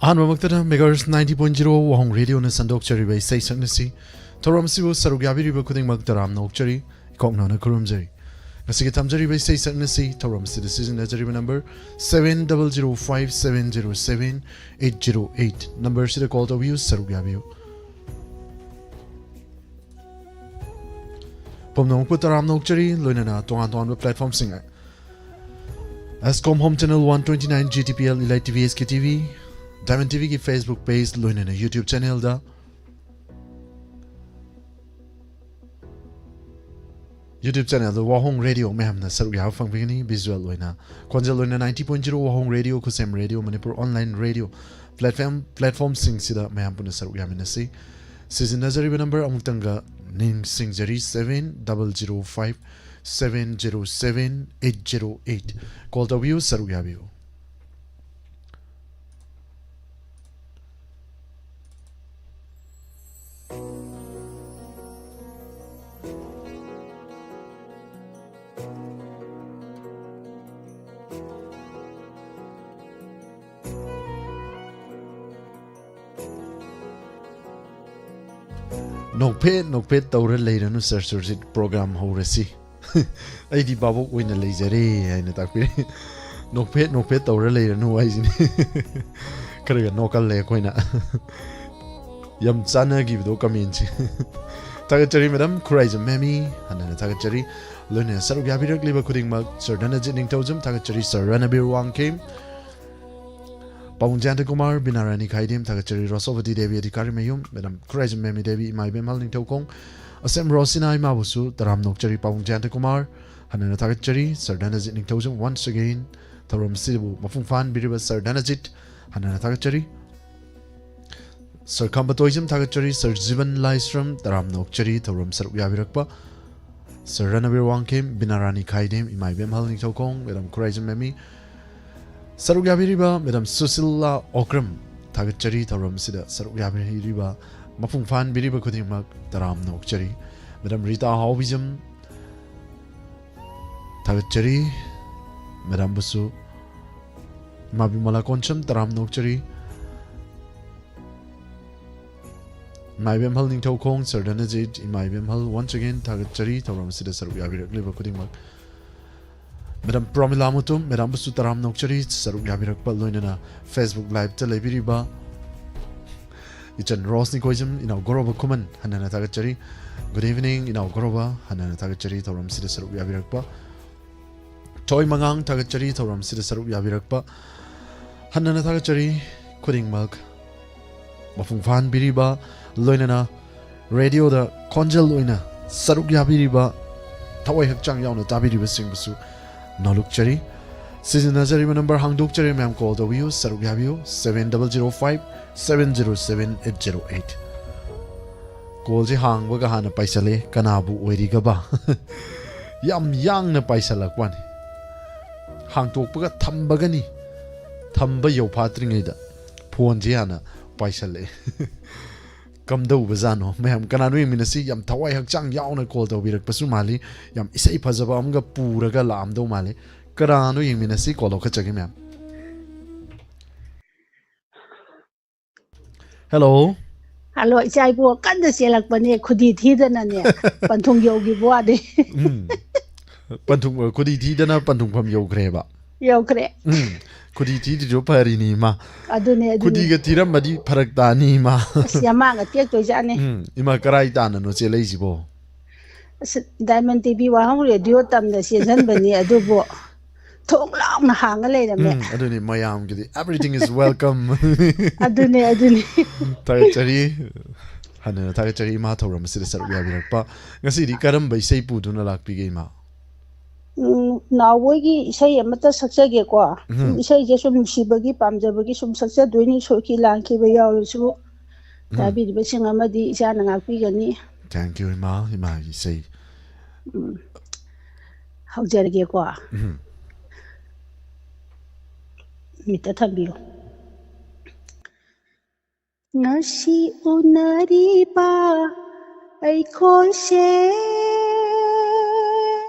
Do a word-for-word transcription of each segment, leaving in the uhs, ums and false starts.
ꯑꯍꯥꯟꯕꯃꯛꯇꯗ Megahertz ninety point zero ꯋꯥꯍꯣꯡ ꯔꯦꯗꯤꯑꯣꯅ ꯁꯟꯗꯣꯛꯆꯔꯤꯕ ꯏꯁꯩ ꯁꯛꯅꯁꯤ ꯊꯧꯔꯝ ꯑꯁꯤꯕꯨ ꯁꯔꯨꯛ ꯌꯥꯕꯤꯔꯤꯕ ꯈꯨꯗꯤꯡꯃꯛ ꯇꯔꯥꯝꯅ ꯑꯣꯛꯆꯔꯤ, ꯏꯀꯣꯛꯅꯅ ꯈꯨꯔꯨꯝꯖꯔꯤ꯫ ꯉꯁꯤꯒꯤ ꯊꯝꯖꯔꯤꯕ ꯏꯁꯩ ꯁꯛꯅꯁꯤ ꯊꯧꯔꯝ ꯑꯁꯤꯗ ꯁꯤꯖꯤꯟꯅꯖꯔꯤꯕ number seven double zero five seven zero seven eight zero eight number ꯑꯁꯤꯗ call ꯇꯧꯕꯤꯌꯨ, ꯁꯔꯨꯛ ꯌꯥꯕꯤꯌꯨ꯫ ꯄꯨꯝꯅꯃꯛꯄꯨ ꯇꯔꯥꯝꯅ ꯑꯣꯛꯆꯔꯤ, ꯂꯣꯏꯅꯅ ꯇꯣꯉꯥꯟ ꯇꯣꯉꯥꯟꯕ platformꯁꯤꯡ, Ascom Home Channel one twenty nine, G T P L, Elite T V, S K T V, Diamond TVꯒꯤ Facebook page, ꯂꯣꯏꯅꯅ YouTube channelꯗ, YouTube channelꯗ ꯋꯥꯍꯣꯡ radio ꯃꯌꯥꯝꯅ ꯁꯔꯨꯛ ꯌꯥꯕ ꯐꯪꯕꯤꯒꯅꯤ꯫ Visual ꯑꯣꯏꯅ, ꯈꯣꯟꯖꯦꯜ ꯑꯣꯏꯅ ninety point zero ꯋꯥꯍꯣꯡ radio, Khusem radio, Manipur online radio platform, platformꯁꯤꯡꯁꯤꯗ ꯃꯌꯥꯝ ꯄꯨꯟꯅ ꯁꯔꯨꯛ ꯌꯥꯃꯤꯟꯅꯁꯤ꯫ ꯁꯤꯖꯤꯟꯅꯖꯔꯤꯕ number ꯑꯃꯨꯛꯇꯪꯒ ꯅꯤꯡꯁꯤꯡꯖꯔꯤ, seven double zero five seven zero seven eight zero eight꯫ Call ꯇꯧꯕꯤꯌꯨ, ꯁꯔꯨꯛ ꯌꯥꯕꯤꯌꯨ꯫ ꯅꯣꯛꯐꯦꯠ ꯅꯣꯛꯐꯦꯠ ꯇꯧꯔ ꯂꯩꯔꯅꯨ, ꯁꯔ ꯁꯨꯔꯖꯤꯠ, program ꯍꯧꯔꯁꯤ꯫ ꯑꯩꯗꯤ ꯚꯥꯕꯣꯛ ꯑꯣꯏꯅ ꯂꯩꯖꯔꯦ ꯍꯥꯏꯅ ꯇꯥꯛꯄꯤꯔꯦ꯫ ꯅꯣꯛꯐꯦꯠ ꯅꯣꯛꯐꯦꯠ ꯇꯧꯔ ꯂꯩꯔꯅꯨ ꯍꯥꯏꯁꯤꯅꯤ꯫ ꯈꯔꯒ ꯅꯣꯛꯀꯜꯂꯦ ꯑꯩꯈꯣꯏꯅ꯫ ꯌꯥꯝ ꯆꯥꯟꯅꯈꯤꯕꯗꯣ commentꯁꯦ꯫ ꯊꯥꯒꯠꯆꯔꯤ madam, ꯈꯨꯔꯥꯏꯖꯝ ꯃꯦꯃꯤ, ꯍꯟꯅ ꯍꯟꯅ ꯊꯥꯒꯠꯆꯔꯤ꯫ ꯂꯣꯏꯅꯅ ꯁꯔꯨꯛ ꯌꯥꯕꯤꯔꯛꯂꯤꯕ ꯈꯨꯗꯤꯡꯃꯛ ꯁꯔ ꯙꯅꯖꯤꯠ ꯅꯤꯡꯊꯧꯖꯝ, ꯊꯥꯒꯠꯆꯔꯤ꯫ ꯁꯔ ꯔꯅꯕꯤꯔ ꯋꯥꯡꯈꯦꯝ, ꯄꯥꯕꯨꯡ ꯖꯌꯟꯇ ꯀꯨꯃꯥꯔ, ꯕꯤꯅꯥ ꯔꯥꯅꯤ ꯈꯥꯏꯗꯦꯝ, ꯊꯥꯒꯠꯆꯔꯤ꯫ ꯔꯣꯁꯣꯕꯇꯤ ꯗꯦꯕꯤ, ꯑꯙꯤꯀꯥꯔꯤ ꯃꯌꯨꯝ, ꯃꯦꯗꯥꯝ ꯈꯨꯔꯥꯏꯖꯝ ꯃꯦꯃꯤ ꯗꯦꯕꯤ, ꯏꯃꯥ ꯏꯕꯦꯝꯍꯜ ꯅꯤꯡꯊꯧꯈꯣꯡ, ꯑꯁꯦꯝ ꯔꯣꯁꯤꯅꯥ, ꯏꯃꯥꯕꯨꯁꯨ ꯇꯔꯥꯝ ꯅꯣꯛꯆꯔꯤ꯫ ꯄꯥꯕꯨꯡ ꯖꯌꯟꯇ ꯀꯨꯃꯥꯔ, ꯍꯟꯅ ꯍꯟꯅ ꯊꯥꯒꯠꯆꯔꯤ꯫ ꯁꯔ ꯙꯅꯖꯤꯠ ꯅꯤꯡꯊꯧꯖꯝ, once again ꯊꯧꯔꯝ ꯑꯁꯤꯕꯨ ꯃꯄꯨꯡ ꯐꯥꯍꯟꯕꯤꯔꯤꯕ ꯁꯔ ꯙꯅꯖꯤꯠ, ꯍꯟꯅ ꯍꯟꯅ ꯊꯥꯒꯠꯆꯔꯤ꯫ ꯁꯔ ꯈꯝꯕ ꯇꯣꯏꯖꯝ ꯊꯥꯒꯠꯆꯔꯤ꯫ ꯁꯔ ꯖꯤꯕꯟ ꯂꯥꯏꯁ꯭ꯔꯝ, ꯇꯔꯥꯝꯅ ꯑꯣꯛꯆꯔꯤ ꯊꯧꯔꯝ ꯁꯔꯨꯛ ꯌꯥꯕꯤꯔꯛꯄ꯫ ꯁꯔ ꯔꯅꯕꯤꯔ ꯋꯥꯡꯈꯦꯝ, ꯕꯤꯅꯥ ꯔꯥꯅꯤ ꯈꯥꯏꯗꯦꯝ, ꯏꯃꯥ ꯏꯕꯦꯝꯍꯜ ꯅꯤꯡꯊꯧꯈꯣꯡ, ꯃꯦꯗꯥꯝ ꯈꯨꯔꯥꯏꯖꯝ ꯃꯦꯃꯤ, ꯁꯔꯨꯛ ꯌꯥꯕꯤꯔꯤꯕ ꯃꯦꯗꯥꯝ ꯁꯨꯁꯤꯂꯥ ꯑꯣꯀ꯭ꯔꯝ, ꯊꯥꯒꯠꯆꯔꯤ ꯊꯧꯔꯝ ꯑꯁꯤꯗ ꯁꯔꯨꯛ ꯌꯥꯕꯤꯔꯤꯕ ꯃꯄꯨꯡ ꯐꯥꯍꯟꯕꯤꯔꯤꯕ ꯈꯨꯗꯤꯡꯃꯛ ꯇꯔꯥꯝꯅ ꯑꯣꯛꯆꯔꯤ꯫ ꯃꯦꯗꯥꯝ ꯔꯤꯇꯥ ꯍꯥꯎꯕꯤꯖꯝ, ꯊꯥꯒꯠꯆꯔꯤ꯫ ꯃꯦꯗꯥꯝꯕꯨꯁꯨ, ꯏꯃꯥ ꯕꯤꯃꯂꯥ ꯀꯣꯟꯁꯝ, ꯇꯔꯥꯝꯅ ꯑꯣꯛꯆꯔꯤ꯫ ꯏꯃꯥ ꯏꯕꯦꯝꯍꯜ ꯅꯤꯡꯊꯧꯈꯣꯡ, ꯁꯔꯗꯅꯖꯤꯠ, ꯏꯃꯥ ꯏꯕꯦꯝꯍꯜ, once again ꯊꯥꯒꯠꯆꯔꯤ ꯊꯧꯔꯝ ꯑꯁꯤꯗ ꯁꯔꯨꯛ ꯌꯥꯕꯤꯔꯛꯂꯤꯕ ꯈꯨꯗꯤꯡꯃꯛ꯫ ꯃꯦꯗꯥꯝ ꯄ꯭ꯔꯣꯃꯤꯂꯥ ꯃꯨꯇꯨꯝ, ꯃꯦꯗꯥꯝꯕꯨꯁꯨ ꯇꯔꯥꯝꯅ ꯑꯣꯛꯆꯔꯤ ꯁꯔꯨꯛ ꯌꯥꯕꯤꯔꯛꯄ, ꯂꯣꯏꯅꯅ Facebook liveꯇ ꯂꯩꯕꯤꯔꯤꯕ ꯏꯆꯟ ꯔꯣꯁꯅꯤ ꯀꯣꯏꯖꯝ, ꯏꯅꯥꯎ ꯒꯣꯔꯣꯕ ꯈꯨꯃꯟ, ꯍꯟꯅ ꯍꯟꯅ ꯊꯥꯒꯠꯆꯔꯤ꯫ Good evening ꯏꯅꯥꯎ ꯒꯣꯔꯣꯕ, ꯍꯟꯅ ꯍꯟꯅ ꯊꯥꯒꯠꯆꯔꯤ ꯊꯧꯔꯝꯁꯤꯗ ꯁꯔꯨꯛ ꯌꯥꯕꯤꯔꯛꯄ꯫ ꯊꯣꯏ ꯃꯉꯥꯡ, ꯊꯥꯒꯠꯆꯔꯤ ꯊꯧꯔꯝꯁꯤꯗ ꯁꯔꯨꯛ ꯌꯥꯕꯤꯔꯛꯄ꯫ ꯍꯟꯅ ꯍꯟꯅ ꯊꯥꯒꯠꯆꯔꯤ ꯈꯨꯗꯤꯡꯃꯛ꯫ ꯃꯄꯨꯡ ꯐꯥꯍꯟꯕꯤꯔꯤꯕ, ꯂꯣꯏꯅꯅ ꯔꯦꯗꯤꯑꯣꯗ ꯈꯣꯟꯖꯦꯜ ꯑꯣꯏꯅ ꯁꯔꯨꯛ ꯌꯥꯕꯤꯔꯤꯕ, ꯊꯋꯥꯏ ꯍꯛꯆꯥꯡ ꯌꯥꯎꯅ ꯇꯥꯕꯤꯔꯤꯕꯁꯤꯡꯕꯨꯁꯨ ꯅꯣꯂꯨꯛꯆꯔꯤ꯫ ꯁꯤꯖꯤꯟꯅꯖꯔꯤꯕ ꯅꯝꯕꯔ ꯍꯥꯡꯗꯣꯛꯆꯔꯦ, ꯃꯌꯥꯝ ꯀꯣꯜ ꯇꯧꯕꯤꯌꯨ, ꯁꯔꯨꯛ ꯌꯥꯕꯤꯌꯨ, seven double zero five seven zero seven eight zero eight꯫ ꯀꯣꯜꯁꯦ ꯍꯥꯡꯕꯒ ꯍꯥꯟꯅ ꯄꯥꯏꯁꯜꯂꯦ, ꯀꯅꯥꯕꯨ ꯑꯣꯏꯔꯤꯒꯕ? ꯌꯥꯝ ꯌꯥꯡꯅ ꯄꯥꯏꯁꯜꯂꯛꯄꯅꯤ꯫ ꯍꯥꯡꯇꯣꯛꯄꯒ ꯊꯝꯕꯒꯅꯤ, ꯊꯝꯕ ꯌꯧꯐꯥꯠꯇ꯭ꯔꯤꯉꯩꯗ ꯐꯣꯟꯁꯦ ꯍꯥꯟꯅ ꯄꯥꯏꯁꯜꯂꯛꯑꯦ꯫ ꯀꯝꯗꯧꯕꯖꯥꯠꯅꯣ ꯃꯌꯥꯝ? ꯀꯅꯥꯅꯣ ꯌꯦꯡꯃꯤꯟꯅꯁꯤ? ꯌꯥꯝ ꯊꯋꯥꯏ ꯍꯛꯆꯥꯡ ꯌꯥꯎꯅ ꯀꯣꯜ ꯇꯧꯕꯤꯔꯛꯄꯁꯨ ꯃꯥꯜꯂꯤ, ꯌꯥꯝ ꯏꯁꯩ ꯐꯖꯕ ꯑꯃꯒ ꯄꯨꯔꯒ ꯂꯥꯛꯑꯝꯗꯧ ꯃꯥꯜꯂꯤ꯫ ꯀꯅꯥꯅꯣ ꯌꯦꯡꯃꯤꯟꯅꯁꯤ? ꯀꯣꯜ ꯂꯧꯈꯠꯆꯒꯦ ꯃꯌꯥꯝ꯫ ꯍꯦꯜꯂꯣ꯫ ꯍꯜꯂꯣ, ꯏꯆꯥ ꯏꯕꯣ ꯀꯟꯅ ꯆꯦꯜꯂꯛꯄꯅꯦ, ꯈꯨꯗꯤ ꯊꯤꯗꯅꯅꯦ꯫ ꯄꯟꯊꯨꯡ ꯌꯧꯈꯤꯕ ꯋꯥꯅꯤ꯫ ꯎꯝ꯫ ꯄꯟꯊꯨꯡ, ꯈꯨꯗꯤ ꯊꯤꯗꯅ ꯄꯟꯊꯨꯡꯐꯝ ꯌꯧꯈ꯭ꯔꯦꯕ꯫ ꯌꯧꯈ꯭ꯔꯦ꯫ ꯎꯝ꯫ ꯈꯨꯗꯤ ꯊꯤꯗ꯭ꯔꯤꯗꯨ ꯐꯔꯤꯅꯤ ꯏꯃꯥ꯫ ꯑꯗꯨꯅꯦ, ꯑꯗꯨꯅꯦ꯫ ꯈꯨꯗꯤꯒ ꯊꯤꯔꯝꯃꯗꯤ ꯐꯔꯛ ꯇꯥꯅꯤ ꯏꯃꯥ꯫ ꯑꯁ, ꯌꯥꯝꯃꯥꯡꯒ ꯇꯦꯛꯇꯣꯏꯖꯥꯠꯅꯤ꯫ ꯎꯝ꯫ ꯏꯃꯥ, ꯀꯔꯥꯏ ꯇꯥꯅꯅꯣ ꯆꯦꯜꯂꯛꯏꯁꯤꯕꯣ? ꯑꯁ, ꯗꯥꯏꯃꯟ ꯇꯤꯚꯤ ꯋꯥꯍꯪ ꯔꯦꯗꯤꯑꯣ ꯇꯝꯅ ꯆꯦꯟꯁꯤꯟꯕꯅꯤ, ꯑꯗꯨꯕꯨ ꯊꯣꯡ ꯂꯥꯎꯅ ꯍꯥꯡꯉ ꯂꯩꯔꯝꯃꯦ꯫ ꯎꯝ, ꯑꯗꯨꯅꯤ ꯃꯌꯥꯝꯒꯤꯗꯤ, everything is welcome꯫ ꯑꯗꯨꯅꯦ, ꯑꯗꯨꯅꯦ꯫ ꯊꯥꯒꯠꯆꯔꯤ꯫ ꯍꯟꯅ ꯊꯥꯒꯠꯆꯔꯤ ꯏꯃꯥ, ꯊꯧꯔꯝ ꯑꯁꯤꯗ ꯁꯔꯨꯛ ꯌꯥꯕꯤꯔꯛꯄ꯫ ꯉꯁꯤꯗꯤ ꯀꯔꯝꯕ ꯏꯁꯩ ꯄꯨꯗꯨꯅ ꯂꯥꯛꯄꯤꯒꯦ ꯏꯃꯥ? ꯎꯝ, ꯅꯥꯎꯕꯣꯏꯒꯤ ꯏꯁꯩ ꯑꯃꯠꯇ ꯁꯛꯆꯒꯦꯀꯣ꯫ ꯎꯝ꯫ ꯏꯁꯩꯁꯦ ꯁꯨꯝ ꯅꯨꯡꯁꯤꯕꯒꯤ, ꯄꯥꯝꯖꯕꯒꯤ ꯁꯨꯝ ꯁꯛꯆꯗꯣꯏꯅꯤ, ꯁꯣꯏꯈꯤ ꯂꯥꯟꯈꯤꯕ ꯌꯥꯎꯔꯁꯨ꯫ ꯎꯝ꯫ ꯇꯥꯕꯤꯔꯤꯕꯁꯤꯡ ꯑꯃꯗꯤ ꯏꯆꯥꯅ ꯉꯥꯛꯄꯤꯒꯅꯤ꯫ Thank you ꯏꯃꯥ, ꯏꯃꯥꯒꯤ ꯏꯁꯩ꯫ ꯎꯝ꯫ ꯍꯧꯖꯔꯒꯦꯀꯣ꯫ ꯎꯝ꯫ ꯃꯤꯠꯇ ꯊꯝꯕꯤꯌꯨ꯫ ꯉꯁꯤ ꯎꯅꯔꯤꯕ ꯑꯩꯈꯣꯏꯁꯦ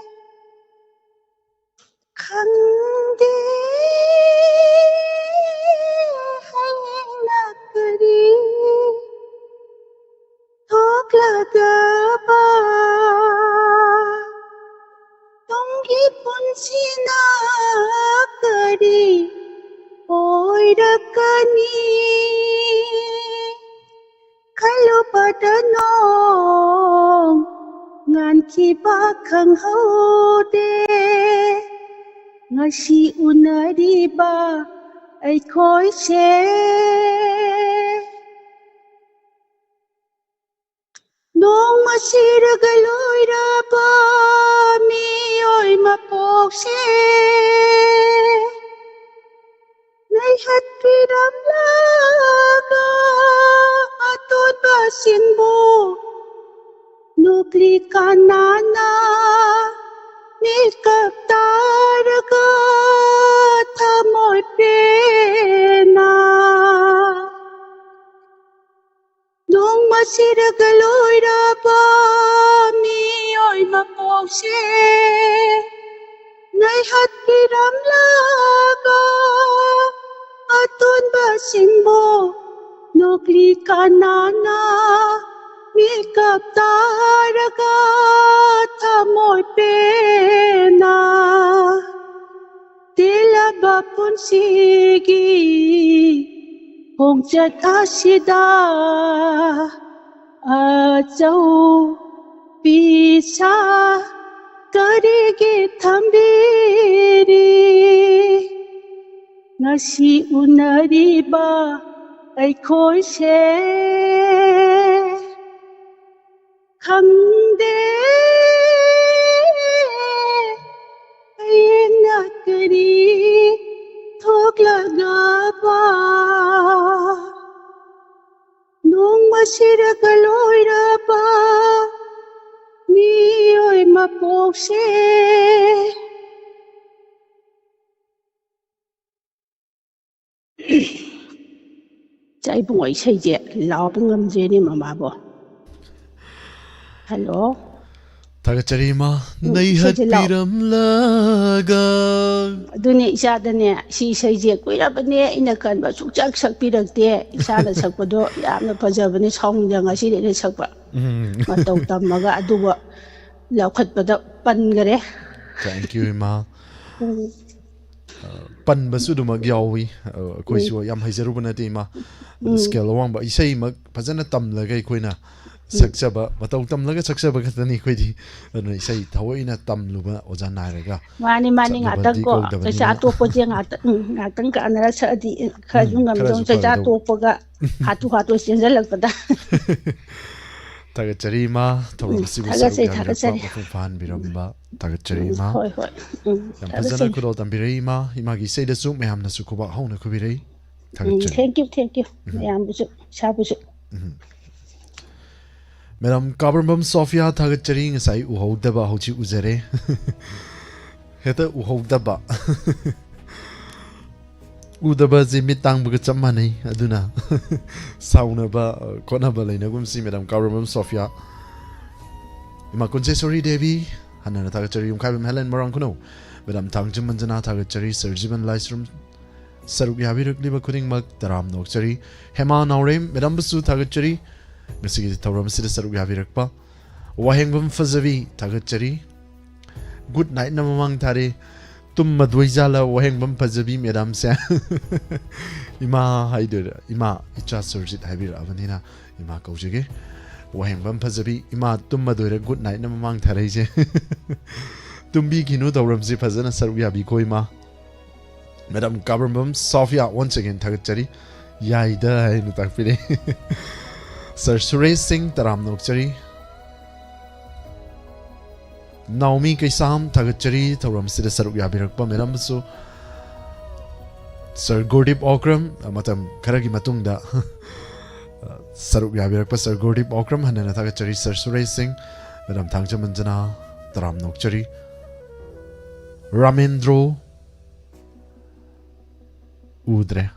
ꯈꯪꯗꯦ ꯍꯌꯦꯡꯅ ꯀꯔꯤ꯫ ꯀꯔꯤ ꯑꯣꯏꯔꯛꯀꯅꯤ? ꯈꯜꯂꯨꯕꯗ ꯅꯣꯡ ꯉꯥꯟꯈꯤꯕ ꯈꯪꯍꯧꯗꯦ꯫ ꯉꯁꯤ ꯎꯅꯔꯤꯕ ꯑꯩꯈꯣꯏꯁꯦ꯫ ꯅꯣꯡꯃ ꯁꯤꯔꯒ ꯂꯣꯏꯔꯕ ꯃꯤꯑꯣꯏ ꯃꯄꯣꯛꯁꯦ꯫ ꯅꯩꯍꯠꯄꯤꯔꯝꯂꯒ ꯑꯇꯣꯟꯕꯁꯤꯡꯕꯨ ꯅꯣꯛꯂꯤ ꯀꯅꯥꯅ ꯃꯤꯀꯞ ꯇꯥꯔꯒ ꯊꯃꯣꯏ ꯄꯦꯟꯅ ꯅꯣꯡꯃ ꯁꯤꯔꯒ ꯂꯣꯏꯔꯕ ꯃꯤꯑꯣꯏ ꯃꯄꯣꯛꯁꯦ ꯅꯩꯍꯠꯄꯤꯔꯝꯂꯒ ꯑꯇꯣꯟꯕꯁꯤꯡꯕꯨ ꯅꯣꯛꯂꯤ ꯀꯅꯥꯅ ꯃꯤꯀꯞ ꯇꯥꯔꯒ ꯊꯃꯣꯏ ꯄꯦꯟꯅ ꯇꯦꯜꯂꯕ ꯄꯨꯟꯁꯤꯒꯤ ꯈꯣꯡꯆꯠ ꯑꯁꯤꯗ ꯑꯆꯧ ꯄꯤꯁꯥ ꯀꯔꯤꯒꯤ ꯊꯝꯕꯤꯔꯤ? ꯉꯁꯤ ꯎꯅꯔꯤꯕ ꯑꯩꯈꯣꯏꯁꯦ ꯈꯪꯗꯦ ꯍꯌꯦꯡꯅ ꯀꯔꯤ ꯊꯣꯛꯂꯒꯕ꯫ ꯅꯣꯡꯃ ꯁꯤꯔꯒ ꯂꯣꯏꯔꯕ ꯃꯤꯑꯣꯏ ꯃꯄꯣꯛꯁꯦ꯫ ꯏꯆꯥ ꯏꯕꯨꯡꯉꯣ ꯏꯁꯩꯁꯦ ꯂꯥꯎꯕ ꯉꯝꯗ꯭ꯔꯦꯅꯦ ꯃꯃꯥꯕꯣ꯫ ꯍꯜꯂꯣ꯫ ꯊꯥꯒꯠꯆꯔꯤ ꯏꯃꯥ꯫ ꯎꯝ, ꯏꯁꯩꯁꯦ ꯂꯥꯎ꯫ ꯅꯩꯍꯠꯄꯤꯔꯝꯂꯒ꯫ ꯑꯗꯨꯅꯦ ꯏꯆꯥꯗꯅꯦ ꯁꯤ ꯏꯁꯩꯁꯦ ꯀꯨꯏꯔꯕꯅꯦ ꯑꯩꯅ ꯀꯟꯕ ꯁꯨꯡꯁꯛ ꯁꯛꯄꯤꯔꯛꯇꯦ꯫ ꯏꯁꯥꯅ ꯁꯛꯄꯗꯣ ꯌꯥꯝꯅ ꯐꯖꯕꯅꯦ, ꯁꯥꯎꯅꯤꯡꯗ ꯉꯁꯤꯗꯤ ꯑꯩꯅ ꯁꯛꯄ꯫ ꯎꯝ꯫ ꯃꯇꯧ ꯇꯝꯃꯒ ꯑꯗꯨꯒ ꯂꯧꯈꯠꯄꯗ ꯄꯟꯈꯔꯦ꯫ Thank you ꯏꯃꯥ꯫ ꯎꯝ꯫ ꯑ, ꯄꯟꯕꯁꯨ ꯑꯗꯨꯃꯛ ꯌꯥꯎꯏ꯫ ꯑ, ꯑꯩꯈꯣꯏꯁꯨ ꯌꯥꯝ ꯍꯩꯖꯔꯨꯕ ꯅꯠꯇꯦ, ꯏꯃꯥ꯫ ꯎꯝ꯫ ꯁ꯭ꯀꯦꯜ ꯑꯋꯥꯡꯕ ꯏꯁꯩꯃꯛ ꯐꯖꯅ ꯇꯝꯂꯒ ꯑꯩꯈꯣꯏꯅ ꯁꯛꯆꯕ, ꯃꯇꯧ ꯇꯝꯂꯒ ꯁꯛꯆꯕ ꯈꯛꯇꯅꯤ ꯑꯩꯈꯣꯏꯗꯤ꯫ ꯑꯗꯨꯅ ꯏꯁꯩ ꯊꯑꯣꯏꯅ ꯇꯝꯂꯨꯕ ꯑꯣꯖꯥ ꯅꯥꯏꯔꯒ ꯃꯥꯅꯤ, ꯃꯥꯅꯤ, ꯆꯠꯂꯨꯕꯗꯤ ꯉꯥꯛꯇꯪ ꯀꯣ, ꯀꯧꯗꯕꯅꯤꯅ꯫ ꯆꯩꯁꯥ ꯇꯣꯛꯄꯁꯦ ꯉꯥꯛꯇꯪ, ꯎꯝ, ꯉꯥꯛꯇꯪ ꯀꯥꯟꯅꯔ ꯁꯛꯑꯗꯤ ꯈꯔꯁꯨ ꯎꯝ, ꯉꯝꯗꯧ꯫ ꯈꯔꯁꯨ ꯆꯩꯁꯥ ꯐꯒꯗꯧꯕ꯫ ꯇꯣꯛꯄꯒ ꯍꯥꯊꯨ ꯍꯥꯊꯨ ꯆꯦꯟꯁꯤꯜꯂꯛꯄꯗ꯫ ꯊꯥꯒꯠꯆꯔꯤ, ꯏꯃꯥ, ꯊꯧꯔꯝ ꯎꯝ, ꯑꯁꯤꯕꯨ ꯊꯥꯒꯠꯆꯩ, ꯁꯔꯨꯛ ꯌꯥꯕꯤꯔꯛꯄ ꯊꯥꯒꯠꯆꯔꯤ꯫ ꯃꯄꯨꯡ ꯐꯥꯍꯟꯕꯤꯔꯝꯕ꯫ ꯊꯥꯒꯠꯆꯔꯤ, ꯎꯝ, ꯏꯃꯥ꯫ ꯍꯣꯏ, ꯍꯣꯏ꯫ ꯎꯝ, ꯌꯥꯝ ꯐꯖꯅ ꯊꯥꯒꯠꯆꯔꯤ꯫ ꯈꯨꯗꯣꯜ ꯇꯝꯕꯤꯔꯛꯏ, ꯏꯃꯥ꯫ ꯏꯃꯥꯒꯤ ꯏꯁꯩꯗꯁꯨ ꯃꯌꯥꯝꯅꯁꯨ ꯈꯨꯕꯥꯛ ꯍꯧꯅ ꯈꯨꯕꯤꯔꯛꯏ꯫ ꯎꯝ, ꯊꯥꯒꯠꯆꯔꯤ꯫ Thank you, thank you꯫ ꯎꯝ꯫ ꯃꯌꯥꯝꯕꯨꯁꯨ, ꯏꯁꯥꯕꯨꯁꯨ꯫ ꯎꯝ꯫ ꯃꯦꯗꯥꯝ ꯀꯥꯕ꯭ꯔꯝꯕꯝ ꯁꯣꯐꯤꯌꯥ, ꯊꯥꯒꯠꯆꯔꯤ꯫ ꯉꯁꯥꯏ ꯎꯍꯧꯗꯕ, ꯍꯧꯖꯤꯛ ꯎꯖꯔꯦ꯫ ꯍꯦꯛꯇ ꯎꯍꯧꯗꯕ꯫ ꯎꯗꯕꯁꯤ ꯃꯤꯠ ꯇꯥꯡꯕꯒ ꯆꯞ ꯃꯥꯟꯅꯩ꯫ ꯑꯗꯨꯅ ꯁꯥꯎꯅꯕ, ꯈꯣꯠꯅꯕ ꯂꯩꯅꯒꯨꯝꯁꯤ, ꯃꯦꯗꯥꯝ ꯀꯥꯕ꯭ꯔꯝꯕꯝ ꯁꯣꯐꯤꯌꯥ꯫ ꯏꯃꯥ ꯀꯨꯟꯖꯦꯁꯣꯔꯤ ꯗꯦꯕꯤ, ꯍꯟꯅꯅ ꯊꯥꯒꯠꯆꯔꯤ꯫ ꯌꯨꯝꯈꯥꯏꯕꯝ ꯍꯦꯂꯦꯟ ꯃꯣꯏꯔꯥꯡ ꯈꯨꯅꯧ, ꯃꯦꯗꯥꯝ ꯊꯥꯡꯖꯝ ꯃꯟꯖꯅꯥ, ꯊꯥꯒꯠꯆꯔꯤ꯫ ꯁꯔ ꯖꯤꯕꯟ ꯂꯥꯏꯁ꯭ꯔꯝ, ꯁꯔꯨꯛ ꯌꯥꯕꯤꯔꯛꯂꯤꯕ ꯈꯨꯗꯤꯡꯃꯛ ꯇꯔꯥꯝꯅ ꯑꯣꯛꯆꯔꯤ꯫ ꯍꯦꯃꯥ ꯅꯥꯎꯔꯦꯝ, ꯃꯦꯗꯥꯝꯕꯨꯁꯨ ꯊꯥꯒꯠꯆꯔꯤ꯫ ꯉꯁꯤꯒꯤ ꯊꯧꯔꯝ ꯑꯁꯤꯗ ꯁꯔꯨꯛ ꯌꯥꯕꯤꯔꯛꯄ꯫ ꯋꯥꯍꯦꯡꯕꯝ ꯐꯖꯕꯤ, ꯊꯥꯒꯠꯆꯔꯤ꯫ Good night ꯅ ꯃꯃꯥꯡ ꯊꯥꯔꯦ꯫ ꯇꯨꯝꯃꯗꯣꯏꯖꯥꯠꯂ ꯋꯥꯍꯦꯡꯕꯝ ꯐꯖꯕꯤ ꯃꯦꯗꯥꯝꯁꯦ? ꯏꯃꯥ ꯍꯥꯏꯗꯣꯏꯔꯥ? ꯏꯃꯥ, ꯏꯆꯥ ꯁꯨꯔꯖꯤꯠ ꯍꯥꯏꯕꯤꯔꯛꯑꯕꯅꯤꯅ ꯏꯃꯥ ꯀꯧꯖꯒꯦ꯫ ꯋꯥꯍꯦꯡꯕꯝ ꯐꯖꯕꯤ, ꯏꯃꯥ ꯇꯨꯝꯃꯗꯣꯏꯔꯥ good night ꯅ ꯃꯃꯥꯡ ꯊꯥꯔꯛꯏꯁꯦ? ꯇꯨꯝꯕꯤꯈꯤꯅꯨ, ꯊꯧꯔꯝꯁꯤ ꯐꯖꯅ ꯁꯔꯨꯛ ꯌꯥꯕꯤꯈꯣ, ꯏꯃꯥ꯫ Madam Kabrambam Sophia, once again ꯊꯥꯒꯠꯆꯔꯤ꯫ ꯌꯥꯏꯗ ꯍꯥꯏꯅ ꯇꯥꯛꯄꯤꯔꯦ꯫ ꯁꯔ ꯁꯨꯔꯦꯁ ꯁꯤꯡ, ꯇꯔꯥꯝꯅ ꯑꯣꯛꯆꯔꯤ꯫ ꯅꯥꯎꯃꯤ ꯀꯩꯁꯥꯝ, ꯊꯥꯒꯠꯆꯔꯤ ꯊꯧꯔꯝꯁꯤꯗ ꯁꯔꯨꯛ ꯌꯥꯕꯤꯔꯛꯄ ꯃꯦꯗꯥꯝꯕꯨꯁꯨ꯫ ꯁꯔ ꯒꯨꯔꯗꯤꯞ ꯑꯣꯀ꯭ꯔꯝ, ꯃꯇꯝ ꯈꯔꯒꯤ ꯃꯇꯨꯡꯗ ꯁꯔꯨꯛ ꯌꯥꯕꯤꯔꯛꯄ ꯁꯔ ꯒꯨꯔꯗꯤꯞ ꯑꯣꯀ꯭ꯔꯝ, ꯍꯟꯅꯅ ꯊꯥꯒꯠꯆꯔꯤ꯫ ꯁꯔ ꯁꯨꯔꯦꯁ ꯁꯤꯡ, ꯃꯦꯗꯥꯝ ꯊꯥꯡꯖꯃꯟꯖꯅꯥ, ꯇꯔꯥꯝꯅ ꯑꯣꯛꯆꯔꯤ꯫ ꯔꯥꯃꯦꯟꯗ꯭ꯔꯣ, ꯎꯗ꯭ꯔꯦ꯫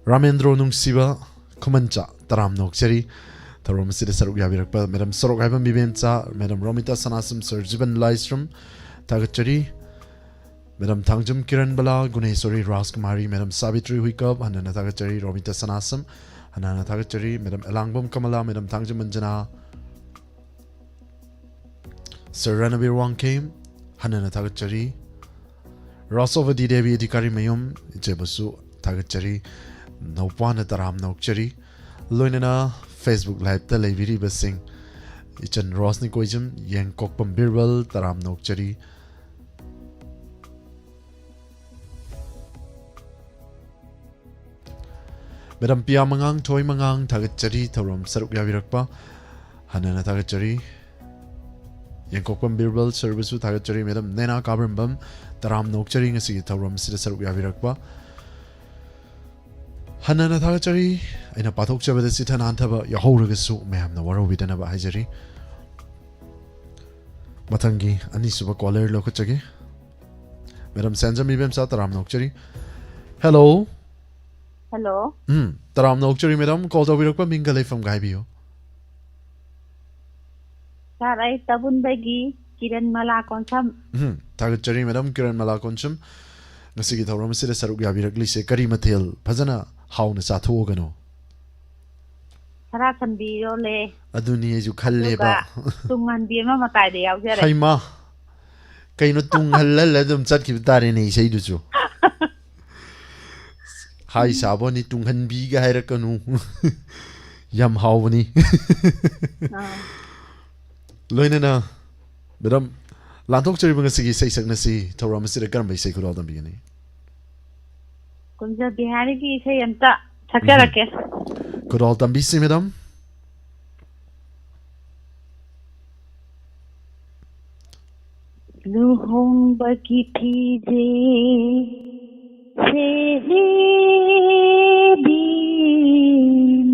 ꯔꯥꯃꯦꯟꯗ꯭ꯔꯣ ꯅꯨꯡꯁꯤꯕ ꯈꯨꯃꯟꯆꯥ, ꯇꯔꯥꯝꯅ ꯑꯣꯛꯆꯔꯤ꯫ ꯊꯧꯔꯝ ꯑꯁꯤꯗ ꯁꯔꯨꯛ ꯌꯥꯕꯤꯔꯛꯄ madam Sorokhaibam Bibencha, madam Romita Sanasam, sir Jiban Laishram, ꯊꯥꯒꯠꯆꯔꯤ꯫ ꯃꯦꯗꯥꯝ ꯊꯥꯡꯖꯝ ꯀꯤꯔꯟꯕꯂꯥ, ꯒꯨꯅꯦꯁꯣꯔꯤ ꯔꯥꯖꯀꯨꯃꯥꯔꯤ, ꯃꯦꯗꯥꯝ ꯁꯥꯕꯤꯇ꯭ꯔꯤ ꯍꯨꯏꯀꯞ, ꯍꯟꯅꯅ ꯊꯥꯒꯠꯆꯔꯤ꯫ ꯔꯣꯃꯤꯇꯥ ꯁꯅꯥꯁꯝ, ꯍꯟꯅꯅ ꯊꯥꯒꯠꯆꯔꯤ꯫ Madam Elangbam Kamala, madam Thangjam Manjana, sir Ranbir Wangkhem, ꯍꯟꯅꯅ ꯊꯥꯒꯠꯆꯔꯤ꯫ ꯔꯥꯁꯣꯕꯗꯤ ꯗꯦꯕꯤ ꯑꯙꯤꯀꯥꯔꯤ ꯃꯌꯨꯝ ꯏꯆꯦꯕꯨꯁꯨ ꯊꯥꯒꯠꯆꯔꯤ꯫ ꯅꯧꯄꯥꯅ ꯇꯔꯥꯝꯅ ꯑꯣꯛꯆꯔꯤ꯫ ꯂꯣꯏꯅꯅ Facebook Liveꯇ ꯂꯩꯕꯤꯔꯤꯕꯁꯤꯡ, ꯏꯆꯟ ꯔꯣꯁꯅꯤ ꯀꯣꯏꯖꯝ, ꯌꯦꯡꯀꯣꯛꯄꯝ ꯕꯤꯔꯕꯜ, ꯇꯔꯥꯝꯅ ꯑꯣꯛꯆꯔꯤ꯫ ꯃꯦꯗꯥꯝ ꯄꯤꯌꯥ ꯃꯉꯥꯡ, ꯊꯣꯏ ꯃꯉꯥꯡ, ꯊꯥꯒꯠꯆꯔꯤ ꯊꯧꯔꯝ ꯁꯔꯨꯛ ꯌꯥꯕꯤꯔꯛꯄ꯫ ꯍꯟꯅꯅ ꯊꯥꯒꯠꯆꯔꯤ꯫ ꯌꯦꯡꯀꯣꯛꯄꯝ ꯕꯤꯔꯕꯜ ꯁꯔꯕꯁꯨ ꯊꯥꯒꯠꯆꯔꯤ꯫ ꯃꯦꯗꯥꯝ ꯅꯦꯅꯥ ꯀꯥꯕ꯭ꯔꯝꯕꯝ, ꯇꯔꯥꯝꯅ ꯑꯣꯛꯆꯔꯤ ꯉꯁꯤꯒꯤ ꯊꯧꯔꯝ ꯑꯁꯤꯗ ꯁꯔꯨꯛ ꯌꯥꯕꯤꯔꯛꯄ꯫ ꯍꯟꯅꯅ ꯊꯥꯒꯠꯆꯔꯤ꯫ ꯑꯩꯅ ꯄꯥꯊꯣꯛꯆꯕꯗ ꯆꯤꯊ ꯅꯥꯟꯊꯕ ꯌꯥꯎꯍꯧꯔꯒꯁꯨ ꯃꯌꯥꯝꯅ ꯋꯥꯔꯧꯕꯤꯗꯅꯕ ꯍꯥꯏꯖꯔꯤ꯫ ꯃꯊꯪꯒꯤ ꯑꯅꯤꯁꯨꯕ caller ꯂꯧꯈꯠꯆꯒꯦ꯫ ꯃꯦꯗꯥꯝ ꯁꯦꯟꯖꯝ ꯏꯕꯦꯝꯆꯥ, ꯇꯔꯥꯝꯅ ꯑꯣꯛꯆꯔꯤ꯫ Hello꯫ Hello꯫ ꯎꯝ, ꯇꯔꯥꯝꯅ ꯑꯣꯛꯆꯔꯤ ꯃꯦꯗꯥꯝ, call ꯇꯧꯕꯤꯔꯛꯄ ꯃꯤꯡꯒ ꯂꯩꯐꯝꯒ ꯍꯥꯏꯕꯤꯌꯨ꯫ Sir, ꯑꯩ ꯇꯥꯕꯨꯟꯗꯒꯤ ꯀꯤꯔꯟ ꯃꯂꯥ ꯀꯣꯟꯁꯝ꯫ ꯎꯝ, ꯊꯥꯒꯠꯆꯔꯤ ꯃꯦꯗꯥꯝ ꯀꯤꯔꯟ ꯃꯂꯥ ꯀꯣꯟꯁꯝ꯫ ꯉꯁꯤꯒꯤ ꯊꯧꯔꯝ ꯑꯁꯤꯗ ꯁꯔꯨꯛ ꯌꯥꯕꯤꯔꯛꯂꯤꯁꯦ ꯀꯔꯤ ꯃꯊꯦꯜ ꯐꯖꯅ ꯍꯥꯎꯅ ꯆꯥꯊꯣꯛꯑꯒꯅꯣ? ꯁꯔꯥ ꯁꯟꯕꯤ ꯏꯔꯣꯜꯂꯦ꯫ ꯑꯗꯨꯅꯤ ꯑꯩꯁꯨ ꯈꯜꯂꯦꯕ꯫ ꯑꯗꯨꯒ ꯇꯨꯡꯍꯟꯕꯤ ꯑꯃ ꯃꯇꯥꯏꯗ ꯌꯥꯎꯖꯔꯦ꯫ ꯍꯩꯃꯥ! ꯀꯩꯅꯣ, ꯇꯨꯡ ꯍꯜ ꯍꯜꯂ ꯑꯗꯨꯝ ꯆꯠꯈꯤꯕ ꯇꯥꯔꯦꯅꯦ ꯏꯁꯩꯗꯨꯁꯨ꯫ ꯍꯥꯏ ꯁꯥꯕꯅꯤ, ꯇꯨꯡꯍꯟꯕꯤꯒ ꯍꯥꯏꯔꯛꯀꯅꯨ꯫ ꯌꯥꯝ ꯍꯥꯎꯕꯅꯤ꯫ ꯑꯥ꯫ ꯂꯣꯏꯅꯅ ꯃꯦꯗꯥꯝ, ꯂꯥꯟꯊꯣꯛꯆꯔꯤꯕ ꯉꯁꯤꯒꯤ ꯏꯁꯩ ꯁꯛꯅꯁꯤ ꯊꯧꯔꯝ ꯑꯁꯤꯗ ꯀꯔꯝꯕ ꯏꯁꯩ ꯈꯨꯗꯣꯜ ꯇꯝꯕꯤꯒꯅꯤ? ꯀꯨꯟꯖ ꯕꯤꯍꯥꯔꯤꯒꯤ ꯏꯁꯩ ꯑꯝꯇ ꯁꯛꯆꯔꯛꯀꯦ꯫ ꯎꯝ꯫ ꯈꯨꯗꯣꯜ ꯇꯝꯕꯤꯁꯤ ꯃꯦꯗꯥꯝ꯫ ꯂꯨꯍꯣꯡꯕꯒꯤ ꯐꯤꯖꯦ ꯁꯦꯠꯂꯤꯕꯤ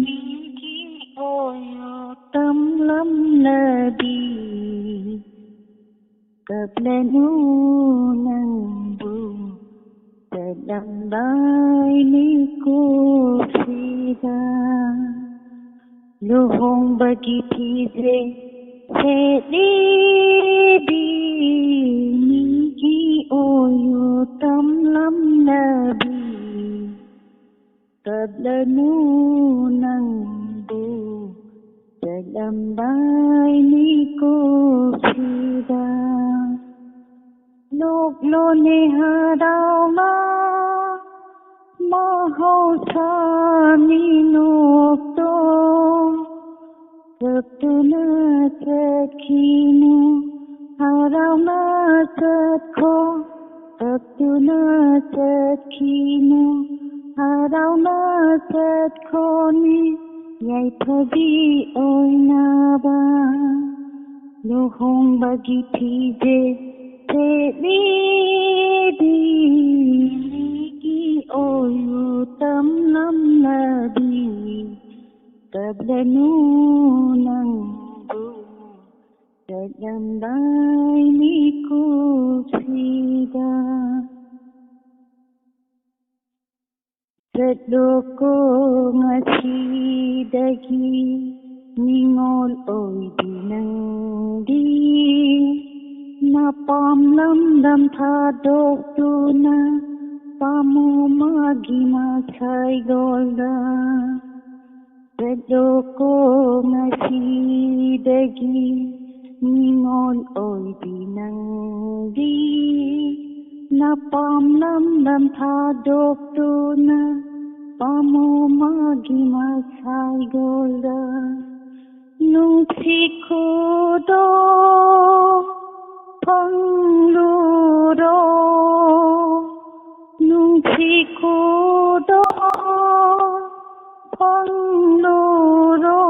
ꯃꯤꯒꯤ ꯑꯣꯏꯔꯣ ꯇꯝꯂꯝꯂꯕꯤ꯫ ꯀꯞꯂꯅꯨ ꯅꯪꯕꯨ ꯆꯠꯂꯝꯕꯥꯏ ꯃꯤꯀꯨꯞꯁꯤꯗ꯫ ꯂꯨꯍꯣꯡꯕꯒꯤ ꯐꯤꯖꯦ ꯁꯦꯠꯂꯤꯕꯤ ꯃꯤꯒꯤ ꯑꯣꯏꯌꯨ ꯇꯝꯂꯝꯂꯕꯤ꯫ ꯀꯞꯂꯅꯨ ꯅꯪꯕꯨ ꯆꯠꯂꯝꯕꯥꯏ ꯃꯤꯀꯨꯞꯁꯤꯗ꯫ ꯅꯣꯛꯂꯣꯅꯦ ꯍꯔꯥꯎꯅ, ꯃꯍꯧꯁꯥ ꯃꯤꯅꯣꯛꯇꯣ꯫ ꯀꯞꯇꯨꯅ ꯆꯠꯈꯤꯅꯨ, ꯍꯔꯥꯎꯅ ꯆꯠꯈꯣ꯫ ꯀꯞꯇꯨꯅ ꯆꯠꯈꯤꯅꯨ, ꯍꯔꯥꯎꯅ ꯆꯠꯈꯣꯅꯦ, ꯌꯥꯏꯐꯕꯤ ꯑꯣꯏꯅꯕ꯫ ꯂꯨꯍꯣꯡꯕꯒꯤ ꯐꯤꯖꯦ ꯁꯦꯠꯂꯤꯕꯤ, ꯃꯤꯒꯤ ꯑꯣꯏꯔꯨ ꯇꯝꯂꯝꯂꯕꯤ꯫ ꯀꯞꯂꯅꯨ ꯅꯪꯕꯨ ꯆꯠꯂꯝꯗꯥꯏ ꯃꯤꯀꯨꯞꯁꯤꯗ꯫ ꯆꯠꯂꯣꯀꯣ ꯉꯁꯤꯗꯒꯤ ꯅꯤꯉꯣꯜ ꯑꯣꯏꯕꯤ ꯅꯪꯗꯤ꯫ ꯅꯄꯥꯝ ꯂꯝꯗꯝ ꯊꯥꯗꯣꯛꯇꯨꯅ ꯄꯥꯝꯃꯨ ꯃꯥꯒꯤ ꯃꯁꯥꯏꯒꯣꯜꯗ꯫ ꯆꯠꯂꯣꯀꯣ ꯉꯁꯤꯗꯒꯤ ꯅꯤꯉꯣꯜ ꯑꯣꯏꯕꯤ ꯅꯪꯗꯤ꯫ ꯅꯄꯥꯝ ꯂꯝꯗꯝ ꯊꯥꯗꯣꯛꯇꯨꯅ ꯄꯥꯝꯃꯨ ꯃꯥꯒꯤ ꯃꯁꯥꯏꯒꯣꯜꯗ꯫ ꯅꯨꯡꯁꯤ ꯈꯨꯗꯣꯜ ꯐꯪꯂꯨꯔꯣ, ꯅꯨꯡꯁꯤ ꯈꯨꯗꯣꯜ ꯐꯪꯂꯨꯔꯣ,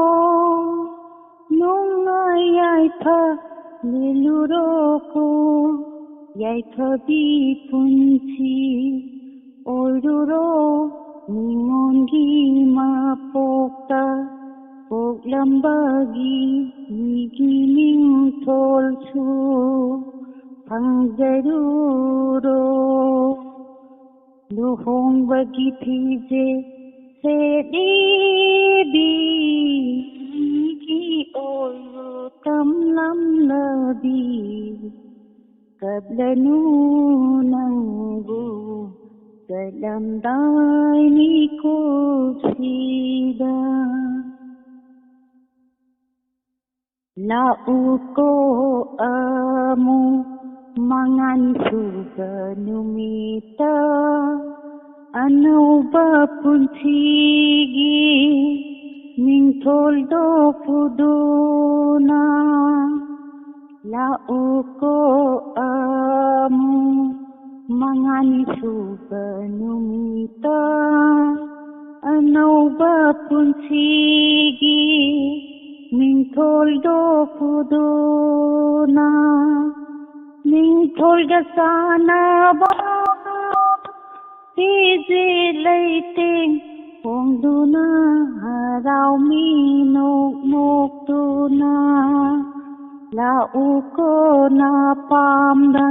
ꯅꯨꯡꯉꯥꯏ ꯌꯥꯏꯐ ꯂꯦꯜꯂꯨꯔꯣꯀꯣ, ꯌꯥꯏꯐꯕꯤ ꯄꯨꯟꯁꯤ ꯑꯣꯏꯔꯨꯔꯣ꯫ ꯅꯤꯉꯣꯜꯒꯤ ꯃꯄꯣꯛꯇ ꯄꯣꯛꯂꯝꯕꯒꯤ ꯃꯤꯒꯤ ꯃꯤꯡꯊꯣꯜꯁꯨ ꯐꯪꯖꯔꯨꯔꯣ꯫ ꯂꯨꯍꯣꯡꯕꯒꯤ ꯐꯤꯖꯦ ꯁꯦꯠꯂꯤꯕꯤ, ꯃꯤꯒꯤ ꯑꯣꯏꯔꯨ ꯇꯝꯂꯝꯂꯕꯤ꯫ ꯀꯞꯂꯅꯨ ꯅꯪꯕꯨ ꯆꯠꯂꯝꯗꯥꯏ ꯃꯤꯀꯨꯞꯁꯤꯗ꯫ ꯂꯥꯛꯎꯀꯣ ꯑꯃꯨꯛ ꯃꯉꯥꯏ ꯁꯨꯕ ꯅꯨꯃꯤꯠꯇ ꯑꯅꯧꯕ ꯄꯨꯟꯁꯤꯒꯤ ꯃꯤꯡꯊꯣꯜꯗꯣ ꯄꯨꯗꯨꯅ ꯂꯥꯛꯎꯀꯣ ꯑꯃꯨꯛ ꯃꯉꯥꯅꯤ ꯁꯨꯕ ꯅꯨꯃꯤꯠꯇ ꯑꯅꯧꯕ ꯄꯨꯟꯁꯤꯒꯤ ꯃꯤꯡꯊꯣꯜꯗꯣ ꯄꯨꯗꯨꯅ ꯃꯤꯡꯊꯣꯜꯒ ꯆꯥꯟꯅꯕ ꯐꯤꯖꯦ ꯂꯩꯇꯦꯡ ꯍꯣꯡꯗꯨꯅ ꯍꯔꯥꯎꯃꯤ ꯅꯣꯛ ꯅꯣꯛꯇꯨꯅ ꯂꯥꯛꯎꯀꯣ ꯅꯄꯥꯝꯗ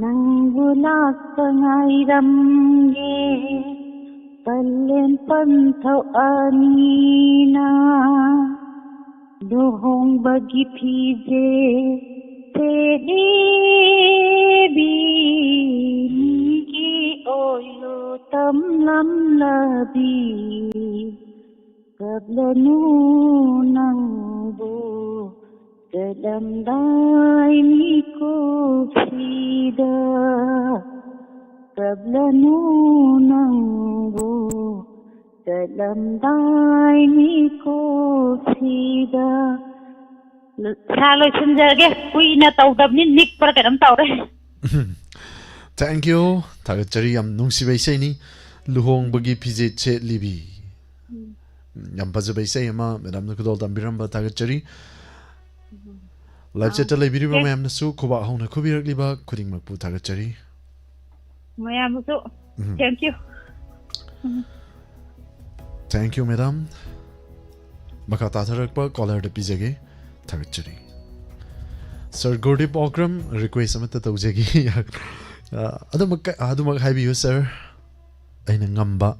ꯅꯪꯕꯨ ꯂꯥꯛꯄ ꯉꯥꯏꯔꯝꯒꯦ ꯄꯜꯂꯦꯟ ꯄꯟꯊꯧ ꯑꯅꯤꯅ ꯂꯨꯍꯣꯡꯕꯒꯤ ꯐꯤꯖꯦ ꯁꯦꯠꯂꯤꯕꯤ ꯃꯤꯒꯤ ꯑꯣꯏꯂꯨ ꯇꯝꯂꯝꯂꯕꯤ ꯀꯞꯂꯅꯨ ꯅꯪꯕꯨ ꯆꯠꯂꯝꯗꯥꯏ ꯃꯤꯀꯨꯞꯁꯤꯗ ꯀꯞꯂꯅꯨ ꯅꯪꯕꯨ ꯆꯠꯂꯝꯗꯥꯏ ꯃꯤꯀꯨꯞꯁꯤꯗ꯫ ꯁꯥ ꯂꯣꯏꯁꯤꯟꯖꯔꯒꯦ, ꯀꯨꯏꯅ ꯇꯧꯗꯕꯅꯤ, ꯅꯤꯛꯄ꯭ꯔꯥ ꯀꯩꯅꯣꯝ ꯇꯧꯔꯦ꯫ Thank you. ꯊꯥꯒꯠꯆꯔꯤ, ꯌꯥꯝ ꯅꯨꯡꯁꯤꯕ ꯏꯁꯩꯅꯤ꯫ ꯂꯨꯍꯣꯡꯕꯒꯤ ꯐꯤꯖꯦꯠ ꯁꯦꯠꯂꯤꯕꯤ꯫ ꯌꯥꯝ ꯐꯖꯕ ꯏꯁꯩ ꯑꯃ ꯃꯦꯗꯥꯝꯅ ꯈꯨꯗꯣꯜ ꯇꯝꯕꯤꯔꯝꯕ ꯊꯥꯒꯠꯆꯔꯤ꯫ ꯂꯥꯏꯚ ꯆꯦꯠꯇ ꯂꯩꯕꯤꯔꯤꯕ Thank- ꯃꯌꯥꯝꯅꯁꯨ ꯈꯨꯕꯥꯛ ꯍꯧꯅ ꯈꯨꯕꯤꯔꯛꯂꯤꯕ ꯈꯨꯗꯤꯡꯃꯛꯄꯨ ꯊꯥꯒꯠꯆꯔꯤ꯫ ꯃꯌꯥꯝꯕꯨꯁꯨ ꯎꯝ꯫ Thank you꯫ Thank you, madam. ꯃꯈꯥ ꯇꯥꯊꯔꯛꯄ ꯀꯣꯂꯔꯗ ꯄꯤꯖꯒꯦ꯫ ꯊꯥꯒꯠꯆꯔꯤ꯫ Sir ꯒꯨꯔꯗꯤꯞ ꯑꯣꯀ꯭ꯔꯝ, ꯔꯤꯀ꯭ꯋꯦꯁ ꯑꯃꯠꯇ ꯇꯧꯖꯒꯦ꯫ ꯑ, ꯑꯗꯨꯃꯛ ꯑꯗꯨꯃꯛ ꯍꯥꯏꯕꯤꯌꯨ, ꯁꯔ꯫ ꯑꯩꯅ ꯉꯝꯕ,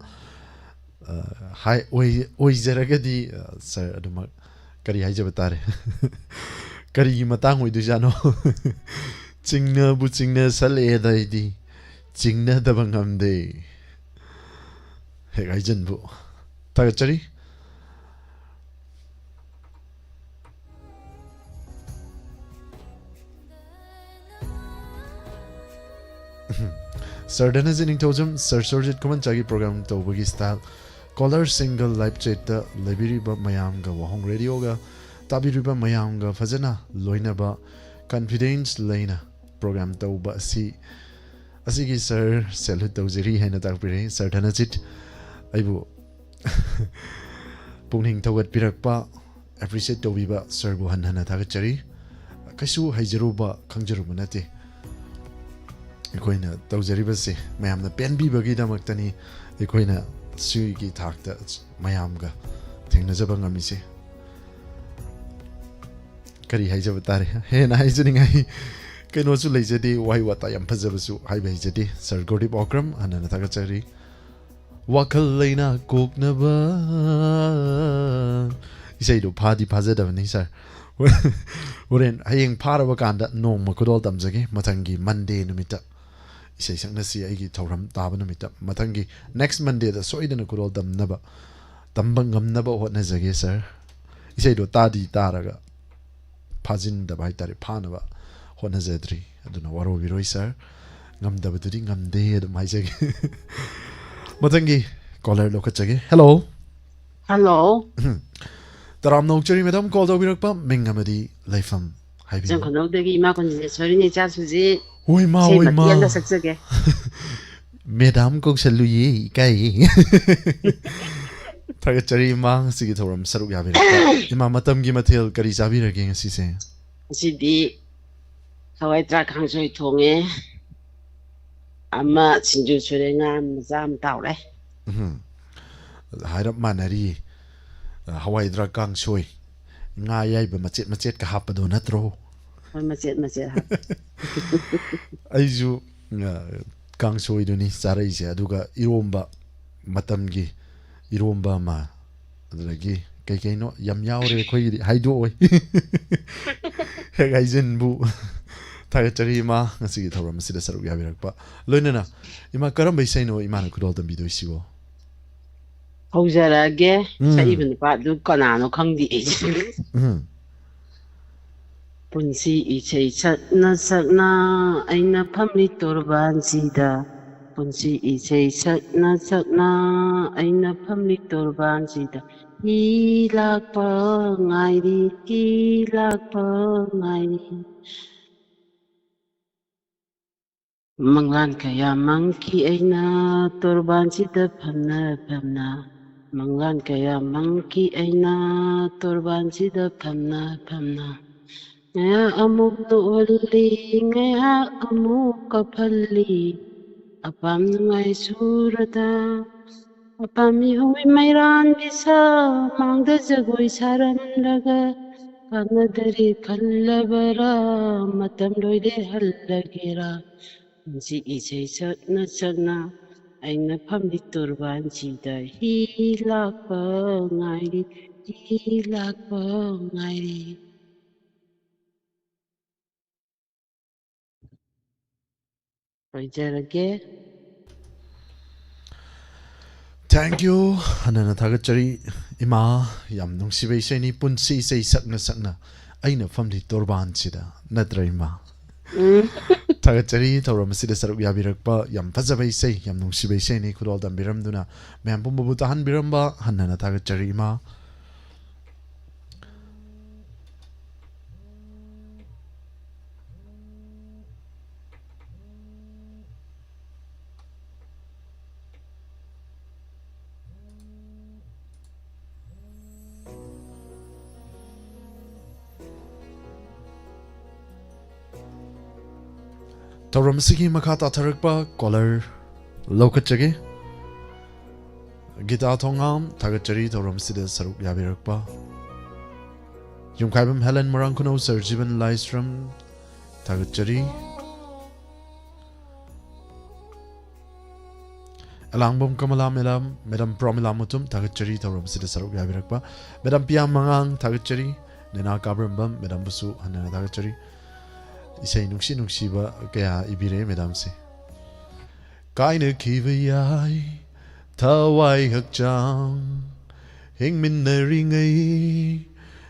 ꯑ, ꯍꯥꯏ-, ꯑꯣꯏ-, ꯑꯣꯏꯖꯔꯒꯗꯤ, ꯑ, ꯁꯔ, ꯑꯗꯨꯃꯛ ꯀꯔꯤ ꯍꯥꯏꯖꯕ ꯇꯥꯔꯦ? ꯀꯔꯤꯒꯤ ꯃꯇꯥꯡ ꯑꯣꯏꯗꯣꯏꯖꯥꯠꯅꯣ? ꯆꯤꯡꯅꯕꯨ ꯆꯤꯡꯅꯁꯜꯂꯛꯑꯦꯗ ꯑꯩꯗꯤ꯫ ꯆꯤꯡꯅꯗꯕ ꯉꯝꯗꯦ꯫ ꯍꯦꯛ ꯍꯥꯏꯖꯟꯕꯨ꯫ ꯊꯥꯒꯠꯆꯔꯤ꯫ ꯁꯔ ꯙꯅꯖꯤꯠ ꯅꯤꯡꯊꯧꯖꯝ, ꯁꯔ ꯁꯨꯔꯖꯤꯠ ꯈꯨꯃꯟꯆꯥꯒꯤ ꯄ꯭ꯔꯣꯒ꯭ꯔꯥꯝ ꯇꯧꯕꯒꯤ ꯁ꯭ꯇꯥꯏꯜ, ꯀꯣꯂꯔ ꯁꯤꯡꯒꯜ ꯂꯥꯏꯚ ꯆꯦꯠꯇ ꯂꯩꯕꯤꯔꯤꯕ ꯃꯌꯥꯝꯒ, ꯋꯥꯍꯣꯡ ꯔꯦꯗꯤꯑꯣꯒ ꯇꯥꯕꯤꯔꯤꯕ ꯃꯌꯥꯝꯒ ꯐꯖꯅ ꯂꯣꯏꯅꯕ, ꯀꯟꯐꯤꯗꯦꯟꯁ ꯂꯩꯅ ꯄ꯭ꯔꯣꯒ꯭ꯔꯥꯝ ꯇꯧꯕ ꯑꯁꯤ, ꯑꯁꯤꯒꯤ ꯁꯔ ꯁꯦꯂ꯭ꯌꯨꯠ ꯇꯧꯖꯔꯤ ꯍꯥꯏꯅ ꯇꯥꯛꯄꯤꯔꯦ꯫ ꯁꯔ ꯙꯅꯖꯤꯠ, ꯑꯩꯕꯨ ꯄꯨꯛꯅꯤꯡ ꯊꯧꯒꯠꯄꯤꯔꯛꯄ, ꯑꯦꯄ꯭ꯔꯤꯁꯤꯌꯦꯠ ꯇꯧꯕꯤꯕ ꯁꯔꯕꯨ ꯍꯟꯅ ꯍꯟꯅ ꯊꯥꯒꯠꯆꯔꯤ꯫ ꯀꯩꯁꯨ ꯍꯩꯖꯔꯨꯕ, ꯈꯪꯖꯔꯨꯕ ꯅꯠꯇꯦ꯫ ꯑꯩꯈꯣꯏꯅ ꯇꯧꯖꯔꯤꯕꯁꯦ ꯃꯌꯥꯝꯅ ꯄꯦꯟꯕꯤꯕꯒꯤꯗꯃꯛꯇꯅꯤ ꯑꯩꯈꯣꯏꯅ ꯁꯤꯒꯤ ꯊꯥꯛꯇ ꯃꯌꯥꯝꯒ ꯊꯦꯡꯅꯖꯕ ꯉꯝꯃꯤꯁꯦ꯫ ꯀꯔꯤ ꯍꯥꯏꯖꯕ ꯇꯥꯔꯦ? ꯍꯦꯟꯅ ꯍꯥꯏꯖꯅꯤꯡꯉꯥꯏ ꯀꯩꯅꯣꯁꯨ ꯂꯩꯖꯗꯦ, ꯋꯥꯍꯩ ꯋꯥꯇꯥ ꯌꯥꯝ ꯐꯖꯕꯁꯨ ꯍꯥꯏꯕ ꯍꯩꯖꯗꯦ꯫ ꯁꯔ ꯒꯨꯔꯗꯤꯞ ꯑꯣꯀ꯭ꯔꯝ, ꯍꯟꯅ ꯍꯟꯅ ꯊꯥꯒꯠꯆꯔꯤ꯫ ꯋꯥꯈꯜ ꯂꯩꯅꯥ ꯀꯣꯛꯅꯕ꯫ ꯏꯁꯩꯗꯣ ꯐꯥꯗꯤ ꯐꯥꯖꯗꯕꯅꯤ, ꯁꯥꯔ꯫ ꯍꯣꯔꯦꯟ, ꯍꯌꯦꯡ ꯐꯥꯔꯕ ꯀꯥꯟꯗ ꯅꯣꯡꯃ ꯈꯨꯗꯣꯜ ꯇꯝꯖꯒꯦ, ꯃꯊꯪꯒꯤ ꯃꯟꯗꯦ ꯅꯨꯃꯤꯠꯇ꯫ ꯏꯁꯩ ꯁꯛꯅꯁꯤ ꯑꯩꯒꯤ ꯊꯧꯔꯝ ꯇꯥꯕ ꯅꯨꯃꯤꯠꯇ꯫ ꯃꯊꯪꯒꯤ ꯅꯦꯛꯁ ꯃꯟꯗꯦꯗ ꯁꯣꯏꯗꯅ ꯈꯨꯗꯣꯜ ꯇꯝꯅꯕ, ꯇꯝꯕ ꯉꯝꯅꯕ ꯍꯣꯠꯅꯖꯒꯦ, ꯁꯥꯔ꯫ ꯏꯁꯩꯗꯣ ꯇꯥꯗꯤ ꯇꯥꯔꯒ ꯐꯥꯖꯤꯟꯗꯕ ꯍꯥꯏꯇꯥꯔꯦ, ꯐꯥꯅꯕ ꯍꯣꯠꯅꯖꯗ꯭ꯔꯤ꯫ ꯑꯗꯨꯅ ꯋꯥꯔꯧꯕꯤꯔꯣꯏ, ꯁꯥꯔ꯫ ꯉꯝꯗꯕꯗꯨꯗꯤ ꯉꯝꯗꯦ ꯑꯗꯨꯝ ꯍꯥꯏꯖꯒꯦ꯫ ꯃꯊꯪꯒꯤ ꯀꯣꯂꯔ ꯂꯧꯈꯠꯆꯒꯦ꯫ ꯍꯦꯜꯂꯣ꯫ ꯍꯦꯜꯂꯣ꯫ ꯎꯝ꯫ ꯇꯔꯥꯝꯅ ꯑꯣꯛꯆꯔꯤ, ꯃꯦꯗꯥꯝ, ꯀꯣꯜ ꯇꯧꯕꯤꯔꯛꯄ꯫ ꯃꯤꯡ ꯑꯃꯗꯤ ꯂꯩꯐꯝ ꯍꯥꯏꯕꯤꯌꯨ꯫ ꯆꯪꯈꯣꯡꯅꯧꯗꯒꯤ ꯏꯃꯥ ꯀꯨꯟꯖꯦꯁꯣꯔꯤꯅꯤ, ꯏꯆꯥ ꯁꯨꯖꯤ꯫ ꯍꯣꯏ, ꯃꯥ, ꯏꯁꯩ ꯍꯣꯏ, ꯃꯇꯦꯛ ꯃꯥ꯫ ꯑꯃ ꯁꯛꯆꯒꯦ꯫ ꯃꯦꯗꯥꯝ ꯀꯧꯁꯜꯂꯨꯌꯦ, ꯏꯀꯥꯏꯌꯦ꯫ ꯊꯥꯒꯠꯆꯔꯤ, ꯏꯃꯥ, ꯉꯁꯤꯒꯤ ꯊꯧꯔꯝ ꯁꯔꯨꯛ ꯌꯥꯕꯤꯔꯛꯄ꯫ ꯏꯃꯥ, ꯃꯇꯝꯒꯤ ꯃꯊꯦꯜ ꯀꯔꯤ ꯆꯥꯕꯤꯔꯒꯦ ꯉꯁꯤꯁꯦ? ꯉꯁꯤꯗꯤ ꯍꯋꯥꯏ ꯊ꯭ꯔꯥꯛ ꯀꯥꯡꯁꯣꯏ ꯊꯣꯡꯉꯦ꯫ ꯑꯃ ꯁꯤꯡꯖꯨ ꯁꯨꯔꯦ, ꯉꯥ ꯃꯆꯥ ꯑꯃ ꯇꯥꯎꯔꯦ꯫ ꯎꯝ꯫ ꯍꯥꯏꯔꯞ ꯃꯥꯟꯅꯔꯤ꯫ ꯍꯋꯥꯏ ꯊ꯭ꯔꯥꯛ ꯀꯥꯡꯁꯣꯏ, ꯉꯥ ꯑꯌꯥꯏꯕ ꯃꯆꯦꯠ ꯃꯆꯦꯠꯀ ꯍꯥꯞꯄꯗꯣ ꯅꯠꯇ꯭ꯔꯣ? ꯍꯣꯏ, ꯃꯆꯦꯠ ꯃꯆꯦꯠ ꯍꯥꯞꯄꯦ꯫ ꯑꯩꯁꯨ, ꯑ, ꯀꯥꯡꯁꯣꯏꯗꯨꯅꯤ ꯆꯥꯔꯛꯏꯁꯦ, ꯑꯗꯨꯒ ꯏꯔꯣꯝꯕ, ꯃꯇꯝꯒꯤ ꯏꯔꯣꯝꯕ ꯑꯃ, ꯑꯗꯨꯗꯒꯤ ꯀꯩ ꯀꯩꯅꯣ ꯌꯥꯝ ꯌꯥꯎꯔꯦ ꯑꯩꯈꯣꯏꯒꯤꯗꯤ, ꯍꯥꯏꯗꯣꯛꯑꯣꯏ꯫ ꯍꯦꯛ ꯍꯥꯏꯖꯤꯟꯕꯨ꯫ ꯊꯥꯒꯠꯆꯔꯤ, ꯏꯃꯥ, ꯉꯁꯤꯒꯤ ꯊꯧꯔꯝ ꯑꯁꯤꯗ ꯁꯔꯨꯛ ꯌꯥꯕꯤꯔꯛꯄ꯫ ꯂꯣꯏꯅꯅ, ꯏꯃꯥ, ꯀꯔꯝꯕ ꯏꯁꯩꯅꯣ ꯏꯃꯥꯅ ꯈꯨꯗꯣꯜ ꯇꯝꯕꯤꯗꯣꯏꯁꯤꯕꯣ? ꯍꯧꯖꯔꯛꯑꯒꯦ꯫ ꯎꯝ꯫ ꯁꯛꯏꯕ ꯅꯨꯄꯥꯗꯨ ꯀꯅꯥꯅꯣ ꯈꯪꯗꯦ ꯑꯩꯁꯦ꯫ ꯎꯝ꯫ ꯄꯨꯟꯁꯤ ꯏꯁꯩ ꯁꯛꯅ ꯁꯛꯅ ꯑꯩꯅ ꯐꯝꯂꯤ ꯇꯣꯔꯕꯥꯟꯁꯤꯗ꯫ ꯄꯨꯟꯁꯤ ꯏꯁꯩ ꯁꯛꯅ ꯁꯛꯅ ꯑꯩꯅ ꯐꯝꯂꯤ ꯇꯣꯔꯕꯥꯟꯁꯤꯗ꯫ ꯍꯤ ꯂꯥꯛꯄ ꯉꯥꯏꯔꯤ, ꯍꯤ ꯂꯥꯛꯄ ꯉꯥꯏꯔꯤ꯫ ꯃꯪꯂꯥꯟ ꯀꯌꯥ ꯃꯪꯈꯤ ꯑꯩꯅ ꯇꯣꯔꯕꯥꯟꯁꯤꯗ ꯐꯝꯅ ꯐꯝꯅ꯫ ꯃꯪꯂꯥꯟ ꯀꯌꯥ ꯃꯪꯈꯤ ꯑꯩꯅ ꯇꯣꯔꯕꯥꯟꯁꯤꯗ ꯐꯝꯅ ꯐꯝꯅ꯫ ꯉꯥꯏꯍꯥꯛ ꯑꯃꯨꯛ ꯅꯣꯛꯍꯜꯂꯤ, ꯉꯥꯏꯍꯥꯛ ꯑꯃꯨꯛ ꯀꯞꯍꯜꯂꯤ꯫ ꯑꯄꯥꯝ ꯅꯨꯡꯉꯥꯏ ꯁꯨꯔꯗ ꯑꯄꯥꯝꯃꯤ ꯍꯨꯏ ꯃꯩꯔꯥꯟꯕꯤ ꯁꯥ ꯃꯥꯡꯗ ꯖꯒꯣꯏ ꯁꯥꯔꯝꯂꯒ ꯀꯥꯟꯅꯗꯔꯦ ꯈꯜꯂꯕꯔꯥ? ꯃꯇꯝ ꯂꯣꯏꯔꯦ ꯍꯜꯂꯒꯦꯔꯥ? ꯄꯨꯟꯁꯤ ꯏꯁꯩ ꯁꯛꯅ ꯁꯛꯅ ꯑꯩꯅ ꯐꯝꯂꯤ ꯇꯣꯔꯕꯥꯟꯁꯤꯗ ꯍꯤ ꯂꯥꯛꯄ ꯉꯥꯏꯔꯤ, ꯍꯤ ꯂꯥꯛꯄ ꯉꯥꯏꯔꯤ꯫ ꯂꯣꯏꯖꯔꯒꯦ꯫ Thank you꯫ ꯍꯟꯅꯅ ꯊꯥꯒꯠꯆꯔꯤ ꯏꯃꯥ꯫ ꯌꯥꯝ ꯅꯨꯡꯁꯤꯕ ꯏꯁꯩꯅꯤ, ꯄꯨꯟꯁꯤ ꯏꯁꯩ ꯁꯛꯅ ꯁꯛꯅ ꯑꯩꯅ ꯐꯝꯂꯤ ꯇꯣꯔꯕꯥꯟꯁꯤꯗ, ꯅꯠꯇ꯭ꯔ ꯏꯃꯥ? ꯊꯥꯒꯠꯆꯔꯤ ꯊꯧꯔꯝ ꯑꯁꯤꯗ ꯁꯔꯨꯛ ꯌꯥꯕꯤꯔꯛꯄ꯫ ꯌꯥꯝ ꯐꯖꯕ ꯏꯁꯩ, ꯌꯥꯝ ꯅꯨꯡꯁꯤꯕ ꯏꯁꯩꯅꯤ꯫ ꯈꯨꯗꯣꯜ ꯇꯝꯕꯤꯔꯝꯗꯨꯅ ꯃꯌꯥꯝ ꯄꯨꯝꯕꯕꯨ ꯇꯥꯍꯟꯕꯤꯔꯝꯕ ꯍꯟꯅꯅ ꯊꯥꯒꯠꯆꯔꯤ ꯏꯃꯥ꯫ ꯊꯧꯔꯝ ꯑꯁꯤꯒꯤ ꯃꯈꯥ ꯇꯥꯊꯔꯛꯄ caller ꯂꯧꯈꯠꯆꯒꯦ꯫ ꯒꯤꯇꯥ ꯊꯣꯉꯥꯝ, ꯊꯥꯒꯠꯆꯔꯤ ꯊꯧꯔꯝ ꯑꯁꯤꯗ ꯁꯔꯨꯛ ꯌꯥꯕꯤꯔꯛꯄ꯫ ꯌꯨꯝꯈꯥꯏꯕꯝ ꯍꯦꯂꯦꯟ, ꯃꯣꯏꯔꯥꯡ ꯈꯨꯅꯧ, ꯁꯔ ꯖꯤꯕꯟ ꯂꯥꯏꯁ꯭ꯔꯝ, ꯊꯥꯒꯠꯆꯔꯤ꯫ ꯑꯦꯂꯥꯡꯕꯝ ꯀꯃꯂꯥ ꯃꯦꯗꯥꯝ, ꯃꯦꯗꯥꯝ ꯄ꯭ꯔꯣꯃꯤꯂꯥ ꯃꯨꯇꯨꯝ, ꯊꯥꯒꯠꯆꯔꯤ ꯊꯧꯔꯝ ꯑꯁꯤꯗ ꯁꯔꯨꯛ ꯌꯥꯕꯤꯔꯛꯄ꯫ ꯃꯦꯗꯥꯝ ꯄꯤꯌꯥ ꯃꯉꯥꯡ, ꯊꯥꯒꯠꯆꯔꯤ꯫ ꯅꯦꯅꯥ ꯀꯥꯕ꯭ꯔꯝꯕꯝ, ꯃꯦꯗꯥꯝꯕꯨꯁꯨ ꯍꯟꯅꯅ ꯊꯥꯒꯠꯆꯔꯤ꯫ ꯏꯁꯩ ꯅꯨꯡꯁꯤ ꯅꯨꯡꯁꯤꯕ ꯀꯌꯥ ꯏꯕꯤꯔꯛꯑꯦ ꯃꯦꯗꯥꯝꯁꯦ꯫ ꯀꯥꯏꯅꯈꯤꯕ ꯌꯥꯏ ꯊꯋꯥꯏ ꯍꯛꯆꯥꯡ, ꯍꯤꯡꯃꯤꯟꯅꯔꯤꯉꯩ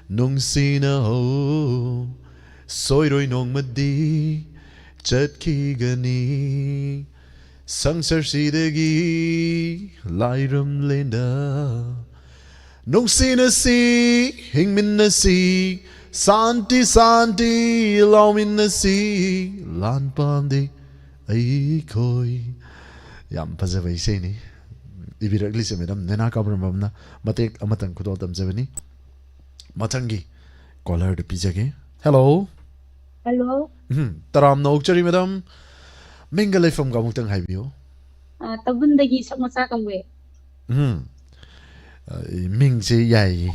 ꯅꯨꯡꯁꯤꯅꯍꯧ꯫ ꯁꯣꯏꯔꯣꯏ ꯅꯣꯡꯃꯗꯤ ꯆꯠꯈꯤꯒꯅꯤ ꯁꯪꯁꯥꯔꯁꯤꯗꯒꯤ ꯂꯥꯏꯔꯝꯂꯦꯅ꯫ ꯅꯨꯡꯁꯤꯅꯁꯤ, ꯍꯤꯡꯃꯤꯟꯅꯁꯤ, ꯁꯥꯟꯇꯤ ꯁꯥꯟꯇꯤ ꯂꯥꯎꯃꯤꯟꯅꯁꯤ, ꯂꯥꯟ ꯄꯥꯝꯗꯦ ꯑꯩꯈꯣꯏ꯫ ꯌꯥꯝ ꯐꯖꯕ ꯏꯁꯩꯅꯤ꯫ ꯏꯕꯤꯔꯛꯂꯤꯁꯦ ꯃꯦꯗꯥꯝ ꯅꯦꯅꯥ ꯀꯥꯕ꯭ꯔꯝꯕꯝꯅ꯫ ꯃꯇꯦꯛ ꯑꯃꯇꯪ ꯈꯨꯗꯣꯜ ꯇꯝꯖꯕꯅꯤ꯫ ꯃꯊꯪꯒꯤ ꯀꯣꯂꯔꯗ ꯄꯤꯖꯒꯦ꯫ ꯍꯦꯜꯂꯣ꯫ ꯍꯦꯜꯂꯣ꯫ ꯎꯝ, ꯇꯔꯥꯝꯅ ꯑꯣꯛꯆꯔꯤ ꯃꯦꯗꯥꯝ꯫ ꯃꯤꯡꯒ ꯂꯩꯐꯝꯒ ꯑꯃꯨꯛꯇꯪ ꯍꯥꯏꯕꯤꯌꯨ꯫ ꯑ, ꯇꯥꯕꯨꯟꯗꯒꯤ ꯁꯛ ꯃꯆꯥ ꯀꯧꯋꯦ꯫ ꯎꯝ꯫ ꯑ, ꯃꯤꯡꯁꯦ ꯌꯥꯏꯌꯦ꯫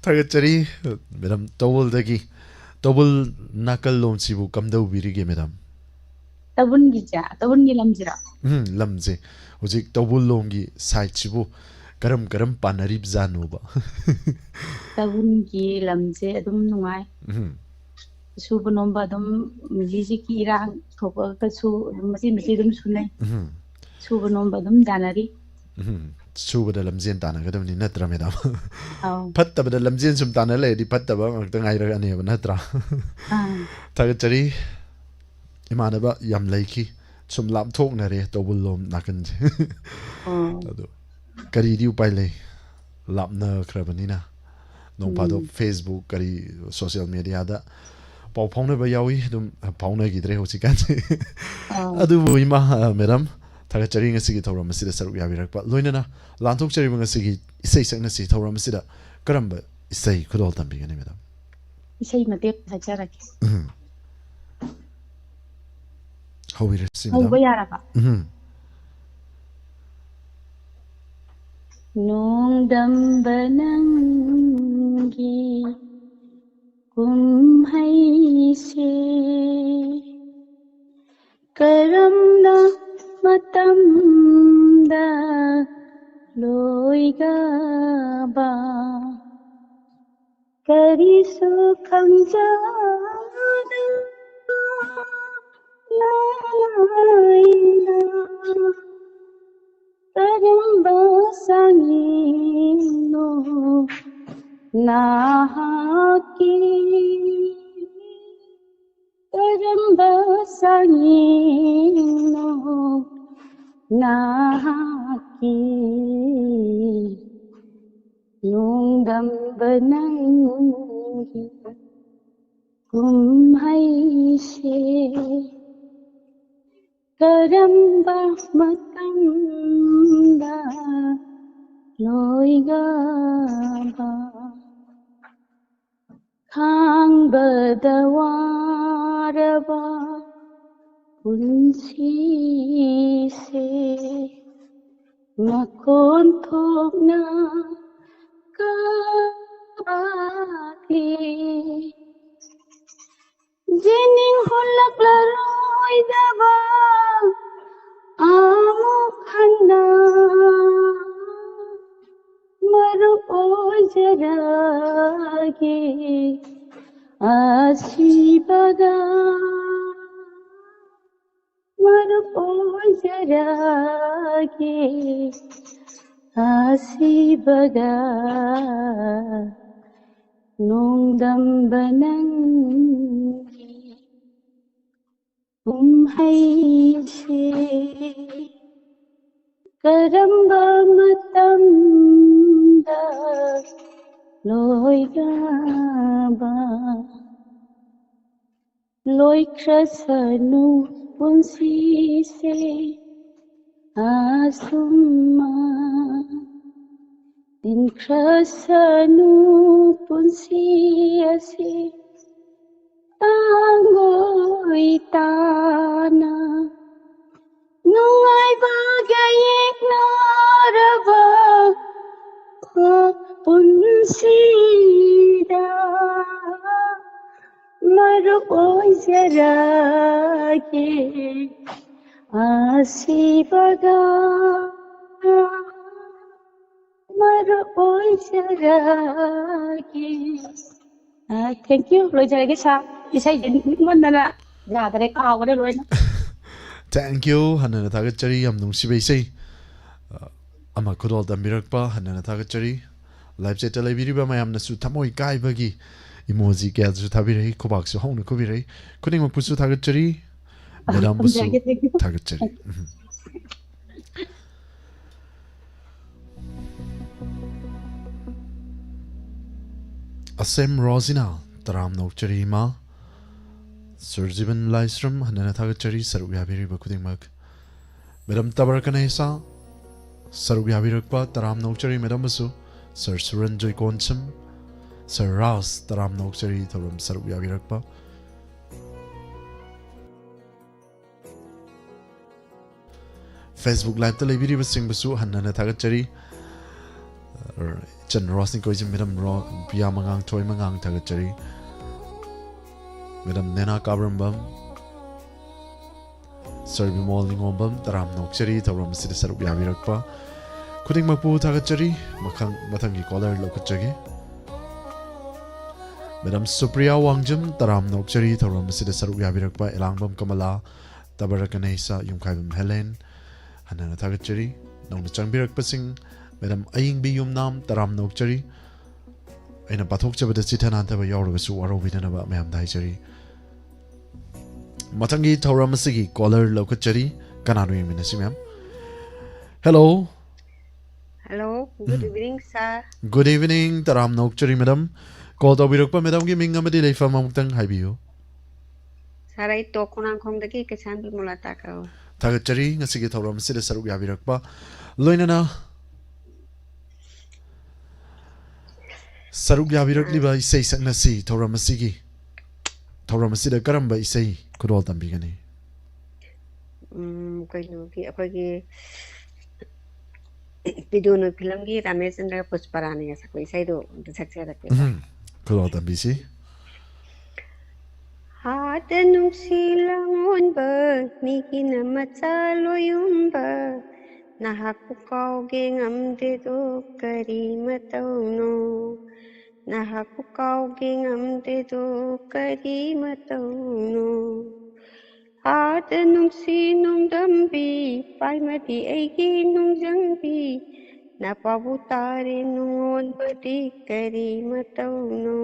ꯊꯥꯒꯠꯆꯔꯤ ꯃꯦꯗꯥꯝ꯫ ꯇꯧꯕꯜꯗꯒꯤ, ꯇꯧꯕꯜ ꯅꯥꯀꯜ ꯂꯣꯝꯁꯤꯕꯨ ꯀꯝꯗꯧꯕꯤꯔꯤꯒꯦ ꯃꯦꯗꯥꯝ? ꯇꯥꯕꯨꯟꯒꯤꯁꯦ, ꯇꯥꯕꯨꯟꯒꯤ ꯂꯝꯁꯤꯔꯣ? ꯎꯝ, ꯂꯝꯁꯦ ꯍꯧꯖꯤꯛ ꯇꯧꯕꯜ ꯂꯣꯝꯒꯤ ꯁꯥꯏꯠꯁꯤꯕꯨ ꯀꯔꯝ ꯀꯔꯝ ꯄꯥꯟꯅꯔꯤꯕꯖꯥꯠꯅꯣꯕ? ꯇꯥꯕꯨꯟꯒꯤ ꯂꯝꯁꯦ ꯑꯗꯨꯝ ꯅꯨꯡꯉꯥꯏ꯫ ꯎꯝ꯫ ꯁꯨꯕ ꯅꯣꯝꯕ ꯑꯗꯨꯝ, ꯍꯧꯖꯤꯛ ꯍꯧꯖꯤꯛꯀꯤ ꯏꯔꯥꯡ ꯊꯣꯛꯄꯒꯁꯨ ꯑꯗꯨꯝ ꯃꯆꯤ ꯃꯆꯤ ꯑꯗꯨꯝ ꯁꯨꯅꯩ꯫ ꯎꯝ꯫ ꯁꯨꯕ ꯅꯣꯝꯕ ꯑꯗꯨꯝ ꯌꯥꯅꯔꯤ꯫ ꯎꯝ꯫ ꯁꯨꯕꯗ ꯂꯝꯖꯦꯟ ꯇꯥꯟꯅꯒꯗꯕꯅꯤ ꯅꯠꯇ꯭ꯔꯥ ꯃꯦꯗꯥꯝ? ꯑꯧ꯫ ꯐꯠꯇꯕꯗ ꯂꯝꯖꯦꯟ ꯁꯨꯝ ꯇꯥꯟꯅ ꯂꯩꯔꯗꯤ ꯐꯠꯇꯕ ꯉꯥꯛꯇ ꯉꯥꯏꯔꯛꯑꯅꯦꯕ ꯅꯠꯇ꯭ꯔꯥ? ꯑꯥ꯫ ꯊꯥꯒꯠꯆꯔꯤ꯫ ꯏꯃꯥꯟꯅꯕ ꯌꯥꯝ ꯂꯩꯈꯤ꯫ ꯁꯨꯝ ꯂꯥꯞꯊꯣꯛꯅꯔꯦ ꯇꯧꯕꯜ ꯂꯣꯝ ꯅꯥꯀꯟꯁꯦ꯫ ꯑꯣ꯫ ꯑꯗꯣ ꯀꯔꯤꯗꯤ ꯎꯄꯥꯏ ꯂꯩ? ꯂꯥꯞꯅꯈ꯭ꯔꯕꯅꯤꯅ꯫ ꯅꯣꯡ ꯐꯥꯗꯣꯛ ꯎꯝ꯫ Facebook ꯀꯔꯤ social mediaꯗ ꯄꯥꯎ ꯐꯥꯎꯅꯕ ꯌꯥꯎꯏ, ꯑꯗꯨꯝ ꯐꯥꯎꯅꯈꯤꯗ꯭ꯔꯦ ꯍꯧꯖꯤꯛꯀꯥꯟꯁꯦ꯫ ꯑꯥ꯫ ꯑꯗꯨꯕꯨ ꯏꯃꯥ, ꯑ, ꯃꯦꯗꯥꯝ, ꯊꯥꯒꯠꯆꯔꯤ ꯉꯁꯤꯒꯤ ꯊꯧꯔꯝ ꯑꯁꯤꯗ ꯁꯔꯨꯛ ꯌꯥꯕꯤꯔꯛꯄ꯫ ꯂꯣꯏꯅꯅ ꯂꯥꯟꯊꯣꯛꯆꯔꯤꯕ ꯉꯁꯤꯒꯤ ꯏꯁꯩ ꯁꯛꯅꯁꯤ ꯊꯧꯔꯝ ꯑꯁꯤꯗ ꯀꯔꯝꯕ ꯏꯁꯩ ꯈꯨꯗꯣꯜ ꯇꯝꯕꯤꯒꯅꯤ ꯃꯦꯗꯥꯝ? ꯏꯁꯩ ꯃꯇꯦꯛ ꯁꯛꯆꯔꯛꯀꯦ꯫ ꯎꯝ꯫ ꯍꯧꯕꯤꯔꯁꯤ ꯃꯦꯗꯥꯝ꯫ ꯍꯧꯕ ꯌꯥꯔꯕ? ꯎꯝ꯫ ꯅꯣꯡꯗꯝꯕ ꯅꯪꯒꯤ ꯀꯨꯝꯍꯩꯁꯦ ꯀꯔꯝꯅ ꯃꯇꯝꯗ ꯂꯣꯏꯒꯕ? ꯀꯔꯤꯁꯨ ꯈꯪꯖꯗꯅ ꯀꯔꯝꯕ ꯆꯥꯡꯌꯦꯡꯅꯣ ꯅꯍꯥꯛꯀꯤ? ꯀꯔꯝꯕ ꯆꯥꯡꯌꯦꯡꯅꯣ ꯅꯍꯥꯛꯀꯤ ꯅꯣꯡꯗꯝꯕ ꯅꯪꯒꯤ ꯀꯨꯝꯍꯩꯁꯦ? ꯀꯔꯝꯕ ꯃꯇꯝꯗ ꯂꯣꯏꯒꯕ ꯈꯥꯡꯕꯗ ꯋꯥꯔꯕ ꯄꯨꯟꯁꯤꯁꯦ ꯃꯈꯣꯟ ꯊꯣꯛꯅ ꯀꯥꯞꯂꯤ꯫ ꯌꯦꯡꯅꯤꯡ ꯍꯨꯜꯂꯛꯂꯔꯣꯏꯗꯕ ꯑꯃꯨꯛ ꯍꯟꯅ ꯃꯔꯨꯞ ꯑꯣꯏꯖꯔꯒꯦ ꯑꯁꯤꯕꯒ ꯃꯔꯨꯞ ꯑꯣꯏꯖꯔꯒꯦ ꯑꯁꯤꯕꯒ ꯅꯣꯡꯗꯝꯕ ꯅꯪꯒꯤ ꯀꯨꯝꯍꯩꯁꯦ ꯀꯔꯝꯕ ꯃꯇꯝꯗ ꯂꯣꯏꯒꯕ ꯂꯣꯏꯈ꯭ꯔꯁꯅꯨ ꯄꯨꯟꯁꯤꯁꯦ ꯑꯁꯨꯝꯅ ꯇꯤꯟꯈ꯭ꯔꯁꯅꯨ ꯄꯨꯟꯁꯤ ꯑꯁꯤ ꯇꯥꯡꯒꯣꯏ ꯇꯥꯅ ꯅꯨꯡꯉꯥꯏꯕꯒ ꯌꯦꯛꯅꯔꯕ ꯄꯨꯟꯁꯤꯗ ꯃꯔꯨꯞ ꯑꯣꯏꯖꯔꯒꯦ ꯑꯁꯤꯕꯒ ꯃꯔꯨꯞ ꯑꯣꯏꯖꯔꯒꯦ꯫ Thank you. ꯂꯣꯏꯖꯔꯒꯦ ꯁꯥꯔ꯫ ꯏꯁꯩꯁꯦ ꯅꯤꯛꯃꯟꯗꯅ ꯌꯥꯗꯔꯦ, ꯀꯥꯎꯒꯔꯦ ꯂꯣꯏꯅ꯫ Thank you. ꯍꯟꯅ ꯍꯟꯅ ꯊꯥꯒꯠꯆꯔꯤ, ꯌꯥꯝ ꯅꯨꯡꯁꯤꯕ ꯏꯁꯩ꯫ ꯑ, ꯑꯃ ꯈꯨꯗꯣꯜ ꯇꯝꯕꯤꯔꯛꯄ ꯍꯟꯅ ꯍꯟꯅ ꯊꯥꯒꯠꯆꯔꯤ꯫ Live chat ꯇ ꯂꯩꯕꯤꯔꯤꯕ ꯃꯌꯥꯝꯅꯁꯨ ꯊꯃꯣꯏ ꯀꯥꯏꯕꯒꯤ Emoji ꯀꯌꯥꯁꯨ ꯊꯥꯕꯤꯔꯛꯏ, ꯈꯨꯕꯥꯛꯁꯨ ꯍꯧꯅ ꯈꯨꯕꯤꯔꯛꯏ꯫ ꯈꯨꯗꯤꯡꯃꯛꯄꯨꯁꯨ ꯊꯥꯒꯠꯆꯔꯤ꯫ Madamꯕꯨꯁꯨ ꯊꯥꯒꯠꯆꯔꯤ꯫ ꯎꯝ꯫ ꯑꯁꯦꯝ ꯔꯣꯖꯤꯅꯥ, ꯇꯔꯥꯝꯅ ꯑꯣꯛꯆꯔꯤ ꯏꯃꯥ꯫ ꯁꯨꯔꯖꯤꯕꯟ ꯂꯥꯏꯁ꯭ꯔꯝ, ꯍꯟꯅꯅ ꯊꯥꯒꯠꯆꯔꯤ ꯁꯔꯨꯛ ꯌꯥꯕꯤꯔꯤꯕ ꯈꯨꯗꯤꯡꯃꯛ꯫ Madam ꯇꯕꯔ ꯀꯅꯦꯁꯥ, ꯁꯔꯨꯛ ꯌꯥꯕꯤꯔꯛꯄ ꯇꯔꯥꯝꯅ ꯑꯣꯛꯆꯔꯤ madamꯕꯨꯁꯨ꯫ Sir ꯁꯨꯔꯟꯖꯣꯏ ꯀꯣꯟꯁꯝ, Sir ꯔꯥꯖ, ꯇꯔꯥꯝꯅ ꯑꯣꯛꯆꯔꯤ ꯊꯧꯔꯝ ꯁꯔꯨꯛ ꯌꯥꯕꯤꯔꯛꯄ꯫ Facebook Liveꯇ ꯂꯩꯕꯤꯔꯤꯕꯁꯤꯡꯕꯨꯁꯨ ꯍꯟꯅ ꯍꯟꯅ ꯊꯥꯒꯠꯆꯔꯤ꯫ ꯏꯆꯟ ꯔꯣꯁꯅꯤ ꯀꯣꯏꯖꯝ, Madam ꯔꯣ-, ꯄꯤꯌꯥ ꯃꯉꯥꯡꯊꯣꯏ ꯃꯉꯥꯡ ꯊꯥꯒꯠꯆꯔꯤ꯫ Madam ꯅꯦꯅꯥ ꯀꯥꯕ꯭ꯔꯝꯕꯝ, Sir ꯕꯤꯃꯣꯜ ꯅꯤꯉꯣꯝꯕꯝ, ꯇꯔꯥꯝꯅ ꯑꯣꯛꯆꯔꯤ ꯊꯧꯔꯝ ꯑꯁꯤꯗ ꯁꯔꯨꯛ ꯌꯥꯕꯤꯔꯛꯄ ꯈꯨꯗꯤꯡꯃꯛꯄꯨ ꯊꯥꯒꯠꯆꯔꯤ꯫ ꯃꯈꯪ-, ꯃꯊꯪꯒꯤ caller ꯂꯧꯈꯠꯆꯒꯦ꯫ Madam ꯁꯨꯄ꯭ꯔꯤꯌꯥ ꯋꯥꯡꯖꯝ, ꯇꯔꯥꯝꯅ ꯑꯣꯛꯆꯔꯤ ꯊꯧꯔꯝ ꯑꯁꯤꯗ ꯁꯔꯨꯛ ꯌꯥꯕꯤꯔꯛꯄ꯫ ꯑꯦꯂꯥꯡꯕꯝ ꯀꯃꯂꯥ, ꯇꯕꯔ ꯀꯅꯦꯁꯥ, ꯌꯨꯝꯈꯥꯏꯕꯝ ꯍꯦꯂꯦꯟ, ꯍꯟꯅ ꯍꯟꯅ ꯊꯥꯒꯠꯆꯔꯤ꯫ ꯅꯧꯅ ꯆꯪꯕꯤꯔꯛꯄꯁꯤꯡ, Madam ꯑꯌꯤꯡꯕꯤ ꯌꯨꯝꯅꯥꯝ, ꯇꯔꯥꯝꯅ ꯑꯣꯛꯆꯔꯤ꯫ ꯑꯩꯅ ꯄꯥꯊꯣꯛꯆꯕꯗ ꯆꯤꯊ ꯅꯥꯟꯊꯕ ꯌꯥꯎꯔꯒꯁꯨ ꯋꯥꯔꯧꯕꯤꯗꯅꯕ ꯃꯌꯥꯝꯗ ꯍꯥꯏꯖꯔꯤ꯫ ꯃꯊꯪꯒꯤ ꯊꯧꯔꯝ ꯑꯁꯤꯒꯤ caller ꯂꯧꯈꯠꯆꯔꯤ꯫ ꯀꯅꯥꯅꯣ ꯌꯦꯡꯃꯤꯟꯅꯁꯤ, ma'am? Hello꯫ Hello, good ꯎꯝ꯫ Evening, sir꯫ Good evening, ꯇꯔꯥꯝꯅ ꯑꯣꯛꯆꯔꯤ, madam꯫ Call ꯇꯧꯕꯤꯔꯛꯄ madamꯒꯤ ꯃꯤꯡ ꯑꯃꯗꯤ ꯂꯩꯐꯝ ꯑꯃꯨꯛꯇꯪ ꯍꯥꯏꯕꯤꯌꯨ꯫ Sir, ꯑꯩ ꯇꯣꯞ ꯈꯣꯡꯅꯥꯡꯈꯣꯡꯗꯒꯤ ꯀꯩꯁꯥꯝꯕꯤ ꯃꯣꯂꯥꯇꯥ ꯀꯧꯏ꯫ ꯊꯥꯒꯠꯆꯔꯤ ꯉꯁꯤꯒꯤ ꯊꯧꯔꯝ ꯑꯁꯤꯗ ꯁꯔꯨꯛ ꯌꯥꯕꯤꯔꯛꯄ꯫ ꯂꯣꯏꯅꯅ ꯁꯔꯨꯛ ꯌꯥꯕꯤꯔꯛꯂꯤꯕ ꯏꯁꯩ ꯁꯛꯅꯁꯤ ꯊꯧꯔꯝ ꯑꯁꯤꯒꯤ, ꯊꯧꯔꯝ ꯑꯁꯤꯗ ꯀꯔꯝꯕ ꯏꯁꯩ ꯈꯨꯗꯣꯜ ꯇꯝꯕꯤꯒꯅꯤ? ꯎꯝ, ꯀꯩꯅꯣꯒꯤ, ꯑꯩꯈꯣꯏꯒꯤ ꯄꯤꯗꯣꯅꯨ ꯐꯤꯂꯝꯒꯤ ꯔꯥꯃꯦꯁꯆꯟꯗ꯭ꯔ ꯄꯨꯁꯄꯔꯥꯅꯤꯒ ꯁꯛꯄ ꯏꯁꯩꯗꯣ ꯑꯝꯇ ꯁꯛꯆꯔꯛꯀꯦ꯫ ꯎꯝ, ꯈꯨꯗꯣꯜ ꯇꯝꯕꯤꯁꯤ꯫ ꯍꯥꯗ ꯅꯨꯡꯁꯤ ꯂꯥꯡꯑꯣꯟꯕ, ꯃꯤꯒꯤꯅ ꯃꯆꯥ ꯂꯣꯌꯨꯝꯕ, ꯅꯍꯥꯛꯄꯨ ꯀꯥꯎꯒꯦ ꯉꯝꯗꯦꯗꯣ ꯀꯔꯤ ꯃꯇꯧꯅꯣ? ꯅꯍꯥꯛꯄꯨ ꯀꯥꯎꯒꯦ ꯉꯝꯗꯦꯗꯣ ꯀꯔꯤ ꯃꯇꯧꯅꯣ? ꯍꯥꯗ ꯅꯨꯡꯁꯤ ꯅꯣꯡꯗꯝꯕꯤ, ꯄꯥꯏꯃꯗꯤ ꯑꯩꯒꯤ ꯅꯨꯡꯖꯪꯕꯤ, ꯅꯄꯥꯕꯨ ꯇꯥꯔꯦ ꯅꯨꯡꯑꯣꯟꯕꯗꯤ ꯀꯔꯤ ꯃꯇꯧꯅꯣ?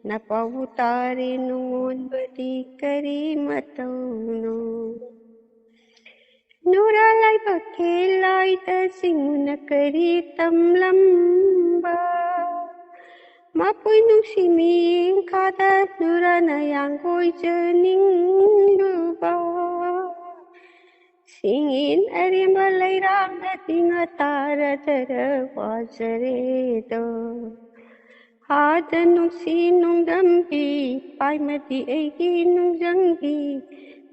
ꯅꯄꯥꯎꯕꯨ ꯇꯥꯔꯦ ꯅꯨꯡꯉꯣꯟꯕꯗꯤ ꯀꯔꯤ ꯃꯇꯧꯅꯣ? ꯅꯨꯔꯥ ꯂꯥꯏꯕꯛ ꯊꯦꯂꯥꯏꯗ ꯁꯤꯡꯅ ꯀꯔꯤ ꯇꯝꯂꯝꯕ? ꯃꯄꯣꯏ ꯅꯨꯡꯁꯤ ꯃꯤꯌꯦꯡ ꯈꯥꯗ ꯅꯨꯔꯥꯅ ꯌꯥꯡꯒꯣꯏꯖꯅꯤꯡꯂꯨꯕ꯫ ꯁꯤꯡꯏꯟ ꯑꯔꯦꯝꯕ ꯂꯩꯔꯥꯡꯗ ꯇꯤꯡꯉ ꯇꯥꯔꯗꯔ ꯋꯥꯖꯔꯦꯗꯣ꯫ ꯍꯥꯗ ꯅꯨꯡꯁꯤ ꯅꯨꯡꯗꯝꯕꯤ, ꯄꯥꯏꯃꯗꯤ ꯑꯩꯒꯤ ꯅꯨꯡꯖꯪꯕꯤ,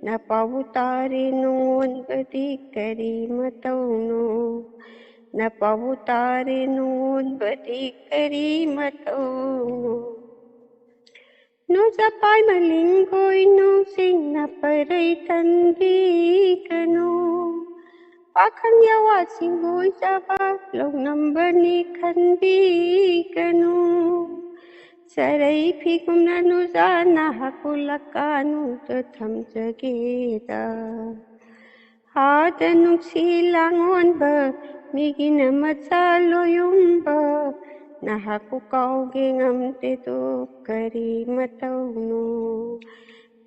ꯅꯄꯥꯎꯕꯨ ꯇꯥꯔꯦ ꯅꯨꯡꯉꯣꯟꯕꯗꯤ ꯀꯔꯤ ꯃꯇꯧꯅꯣ? ꯅꯄꯥꯎꯕꯨ ꯇꯥꯔꯦ ꯅꯨꯡꯉꯣꯟꯕꯗꯤ ꯀꯔꯤ ꯃꯇꯧꯅꯣ? ꯅꯨꯡꯖꯄꯥꯏ ꯃꯂꯤꯡꯒꯣꯏ ꯅꯨꯡꯁꯤꯡꯅ ꯄꯔꯩ ꯇꯟꯕꯤꯒꯅꯨ꯫ ꯄꯥꯈꯪ ꯌꯥꯋꯥꯁꯤꯡ ꯂꯣꯏꯖꯕ ꯂꯧꯅꯝꯕꯅꯤ ꯈꯟꯕꯤꯒꯅꯨ꯫ ꯆꯔꯩ ꯐꯤꯒꯨꯝꯅ ꯅꯨꯖꯥ ꯅꯍꯥꯛꯄꯨ ꯂꯀꯥꯅꯨꯗ ꯊꯝꯖꯒꯦꯗ꯫ ꯍꯥꯗ ꯅꯨꯡꯁꯤ ꯂꯥꯡꯑꯣꯟꯕ ꯃꯤꯒꯤꯅ ꯃꯆꯥ ꯂꯣꯌꯨꯝꯕ, ꯅꯍꯥꯛꯄꯨ ꯀꯥꯎꯒꯦ ꯉꯝꯗꯦꯗꯣ ꯀꯔꯤ ꯃꯇꯧꯅꯣ?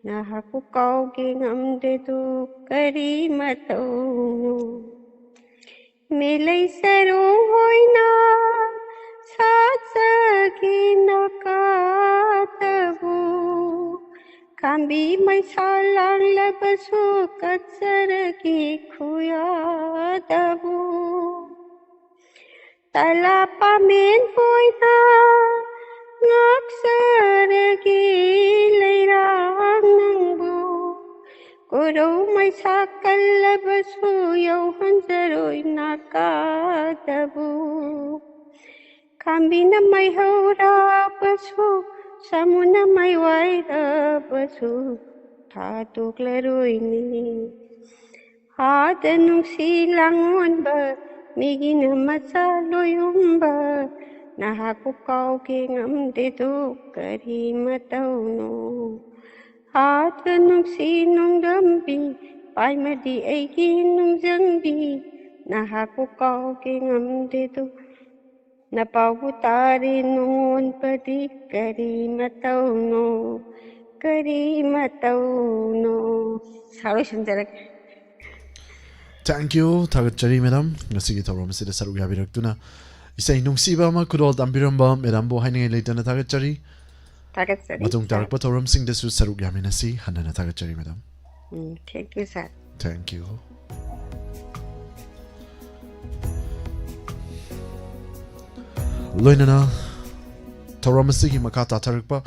ꯅꯍꯥꯛꯄꯨ ꯀꯥꯎꯒꯦ ꯉꯝꯗꯦꯗꯣ ꯀꯔꯤ ꯃꯇꯧꯅꯣ? ꯃꯦꯂꯩ ꯁꯔꯨ ꯍꯣꯏꯅ ꯁꯥꯠꯆꯒꯦ ꯅꯀꯥꯗꯕꯨ, ꯈꯥꯝꯕꯤ ꯃꯩꯁꯥ ꯂꯥꯡꯂꯕꯁꯨ ꯀꯠꯆꯔꯒꯦ ꯈꯨꯌꯥꯗꯕꯨ꯫ ꯇꯂꯥ ꯄꯥꯃꯦꯟ ꯑꯣꯏꯅ ꯉꯥꯛꯆꯔꯒꯦ ꯂꯩꯔꯥꯡ ꯅꯪꯕꯨ꯫ ꯀꯣꯔꯧ ꯃꯩꯁꯥ ꯀꯜꯂꯕꯁꯨ ꯌꯧꯍꯟꯖꯔꯣꯏ ꯅꯥꯀꯥꯗꯕꯨ꯫ ꯈꯥꯝꯕꯤꯅ ꯃꯩꯍꯧꯔꯕꯁꯨ, ꯁꯥꯃꯨꯅ ꯃꯩ ꯋꯥꯏꯔꯕꯁꯨ ꯊꯥꯗꯣꯛꯂꯔꯣꯏꯅꯦ꯫ ꯍꯥꯗ ꯅꯨꯡꯁꯤ ꯂꯥꯡꯑꯣꯟꯕ ꯃꯤꯒꯤꯅ ꯃꯆꯥ ꯂꯣꯌꯨꯝꯕ, ꯅꯍꯥꯛꯄꯨ ꯀꯥꯎꯒꯦ ꯉꯝꯗꯦꯗꯣ ꯀꯔꯤ ꯃꯇꯧꯅꯣ? ꯍꯥꯗ ꯅꯨꯡꯁꯤ ꯅꯨꯡꯗꯝꯕꯤ, ꯄꯥꯏꯃꯗꯤ ꯑꯩꯒꯤ ꯅꯨꯡꯖꯪꯕꯤ, ꯅꯍꯥꯛꯄꯨ ꯀꯥꯎꯒꯦ ꯉꯝꯗꯦꯗꯣ꯫ ꯅꯄꯥꯎꯕꯨ ꯇꯥꯔꯦ ꯅꯣꯡꯉꯣꯟꯕꯗꯤ ꯀꯔꯤ ꯃꯇꯧꯅꯣ, ꯀꯔꯤ ꯃꯇꯧꯅꯣ꯫ ꯁꯥꯔ ꯂꯣꯏꯁꯤꯟꯖꯔꯒꯦ꯫ Thank you, ꯊꯥꯒꯠꯆꯔꯤ ꯃꯦꯗꯥꯝ, ꯉꯁꯤꯒꯤ ꯊꯧꯔꯝ ꯑꯁꯤꯗ ꯁꯔꯨꯛ ꯌꯥꯕꯤꯔꯛꯇꯨꯅ꯫ ꯏꯁꯩ ꯅꯨꯡꯁꯤꯕ ꯑꯃ ꯈꯨꯗꯣꯜ ꯇꯝꯕꯤꯔꯝꯕ ꯃꯦꯗꯥꯝꯕꯨ ꯍꯥꯏꯅꯤꯡꯉꯥꯏ ꯂꯩꯇꯅ ꯊꯥꯒꯠꯆꯔꯤ꯫ ꯊꯥꯒꯠꯆꯔꯤ, ꯃꯇꯨꯡ ꯁꯥꯔ꯫ ꯇꯥꯔꯛꯄ ꯊꯧꯔꯝꯁꯤꯡꯗꯁꯨ ꯁꯔꯨꯛ ꯌꯥꯃꯤꯟꯅꯁꯤ꯫ ꯍꯟꯅ ꯍꯟꯅ ꯊꯥꯒꯠꯆꯔꯤ madam. Um, thank you, sir. Thank you. ꯂꯣꯏꯅꯅ ꯊꯧꯔꯝ ꯑꯁꯤꯒꯤ ꯃꯈꯥ ꯇꯥꯊꯔꯛꯄ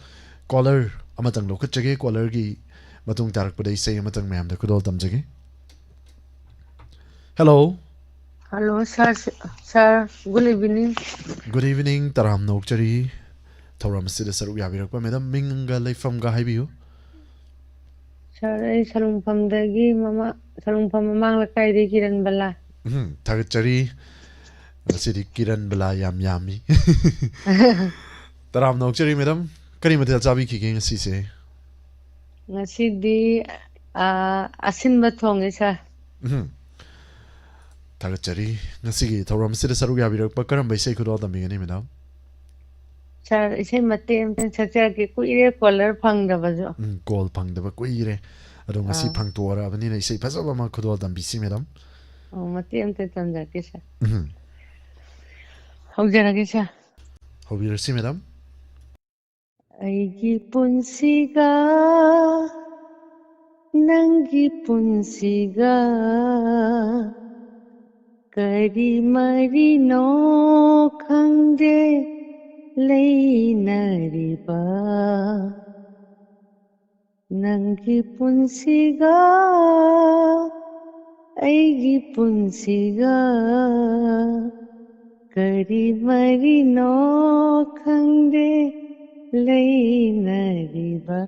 ꯀꯣꯂꯔ ꯑꯃꯇꯪ ꯂꯧꯈꯠꯆꯒꯦ꯫ ꯀꯣꯂꯔꯒꯤ ꯃꯇꯨꯡ ꯇꯥꯔꯛꯄꯗ ꯏꯁꯩ ꯑꯃꯇꯪ ꯃꯌꯥꯝꯗ ꯈꯨꯗꯣꯜ ꯇꯝꯖꯒꯦ꯫ Hello. Hello, sir. Sir, good evening. Good evening. ꯇꯔꯥꯝꯅ ꯑꯣꯛꯆꯔꯤ ꯊꯧꯔꯝ ꯑꯁꯤꯗ ꯁꯔꯨꯛ ꯌꯥꯕꯤꯔꯛꯄ꯫ ꯃꯦꯗꯥꯝ, ꯃꯤꯡꯒ ꯂꯩꯐꯝꯒ ꯍꯥꯏꯕꯤꯌꯨ꯫ Sir, ꯑꯩ ꯁꯔꯨꯡꯐꯝꯗꯒꯤ ꯃꯃꯥ-, ꯁꯔꯨꯡꯐꯝ ꯃꯃꯥꯡ ꯂꯩꯀꯥꯏꯗꯒꯤ ꯀꯤꯔꯟ ꯕꯂꯥ꯫ ꯎꯝ, ꯊꯥꯒꯠꯆꯔꯤ꯫ ꯉꯁꯤꯗꯤ ꯀꯤꯔꯟ ꯕꯂꯥ ꯌꯥꯝ ꯌꯥꯝꯃꯤ꯫ ꯇꯔꯥꯝꯅ ꯑꯣꯛꯆꯔꯤ ꯃꯦꯗꯥꯝ꯫ ꯀꯔꯤ ꯃꯊꯦꯜ ꯆꯥꯕꯤꯈꯤꯒꯦ ꯉꯁꯤꯁꯦ? ꯉꯁꯤꯗꯤ, ꯑ, ꯑꯁꯤꯟꯕ ꯊꯣꯡꯉꯦ, sir꯫ ꯎꯝ꯫ ꯊꯥꯒꯠꯆꯔꯤ꯫ ꯉꯁꯤꯒꯤ ꯊꯧꯔꯝ ꯑꯁꯤꯗ ꯁꯔꯨꯛ ꯌꯥꯕꯤꯔꯛꯄ ꯀꯔꯝꯕ ꯏꯁꯩ ꯈꯨꯗꯣꯜ ꯇꯝꯕꯤꯒꯅꯤ ꯃꯦꯗꯥꯝ? Sir, ꯏꯁꯩ ꯃꯇꯦꯛ ꯑꯃꯇꯪ ꯁꯛꯆꯔꯛꯀꯦ꯫ ꯀꯨꯏꯔꯦ ꯀꯣꯂꯔ ꯐꯪꯗꯕꯁꯨ꯫ ꯎꯝ, ꯀꯣꯜ ꯐꯪꯗꯕ ꯀꯨꯏꯔꯦ꯫ ꯑꯗꯣ ꯉꯁꯤ ꯑꯥ꯫ ꯐꯪꯇꯣꯛꯑꯔꯕꯅꯤꯅ ꯏꯁꯩ ꯐꯖꯕ ꯑꯃ ꯈꯨꯗꯣꯜ ꯇꯝꯕꯤꯁꯤ ꯃꯦꯗꯥꯝ꯫ ꯑꯣ, ꯃꯇꯦꯛ ꯑꯃꯇ ꯇꯝꯖꯔꯛꯀꯦ, sir꯫ ꯎꯝ꯫ ꯍꯧꯖꯔꯒꯦ, sir꯫ ꯍꯧꯕꯤꯔꯁꯤ ꯃꯦꯗꯥꯝ꯫ ꯑꯩꯒꯤ ꯄꯨꯟꯁꯤꯒ ꯅꯪꯒꯤ ꯄꯨꯟꯁꯤꯒ ꯀꯔꯤ ꯃꯔꯤꯅꯣ ꯈꯪꯗꯦ ꯂꯩꯅꯔꯤꯕ꯫ ꯅꯪꯒꯤ ꯄꯨꯟꯁꯤꯒ ꯑꯩꯒꯤ ꯄꯨꯟꯁꯤꯒ ꯀꯔꯤ ꯃꯔꯤꯅꯣ ꯈꯪꯗꯦ ꯂꯩꯅꯔꯤꯕ꯫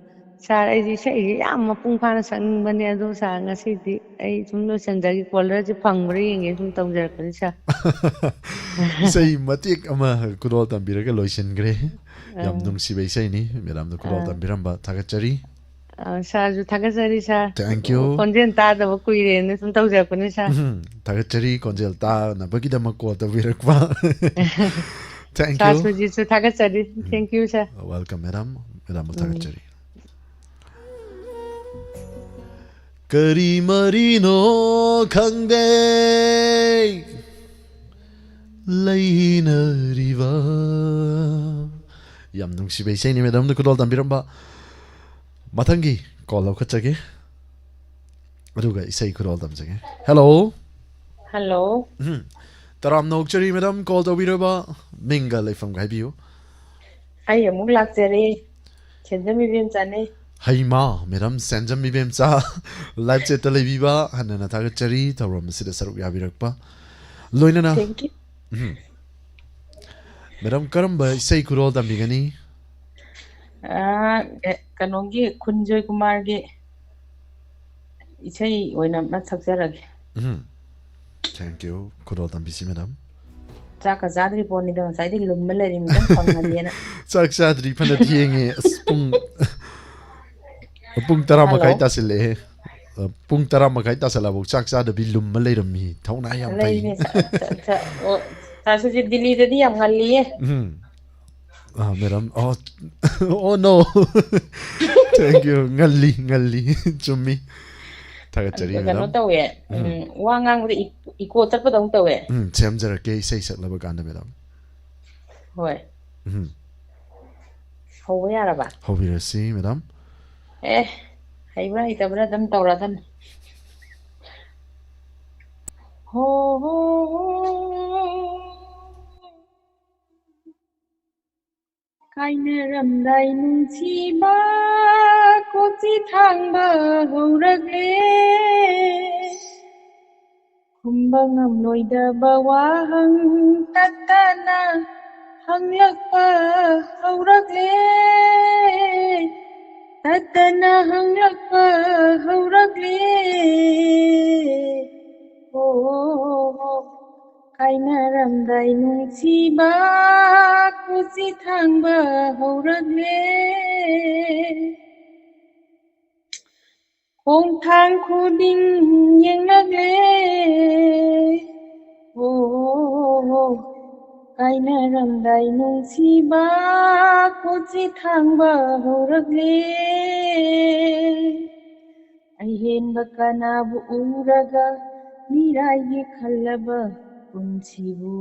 Sir, ꯑꯩꯁꯦ ꯏꯁꯩꯁꯦ ꯌꯥꯝ ꯃꯄꯨꯡ ꯐꯥꯅ ꯁꯛꯅꯤꯡꯕꯅꯦ, ꯑꯗꯣ sir, ꯉꯁꯤꯗꯤ ꯑꯩ ꯁꯨꯝ ꯂꯣꯏꯁꯤꯟꯖꯔꯒꯦ꯫ ꯀꯣꯂꯔꯁꯦ ꯐꯪꯕ꯭ꯔꯥ ꯌꯦꯡꯒꯦ ꯁꯨꯝ ꯇꯧꯖꯔꯛꯄꯅꯤ, sir꯫ ꯏꯁꯩ ꯃꯇꯦꯛ ꯑꯃ ꯈꯨꯗꯣꯜ ꯇꯝꯕꯤꯔꯒ ꯂꯣꯏꯁꯤꯟꯈ꯭ꯔꯦ꯫ ꯌꯥꯝ ꯑꯥ꯫ ꯅꯨꯡꯁꯤꯕ ꯏꯁꯩꯅꯤ꯫ ꯃꯦꯗꯥꯝꯅ ꯈꯨꯗꯣꯜ ꯑꯥ꯫ ꯇꯝꯕꯤꯔꯝꯕ ꯊꯥꯒꯠꯆꯔꯤ꯫ ꯑ, ꯁꯥꯔꯁꯨ ꯊꯥꯒꯠꯆꯔꯤ, ꯁꯥꯔ꯫ Thank you. ꯈꯣꯟꯖꯦꯜ ꯇꯥꯗꯕ ꯀꯨꯏꯔꯦꯅ ꯁꯨꯝ ꯇꯧꯖꯔꯛꯄꯅꯤ, ꯁꯥꯔ꯫ ꯎꯝ, ꯊꯥꯒꯠꯆꯔꯤ, ꯈꯣꯟꯖꯦꯜ ꯇꯥꯅꯕꯒꯤꯗꯃꯛ ꯀꯣꯜ ꯇꯧꯕꯤꯔꯛꯄ꯫ Thank sir you. ꯁꯨꯖꯤꯠꯁꯨ ꯊꯥꯒꯠꯆꯔꯤ꯫ Thank you, sir. Welcome, madam. Madamꯕꯨ ꯊꯥꯒꯠꯆꯔꯤ꯫ ꯀꯔꯤ ꯃꯔꯤꯅꯣ ꯈꯪꯗꯦ ꯂꯩꯅꯔꯤꯕ꯫ ꯌꯥꯝ ꯅꯨꯡꯁꯤꯕ ꯏꯁꯩꯅꯤ, ꯃꯦꯗꯥꯝꯅ ꯈꯨꯗꯣꯜ ꯇꯝꯕꯤꯔꯝꯕ꯫ ꯃꯊꯪꯒꯤ ꯀꯣꯜ ꯂꯧꯈꯠꯆꯒꯦ, ꯑꯗꯨꯒ ꯏꯁꯩ ꯈꯨꯗꯣꯜ ꯇꯝꯖꯒꯦ꯫ ꯍꯦꯜꯂꯣ꯫ ꯍꯜꯂꯣ꯫ ꯎꯝ꯫ ꯇꯔꯥꯝꯅ ꯑꯣꯛꯆꯔꯤ, ꯃꯦꯗꯥꯝ, ꯀꯣꯜ ꯇꯧꯕꯤꯔꯕ꯫ ꯃꯤꯡꯒ ꯂꯩꯐꯝꯒ ꯍꯥꯏꯕꯤꯌꯨ꯫ ꯑꯩ ꯑꯃꯨꯛ ꯂꯥꯛꯆꯔꯦ꯫ ꯁꯦꯟꯖꯝ ꯏꯕꯦꯝꯆꯥꯅꯦ꯫ ꯍꯩꯃꯥ, ꯃꯦꯗꯥꯝ ꯁꯦꯟꯖꯝ ꯏꯕꯦꯝꯆꯥ, ꯂꯥꯏꯚ ꯆꯦꯠꯇ ꯂꯩꯕꯤꯕ, ꯍꯟꯅꯅ ꯊꯥꯒꯠꯆꯔꯤ ꯊꯧꯔꯝ ꯑꯁꯤꯗ ꯁꯔꯨꯛ ꯌꯥꯕꯤꯔꯛꯄ꯫ ꯂꯣꯏꯅꯅ Thank you. ꯎꯝ꯫ ꯃꯦꯗꯥꯝ, ꯀꯔꯝꯕ ꯏꯁꯩ ꯈꯨꯗꯣꯜ ꯇꯝꯕꯤꯒꯅꯤ? ꯑꯥ, ꯑꯦ, ꯀꯩꯅꯣꯒꯤ ꯈꯨꯟꯖꯣꯏ ꯀꯨꯃꯥꯔꯒꯤ ꯏꯁꯩ ꯑꯣꯏꯅ ꯑꯃ ꯁꯛꯆꯔꯒꯦ꯫ ꯎꯝ꯫ Thank you. ꯈꯨꯗꯣꯜ ꯇꯝꯕꯤꯁꯤ, ꯃꯦꯗꯥꯝ꯫ ꯆꯥꯛꯀ ꯆꯥꯗ꯭ꯔꯤ ꯄꯣꯠꯅꯤꯗ, ꯉꯁꯥꯏꯗꯩ ꯂꯨꯝꯃ ꯂꯩꯔꯤꯃꯤꯗ, ꯐꯪꯉꯗꯤꯅ꯫ ꯆꯥꯛ ꯆꯥꯗ꯭ꯔꯤ, ꯐꯅ ꯊꯦꯡꯉꯦ꯫ ꯑꯁ, ꯄꯨꯡ, ꯄꯨꯡ ꯇꯔꯥ ꯃꯈꯥꯏ ꯍꯜꯂꯣ꯫ ꯇꯥꯁꯤꯜꯂꯛꯑꯦ꯫ ꯑ, ꯄꯨꯡ ꯇꯔꯥ ꯃꯈꯥꯏ ꯇꯥꯁꯤꯜꯂꯛꯑꯐꯥꯎ ꯆꯥꯛ ꯆꯥꯗꯕꯤ ꯂꯨꯝꯃ ꯂꯩꯔꯝꯃꯤ꯫ ꯊꯧꯅꯥ ꯌꯥꯝ ꯐꯩ꯫ ꯂꯩꯅꯦ, ꯁꯥ-, ꯁꯥ-, ꯁꯥ-, ꯑꯣ, ꯁꯥꯔ ꯁꯨꯖꯤꯠ, ꯗꯤꯜꯂꯤꯗꯗꯤ ꯌꯥꯝ ꯉꯜꯂꯤꯌꯦ꯫ ꯎꯝ꯫ ꯑ, ꯃꯦꯗꯥꯝ, ꯑꯣ, oh no. Thank you. ꯉꯜꯂꯤ, ꯉꯜꯂꯤ꯫ ꯆꯨꯝꯃꯤ꯫ ꯊꯥꯒꯠꯆꯔꯤ, ꯑꯗꯣ ꯀꯩꯅꯣ ꯃꯦꯗꯥꯝ꯫ ꯇꯧꯋꯦ, ꯎꯝ꯫ ꯎꯝ, ꯋꯥ ꯉꯥꯡꯕꯗ ꯏ-, ꯏꯀꯣ ꯆꯠꯄꯗꯧ ꯇꯧꯋꯦ꯫ ꯎꯝ, ꯁꯦꯝꯖꯔꯛꯀꯦ ꯏꯁꯩ ꯁꯛꯂꯕ ꯀꯥꯟꯗ, ꯃꯦꯗꯥꯝ꯫ ꯍꯣꯏ꯫ ꯎꯝ꯫ ꯍꯧꯕ ꯌꯥꯔꯕ? ꯍꯧꯕꯤꯔꯁꯤ, ꯃꯦꯗꯥꯝ꯫ ꯑꯦ, ꯍꯩꯕ꯭ꯔꯥ ꯍꯩꯇꯕ꯭ꯔꯥ ꯑꯗꯨꯝ ꯇꯧꯔꯗꯝꯅꯤ꯫ ꯍꯣ, ꯍꯣ, ꯍꯣ꯫ ꯀꯥꯏꯅꯔꯝꯗꯥꯏ ꯅꯨꯡꯁꯤꯕ ꯀꯣꯆꯤ ꯊꯥꯡꯕ ꯍꯧꯔꯛꯂꯦ꯫ ꯈꯨꯝꯕ ꯉꯝꯂꯣꯏꯗꯕ ꯋꯥꯍꯪ ꯇꯠꯇꯅ ꯍꯪꯂꯛꯄ ꯍꯧꯔꯛꯂꯦ꯫ ꯇꯠꯇꯅ ꯍꯪꯂꯛꯄ ꯍꯧꯔꯛꯂꯦ꯫ ꯑꯣ, ꯀꯥꯏꯅꯔꯝꯗꯥꯏ ꯅꯨꯡꯁꯤꯕ ꯀꯣꯆꯤ ꯊꯥꯡꯕ ꯍꯧꯔꯛꯂꯦ꯫ ꯈꯣꯡꯊꯥꯡ ꯈꯨꯗꯤꯡ ꯌꯦꯡꯂꯛꯂꯦ꯫ ꯑꯣ, ꯀꯥꯏꯅꯔꯝꯗꯥꯏ ꯅꯨꯡꯁꯤꯕ, ꯀꯣꯆꯤ ꯊꯥꯡꯕ ꯍꯧꯔꯛꯂꯦ꯫ ꯑꯍꯦꯟꯕ ꯀꯅꯥꯕꯨ ꯎꯔꯒ ꯃꯤꯔꯥꯏꯒꯤ ꯈꯜꯂꯕ ꯄꯨꯟꯁꯤꯕꯨ,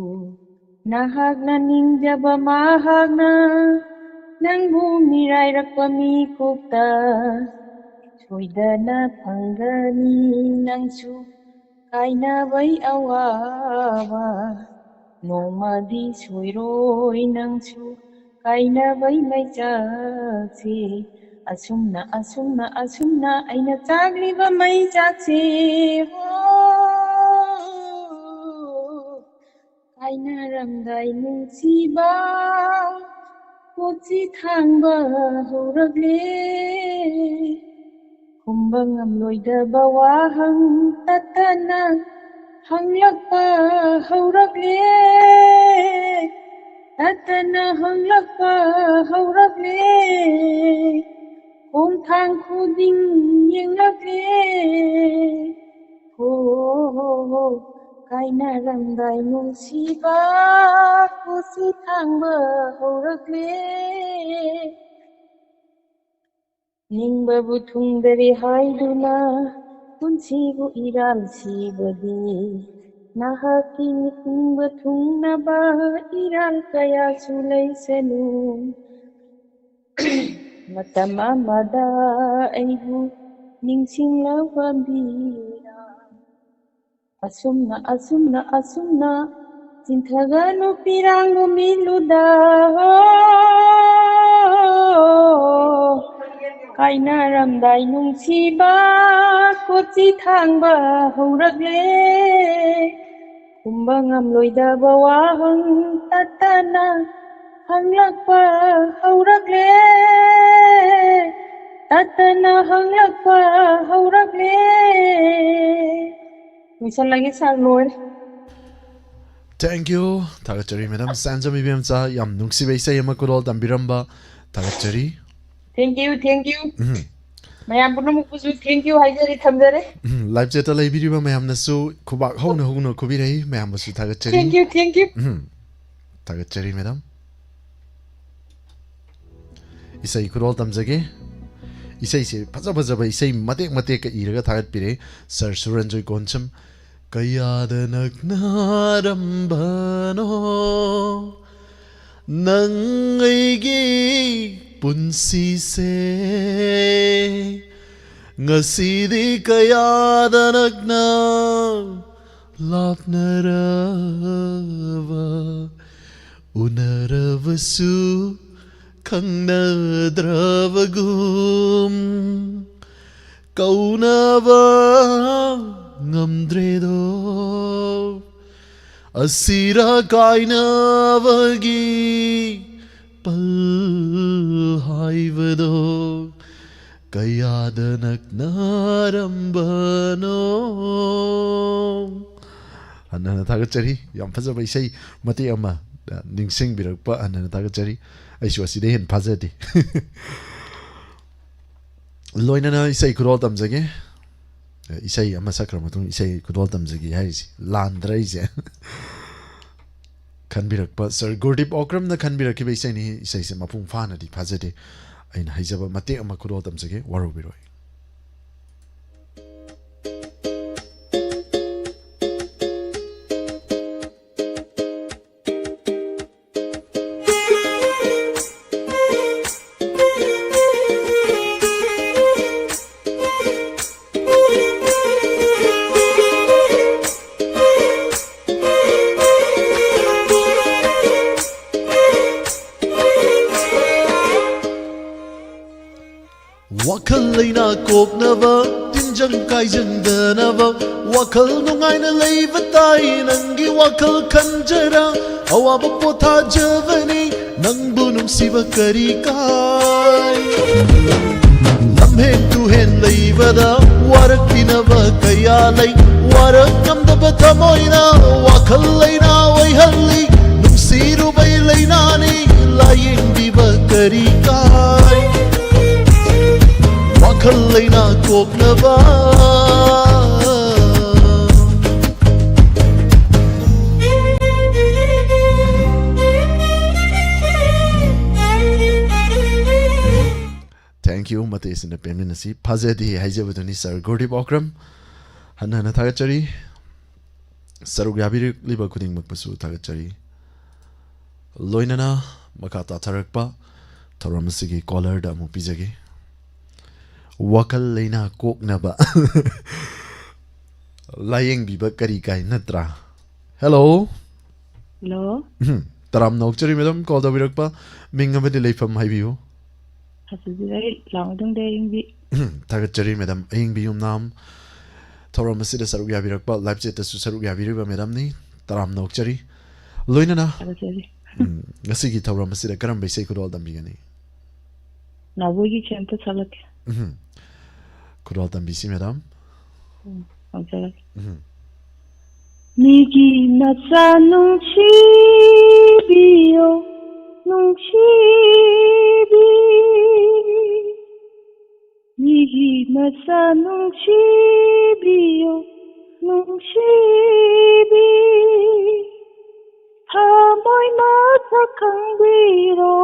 ꯅꯍꯥꯛꯅ ꯅꯤꯡꯖꯕ ꯃꯍꯥꯛꯅ ꯅꯪꯕꯨ ꯃꯤꯔꯥꯏꯔꯛꯄ ꯃꯤꯀꯨꯞꯇ ꯁꯣꯏꯗꯅ ꯐꯪꯒꯅꯤ ꯅꯪꯁꯨ ꯀꯥꯏꯅꯕꯩ ꯑꯋꯥꯕ꯫ ꯅꯣꯡꯃꯗꯤ ꯁꯣꯏꯔꯣꯏ ꯅꯪꯁꯨ ꯀꯥꯏꯅꯕꯩ ꯃꯩꯆꯥꯛꯁꯦ꯫ ꯑꯁꯨꯝꯅ, ꯑꯁꯨꯝꯅ, ꯑꯁꯨꯝꯅ ꯑꯩꯅ ꯆꯥꯛꯂꯤꯕ ꯃꯩꯆꯥꯛꯁꯦ꯫ ꯍꯣ, ꯀꯥꯏꯅꯔꯝꯗꯥꯏ ꯅꯨꯡꯁꯤꯕ, ꯀꯣꯆꯤ ꯊꯥꯡꯕ ꯍꯧꯔꯛꯂꯦ꯫ ꯈꯨꯝꯕ ꯉꯝꯂꯣꯏꯗꯕ ꯋꯥꯍꯪ ꯇꯠꯇꯅ ꯍꯪꯂꯛꯄ ꯍꯧꯔꯛꯂꯦ꯫ ꯇꯠꯇꯅ ꯍꯪꯂꯛꯄ ꯍꯧꯔꯛꯂꯦ꯫ ꯈꯣꯡꯊꯥꯡ ꯈꯨꯗꯤꯡ ꯌꯦꯡꯂꯛꯂꯦ꯫ ꯍꯣ, ꯍꯣ, ꯍꯣ, ꯀꯥꯏꯅꯔꯝꯗꯥꯏ ꯅꯨꯡꯁꯤꯕ, ꯀꯣꯆꯤ ꯊꯥꯡꯕ ꯍꯧꯔꯛꯂꯦ꯫ ꯅꯤꯡꯕꯕꯨ ꯊꯨꯡꯗꯔꯦ ꯍꯥꯏꯗꯨꯅ ꯄꯨꯟꯁꯤꯕꯨ ꯏꯔꯥꯜ ꯁꯤꯕꯗꯤ, ꯅꯍꯥꯛꯀꯤ ꯅꯤꯡꯕ ꯊꯨꯡꯅꯕ ꯏꯔꯥꯜ ꯀꯌꯥꯁꯨ ꯂꯩꯁꯅꯨ꯫ ꯃꯇꯝ ꯑꯃꯗ ꯑꯩꯕꯨ ꯅꯤꯡꯁꯤꯡꯂꯕ ꯃꯤꯔꯥ? ꯑꯁꯨꯝꯅ, ꯑꯁꯨꯝꯅ, ꯑꯁꯨꯝꯅ ꯆꯤꯟꯊꯒꯅꯨ ꯄꯤꯔꯥꯡꯕꯨ ꯃꯤꯠꯂꯨꯗ꯫ ꯍꯣ, ꯀꯥꯏꯅꯔꯝꯗꯥꯏ ꯅꯨꯡꯁꯤꯕ, ꯀꯣꯆꯤ ꯊꯥꯡꯕ ꯍꯧꯔꯛꯂꯦ꯫ ꯈꯨꯝꯕ ꯉꯝꯂꯣꯏꯗꯕ ꯋꯥꯍꯪ ꯇꯠꯇꯅ ꯍꯪꯂꯛꯄ ꯍꯧꯔꯛꯂꯦ꯫ ꯇꯠꯇꯅ ꯍꯪꯂꯛꯄ ꯍꯧꯔꯛꯂꯦ꯫ ꯂꯣꯏꯁꯜꯂꯒꯦ ꯁꯥꯔ, ꯂꯣꯏꯔꯦ꯫ Thank you꯫ ꯊꯥꯒꯠꯆꯔꯤ ꯃꯦꯗꯥꯝ ꯁꯥꯟꯖꯝ ꯏꯕꯦꯝꯆꯥ, ꯌꯥꯝ ꯅꯨꯡꯁꯤꯕ ꯏꯁꯩ ꯑꯃ ꯈꯨꯗꯣꯜ ꯇꯝꯕꯤꯔꯝꯕ꯫ ꯊꯥꯒꯠꯆꯔꯤ꯫ Thank you, thank you꯫ ꯎꯝ꯫ ꯃꯌꯥꯝ ꯄꯨꯝꯅꯃꯛꯄꯨꯁꯨ thank you ꯍꯥꯏꯖꯔꯤ, ꯊꯝꯖꯔꯦ꯫ ꯎꯝ, live chatꯇ ꯂꯩꯕꯤꯔꯤꯕ ꯃꯌꯥꯝꯅꯁꯨ ꯈꯨꯕꯥꯛ ꯍꯧꯅ ꯍꯧꯅ ꯈꯨꯕꯤꯔꯛꯏ꯫ ꯃꯌꯥꯝꯕꯨꯁꯨ ꯊꯥꯒꯠꯆꯔꯤ꯫ Thank you, thank you. ꯎꯝ, ꯊꯥꯒꯠꯆꯔꯤ, madam꯫ ꯏꯁꯩ ꯈꯨꯗꯣꯜ ꯇꯝꯖꯒꯦ꯫ ꯏꯁꯩꯁꯦ ꯐꯖ ꯐꯖꯕ ꯏꯁꯩ ꯃꯇꯦꯛ ꯃꯇꯦꯛꯀ ꯏꯔꯒ ꯊꯥꯒꯠꯄꯤꯔꯦ꯫ Sir ꯁꯨꯔꯟꯖꯣꯏ ꯀꯣꯟꯁꯝ, ꯀꯌꯥꯗ ꯅꯛꯅꯔꯝꯕꯅꯣ ꯅꯪ ꯑꯩꯒꯤ ꯄꯨꯟꯁꯤꯁꯦ, ꯉꯁꯤꯗꯤ ꯀꯌꯥꯗ ꯅꯛꯅ ꯂꯥꯞꯅꯔꯕ, ꯎꯅꯔꯕꯁꯨ ꯈꯪꯅꯗ꯭ꯔꯕꯒꯨꯝ, ꯀꯧꯅꯕ ꯉꯝꯗ꯭ꯔꯦꯗꯣ꯫ ꯑꯁꯤꯔ ꯀꯥꯏꯅꯕꯒꯤ ꯄꯜ ꯍꯥꯏꯕꯗꯣ ꯀꯌꯥꯗ ꯅꯛꯅꯔꯝꯕꯅꯣ꯫ ꯍꯟꯅ ꯍꯟꯅ ꯊꯥꯒꯠꯆꯔꯤ꯫ ꯌꯥꯝ ꯐꯖꯕ ꯏꯁꯩ ꯃꯇꯦꯛ ꯑꯃ, ꯑ, ꯅꯤꯡꯁꯤꯡꯕꯤꯔꯛꯄ ꯍꯟꯅ ꯍꯟꯅ ꯊꯥꯒꯠꯆꯔꯤ꯫ ꯑꯩꯁꯨ ꯑꯁꯤꯗꯩ ꯍꯦꯟꯅ ꯐꯥꯖꯗꯦ꯫ ꯂꯣꯏꯅꯅ ꯏꯁꯩ ꯈꯨꯗꯣꯜ ꯇꯝꯖꯒꯦ꯫ ꯑ, ꯏꯁꯩ ꯑꯃ ꯁꯛꯈ꯭ꯔ ꯃꯇꯨꯡ ꯏꯁꯩ ꯈꯨꯗꯣꯜ ꯇꯝꯖꯒꯦ ꯍꯥꯏꯔꯤꯁꯦ ꯂꯥꯟꯗ꯭ꯔꯥ ꯑꯩꯁꯦ? ꯈꯟꯕꯤꯔꯛꯄ Sir ꯒꯨꯔꯗꯤꯞ ꯑꯣꯀ꯭ꯔꯝꯅ ꯈꯟꯕꯤꯔꯛꯈꯤꯕ ꯏꯁꯩꯅꯤ꯫ ꯏꯁꯩꯁꯦ ꯃꯄꯨꯡ ꯐꯥꯅꯗꯤ ꯐꯥꯖꯗꯦ꯫ ꯑꯩꯅ ꯍꯩꯖꯕ ꯃꯇꯦꯛ ꯑꯃ ꯈꯨꯗꯣꯜ ꯇꯝꯖꯒꯦ, ꯋꯥꯔꯧꯕꯤꯔꯣꯏ꯫ ꯋꯥꯈꯜ ꯂꯩꯅꯥ ꯀꯣꯛꯅꯕ, ꯇꯤꯟꯖꯪ ꯀꯥꯏꯖꯪꯗꯅꯕ, ꯋꯥꯈꯜ ꯅꯨꯡꯉꯥꯏꯅ ꯂꯩꯕ ꯇꯥꯏ꯫ ꯅꯪꯒꯤ ꯋꯥꯈꯜ ꯈꯟꯖꯔ ꯑꯋꯥꯕ ꯄꯣꯊꯥꯖꯕꯅꯤ꯫ ꯅꯪꯕꯨ ꯅꯨꯡꯁꯤꯕ ꯀꯔꯤ ꯀꯥꯏ? ꯂꯝꯍꯦꯟ ꯇꯨꯍꯦꯟ ꯂꯩꯕꯗ ꯋꯥꯔꯛꯄꯤꯅꯕ ꯀꯌꯥ ꯂꯩ꯫ ꯋꯥꯔꯛ ꯉꯝꯗꯕ ꯊꯃꯣꯏꯅ ꯋꯥꯈꯜ ꯂꯩꯅꯥ ꯑꯣꯏꯍꯜꯂꯤ꯫ ꯅꯨꯡꯁꯤꯔꯨꯕꯩ ꯂꯩꯅꯥꯅꯤ, ꯂꯥꯌꯦꯡꯕꯤꯕ ꯀꯔꯤ ꯀꯥꯏ? ꯋꯥꯈꯜ ꯋꯥꯈꯜ ꯂꯩꯅꯥ ꯀꯣꯛꯅꯕ꯫ Thank you, ꯃꯇꯦꯛ ꯑꯁꯤꯅ ꯄꯦꯟꯃꯤꯟꯅꯁꯤ꯫ ꯐꯖꯗꯦ ꯍꯥꯏꯖꯕꯗꯨꯅꯤ, ꯁꯥꯔ ꯒꯨꯔꯗꯤꯞ ꯑꯣꯀ꯭ꯔꯝ꯫ ꯍꯟꯅ ꯍꯟꯅ ꯊꯥꯒꯠꯆꯔꯤ꯫ ꯁꯔꯨꯛ ꯌꯥꯕꯤꯔꯛꯂꯤꯕ ꯈꯨꯗꯤꯡꯃꯛꯄꯨꯁꯨ ꯊꯥꯒꯠꯆꯔꯤ꯫ ꯂꯣꯏꯅꯅ ꯃꯈꯥ ꯇꯥꯊꯔꯛꯄ ꯊꯧꯔꯝ ꯑꯁꯤꯒꯤ ꯀꯣꯂꯔꯗ ꯑꯃꯨꯛ ꯄꯤꯖꯒꯦ꯫ ꯋꯥꯈꯜ ꯂꯩꯅꯥ ꯀꯣꯛꯅꯕ ꯂꯥꯌꯦꯡꯕꯤꯕ ꯀꯔꯤ ꯀꯥꯏ ꯅꯠꯇ꯭ꯔꯥ? ꯍꯦꯜꯂꯣ꯫ ꯍꯜꯂꯣ꯫ ꯎꯝ, ꯇꯔꯥꯝꯅ ꯑꯣꯛꯆꯔꯤ ꯃꯦꯗꯥꯝ, ꯀꯣꯜ ꯇꯧꯕꯤꯔꯛꯄ꯫ ꯃꯤꯡ ꯑꯃꯗꯤ ꯂꯩꯐꯝ ꯍꯥꯏꯕꯤꯌꯨ꯫ ꯍꯥꯁꯤꯖꯤꯔꯩ ꯂꯥꯡꯃꯩꯗꯣꯡꯗꯩ ꯑꯌꯤꯡꯕꯤ꯫ ꯎꯝ, ꯊꯥꯒꯠꯆꯔꯤ ꯃꯦꯗꯥꯝ, ꯑꯌꯤꯡꯕꯤ ꯌꯨꯝꯅꯥꯝ꯫ ꯊꯧꯔꯝ ꯑꯁꯤꯗ ꯁꯔꯨꯛ ꯌꯥꯕꯤꯔꯛꯄ, ꯂꯥꯏꯚ ꯆꯦꯠꯇꯁꯨ ꯁꯔꯨꯛ ꯌꯥꯕꯤꯔꯤꯕ ꯃꯦꯗꯥꯝꯅꯤ꯫ ꯇꯔꯥꯝꯅ ꯑꯣꯛꯆꯔꯤ꯫ ꯂꯣꯏꯅꯅ, ꯊꯥꯒꯠꯆꯔꯤ꯫ ꯎꯝ, ꯉꯁꯤꯒꯤ ꯊꯧꯔꯝ ꯑꯁꯤꯗ ꯀꯔꯝꯕ ꯏꯁꯩ ꯈꯨꯗꯣꯜ ꯇꯝꯕꯤꯒꯅꯤ? ꯅꯥꯎꯕꯣꯏꯒꯤ ꯏꯁꯩ ꯑꯝꯇ ꯁꯛꯂꯛꯀꯦ꯫ ꯎꯝ꯫ ꯈꯨꯗꯣꯜ ꯇꯝꯕꯤꯁꯤ ꯃꯦꯗꯥꯝ꯫ ꯎꯝ, ꯇꯝꯖꯔꯛꯀꯦ꯫ ꯎꯝ꯫ ꯃꯤꯒꯤ ꯃꯆꯥ ꯅꯨꯡꯁꯤꯕꯤꯌꯣ, ꯅꯨꯡꯁꯤꯕꯤ꯫ ꯃꯤꯒꯤ ꯃꯆꯥ ꯅꯨꯡꯁꯤꯕꯤꯌꯨ, ꯅꯨꯡꯁꯤꯕꯤ꯫ ꯊꯃꯣꯏ ꯃꯁꯛ ꯈꯪꯕꯤꯔꯣ,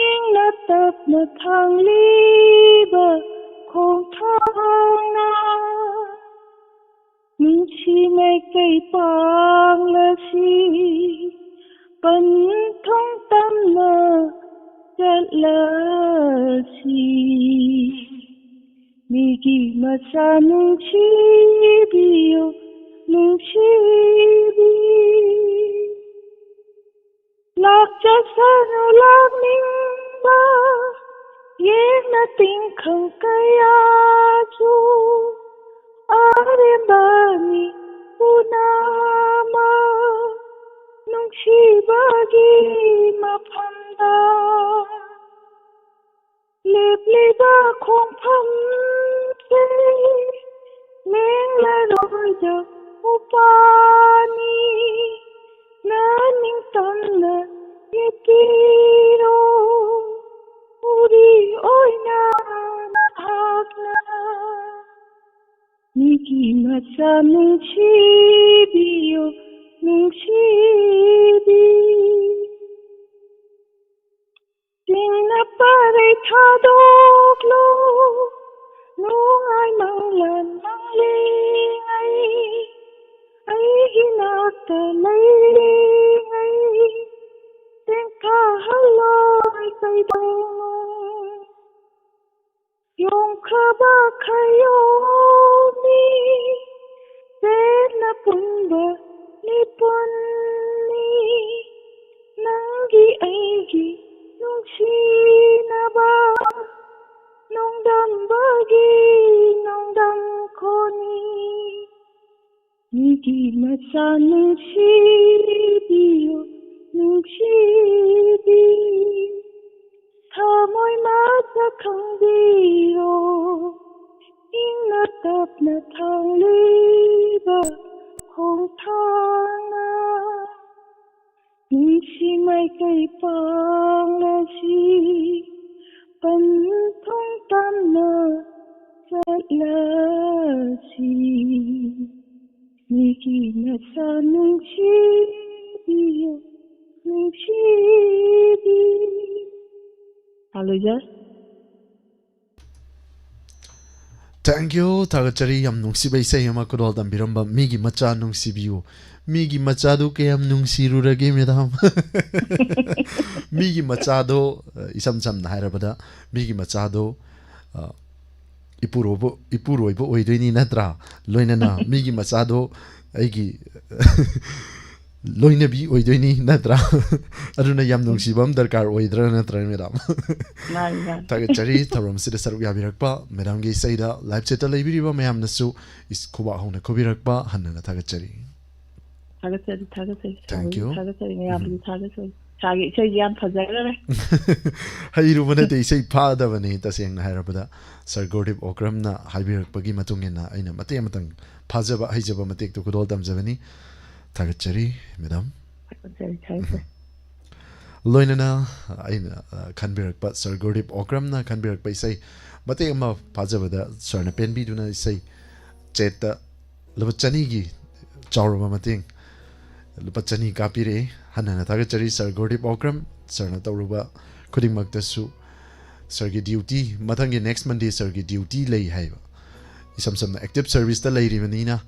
ꯏꯪꯅ ꯇꯞꯅ ꯊꯥꯡꯂꯤꯕ ꯈꯣꯡꯊꯥꯡꯅ꯫ ꯅꯨꯡꯁꯤ ꯃꯥꯏꯀꯩ ꯄꯥꯡꯂꯁꯤ, ꯄꯟꯊꯨꯡ ꯇꯝꯅ ꯆꯠꯂꯁꯤ꯫ ꯃꯤꯒꯤ ꯃꯆꯥ ꯅꯨꯡꯁꯤꯕꯤꯌꯨ, ꯅꯨꯡꯁꯤꯕꯤ꯫ ꯂꯥꯛꯆꯁꯅꯨ ꯂꯥꯛꯅꯤꯡꯕ, ꯌꯦꯛꯅ ꯇꯤꯡꯈꯪ ꯀꯌꯥꯁꯨ꯫ ꯑꯔꯦꯝꯕꯅꯤ ꯄꯨꯝꯅꯃꯛ, ꯅꯨꯡꯁꯤꯕꯒꯤ ꯃꯐꯝꯗ꯫ ꯂꯦꯞꯂꯤꯕ ꯈꯣꯡꯐꯝꯁꯦ ꯂꯦꯡꯂꯔꯣꯏꯗ ꯎꯄꯥꯅꯤ, ꯅ ꯅꯤꯡꯇꯝꯅ ꯌꯦꯠꯄꯤꯔꯣ, ꯎꯔꯤ ꯑꯣꯏꯅ ꯃꯆꯥ ꯅꯨꯡꯁꯤꯕꯤꯌꯨ, ꯅꯨꯡꯁꯤꯕꯤ꯫ ꯆꯤꯡꯅ ꯄꯔꯩ ꯊꯥꯗꯣꯛꯂꯨ, ꯅꯨꯡꯉꯥꯏ ꯃꯪꯂꯥꯟ ꯃꯪꯂꯤꯉꯩ, ꯑꯩꯒꯤ ꯅꯥꯛꯇ ꯂꯩꯔꯤꯉꯩ, ꯇꯦꯡꯊꯥꯍꯜꯂꯣꯏ ꯀꯩꯗꯧꯅꯨꯡ꯫ ꯌꯣꯡꯈ꯭ꯔꯕ ꯈꯌꯣꯝꯅꯤ, ꯄꯦꯟꯅ ꯄꯨꯟꯕ ꯃꯤꯄꯨꯟꯅꯤ, ꯅꯪꯒꯤ ꯑꯩꯒꯤ ꯅꯨꯡꯁꯤꯅꯕ, ꯅꯣꯡꯗꯝꯕꯒꯤ ꯅꯣꯡꯗꯝꯈꯣꯟꯅꯤ꯫ ꯃꯤꯒꯤ ꯃꯆꯥ ꯅꯨꯡꯁꯤꯕꯤꯌꯨ, ꯅꯨꯡꯁꯤꯕꯤ꯫ ꯊꯃꯣꯏ ꯃꯆꯥ ꯈꯪꯕꯤꯌꯨ, ꯏꯪꯅ ꯇꯞꯅ ꯊꯥꯡꯂꯤꯕ ꯈꯣꯡꯊꯥꯡꯅ꯫ ꯅꯨꯡꯁꯤ ꯃꯥꯏꯀꯩ ꯄꯥꯡꯂꯁꯤ, ꯄꯟꯊꯨꯡ ꯇꯝꯅ ꯆꯠꯂꯁꯤ꯫ ꯃꯤꯒꯤ ꯃꯆꯥ ꯅꯨꯡꯁꯤꯕꯤꯌꯨ, ꯅꯨꯡꯁꯤꯕꯤ꯫ ꯍꯜꯂꯣ, ꯖꯔ꯫ Thank you, ꯊꯥꯒꯠꯆꯔꯤ꯫ ꯌꯥꯝ ꯅꯨꯡꯁꯤꯕ ꯏꯁꯩ ꯑꯃ ꯈꯨꯗꯣꯜ ꯇꯝꯕꯤꯔꯝꯕ ꯃꯤꯒꯤ ꯃꯆꯥ ꯅꯨꯡꯁꯤꯕꯤꯌꯨ꯫ ꯃꯤꯒꯤ ꯃꯆꯥꯗꯨ ꯀꯌꯥꯝ ꯅꯨꯡꯁꯤꯔꯨꯔꯒꯦ, ꯃꯦꯗꯥꯝ? ꯃꯤꯒꯤ ꯃꯆꯥꯗꯣ, ꯏꯁꯝ ꯁꯝꯅ ꯍꯥꯏꯔꯕꯗ, ꯃꯤꯒꯤ ꯃꯆꯥꯗꯣ, ꯑ, ꯏꯄꯨꯔꯣꯏꯕ, ꯏꯄꯨꯔꯣꯏꯕ ꯑꯣꯏꯗꯣꯏꯅꯤ ꯅꯠꯇ꯭ꯔꯥ? ꯂꯣꯏꯅꯅ ꯃꯤꯒꯤ ꯃꯆꯥꯗꯣ ꯑꯩꯒꯤ ꯂꯣꯏꯅꯕꯤ ꯑꯣꯏꯗꯣꯏꯅꯤ ꯅꯠꯇ꯭ꯔꯥ? ꯑꯗꯨꯅ ꯌꯥꯝ ꯅꯨꯡꯁꯤꯕ ꯑꯃ ꯗꯔꯀꯥꯔ ꯑꯣꯏꯗ꯭ꯔꯥ ꯅꯠꯇ꯭ꯔꯥ, ꯃꯦꯗꯥꯝ? ꯃꯥꯅꯤ, ꯃꯥꯅꯤ꯫ ꯊꯥꯒꯠꯆꯔꯤ ꯊꯧꯔꯝꯁꯤꯗ ꯁꯔꯨꯛ ꯌꯥꯕꯤꯔꯛꯄ ꯃꯦꯗꯥꯝꯒꯤ ꯏꯁꯩꯗ꯫ ꯂꯥꯏꯚ ꯆꯦꯠꯇ ꯂꯩꯕꯤꯔꯤꯕ ꯃꯌꯥꯝꯅꯁꯨ ꯏꯁ-, ꯈꯨꯕꯥꯛ ꯍꯧꯅ ꯈꯨꯕꯤꯔꯛꯄ ꯍꯟꯅꯅ ꯊꯥꯒꯠꯆꯔꯤ꯫ ꯊꯥꯒꯠꯆꯔꯤ, ꯊꯥꯒꯠꯆꯔꯤ꯫ Thank you. ꯊꯥꯒꯠꯆꯔꯤ, ꯃꯌꯥꯝꯕꯨꯁꯨ ꯊꯥꯒꯠꯆꯔꯤ꯫ ꯏꯁꯥꯒꯤ ꯏꯁꯩꯁꯦ ꯌꯥꯝ ꯐꯖꯈ꯭ꯔꯦ꯫ ꯍꯩꯔꯨꯕ ꯅꯠꯇꯦ, ꯏꯁꯩ ꯐꯥꯗꯕꯅꯤ꯫ ꯇꯁꯦꯡꯅ ꯍꯥꯏꯔꯕꯗ, ꯁꯔ ꯒꯨꯔꯗꯤꯞ ꯑꯣꯀ꯭ꯔꯝꯅ ꯍꯥꯏꯕꯤꯔꯛꯄꯒꯤ ꯃꯇꯨꯡ ꯏꯟꯅ ꯑꯩꯅ ꯃꯇꯦꯛ ꯑꯃꯇꯪ ꯐꯥꯖꯕ, ꯍꯩꯖꯕ ꯃꯇꯦꯛꯇꯨ ꯈꯨꯗꯣꯜ ꯇꯝꯖꯕꯅꯤ꯫ ꯊꯥꯒꯠꯆꯔꯤ, ꯃꯦꯗꯥꯝ꯫ ꯊꯥꯒꯠꯆꯔꯤ, ꯊꯥꯒꯠꯆꯔꯤ꯫ ꯂꯣꯏꯅꯅ ꯑꯩꯅ, ꯑ, ꯈꯟꯕꯤꯔꯛꯄ, ꯁꯔ ꯒꯨꯔꯗꯤꯞ ꯑꯣꯀ꯭ꯔꯝꯅ ꯈꯟꯕꯤꯔꯛꯄ ꯏꯁꯩ ꯃꯇꯦꯛ ꯑꯃ ꯐꯥꯖꯕꯗ, ꯁꯔꯅ ꯄꯦꯟꯕꯤꯗꯨꯅ ꯏꯁꯩ ꯆꯦꯠꯇ ꯂꯨꯄꯥ ꯆꯅꯤꯒꯤ ꯆꯥꯎꯔꯕ ꯃꯇꯦꯡ, ꯂꯨꯄꯥ ꯆꯅꯤ ꯀꯥꯞꯄꯤꯔꯛꯏ꯫ ꯍꯟꯅ ꯍꯟꯅ ꯊꯥꯒꯠꯆꯔꯤ ꯁꯥꯔ ꯒꯨꯔꯗꯤꯞ ꯑꯣꯀ꯭ꯔꯝ꯫ ꯁꯥꯔꯅ ꯇꯧꯔꯨꯕ ꯈꯨꯗꯤꯡꯃꯛꯇꯁꯨ ꯁꯥꯔꯒꯤ ꯗ꯭ꯌꯨꯇꯤ, ꯃꯊꯪꯒꯤ ꯅꯦꯛꯁ ꯃꯟꯗꯦ ꯁꯥꯔꯒꯤ ꯗ꯭ꯌꯨꯇꯤ ꯂꯩ ꯍꯥꯏꯕ꯫ ꯏꯁꯝ ꯁꯝꯅ ꯑꯦꯛꯇꯤꯞ ꯁꯔꯚꯤꯁꯇ ꯂꯩꯔꯤꯕꯅꯤꯅ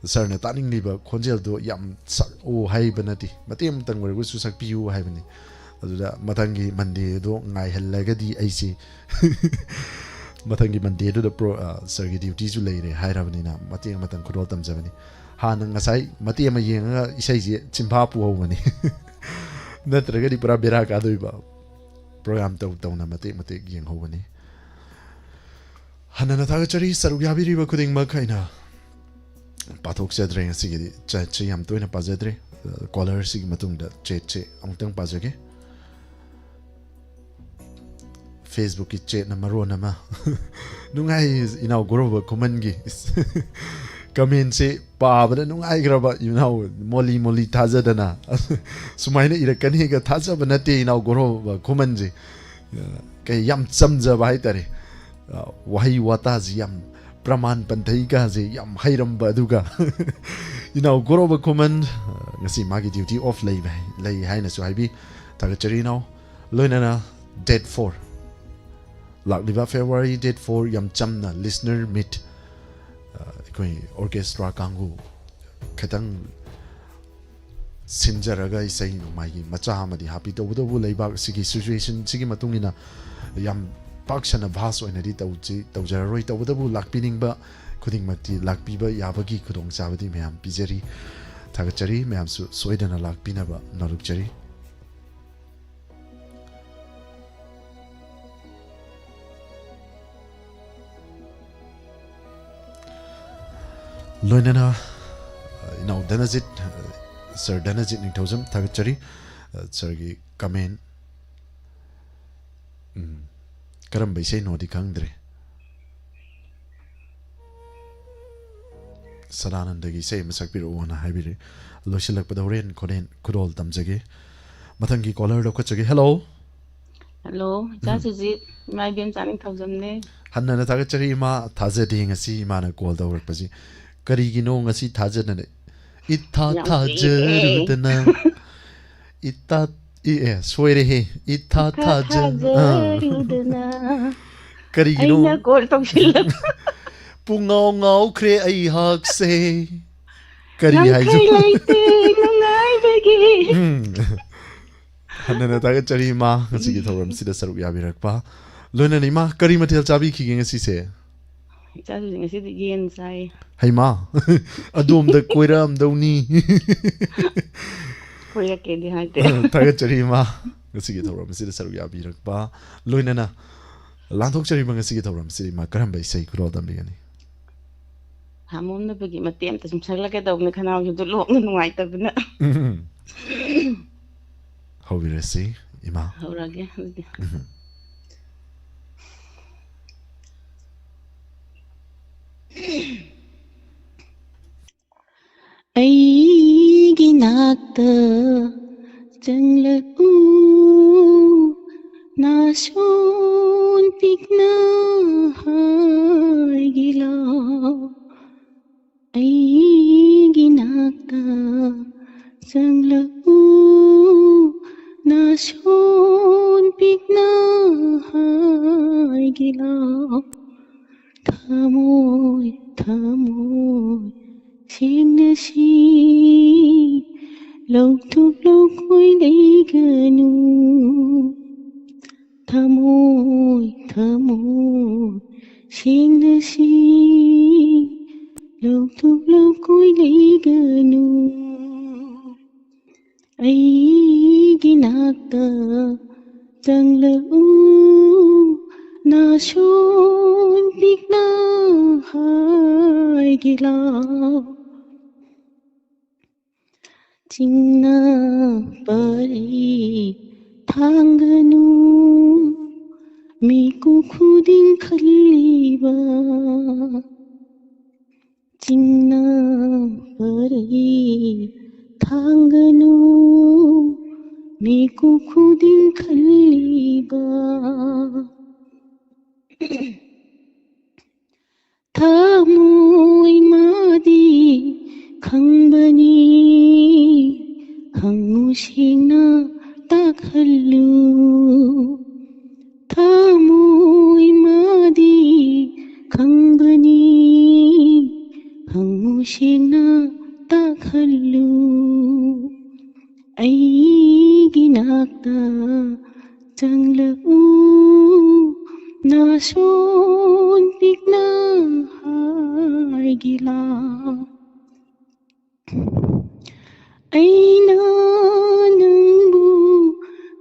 ꯁꯥꯔꯅ ꯇꯥꯅꯤꯡꯂꯤꯕ ꯈꯣꯟꯖꯦꯜꯗꯣ ꯌꯥꯝ ꯁꯛꯑꯣ ꯍꯥꯏꯕ ꯅꯠꯇꯦ, ꯃꯇꯦꯛ ꯑꯃꯇꯪ ꯑꯣꯏꯔꯒꯁꯨ ꯁꯛꯄꯤꯌꯨ ꯍꯥꯏꯕꯅꯤ꯫ ꯑꯗꯨꯗ ꯃꯊꯪꯒꯤ ꯃꯟꯗꯦꯗꯣ ꯉꯥꯏꯍꯜꯂꯒꯗꯤ ꯑꯩꯁꯦ ꯃꯊꯪꯒꯤ ꯃꯟꯗꯦꯗꯨꯗ ꯄ꯭ꯔꯣ-, ꯑ, ꯁꯥꯔꯒꯤ ꯗ꯭ꯌꯨꯇꯤꯁꯨ ꯂꯩꯔꯦ ꯍꯥꯏꯔꯕꯅꯤꯅ ꯃꯇꯦꯛ ꯑꯃꯇꯪ ꯈꯨꯗꯣꯜ ꯇꯝꯖꯕꯅꯤ꯫ ꯍꯥꯟꯅ ꯉꯁꯥꯏ ꯃꯇꯦꯛ ꯑꯃ ꯌꯦꯡꯉꯒ ꯏꯁꯩꯁꯦ ꯆꯤꯟꯐꯥ ꯄꯨꯍꯧꯕꯅꯤ꯫ ꯅꯠꯇ꯭ꯔꯒꯗꯤ ꯄꯨꯔꯥ ꯕꯦꯔꯥ ꯀꯥꯗꯣꯏꯕ꯫ ꯄ꯭ꯔꯣꯒ꯭ꯔꯥꯝ ꯇꯧ ꯇꯧꯅ ꯃꯇꯦꯛ ꯃꯇꯦꯛ ꯌꯦꯡꯍꯧꯕꯅꯤ꯫ ꯍꯟꯅꯅ ꯊꯥꯒꯠꯆꯔꯤ ꯁꯔꯨꯛ ꯌꯥꯕꯤꯔꯤꯕ ꯈꯨꯗꯤꯡꯃꯛ꯫ ꯑꯩꯅ ꯄꯥꯊꯣꯛꯆꯗ꯭ꯔꯦ ꯉꯁꯤꯒꯤꯗꯤ, ꯆꯦꯠꯁꯤ ꯌꯥꯝ ꯇꯣꯏꯅ ꯄꯥꯖꯗ꯭ꯔꯦ꯫ ꯀꯣꯂꯔꯁꯤꯒꯤ ꯃꯇꯨꯡꯗ ꯆꯦꯠꯁꯦ ꯑꯃꯨꯛꯇꯪ ꯄꯥꯖꯒꯦ꯫ ꯐꯦꯁꯕꯨꯛꯀꯤ ꯆꯦꯠꯅ ꯃꯔꯣꯟ ꯑꯃ ꯅꯨꯡꯉꯥꯏ꯫ ꯏꯅꯥꯎ ꯒꯣꯔꯣꯕ ꯈꯨꯃꯟꯒꯤ ꯀꯃꯦꯟꯁꯦ ꯄꯥꯕꯗ ꯅꯨꯡꯉꯥꯏꯈ꯭ꯔꯕ, ꯏꯅꯥꯎ ꯃꯣꯂꯤ ꯃꯣꯂꯤ ꯊꯥꯖꯗꯅ ꯁꯨꯃꯥꯏꯅ ꯏꯔꯛꯀꯅꯤꯒ ꯊꯥꯖꯕ ꯅꯠꯇꯦ ꯏꯅꯥꯎ ꯒꯣꯔꯣꯕ ꯈꯨꯃꯟꯁꯦ꯫ ꯀꯩ ꯌꯥꯝ ꯆꯝꯖꯕ ꯍꯥꯏꯇꯥꯔꯦ꯫ ꯋꯥꯍꯩ ꯋꯥꯇꯥꯁꯤ ꯌꯥꯝ ꯄ꯭ꯔꯃꯥꯟ ꯄꯟꯊꯩꯒꯁꯦ ꯌꯥꯝ ꯍꯩꯔꯝꯕ꯫ ꯑꯗꯨꯒ ꯏꯅꯥꯎ ꯒꯣꯔꯣꯕ ꯈꯨꯃꯟ ꯉꯁꯤ ꯃꯥꯒꯤ ꯗ꯭ꯌꯨꯇꯤ ꯑꯣꯐ ꯂꯩꯕ, ꯂꯩ ꯍꯥꯏꯅꯁꯨ ꯍꯥꯏꯕꯤ꯫ ꯊꯥꯒꯠꯆꯔꯤ ꯏꯅꯥꯎ꯫ ꯂꯣꯏꯅꯅ ꯗꯦꯠ ꯐꯣꯔ, ꯂꯥꯛꯂꯤꯕ ꯐꯦꯕ꯭ꯔꯨꯋꯥꯔꯤ ꯗꯦꯠ ꯐꯣꯔ ꯌꯥꯝ ꯆꯝꯅ ꯂꯤꯁꯅꯔ ꯃꯤꯠ, ꯑ, ꯑꯩꯈꯣꯏ ꯑꯣꯔꯀꯦꯁꯇ꯭ꯔꯥ ꯀꯥꯡꯕꯨ ꯈꯤꯇꯪ ꯁꯤꯟꯖꯔꯒ ꯏꯁꯩ ꯅꯣꯡꯃꯥꯏꯒꯤ ꯃꯆꯥ ꯑꯃꯗꯤ ꯍꯥꯞꯄꯤ꯫ ꯇꯧꯕꯇꯕꯨ ꯂꯩꯕꯥꯛ ꯑꯁꯤꯒꯤ ꯁꯤꯆꯨꯋꯦꯁꯟꯁꯤꯒꯤ ꯃꯇꯨꯡ ꯏꯟꯅ ꯌꯥꯝ ꯄꯥꯛ ꯁꯟꯅ ꯚꯥꯁ ꯑꯣꯏꯅꯗꯤ ꯇꯧꯖꯤ-, ꯇꯧꯖꯔꯔꯣꯏ꯫ ꯇꯧꯕꯇꯕꯨ ꯂꯥꯛꯄꯤꯅꯤꯡꯕ ꯈꯨꯗꯤꯡꯃꯛꯇꯤ ꯂꯥꯛꯄꯤꯕ ꯌꯥꯕꯒꯤ ꯈꯨꯗꯣꯡꯆꯥꯕꯗꯤ ꯃꯌꯥꯝ ꯄꯤꯖꯔꯤ꯫ ꯊꯥꯒꯠꯆꯔꯤ꯫ ꯃꯌꯥꯝꯁꯨ ꯁꯣꯏꯗꯅ ꯂꯥꯛꯄꯤꯅꯕ ꯅꯣꯂꯨꯛꯆꯔꯤ꯫ ꯂꯣꯏꯅꯅ, ꯑ, ꯏꯅꯥꯎ ꯙꯅꯖꯤꯠ, ꯑ, ꯁꯥꯔ ꯙꯅꯖꯤꯠ ꯅꯤꯡꯊꯧꯖꯝ ꯊꯥꯒꯠꯆꯔꯤ꯫ ꯑ, ꯁꯥꯔꯒꯤ ꯀꯃꯦꯟ, ꯎꯝ, ꯀꯔꯝꯕ ꯏꯁꯩꯅꯣꯗꯤ ꯈꯪꯗ꯭ꯔꯦ꯫ ꯁꯗꯥꯅꯟꯗꯒꯤ ꯏꯁꯩ ꯑꯃ ꯁꯛꯄꯤꯔꯛꯑꯣꯅ ꯍꯥꯏꯕꯤꯔꯦ꯫ ꯂꯣꯏꯁꯤꯜꯂꯛꯄꯗ ꯍꯣꯔꯦꯟ ꯈꯣꯔꯦꯟ ꯈꯨꯗꯣꯜ ꯇꯝꯖꯒꯦ꯫ ꯃꯊꯪꯒꯤ ꯀꯣꯂꯔ ꯂꯧꯈꯠꯆꯒꯦ꯫ ꯍꯦꯜꯂꯣ꯫ ꯍꯦꯜꯂꯣ, ꯏꯆꯥ ꯎꯝ꯫ ꯁꯨꯖꯤꯠ, ꯏꯃꯥ ꯏꯕꯦꯝꯆꯥ ꯅꯤꯡꯊꯧꯖꯝꯅꯦ꯫ ꯍꯟꯅꯅ ꯊꯥꯒꯠꯆꯔꯤ ꯏꯃꯥ꯫ ꯊꯥꯖꯗꯦ ꯉꯁꯤ ꯏꯃꯥꯅ ꯀꯣꯜ ꯇꯧꯔꯛꯄꯁꯤ꯫ ꯀꯔꯤꯒꯤꯅꯣ ꯉꯁꯤ ꯊꯥꯖꯗꯅ? ꯏꯊꯥ ꯌꯥꯝ ꯊꯥꯖꯔꯨꯗꯅ, ꯏꯇꯥ ꯏ ꯑꯦ ꯁꯣꯏꯔꯦꯍꯦ꯫ ꯏꯊꯥ ꯊꯥꯖ ꯑꯥ꯫ ꯊꯥꯖꯔꯨꯗꯅ ꯀꯔꯤꯒꯤꯅꯣ? ꯑꯩꯅ ꯀꯣꯜ ꯇꯧꯁꯤꯜꯂꯛ ꯄꯨꯡꯉꯥꯎ ꯉꯥꯎꯈ꯭ꯔꯦ ꯑꯩꯍꯥꯛꯁꯦ꯫ ꯀꯔꯤ ꯍꯥꯏꯁꯨ ꯉꯝꯈꯩ ꯂꯩꯇꯦ ꯅꯨꯡꯉꯥꯏꯕꯒꯤ꯫ ꯎꯝ꯫ ꯍꯟꯅꯅ ꯊꯥꯒꯠꯆꯔꯤ ꯏꯃꯥ, ꯉꯁꯤꯒꯤ ꯊꯧꯔꯝꯁꯤꯗ ꯁꯔꯨꯛ ꯌꯥꯕꯤꯔꯛꯄ꯫ ꯂꯣꯏꯅꯅ ꯏꯃꯥ, ꯀꯔꯤ ꯃꯊꯦꯜ ꯆꯥꯕꯤꯈꯤꯒꯦ ꯉꯁꯤꯁꯦ? ꯏꯆꯥꯁꯤꯡ ꯉꯁꯤꯗꯤ ꯌꯦꯟ ꯆꯥꯏ꯫ ꯍꯩꯃꯥ, ꯑꯗꯣꯝꯗ ꯀꯣꯏꯔꯛꯑꯝꯗꯧꯅꯤ꯫ ꯀꯣꯏꯔꯛꯀꯦꯗꯤ ꯍꯥꯏꯗꯦ꯫ ꯊꯥꯒꯠꯆꯔꯤ ꯏꯃꯥ, ꯉꯁꯤꯒꯤ ꯊꯧꯔꯝ ꯑꯁꯤꯗ ꯁꯔꯨꯛ ꯌꯥꯕꯤꯔꯛꯄ꯫ ꯂꯣꯏꯅꯅ ꯂꯥꯟꯊꯣꯛꯆꯔꯤꯕ ꯉꯁꯤꯒꯤ ꯊꯧꯔꯝ ꯑꯁꯤꯗ ꯏꯃꯥ ꯀꯔꯝꯕ ꯏꯁꯩ ꯈꯨꯗꯣꯜ ꯇꯝꯕꯤꯒꯅꯤ? ꯍꯥꯃꯣꯝꯅꯕꯒꯤ ꯃꯇꯦꯛ ꯑꯃꯇ ꯁꯨꯝ ꯁꯛꯂꯛꯀꯦ ꯇꯧꯕꯅꯤ, ꯈꯅꯥꯎꯁꯤꯗ ꯂꯣꯛꯅ ꯅꯨꯡꯉꯥꯏꯇꯕꯅ꯫ ꯎꯝ꯫ ꯍꯧꯕꯤꯔꯁꯤ ꯏꯃꯥ꯫ ꯍꯧꯔꯒꯦ ꯑꯗꯨꯗꯤ꯫ ꯎꯝ꯫ ꯑꯩꯒꯤ ꯅꯥꯛꯇ ꯆꯪꯂꯛꯎ, ꯅꯥꯁꯣꯟ ꯄꯤꯛꯅ ꯍꯥꯏꯒꯦ ꯂꯥꯎ꯫ ꯑꯩꯒꯤ ꯅꯥꯛꯇ ꯆꯪꯂꯛꯎ, ꯅꯥꯁꯣꯟ ꯄꯤꯛꯅ ꯍꯥꯏꯒꯦ ꯂꯥꯎ꯫ ꯊꯃꯣꯏ ꯊꯃꯣꯏ ꯁꯦꯡꯅꯁꯤ, ꯂꯧꯊꯣꯛ ꯂꯧꯈꯣꯏ ꯂꯩꯒꯅꯨ꯫ ꯊꯃꯣꯏ ꯊꯃꯣꯏ ꯁꯦꯡꯅꯁꯤ, ꯂꯧꯊꯣꯛ ꯂꯧꯈꯣꯏ ꯂꯩꯒꯅꯨ꯫ ꯑꯩꯒꯤ ꯅꯥꯛꯇ ꯆꯪꯂꯛꯎ, ꯅꯥꯁꯣꯟ ꯄꯤꯛꯅ ꯍꯥꯏꯒꯦ ꯂꯥꯎ꯫ ꯆꯤꯡꯅ ꯄꯔꯤ ꯊꯥꯡꯒꯅꯨ, ꯃꯤꯀꯨꯞ ꯈꯨꯗꯤꯡ ꯈꯜꯂꯤꯕ꯫ ꯆꯤꯡꯅ ꯄꯔꯤ ꯊꯥꯡꯒꯅꯨ, ꯃꯤꯀꯨꯞ ꯈꯨꯗꯤꯡ ꯈꯜꯂꯤꯕ꯫ ꯊꯃꯣꯏ ꯃꯥꯗꯤ ꯈꯪꯕꯅꯤ, ꯍꯪꯉꯨ ꯁꯦꯡꯅ ꯇꯥꯛꯍꯜꯂꯨ꯫ ꯊꯃꯣꯏ ꯃꯥꯗꯤ ꯈꯪꯕꯅꯤ, ꯍꯪꯉꯨ ꯁꯦꯡꯅ ꯇꯥꯛꯍꯜꯂꯨ꯫ ꯑꯩꯒꯤ ꯅꯥꯛꯇ ꯆꯪꯂꯛꯎ, ꯅꯥꯁꯣꯟ ꯄꯤꯛꯅ ꯍꯥꯏꯒꯦ ꯂꯥꯎ꯫ ꯑꯩꯅ ꯅꯪꯕꯨ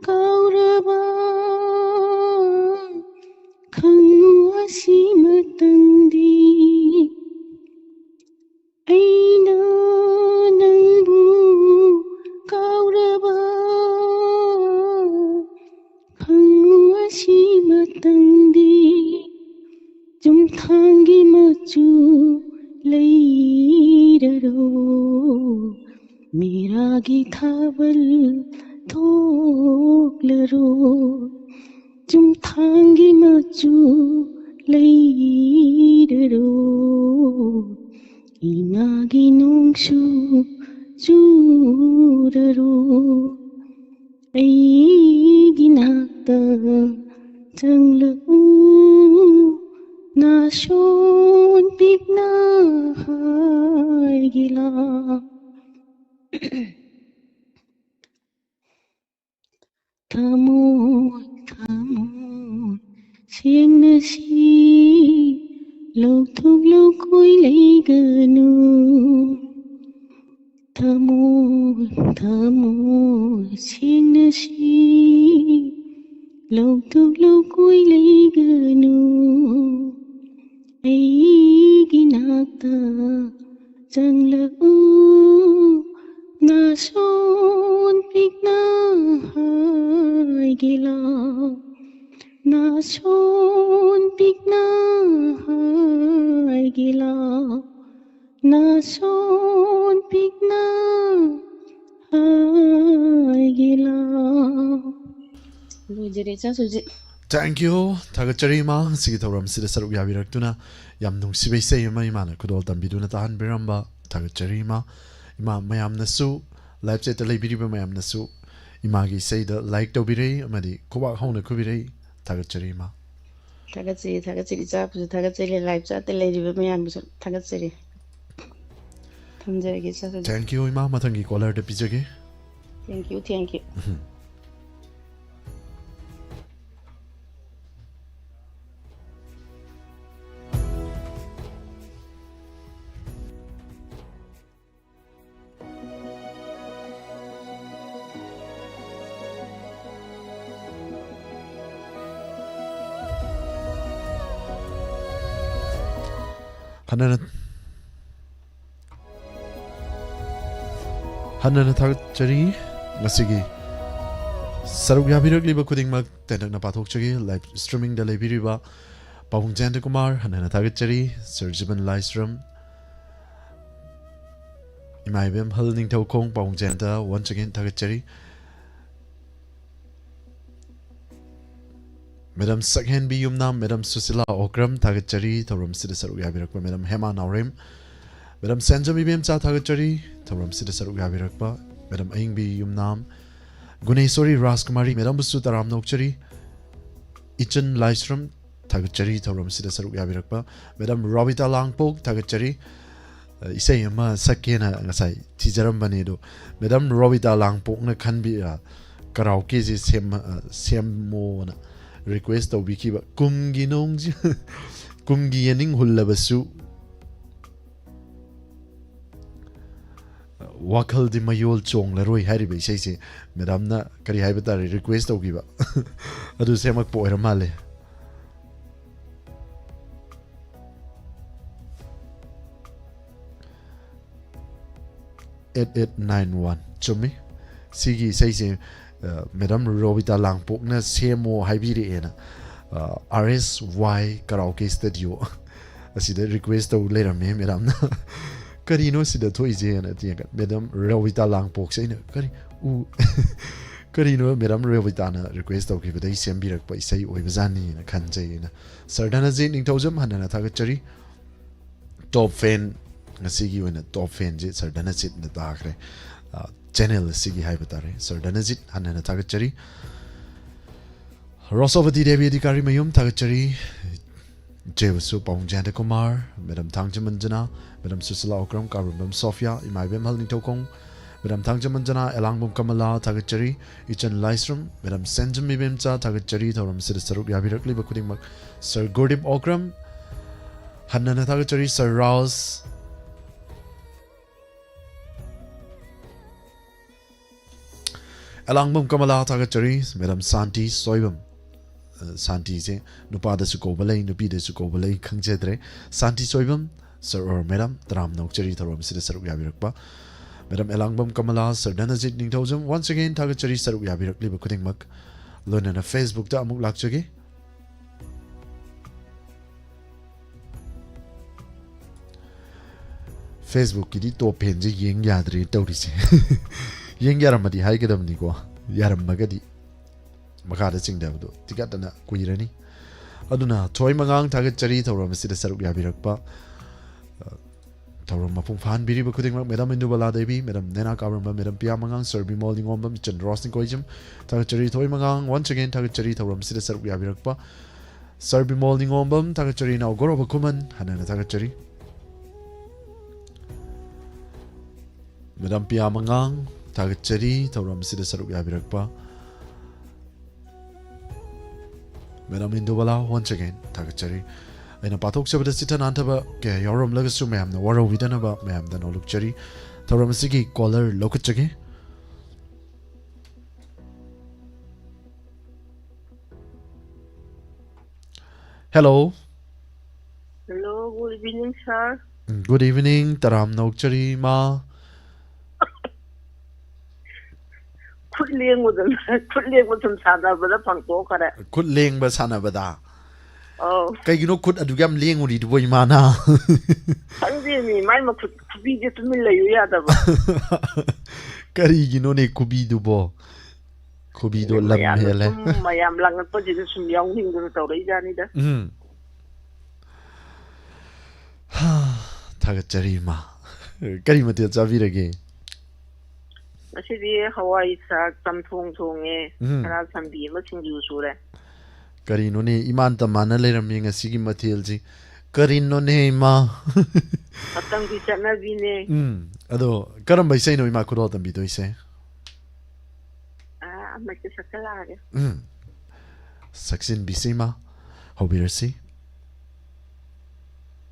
ꯀꯥꯎꯔꯕ ꯈꯪꯉꯨ ꯑꯁꯤꯃꯇꯪꯗꯤ, ꯑꯩꯅ ꯅꯪꯕꯨ ꯀꯥꯎꯔꯕ ꯈꯪꯉꯨ ꯑꯁꯤꯃꯇꯪꯗꯤ, ꯆꯨꯝꯊꯥꯡꯒꯤ ꯃꯆꯨ ꯂꯩꯔꯔꯣ, ꯃꯤꯔꯥꯒꯤ ꯊꯥꯕꯜ ꯊꯣꯛꯂꯔꯣ꯫ ꯆꯨꯝꯊꯥꯡꯒꯤ ꯃꯆꯨ ꯂꯩꯔꯔꯣ, ꯏꯉꯥꯒꯤ ꯅꯣꯡꯁꯨ ꯆꯨꯔꯔꯣ꯫ ꯑꯩꯒꯤ ꯅꯥꯛꯇ ꯆꯪꯂꯛꯎ, ꯅꯥꯁꯣꯟ ꯄꯤꯛꯅ ꯍꯥꯏꯒꯦ ꯂꯥꯎ꯫ ꯊꯃꯣꯏ ꯊꯃꯣꯏ ꯁꯦꯡꯅ ꯁꯤ ꯂꯧꯊꯣꯛ ꯂꯧꯀꯣꯏ ꯂꯩꯒꯅꯨ꯫ ꯊꯃꯣꯏ ꯊꯃꯣꯏ ꯁꯦꯡꯅ ꯁꯤ ꯂꯧꯊꯣꯛ ꯂꯧꯀꯣꯏ ꯂꯩꯒꯅꯨ꯫ ꯑꯩꯒꯤ ꯅꯥꯛꯇ ꯆꯪꯂꯛꯎ, ꯅꯥꯁꯣꯟ ꯄꯤꯛꯅ ꯍꯥꯏꯒꯦ ꯂꯥꯎ, ꯅꯥꯁꯣꯟ ꯄꯤꯛꯅ ꯍꯥꯏꯒꯦ ꯂꯥꯎ, ꯅꯥꯁꯣꯟ ꯄꯤꯛꯅ ꯍꯥꯏꯒꯦ ꯂꯥꯎ꯫ ꯂꯣꯏꯖꯔꯦ, ꯏꯆꯥ ꯁꯨꯖꯤꯠ꯫ Thank you꯫ ꯊꯥꯒꯠꯆꯔꯤ ꯏꯃꯥ, ꯉꯁꯤꯒꯤ ꯊꯧꯔꯝꯁꯤꯗ ꯁꯔꯨꯛ ꯌꯥꯕꯤꯔꯛꯇꯨꯅ꯫ ꯌꯥꯝ ꯅꯨꯡꯁꯤꯕ ꯏꯁꯩ ꯑꯃ ꯏꯃꯥꯅ ꯈꯨꯗꯣꯜ ꯇꯝꯕꯤꯗꯨꯅ ꯇꯥꯍꯟꯕꯤꯔꯝꯕ ꯊꯥꯒꯠꯆꯔꯤ ꯏꯃꯥ꯫ ꯏꯃꯥ ꯃꯌꯥꯝꯅꯁꯨ, live chatꯇ ꯂꯩꯕꯤꯔꯤꯕ ꯃꯌꯥꯝꯅꯁꯨ ꯏꯃꯥꯒꯤ ꯏꯁꯩꯗ like ꯇꯧꯕꯤꯔꯛꯏ ꯑꯃꯗꯤ ꯈꯨꯕꯥꯛ ꯍꯧꯅ ꯈꯨꯕꯤꯔꯛꯏ꯫ ꯊꯥꯒꯠꯆꯔꯤ ꯏꯃꯥ꯫ ꯊꯥꯒꯠꯆꯔꯤ, ꯊꯥꯒꯠꯆꯔꯤ ꯏꯆꯥꯕꯨꯁꯨ ꯊꯥꯒꯠꯆꯔꯤ, live chatꯇ ꯂꯩꯔꯤꯕ ꯃꯌꯥꯝꯕꯨꯁꯨ ꯊꯥꯒꯠꯆꯔꯤ꯫ ꯊꯝꯖꯔꯒꯦ ꯏꯆꯥ꯫ Thank you ꯏꯃꯥ, ꯃꯊꯪꯒꯤ callerꯗ ꯄꯤꯖꯒꯦ꯫ Thank you, thank you꯫ ꯍꯟꯅꯅ ꯍꯟꯅꯅ ꯊꯥꯒꯠꯆꯔꯤ꯫ ꯉꯁꯤꯒꯤ ꯁꯔꯨꯛ ꯌꯥꯕꯤꯔꯛꯂꯤꯕ ꯈꯨꯗꯤꯡꯃꯛ ꯇꯦꯟꯇꯛꯅ ꯄꯥꯊꯣꯛꯆꯒꯦ꯫ Live streamingꯗ ꯂꯩꯕꯤꯔꯤꯕ ꯄꯥꯕꯨꯡ ꯖꯌꯟꯇ ꯀꯨꯃꯥꯔ, ꯍꯟꯅꯅ ꯊꯥꯒꯠꯆꯔꯤ꯫ Sir ꯖꯤꯕꯟ ꯂꯥꯏꯁ꯭ꯔꯝ, ꯏꯃꯥ ꯏꯕꯦꯝꯍꯜ ꯅꯤꯡꯊꯧꯈꯣꯡ, ꯄꯥꯕꯨꯡ ꯖꯌꯟꯇ, once again ꯊꯥꯒꯠꯆꯔꯤ꯫ Madam ꯁꯛꯍꯦꯟꯕꯤ ꯌꯨꯝꯅꯥꯝ, Madam ꯁꯨꯁꯤꯂꯥ ꯑꯣꯀ꯭ꯔꯝ, ꯊꯥꯒꯠꯆꯔꯤ ꯊꯧꯔꯝꯁꯤꯗ ꯁꯔꯨꯛ ꯌꯥꯕꯤꯔꯛꯄ꯫ Madam ꯍꯦꯃꯥ ꯅꯥꯎꯔꯦꯝ, Madam ꯁꯦꯟꯖꯝ ꯏꯕꯦꯝꯆꯥ, ꯊꯥꯒꯠꯆꯔꯤ ꯊꯧꯔꯝꯁꯤꯗ ꯁꯔꯨꯛ ꯌꯥꯕꯤꯔꯛꯄ꯫ Madam ꯑꯌꯤꯡꯕꯤ ꯌꯨꯝꯅꯥꯝ, ꯒꯨꯅꯦꯁꯣꯔꯤ ꯔꯥꯖꯀꯨꯃꯥꯔꯤ, Madamꯕꯨꯁꯨ ꯇꯔꯥꯝꯅ ꯑꯣꯛꯆꯔꯤ꯫ ꯏꯆꯟ ꯂꯥꯏꯁ꯭ꯔꯝ, ꯊꯥꯒꯠꯆꯔꯤ ꯊꯧꯔꯝꯁꯤꯗ ꯁꯔꯨꯛ ꯌꯥꯕꯤꯔꯛꯄ꯫ Madam ꯔꯣꯕꯤꯇꯥ ꯂꯥꯡꯄꯣꯛ, ꯊꯥꯒꯠꯆꯔꯤ꯫ ꯑ, ꯏꯁꯩ ꯑꯃ ꯁꯛꯀꯦꯅ ꯉꯁꯥꯏ ꯊꯤꯖꯔꯝꯕꯅꯤ ꯑꯗꯣ, Madam ꯔꯣꯕꯤꯇꯥ ꯂꯥꯡꯄꯣꯛꯅ ꯈꯟꯕꯤ, ꯑ, karaokeꯁꯦ ꯁꯦꯝ-, ꯑ, ꯁꯦꯝꯃꯣꯅ request ꯇꯧꯕꯤꯈꯤꯕ꯫ ꯀꯨꯝꯒꯤ ꯅꯣꯡꯁꯤ-, ꯀꯨꯝꯒꯤ ꯌꯦꯅꯤꯡ ꯍꯨꯜꯂꯕꯁꯨ ꯋꯥꯈꯜꯗꯤ ꯃꯌꯣꯜ ꯆꯣꯡꯂꯔꯣꯏ ꯍꯥꯏꯔꯤꯕ ꯏꯁꯩꯁꯦ Madamꯅ ꯀꯔꯤ ꯍꯥꯏꯕ ꯇꯥꯔꯦ, request ꯇꯧꯈꯤꯕ꯫ ꯑꯗꯨ ꯁꯦꯝꯃꯛꯄ ꯑꯣꯏꯔ ꯃꯥꯜꯂꯦ꯫ Eight eight nine one꯫ ꯆꯨꯝꯃꯤ꯫ ꯁꯤꯒꯤ ꯏꯁꯩꯁꯦ, ꯑ, Madam ꯔꯣꯕꯤꯇꯥ ꯂꯥꯡꯄꯣꯛꯅ ꯁꯦꯝꯃꯣ ꯍꯥꯏꯕꯤꯔꯛꯑꯦꯅ, ꯑ, R S Y karaoke studio ꯑꯁꯤꯗ request ꯇꯧ ꯂꯩꯔꯝꯃꯦ Madamꯅ꯫ ꯀꯔꯤꯅꯣ ꯁꯤꯗ ꯊꯣꯛꯏꯁꯦꯅ ꯌꯦꯡꯉꯒ, Madam ꯔꯣꯕꯤꯇꯥ ꯂꯥꯡꯄꯣꯛꯁꯦ ꯑꯩꯅ, "ꯀꯔꯤ? ꯎ-, ꯀꯔꯤꯅꯣ, ꯃꯦꯗꯥꯝ ꯔꯦꯕꯤꯇꯥꯅ ꯔꯤꯀ꯭ꯋꯦꯁ ꯇꯧꯈꯤꯕꯗꯩ ꯁꯦꯝꯕꯤꯔꯛꯄ ꯏꯁꯩ ꯑꯣꯏꯕꯖꯥꯠꯅꯤꯅ ꯈꯟꯖꯩ ꯑꯩꯅ꯫ ꯁꯔ ꯙꯅꯖꯤꯠ ꯅꯤꯡꯊꯧꯖꯝ, ꯍꯟꯅꯅ ꯊꯥꯒꯠꯆꯔꯤ꯫ ꯇꯣꯞ ꯐꯦꯟ, ꯉꯁꯤꯒꯤ ꯑꯣꯏꯅ ꯇꯣꯞ ꯐꯦꯟꯁꯤ ꯁꯔ ꯙꯅꯖꯤꯠꯅ ꯇꯥꯈ꯭ꯔꯦ꯫ ꯑ, ꯆꯦꯅꯦꯜ ꯑꯁꯤꯒꯤ ꯍꯥꯏꯕ ꯇꯥꯔꯦ꯫ ꯁꯔ ꯙꯅꯖꯤꯠ, ꯍꯟꯅꯅ ꯊꯥꯒꯠꯆꯔꯤ꯫ ꯔꯣꯁꯣꯕꯇꯤ ꯗꯦꯕꯤ ꯑꯙꯤꯀꯥꯔꯤ ꯃꯌꯨꯝ, ꯊꯥꯒꯠꯆꯔꯤ꯫ ꯏꯆꯦꯕꯨꯁꯨ ꯄꯥꯕꯨꯡ ꯖꯌꯟꯇ ꯀꯨꯃꯥꯔ, ꯃꯦꯗꯥꯝ ꯊꯥꯡꯖ ꯃꯟꯖꯅꯥ, ꯃꯦꯗꯥꯝ ꯁꯨꯁꯤꯂꯥ ꯑꯣꯀ꯭ꯔꯝ, ꯀꯥꯕ꯭ꯔꯝꯕꯝ ꯁꯣꯐꯤꯌꯥ, ꯏꯃꯥ ꯏꯕꯦꯝꯍꯜ ꯅꯤꯡꯊꯧꯈꯣꯡ, ꯃꯦꯗꯥꯝ ꯊꯥꯡꯖ ꯃꯟꯖꯅꯥ, ꯑꯦꯂꯥꯡꯕꯝ ꯀꯃꯂꯥ, ꯊꯥꯒꯠꯆꯔꯤ꯫ ꯏꯆꯟ ꯂꯥꯏꯁ꯭ꯔꯝ, ꯃꯦꯗꯥꯝ ꯁꯦꯟꯖꯝ ꯏꯕꯦꯝꯆꯥ, ꯊꯥꯒꯠꯆꯔꯤ꯫ ꯊꯧꯔꯝꯁꯤꯗ ꯁꯔꯨꯛ ꯌꯥꯕꯤꯔꯛꯂꯤꯕ ꯈꯨꯗꯤꯡꯃꯛ꯫ ꯁꯔ ꯒꯨꯔꯗꯤꯞ ꯑꯣꯀ꯭ꯔꯝ, ꯍꯟꯅꯅ ꯊꯥꯒꯠꯆꯔꯤ꯫ ꯁꯔ ꯔꯥꯖ, ꯑꯦꯂꯥꯡꯕꯝ ꯀꯃꯂꯥ, ꯊꯥꯒꯠꯆꯔꯤ꯫ ꯃꯦꯗꯥꯝ ꯁꯥꯟꯇꯤ ꯁꯣꯏꯕꯝ, ꯑ, ꯁꯥꯟꯇꯤꯁꯦ ꯅꯨꯄꯥꯗꯁꯨ ꯀꯧꯕ ꯂꯩ, ꯅꯨꯄꯤꯗꯁꯨ ꯀꯧꯕ ꯂꯩ, ꯈꯪꯖꯗ꯭ꯔꯦ꯫ ꯁꯥꯟꯇꯤ ꯁꯣꯏꯕꯝ, ꯁꯔ ꯑꯣꯔ ꯃꯦꯗꯥꯝ, ꯇꯔꯥꯝꯅ ꯑꯣꯛꯆꯔꯤ ꯊꯧꯔꯝꯁꯤꯗ ꯁꯔꯨꯛ ꯌꯥꯕꯤꯔꯛꯄ꯫ ꯃꯦꯗꯥꯝ ꯑꯦꯂꯥꯡꯕꯝ ꯀꯃꯂꯥ, ꯁꯔ ꯙꯅꯖꯤꯠ ꯅꯤꯡꯊꯧꯖꯝ, once again ꯊꯥꯒꯠꯆꯔꯤ ꯁꯔꯨꯛ ꯌꯥꯕꯤꯔꯛꯂꯤꯕ ꯈꯨꯗꯤꯡꯃꯛ꯫ ꯂꯣꯏꯅꯅ Facebook-ꯇ ꯑꯃꯨꯛ ꯂꯥꯛꯆꯒꯦ꯫ Facebook-ꯀꯤꯗꯤ ꯇꯣꯞ ꯐꯦꯟꯁꯦ ꯌꯦꯡ ꯌꯥꯗ꯭ꯔꯦ ꯇꯧꯔꯤꯁꯦ꯫ ꯌꯦꯡ ꯌꯥꯔꯝꯃꯗꯤ ꯍꯥꯏꯒꯗꯕꯅꯤꯀꯣ, ꯌꯥꯔꯝꯃꯒꯗꯤ ꯃꯈꯥꯗ ꯆꯤꯡꯊꯕꯗꯣ ꯇꯤꯀꯠꯇꯅ ꯀꯨꯏꯔꯅꯤ꯫ ꯑꯗꯨꯅ ꯊꯣꯏ ꯃꯉꯥꯡ, ꯊꯥꯒꯠꯆꯔꯤ ꯊꯧꯔꯝ ꯑꯁꯤꯗ ꯁꯔꯨꯛ ꯌꯥꯕꯤꯔꯛꯄ꯫ ꯑ, ꯊꯧꯔꯝ ꯃꯄꯨꯡ ꯐꯥꯍꯟꯕꯤꯔꯤꯕ ꯈꯨꯗꯤꯡꯃꯛ, ꯃꯦꯗꯥꯝ ꯏꯟꯗꯨꯕꯂꯥ ꯗꯦꯕꯤ, ꯃꯦꯗꯥꯝ ꯅꯦꯅꯥ ꯀꯥꯕ꯭ꯔꯝꯕ, ꯃꯦꯗꯥꯝ ꯄꯤꯌꯥ ꯃꯉꯥꯡ, ꯁꯔ ꯕꯤꯃꯣꯜ ꯅꯤꯉꯣꯝꯕꯝ, ꯏꯆꯟ ꯔꯣꯁ ꯅꯤꯡꯀꯣꯏꯖꯝ, ꯊꯥꯒꯠꯆꯔꯤ ꯊꯣꯏ ꯃꯉꯥꯡ, once again ꯊꯥꯒꯠꯆꯔꯤ ꯊꯧꯔꯝ ꯑꯁꯤꯗ ꯁꯔꯨꯛ ꯌꯥꯕꯤꯔꯛꯄ꯫ ꯁꯔ ꯕꯤꯃꯣꯜ ꯅꯤꯉꯣꯝꯕꯝ, ꯊꯥꯒꯠꯆꯔꯤ ꯏꯅꯥꯎ ꯒꯧꯔꯕ ꯈꯨꯃꯟ, ꯍꯟꯅ ꯍꯟꯅ ꯊꯥꯒꯠꯆꯔꯤ꯫ ꯃꯦꯗꯥꯝ ꯄꯤꯌꯥ ꯃꯉꯥꯡ, ꯊꯥꯒꯠꯆꯔꯤ ꯊꯧꯔꯝ ꯑꯁꯤꯗ ꯁꯔꯨꯛ ꯌꯥꯕꯤꯔꯛꯄ꯫ ꯃꯦꯗꯥꯝ ꯏꯟꯗꯨꯕꯂꯥ, once again ꯊꯥꯒꯠꯆꯔꯤ꯫ ꯑꯩꯅ ꯄꯥꯊꯣꯛꯆꯕꯗ ꯆꯤꯠꯊ ꯅꯥꯟꯊꯕ ꯀꯌꯥ ꯌꯥꯎꯔꯝꯂꯒꯁꯨ ꯃꯌꯥꯝꯅ ꯋꯥꯔꯧꯕꯤꯗꯅꯕ ꯃꯌꯥꯝꯗ ꯅꯣꯜꯂꯨꯛꯆꯔꯤ꯫ ꯊꯧꯔꯝ ꯑꯁꯤꯒꯤ colour ꯂꯧꯈꯠꯆꯒꯦ꯫ Hello꯫ Hello, good evening, sir. Good evening, ꯇꯔꯥꯝꯅ ꯑꯣꯛꯆꯔꯤ ꯏꯃꯥ꯫ ꯈꯨꯠ ꯂꯦꯡꯕꯗ, ꯈꯨꯠ ꯂꯦꯡꯕ ꯁꯨꯝ ꯁꯥꯟꯅꯕꯗ ꯐꯪꯇꯣꯛꯈꯔꯦ꯫ ꯈꯨꯠ ꯂꯦꯡꯕ ꯁꯥꯟꯅꯕꯗ? ꯑꯧ꯫ ꯀꯩꯒꯤꯅꯣ ꯈꯨꯠ ꯑꯗꯨꯛ ꯌꯥꯝ ꯂꯦꯡꯉꯨꯔꯤꯗꯨꯕꯣ ꯏꯃꯥꯅ? ꯈꯪꯗꯦꯃꯤ, ꯃꯥꯏ ꯃꯈꯨꯠ ꯈꯨꯕꯤꯁꯦ ꯇꯨꯃꯤꯟ ꯂꯩꯌꯨ ꯌꯥꯗꯕ꯫ ꯀꯔꯤꯒꯤꯅꯣꯅꯦ ꯈꯨꯕꯤꯗꯨꯕꯣ? ꯈꯨꯕꯤꯗꯣ ꯂꯝ ꯃꯌꯥꯝꯅ ꯍꯦꯜꯂꯦ꯫ ꯁꯨꯝ ꯃꯌꯥꯝ ꯂꯥꯡꯉꯛꯄꯁꯤꯗ ꯁꯨꯝ ꯌꯥꯎꯅꯤꯡꯗꯅ ꯇꯧꯔꯛꯏꯖꯥꯠꯅꯤꯗ꯫ ꯎꯝ꯫ ꯍꯥ, ꯊꯥꯒꯠꯆꯔꯤ ꯏꯃꯥ꯫ ꯀꯔꯤ ꯃꯊꯦꯜ ꯆꯥꯕꯤꯔꯒꯦ? ꯉꯁꯤꯗꯤ ꯍꯋꯥꯏ ꯁꯥꯛ ꯆꯝꯊꯣꯡ ꯊꯣꯡꯉꯦ, ꯎꯝ꯫ ꯈꯔ ꯁꯝꯕꯤ ꯑꯃ ꯁꯤꯡꯖꯨ ꯁꯨꯔꯦ꯫ ꯀꯔꯤꯅꯣꯅꯦ, ꯏꯃꯥꯟ ꯇꯝꯃꯥꯟꯅ ꯂꯩꯔꯝꯃꯤ ꯉꯁꯤꯒꯤ ꯃꯊꯦꯜꯁꯤ꯫ ꯀꯔꯤꯅꯣꯅꯦ ꯏꯃꯥ? ꯃꯇꯝꯒꯤ ꯆꯠꯅꯕꯤꯅꯦ꯫ ꯎꯝ, ꯑꯗꯣ ꯀꯔꯝꯕ ꯏꯁꯩꯅꯣ ꯏꯃꯥ ꯈꯨꯗꯣꯜ ꯇꯝꯕꯤꯗꯣꯏꯁꯦ? ꯑꯥ, ꯑꯃꯠꯇ ꯁꯛꯆꯜꯂꯛꯑꯒꯦ꯫ ꯎꯝ꯫ ꯁꯛꯆꯤꯟꯕꯤꯁꯤ ꯏꯃꯥ, ꯍꯧꯕꯤꯔꯁꯤ꯫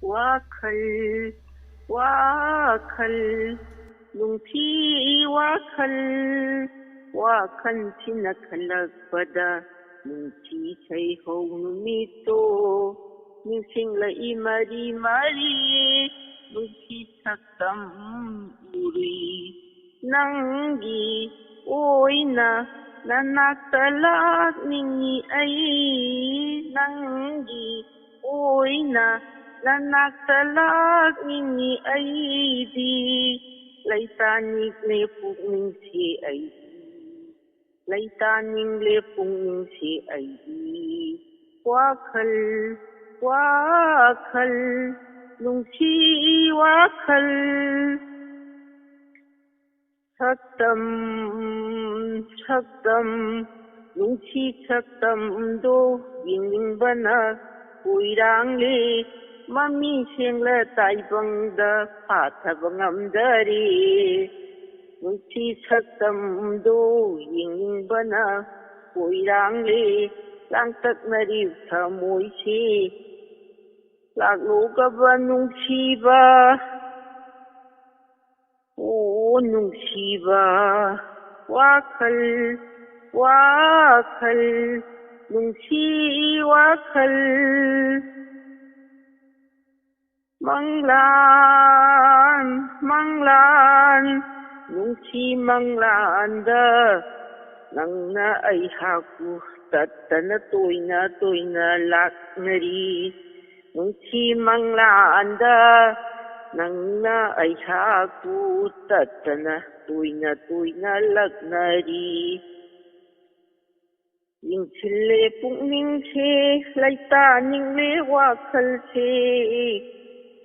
ꯋꯥꯈꯜ, ꯋꯥꯈꯜ, ꯅꯨꯡꯁꯤ ꯋꯥꯈꯜ, ꯋꯥꯈꯜꯁꯤꯅ ꯈꯜꯂꯛꯄꯗ ꯅꯨꯡꯁꯤ ꯁꯩꯍꯧ ꯅꯨꯃꯤꯠꯇꯣ ꯅꯤꯡꯁꯤꯡꯂꯛꯏ ꯃꯔꯤ ꯃꯔꯤ, ꯅꯨꯡꯁꯤ ꯁꯛꯇꯝ ꯎꯔꯨꯏ꯫ ꯅꯪꯒꯤ ꯑꯣꯏꯅ ꯅꯅꯥꯛꯇ ꯂꯥꯛꯅꯤꯡꯏ ꯑꯩ, ꯅꯪꯒꯤ ꯑꯣꯏꯅ ꯅꯅꯥꯛꯇ ꯂꯥꯛꯅꯤꯡꯏ ꯑꯩꯗꯤ, ꯂꯩꯇꯥꯅꯤꯡꯂꯦ ꯄꯨꯛꯅꯤꯡꯁꯦ ꯑꯩꯗꯤ, ꯂꯩꯇꯥꯅꯤꯡꯂꯦ ꯄꯨꯛꯅꯤꯡꯁꯦ ꯑꯩꯗꯤ, ꯋꯥꯈꯜ, ꯋꯥꯈꯜ, ꯅꯨꯡꯁꯤ ꯋꯥꯈꯜ꯫ ꯁꯛꯇꯝ, ꯁꯛꯇꯝ, ꯅꯨꯡꯁꯤ ꯁꯛꯇꯝꯗꯣ ꯌꯦꯡꯅꯤꯡꯕꯅ ꯀꯣꯏꯔꯥꯡꯂꯦ꯫ ꯃꯃꯤ ꯁꯦꯡꯂ ꯇꯥꯏꯕꯪꯗ ꯐꯥꯊꯕ ꯉꯝꯗꯔꯦ꯫ ꯅꯨꯡꯁꯤ ꯁꯛꯇꯝꯗꯣ ꯌꯦꯡꯅꯤꯡꯕꯅ ꯀꯣꯏꯔꯥꯡꯂꯦ꯫ ꯂꯥꯡꯇꯛꯅꯔꯤꯕ ꯊꯃꯣꯏꯁꯤ ꯂꯥꯛꯂꯣꯒꯕ ꯅꯨꯡꯁꯤꯕ꯫ ꯑꯣ ꯅꯨꯡꯁꯤꯕ ꯋꯥꯈꯜ, ꯋꯥꯈꯜ, ꯅꯨꯡꯁꯤ ꯋꯥꯈꯜ꯫ ꯃꯪꯂꯥꯟ, ꯃꯪꯂꯥꯟ, ꯅꯨꯡꯁꯤ ꯃꯪꯂꯥꯟꯗ ꯅꯪꯅ ꯑꯩꯍꯥꯛꯄꯨ ꯇꯠꯇꯅ ꯇꯣꯏꯅ ꯇꯣꯏꯅ ꯂꯥꯛꯅꯔꯤ꯫ ꯅꯨꯡꯁꯤ ꯃꯪꯂꯥꯟꯗ ꯅꯪꯅ ꯑꯩꯍꯥꯛꯄꯨ ꯇꯠꯇꯅ ꯇꯣꯏꯅ ꯇꯣꯏꯅ ꯂꯛꯅꯔꯤ꯫ ꯌꯦꯡꯁꯤꯜꯂꯦ ꯄꯨꯛꯅꯤꯡꯁꯦ, ꯂꯩꯇꯥꯅꯤꯡꯂꯦ ꯋꯥꯈꯜꯁꯦ꯫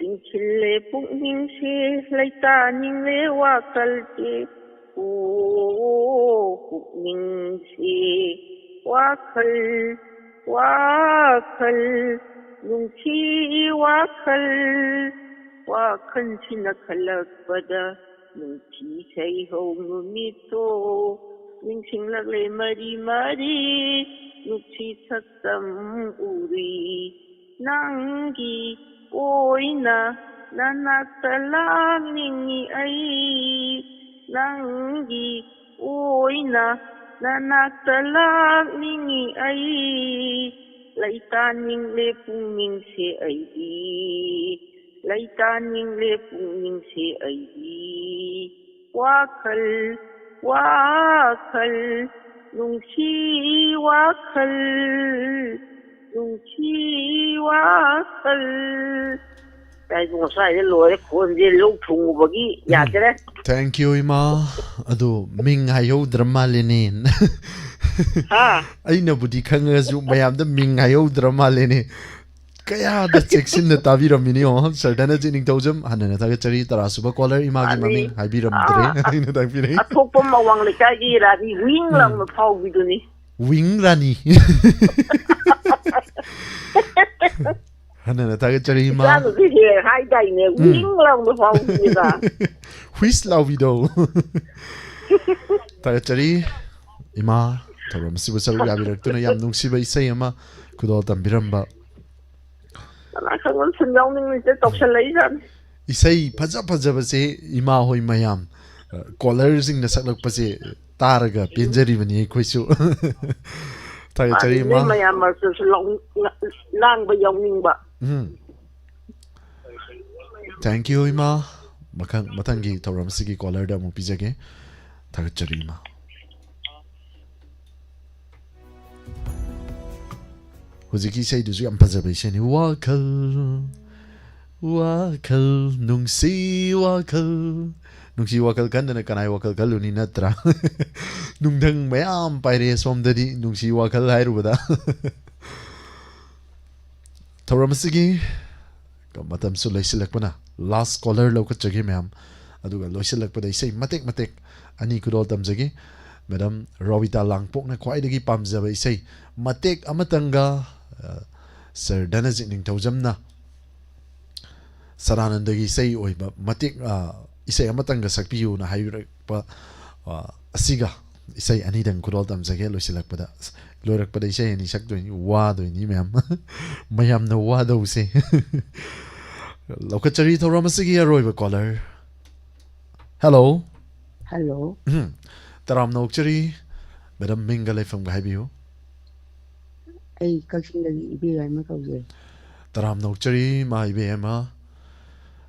ꯌꯦꯡꯁꯤꯜꯂꯦ ꯄꯨꯛꯅꯤꯡꯁꯦ, ꯂꯩꯇꯥꯅꯤꯡꯂꯦ ꯋꯥꯈꯜꯁꯦ꯫ ꯑꯣ ꯄꯨꯛꯅꯤꯡꯁꯦ, ꯋꯥꯈꯜ, ꯋꯥꯈꯜ, ꯅꯨꯡꯁꯤ ꯋꯥꯈꯜ꯫ ꯋꯥꯈꯜꯁꯤꯅ ꯈꯜꯂꯛꯄꯗ ꯅꯨꯡꯁꯤ ꯁꯩꯍꯧ ꯅꯨꯃꯤꯠꯇꯣ ꯅꯤꯡꯁꯤꯡꯂꯛꯂꯦ ꯃꯔꯤ ꯃꯔꯤ꯫ ꯅꯨꯡꯁꯤ ꯁꯛꯇꯝ ꯎꯔꯤ ꯅꯪꯒꯤ ꯑꯣꯏꯅ ꯅꯅꯥꯛꯇ ꯂꯥꯛꯅꯤꯡꯏ ꯑꯩ꯫ ꯅꯪꯒꯤ ꯑꯣꯏꯅ ꯅꯅꯥꯛꯇ ꯂꯥꯛꯅꯤꯡꯏ ꯑꯩ꯫ ꯂꯩꯇꯥꯅꯤꯡꯂꯦ ꯄꯨꯛꯅꯤꯡꯁꯦ ꯑꯩꯗꯤ꯫ ꯂꯩꯇꯥꯅꯤꯡꯂꯦ ꯄꯨꯛꯅꯤꯡꯁꯦ ꯑꯩꯗꯤ꯫ ꯋꯥꯈꯜ, ꯋꯥꯈꯜ, ꯅꯨꯡꯁꯤ ꯋꯥꯈꯜ, ꯅꯨꯡꯁꯤ ꯋꯥꯈꯜ꯫ ꯀꯥꯏꯕꯨ ꯉꯁꯥꯏꯗ ꯂꯣꯏꯔꯦ, ꯈꯣꯟꯁꯦ ꯂꯣꯛ ꯊꯨꯡꯉꯨꯕꯒꯤ ꯌꯥꯗ꯭ꯔꯦ꯫ Thank you, ꯏꯃꯥ꯫ ꯑꯗꯨ ꯃꯤꯡ ꯍꯥꯏꯍꯧꯗ꯭ꯔ ꯃꯥꯜꯂꯦꯅꯦ꯫ ꯍꯥ? ꯑꯩꯅꯕꯨꯗꯤ ꯈꯪꯉꯁꯨ ꯃꯌꯥꯝꯗ ꯃꯤꯡ ꯍꯥꯏꯍꯧꯗ꯭ꯔ ꯃꯥꯜꯂꯦꯅꯦ꯫ ꯀꯌꯥꯗ ꯆꯦꯛꯁꯤꯟꯅ ꯇꯥꯕꯤꯔꯝꯃꯤꯅꯤ ꯌꯦꯡꯉꯣ꯫ ꯁꯔꯗꯅ ꯆꯦ ꯅꯤꯡꯊꯧꯖꯝ, ꯍꯟꯅꯅ ꯊꯥꯒꯠꯆꯔꯤ꯫ ꯇꯔꯥꯁꯨꯕ caller ꯏꯃꯥꯒꯤ ꯃꯥꯅꯤ꯫ ꯃꯃꯤꯡ ꯍꯥꯏꯕꯤꯔꯝꯗ꯭ꯔꯦ꯫ ꯑꯥ, ꯑꯩꯅ ꯇꯥꯛꯄꯤꯔꯦ꯫ ꯑꯊꯣꯛꯄꯝ ꯑꯋꯥꯡ ꯂꯩꯀꯥꯏꯒꯤ ꯔꯥꯅꯤ ꯋꯤꯡ ꯎꯝ꯫ ꯂꯥꯎꯅ ꯐꯥꯎꯕꯤꯗꯨꯅꯤ꯫ ꯋꯤꯡ ꯔꯥꯅꯤ꯫ ꯍꯟꯅꯅ ꯊꯥꯒꯠꯆꯔꯤ, ꯏꯃꯥ꯫ ꯏꯆꯥꯅꯁꯨ ꯍꯦꯛ ꯍꯥꯏꯗꯥꯏꯅꯦ, ꯎꯝ꯫ ꯋꯤꯡ ꯂꯥꯎꯅ ꯐꯥꯎꯕꯤꯗ꯫ ꯍꯨꯏꯁ ꯂꯥꯎꯕꯤꯗꯣ꯫ ꯊꯥꯒꯠꯆꯔꯤ, ꯏꯃꯥ, ꯊꯧꯔꯝ ꯑꯁꯤꯕꯨ ꯁꯔꯨꯛ ꯌꯥꯕꯤꯔꯛꯇꯨꯅ ꯌꯥꯝ ꯅꯨꯡꯁꯤꯕ ꯏꯁꯩ ꯑꯃ ꯈꯨꯗꯣꯜ ꯇꯝꯕꯤꯔꯝꯕ꯫ ꯀꯅꯥ ꯈꯪꯕ ꯁꯨꯝ ꯌꯥꯎꯅꯤꯡꯉꯤꯁꯦ ꯇꯧꯁꯜꯂꯛꯏꯖꯥꯠꯅꯤ꯫ ꯏꯁꯩ ꯐꯖ ꯐꯖꯕꯁꯦ ꯏꯃꯥ ꯍꯣꯏ ꯃꯌꯥꯝ, ꯑ, caller ꯁꯤꯡꯅ ꯁꯛꯂꯛꯄꯁꯦ ꯇꯥꯔꯒ ꯄꯦꯟꯖꯔꯤꯕꯅꯤ ꯑꯩꯈꯣꯏꯁꯨ꯫ ꯊꯥꯒꯠꯆꯔꯤ, ꯃꯥꯅꯤ, ꯏꯃꯥ꯫ ꯅꯣꯏ ꯃꯌꯥꯝ ꯃꯔꯛꯇꯁꯨ ꯂꯥꯎ-, ꯂꯥꯡꯕ ꯌꯥꯎꯅꯤꯡꯕ꯫ ꯎꯝ꯫ Thank you, ꯏꯃꯥ꯫ ꯃꯈꯪ-, ꯃꯊꯪꯒꯤ ꯊꯧꯔꯝ ꯑꯁꯤꯒꯤ caller ꯗ ꯑꯃꯨꯛ ꯄꯤꯖꯒꯦ꯫ ꯊꯥꯒꯠꯆꯔꯤ, ꯏꯃꯥ꯫ ꯍꯧꯖꯤꯛꯀꯤ ꯏꯁꯩꯗꯨꯁꯨ ꯌꯥꯝ ꯐꯖꯕ ꯏꯁꯩꯅꯤ꯫ ꯋꯥꯈꯜ, ꯋꯥꯈꯜ, ꯅꯨꯡꯁꯤ ꯋꯥꯈꯜ, ꯅꯨꯡꯁꯤ ꯋꯥꯈꯜ ꯈꯟꯗꯅ ꯀꯅꯥꯏ ꯋꯥꯈꯜ ꯈꯜꯂꯨꯅꯤ, ꯅꯠꯇ꯭ꯔꯥ? ꯅꯨꯡꯊꯪ ꯃꯌꯥꯝ ꯄꯥꯏꯔꯛꯑꯦ ꯁꯣꯝꯗꯗꯤ, ꯅꯨꯡꯁꯤ ꯋꯥꯈꯜ ꯍꯥꯏꯔꯨꯕꯗ꯫ ꯊꯧꯔꯝ ꯑꯁꯤꯒꯤ ꯃꯇꯝꯁꯨ ꯂꯣꯏꯁꯤꯜꯂꯛꯄꯅ, last caller ꯂꯧꯈꯠꯆꯒꯦ ꯃꯌꯥꯝ꯫ ꯑꯗꯨꯒ ꯂꯣꯏꯁꯤꯜꯂꯛꯄꯗ ꯏꯁꯩ ꯃꯇꯦꯛ ꯃꯇꯦꯛ ꯑꯅꯤ ꯈꯨꯗꯣꯜ ꯇꯝꯖꯒꯦ꯫ ꯃꯦꯗꯥꯝ ꯔꯣꯕꯤꯇꯥ ꯂꯥꯡꯄꯣꯛꯅ ꯈ꯭ꯋꯥꯏꯗꯒꯤ ꯄꯥꯝꯖꯕ ꯏꯁꯩ ꯃꯇꯦꯛ ꯑꯃꯇꯪꯒ, ꯑ, ꯁꯔ ꯙꯅꯖꯤꯠ ꯅꯤꯡꯊꯧꯖꯝꯅ ꯁꯗꯥꯅꯟꯗꯒꯤ ꯏꯁꯩ ꯑꯣꯏꯕ ꯃꯇꯦꯛ, ꯑ, ꯏꯁꯩ ꯑꯃꯇꯪꯒ ꯁꯛꯄꯤꯌꯨꯅ ꯍꯥꯏꯕꯤꯔꯛꯄ, ꯑ, ꯑꯁꯤꯒ ꯏꯁꯩ ꯑꯅꯤꯗꯪ ꯈꯨꯗꯣꯜ ꯇꯝꯖꯒꯦ ꯂꯣꯏꯁꯤꯜꯂꯛꯄꯗ꯫ ꯑꯁ, ꯂꯣꯏꯔꯛꯄꯗ ꯏꯁꯩ ꯑꯅꯤ ꯁꯛꯇꯣꯏꯅꯤ, ꯋꯥꯗꯣꯏꯅꯤ ꯃꯌꯥꯝ꯫ ꯃꯌꯥꯝꯅ ꯋꯥꯗꯧꯁꯦ꯫ ꯂꯧꯈꯠꯆꯔꯤ ꯊꯧꯔꯝ ꯑꯁꯤꯒꯤ ꯑꯔꯣꯏꯕ caller꯫ Hello꯫ Hello꯫ ꯎꯝ꯫ ꯇꯔꯥꯝꯅ ꯑꯣꯛꯆꯔꯤ꯫ ꯃꯦꯗꯥꯝ, ꯃꯤꯡꯒ ꯂꯩꯐꯝꯒ ꯍꯥꯏꯕꯤꯌꯨ꯫ ꯑꯩ ꯀꯛꯆꯤꯡꯗꯒꯤ ꯏꯕꯦꯝꯃ ꯀꯧꯖꯩ꯫ ꯇꯔꯥꯝꯅ ꯑꯣꯛꯆꯔꯤ, ꯏꯃꯥ ꯏꯕꯦꯝꯃ꯫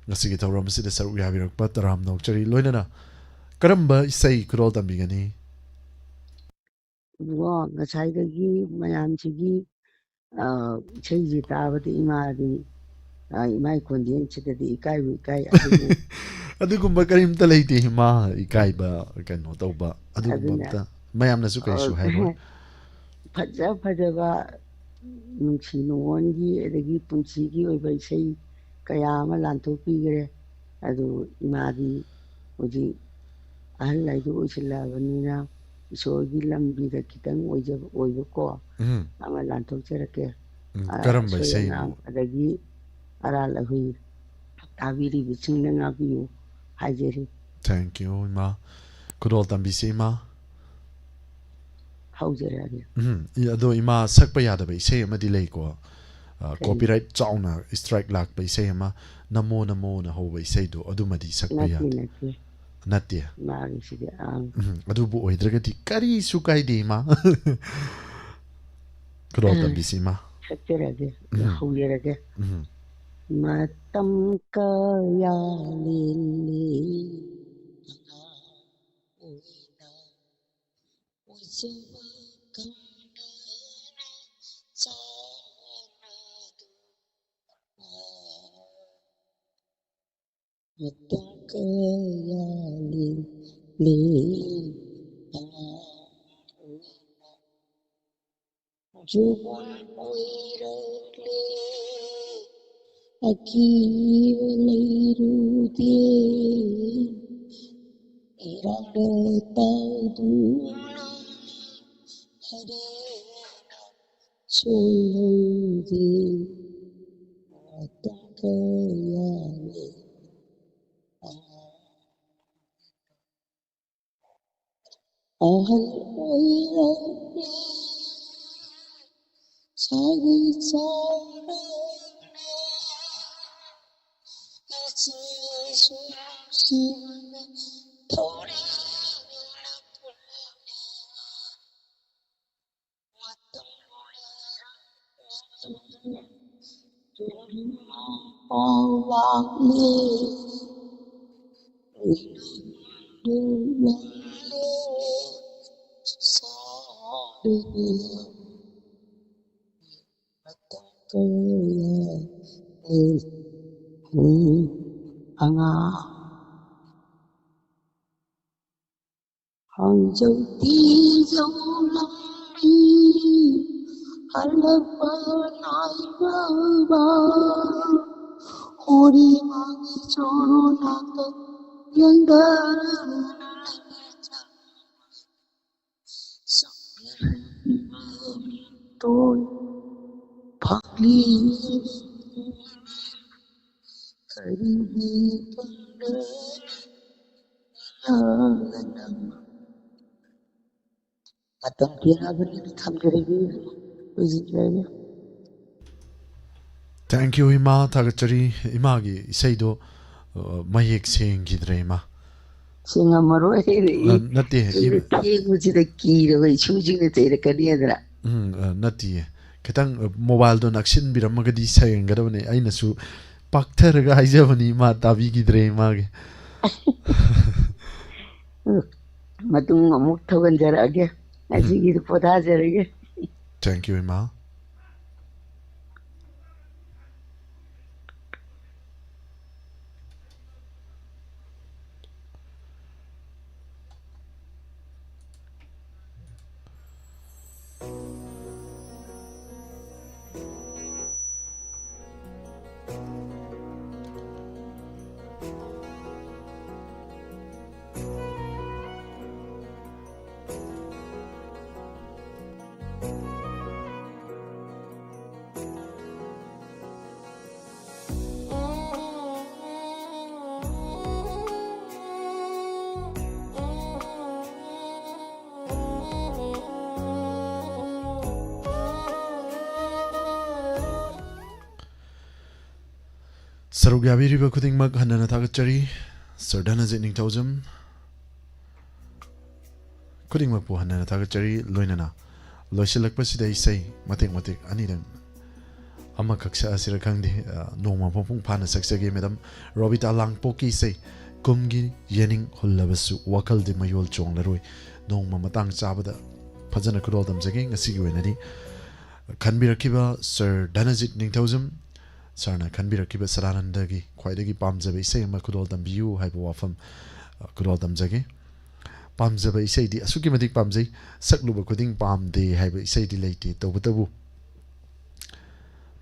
ꯉꯁꯤꯒꯤ ꯊꯧꯔꯝ ꯑꯁꯤꯗ ꯁꯔꯨꯛ ꯌꯥꯕꯤꯔꯛꯄ ꯇꯔꯥꯝꯅ ꯑꯣꯛꯆꯔꯤ꯫ ꯂꯣꯏꯅꯅ ꯀꯔꯝꯕ ꯏꯁꯩ ꯈꯨꯗꯣꯜ ꯇꯝꯕꯤꯒꯅꯤ? ꯏꯕꯨꯡꯉꯣ, ꯉꯁꯥꯏꯗꯒꯤ ꯃꯌꯥꯝꯁꯤꯒꯤ, ꯑ, ꯏꯁꯩꯁꯤ ꯇꯥꯕꯗ ꯏꯃꯥꯗꯤ, ꯑ, ꯏꯃꯥꯒꯤ ꯈꯣꯟꯖꯦꯜꯁꯤꯗꯗꯤ ꯏꯀꯥꯏꯕꯨ ꯏꯀꯥꯏ, ꯑꯗꯨꯕꯨ ꯑꯗꯨꯒꯨꯝꯕ ꯀꯔꯤꯝꯇ ꯂꯩꯇꯦ, ꯏꯃꯥ, ꯏꯀꯥꯏꯕ, ꯀꯩꯅꯣ ꯇꯧꯕ, ꯑꯗꯨꯒꯨꯝꯕ ꯑꯗꯨꯅ, ꯑꯝꯇ ꯃꯌꯥꯝꯅꯁꯨ ꯀꯩꯁꯨ ꯑ, ꯍꯥꯏꯔꯣꯏ꯫ ꯐꯖ ꯐꯖꯕ ꯅꯨꯡꯁꯤ ꯅꯨꯡꯉꯣꯟꯒꯤ ꯑꯗꯒꯤ ꯄꯨꯟꯁꯤꯒꯤ ꯑꯣꯏꯕ ꯏꯁꯩ ꯀꯌꯥ ꯑꯃ ꯂꯥꯟꯊꯣꯛꯄꯤꯈ꯭ꯔꯦ꯫ ꯑꯗꯨ ꯏꯃꯥꯗꯤ ꯍꯧꯖꯤꯛ ꯑꯍꯜ ꯍꯥꯏꯗꯨ ꯑꯣꯏꯁꯤꯜꯂꯛꯑꯕꯅꯤꯅ ꯏꯁꯣꯔꯒꯤ ꯂꯝꯕꯤꯗ ꯈꯤꯇꯪ ꯑꯣꯏꯖꯕ, ꯑꯣꯏꯕꯀꯣ ꯎꯝ꯫ ꯑꯃ ꯂꯥꯟꯊꯣꯛꯆꯔꯛꯀꯦ꯫ ꯎꯝ, ꯑ, ꯀꯔꯝꯕ ꯑꯁꯣꯏ ꯏꯁꯩꯅꯣ? ꯑꯉꯥꯝ ꯑꯗꯒꯤ ꯑꯔꯥꯜ ꯑꯍꯣꯏ ꯇꯥꯕꯤꯔꯤꯕꯁꯤꯡꯅ ꯉꯥꯛꯄꯤꯌꯨ ꯍꯥꯏꯖꯔꯤ꯫ Thank you, ꯏꯃꯥ꯫ ꯈꯨꯗꯣꯜ ꯇꯝꯕꯤꯁꯤ, ꯏꯃꯥ꯫ ꯍꯧꯖꯔꯛꯑꯒꯦ꯫ ꯎꯝ, ꯏ-, ꯑꯗꯣ ꯏꯃꯥ, ꯁꯛꯄ ꯌꯥꯗꯕ ꯏꯁꯩ ꯑꯃꯗꯤ ꯂꯩꯀꯣ? ꯑ, ꯀꯔꯤ? Copyright ꯆꯥꯎꯅ strike ꯂꯥꯛꯄ ꯏꯁꯩ ꯑꯃ, "ꯅꯃꯣ ꯅꯃꯣꯅ" ꯍꯧꯕ ꯏꯁꯩꯗꯣ, ꯑꯗꯨꯃꯗꯤ ꯁꯛꯄ ꯅꯠꯇꯦ, ꯌꯥꯗꯦ꯫ ꯅꯠꯇꯦ꯫ ꯅꯠꯇꯦ? ꯃꯥꯒꯤꯁꯤꯗꯤ, ꯑꯪ꯫ ꯎꯝ, ꯑꯗꯨꯕꯨ ꯑꯣꯏꯗ꯭ꯔꯒꯗꯤ ꯀꯔꯤꯁꯨ ꯀꯥꯏꯗꯦ, ꯏꯃꯥ꯫ ꯈꯨꯗꯣꯜ ꯑ, ꯇꯝꯕꯤꯁꯤ, ꯏꯃꯥ꯫ ꯁꯛꯆꯔꯒꯦ, ꯎꯝ꯫ ꯍꯧꯖꯔꯒꯦ꯫ ꯎꯝ꯫ ꯃꯇꯝ ꯀꯌꯥ ꯂꯦꯜꯂꯤ ꯑꯉꯥꯡ ꯑꯣꯏꯅ꯫ ꯃꯇꯝ ꯀꯌꯥ ꯂꯦꯜꯂꯦ ꯑꯉꯥꯡ ꯑꯣꯏꯅ꯫ ꯖꯨꯕꯥꯟ ꯑꯣꯏꯔꯛꯂꯦ ꯑꯀꯤꯕ ꯂꯩꯔꯨꯗꯦ꯫ ꯏꯔꯥꯡꯗ ꯇꯥꯎꯗꯨꯅ ꯍꯔꯦꯅ ꯁꯣꯏꯍꯧꯗꯦ꯫ ꯃꯇꯝ ꯀꯌꯥꯅꯤ ꯑꯉꯥꯡ ꯑꯍꯜ ꯑꯣꯏꯔꯛꯂꯦ ꯁꯥꯒꯩ ꯆꯥꯎꯔꯛꯂꯦ꯫ ꯏꯆꯦꯁꯨ ꯅꯨꯡꯁꯤꯕꯅ ꯊꯧꯔꯤꯅ ꯄꯨꯜꯂꯦ꯫ ꯃꯇꯝ ꯂꯣꯏꯔꯛꯂꯦ ꯇꯨꯝꯂꯨ ꯄꯥꯎ ꯂꯥꯛꯂꯦ꯫ ꯎꯏꯅꯤꯡꯗꯨ ꯃꯜꯂꯦ ꯁꯥꯔꯦ꯫ ꯃꯇꯝ ꯀꯌꯥ ꯂꯦꯜꯂꯤ ꯑꯉꯥꯡ꯫ ꯍꯧꯖꯤꯛꯇꯤ ꯌꯧꯂꯝꯃꯤ ꯍꯜꯂꯛꯄ ꯅꯥꯏꯔꯕ ꯍꯣꯔꯤ ꯃꯥꯒꯤ ꯆꯣꯔꯣ ꯅꯥꯀꯟ ꯌꯦꯡꯗꯔ ꯂꯩꯔꯦ꯫ ꯆꯪꯕꯤꯔꯛꯂꯤꯕ ꯃꯤꯇꯣꯟ ꯐꯪꯂꯤ꯫ ꯀꯔꯤꯒꯤ ꯄꯥꯡꯒꯜ ꯌꯥꯗꯅ ꯃꯇꯝ ꯄꯤꯔꯛꯑꯕꯅꯤꯅ ꯊꯝꯖꯔꯒꯦ꯫ ꯍꯧꯖꯤꯛ ꯂꯩꯔꯦ꯫ Thank you, ꯏꯃꯥ, ꯊꯥꯒꯠꯆꯔꯤ꯫ ꯏꯃꯥꯒꯤ ꯏꯁꯩꯗꯣ, ꯑ, ꯃꯌꯦꯛ ꯁꯦꯡꯈꯤꯗ꯭ꯔꯦ, ꯏꯃꯥ꯫ ꯁꯦꯡꯉꯝꯃꯔꯣꯏ꯫ ꯑ, ꯅꯠꯇꯦ, ꯑꯩꯅ ꯏ- ꯊꯦꯡꯕꯁꯤꯗ ꯀꯤꯔꯕ ꯏꯁꯨꯁꯤꯡꯅ ꯆꯩꯔꯛꯀꯅꯤ ꯑꯗꯨꯅ꯫ ꯎꯝ, ꯑ, ꯅꯠꯇꯤꯌꯦ꯫ ꯈꯤꯇꯪ, ꯑ, mobileꯗꯣ ꯅꯛꯁꯤꯟꯕꯤꯔꯝꯃꯒꯗꯤ ꯁꯦꯡꯒꯗꯕꯅꯦ꯫ ꯑꯩꯅꯁꯨ ꯄꯥꯛꯊꯔꯒ ꯍꯥꯏꯖꯕꯅꯤ, ꯏꯃꯥ ꯇꯥꯕꯤꯈꯤꯗ꯭ꯔꯦ, ꯏꯃꯥꯒꯤ꯫ ꯃꯇꯨꯡ ꯑꯃꯨꯛ ꯊꯧꯒꯟꯖꯔꯛꯑꯒꯦ꯫ ꯉꯁꯤꯒꯤꯗꯤ ꯄꯣꯊꯥꯖꯔꯒꯦ꯫ Thank you, ꯏꯃꯥ꯫ ꯁꯔꯨꯛ ꯌꯥꯕꯤꯔꯤꯕ ꯈꯨꯗꯤꯡꯃꯛ ꯍꯟꯅꯅ ꯊꯥꯒꯠꯆꯔꯤ꯫ ꯁꯔ ꯙꯅꯖꯤꯠ ꯅꯤꯡꯊꯧꯖꯝ ꯈꯨꯗꯤꯡꯃꯛꯄꯨ ꯍꯟꯅꯅ ꯊꯥꯒꯠꯆꯔꯤ꯫ ꯂꯣꯏꯅꯅ ꯂꯣꯏꯁꯤꯜꯂꯛꯄꯁꯤꯗ ꯏꯁꯩ ꯃꯇꯦꯛ ꯃꯇꯦꯛ ꯑꯅꯤꯗꯪ ꯑꯃꯈꯛ ꯁꯛꯑꯁꯤꯔ ꯈꯪꯗꯦ꯫ ꯑ, ꯅꯣꯡꯃ ꯃꯄꯨꯡ ꯐꯥꯅ ꯁꯛꯆꯒꯦ꯫ ꯃꯦꯗꯥꯝ ꯔꯣꯕꯤꯇꯥ ꯂꯥꯡꯄꯣꯛꯀꯤ ꯏꯁꯩ "ꯀꯨꯝꯒꯤ ꯌꯦꯅꯤꯡ ꯍꯨꯜꯂꯕꯁꯨ ꯋꯥꯈꯜꯗꯤ ꯃꯌꯣꯜ ꯆꯣꯡꯂꯔꯣꯏ"꯫ ꯅꯣꯡꯃ ꯃꯇꯥꯡ ꯆꯥꯕꯗ ꯐꯖꯅ ꯈꯨꯗꯣꯜ ꯇꯝꯖꯒꯦ꯫ ꯉꯁꯤꯒꯤ ꯑꯣꯏꯅꯗꯤ ꯈꯟꯕꯤꯔꯛꯈꯤꯕ ꯁꯔ ꯙꯅꯖꯤꯠ ꯅꯤꯡꯊꯧꯖꯝ ꯁꯔꯅ ꯈꯟꯕꯤꯔꯛꯈꯤꯕ ꯁꯗꯥꯅꯟꯗꯒꯤ ꯈ꯭ꯋꯥꯏꯗꯒꯤ ꯄꯥꯝꯖꯕ ꯏꯁꯩ ꯑꯃ ꯈꯨꯗꯣꯜ ꯇꯝꯕꯤꯌꯨ ꯍꯥꯏꯕ ꯋꯥꯐꯝ, ꯑ, ꯈꯨꯗꯣꯜ ꯇꯝꯖꯒꯦ꯫ ꯄꯥꯝꯖꯕ ꯏꯁꯩꯗꯤ ꯑꯁꯨꯛꯀꯤ ꯃꯇꯤꯛ ꯄꯥꯝꯖꯩ, ꯁꯛꯂꯨꯕ ꯈꯨꯗꯤꯡ ꯄꯥꯝꯗꯦ ꯍꯥꯏꯕ ꯏꯁꯩꯗꯤ ꯂꯩꯇꯦ꯫ ꯇꯧꯕꯇꯕꯨ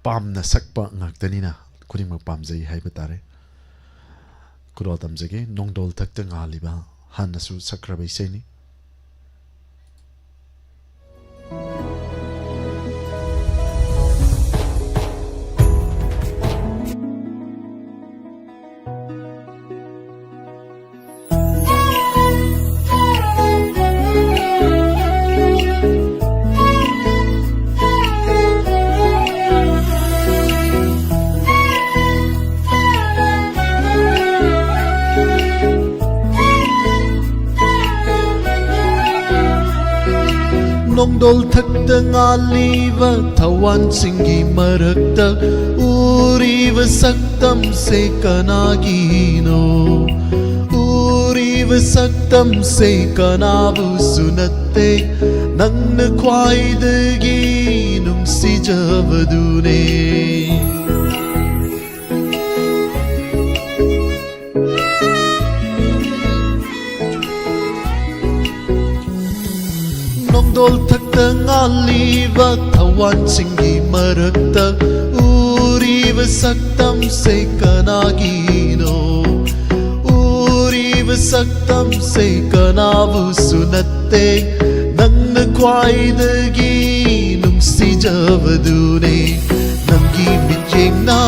ꯄꯥꯝꯅ ꯁꯛꯄ ꯉꯥꯛꯇꯅꯤꯅ ꯈꯨꯗꯤꯡꯃꯛ ꯄꯥꯝꯖꯩ ꯍꯥꯏꯕ ꯇꯥꯔꯦ꯫ ꯈꯨꯗꯣꯜ ꯇꯝꯖꯒꯦ꯫ "ꯅꯣꯡꯗꯣꯜ ꯊꯛꯇ ꯉꯥꯜꯂꯤꯕ" ꯍꯥꯟꯅꯁꯨ ꯁꯛꯈ꯭ꯔꯕ ꯏꯁꯩꯅꯤ꯫ ꯅꯣꯡꯗꯣꯜ ꯊꯛꯇ ꯉꯥꯜꯂꯤꯕ ꯊꯋꯥꯟꯁꯤꯡꯒꯤ ꯃꯔꯛꯇ ꯎꯔꯤꯕ ꯁꯛꯇꯝꯁꯦ ꯀꯅꯥꯒꯤꯅꯣ? ꯎꯔꯤꯕ ꯁꯛꯇꯝꯁꯦ ꯀꯅꯥꯕꯨꯁꯨ ꯅꯠꯇꯦ, ꯅꯪꯅ ꯈ꯭ꯋꯥꯏꯗꯒꯤ ꯅꯨꯡꯁꯤꯖꯕꯗꯨꯅꯦ꯫ ꯅꯣꯡꯗꯣꯜ ꯊꯛꯇ ꯉꯥꯜꯂꯤꯕ ꯊꯋꯥꯟꯁꯤꯡꯒꯤ ꯃꯔꯛꯇ ꯎꯔꯤꯕ ꯁꯛꯇꯝꯁꯦ ꯀꯅꯥꯒꯤꯅꯣ? ꯎꯔꯤꯕ ꯁꯛꯇꯝꯁꯦ ꯀꯅꯥꯕꯨꯁꯨ ꯅꯠꯇꯦ, ꯅꯪꯅ ꯈ꯭ꯋꯥꯏꯗꯒꯤ ꯅꯨꯡꯁꯤꯖꯕꯗꯨꯅꯦ꯫ ꯅꯪꯒꯤ ꯃꯤꯠꯌꯦꯡꯅ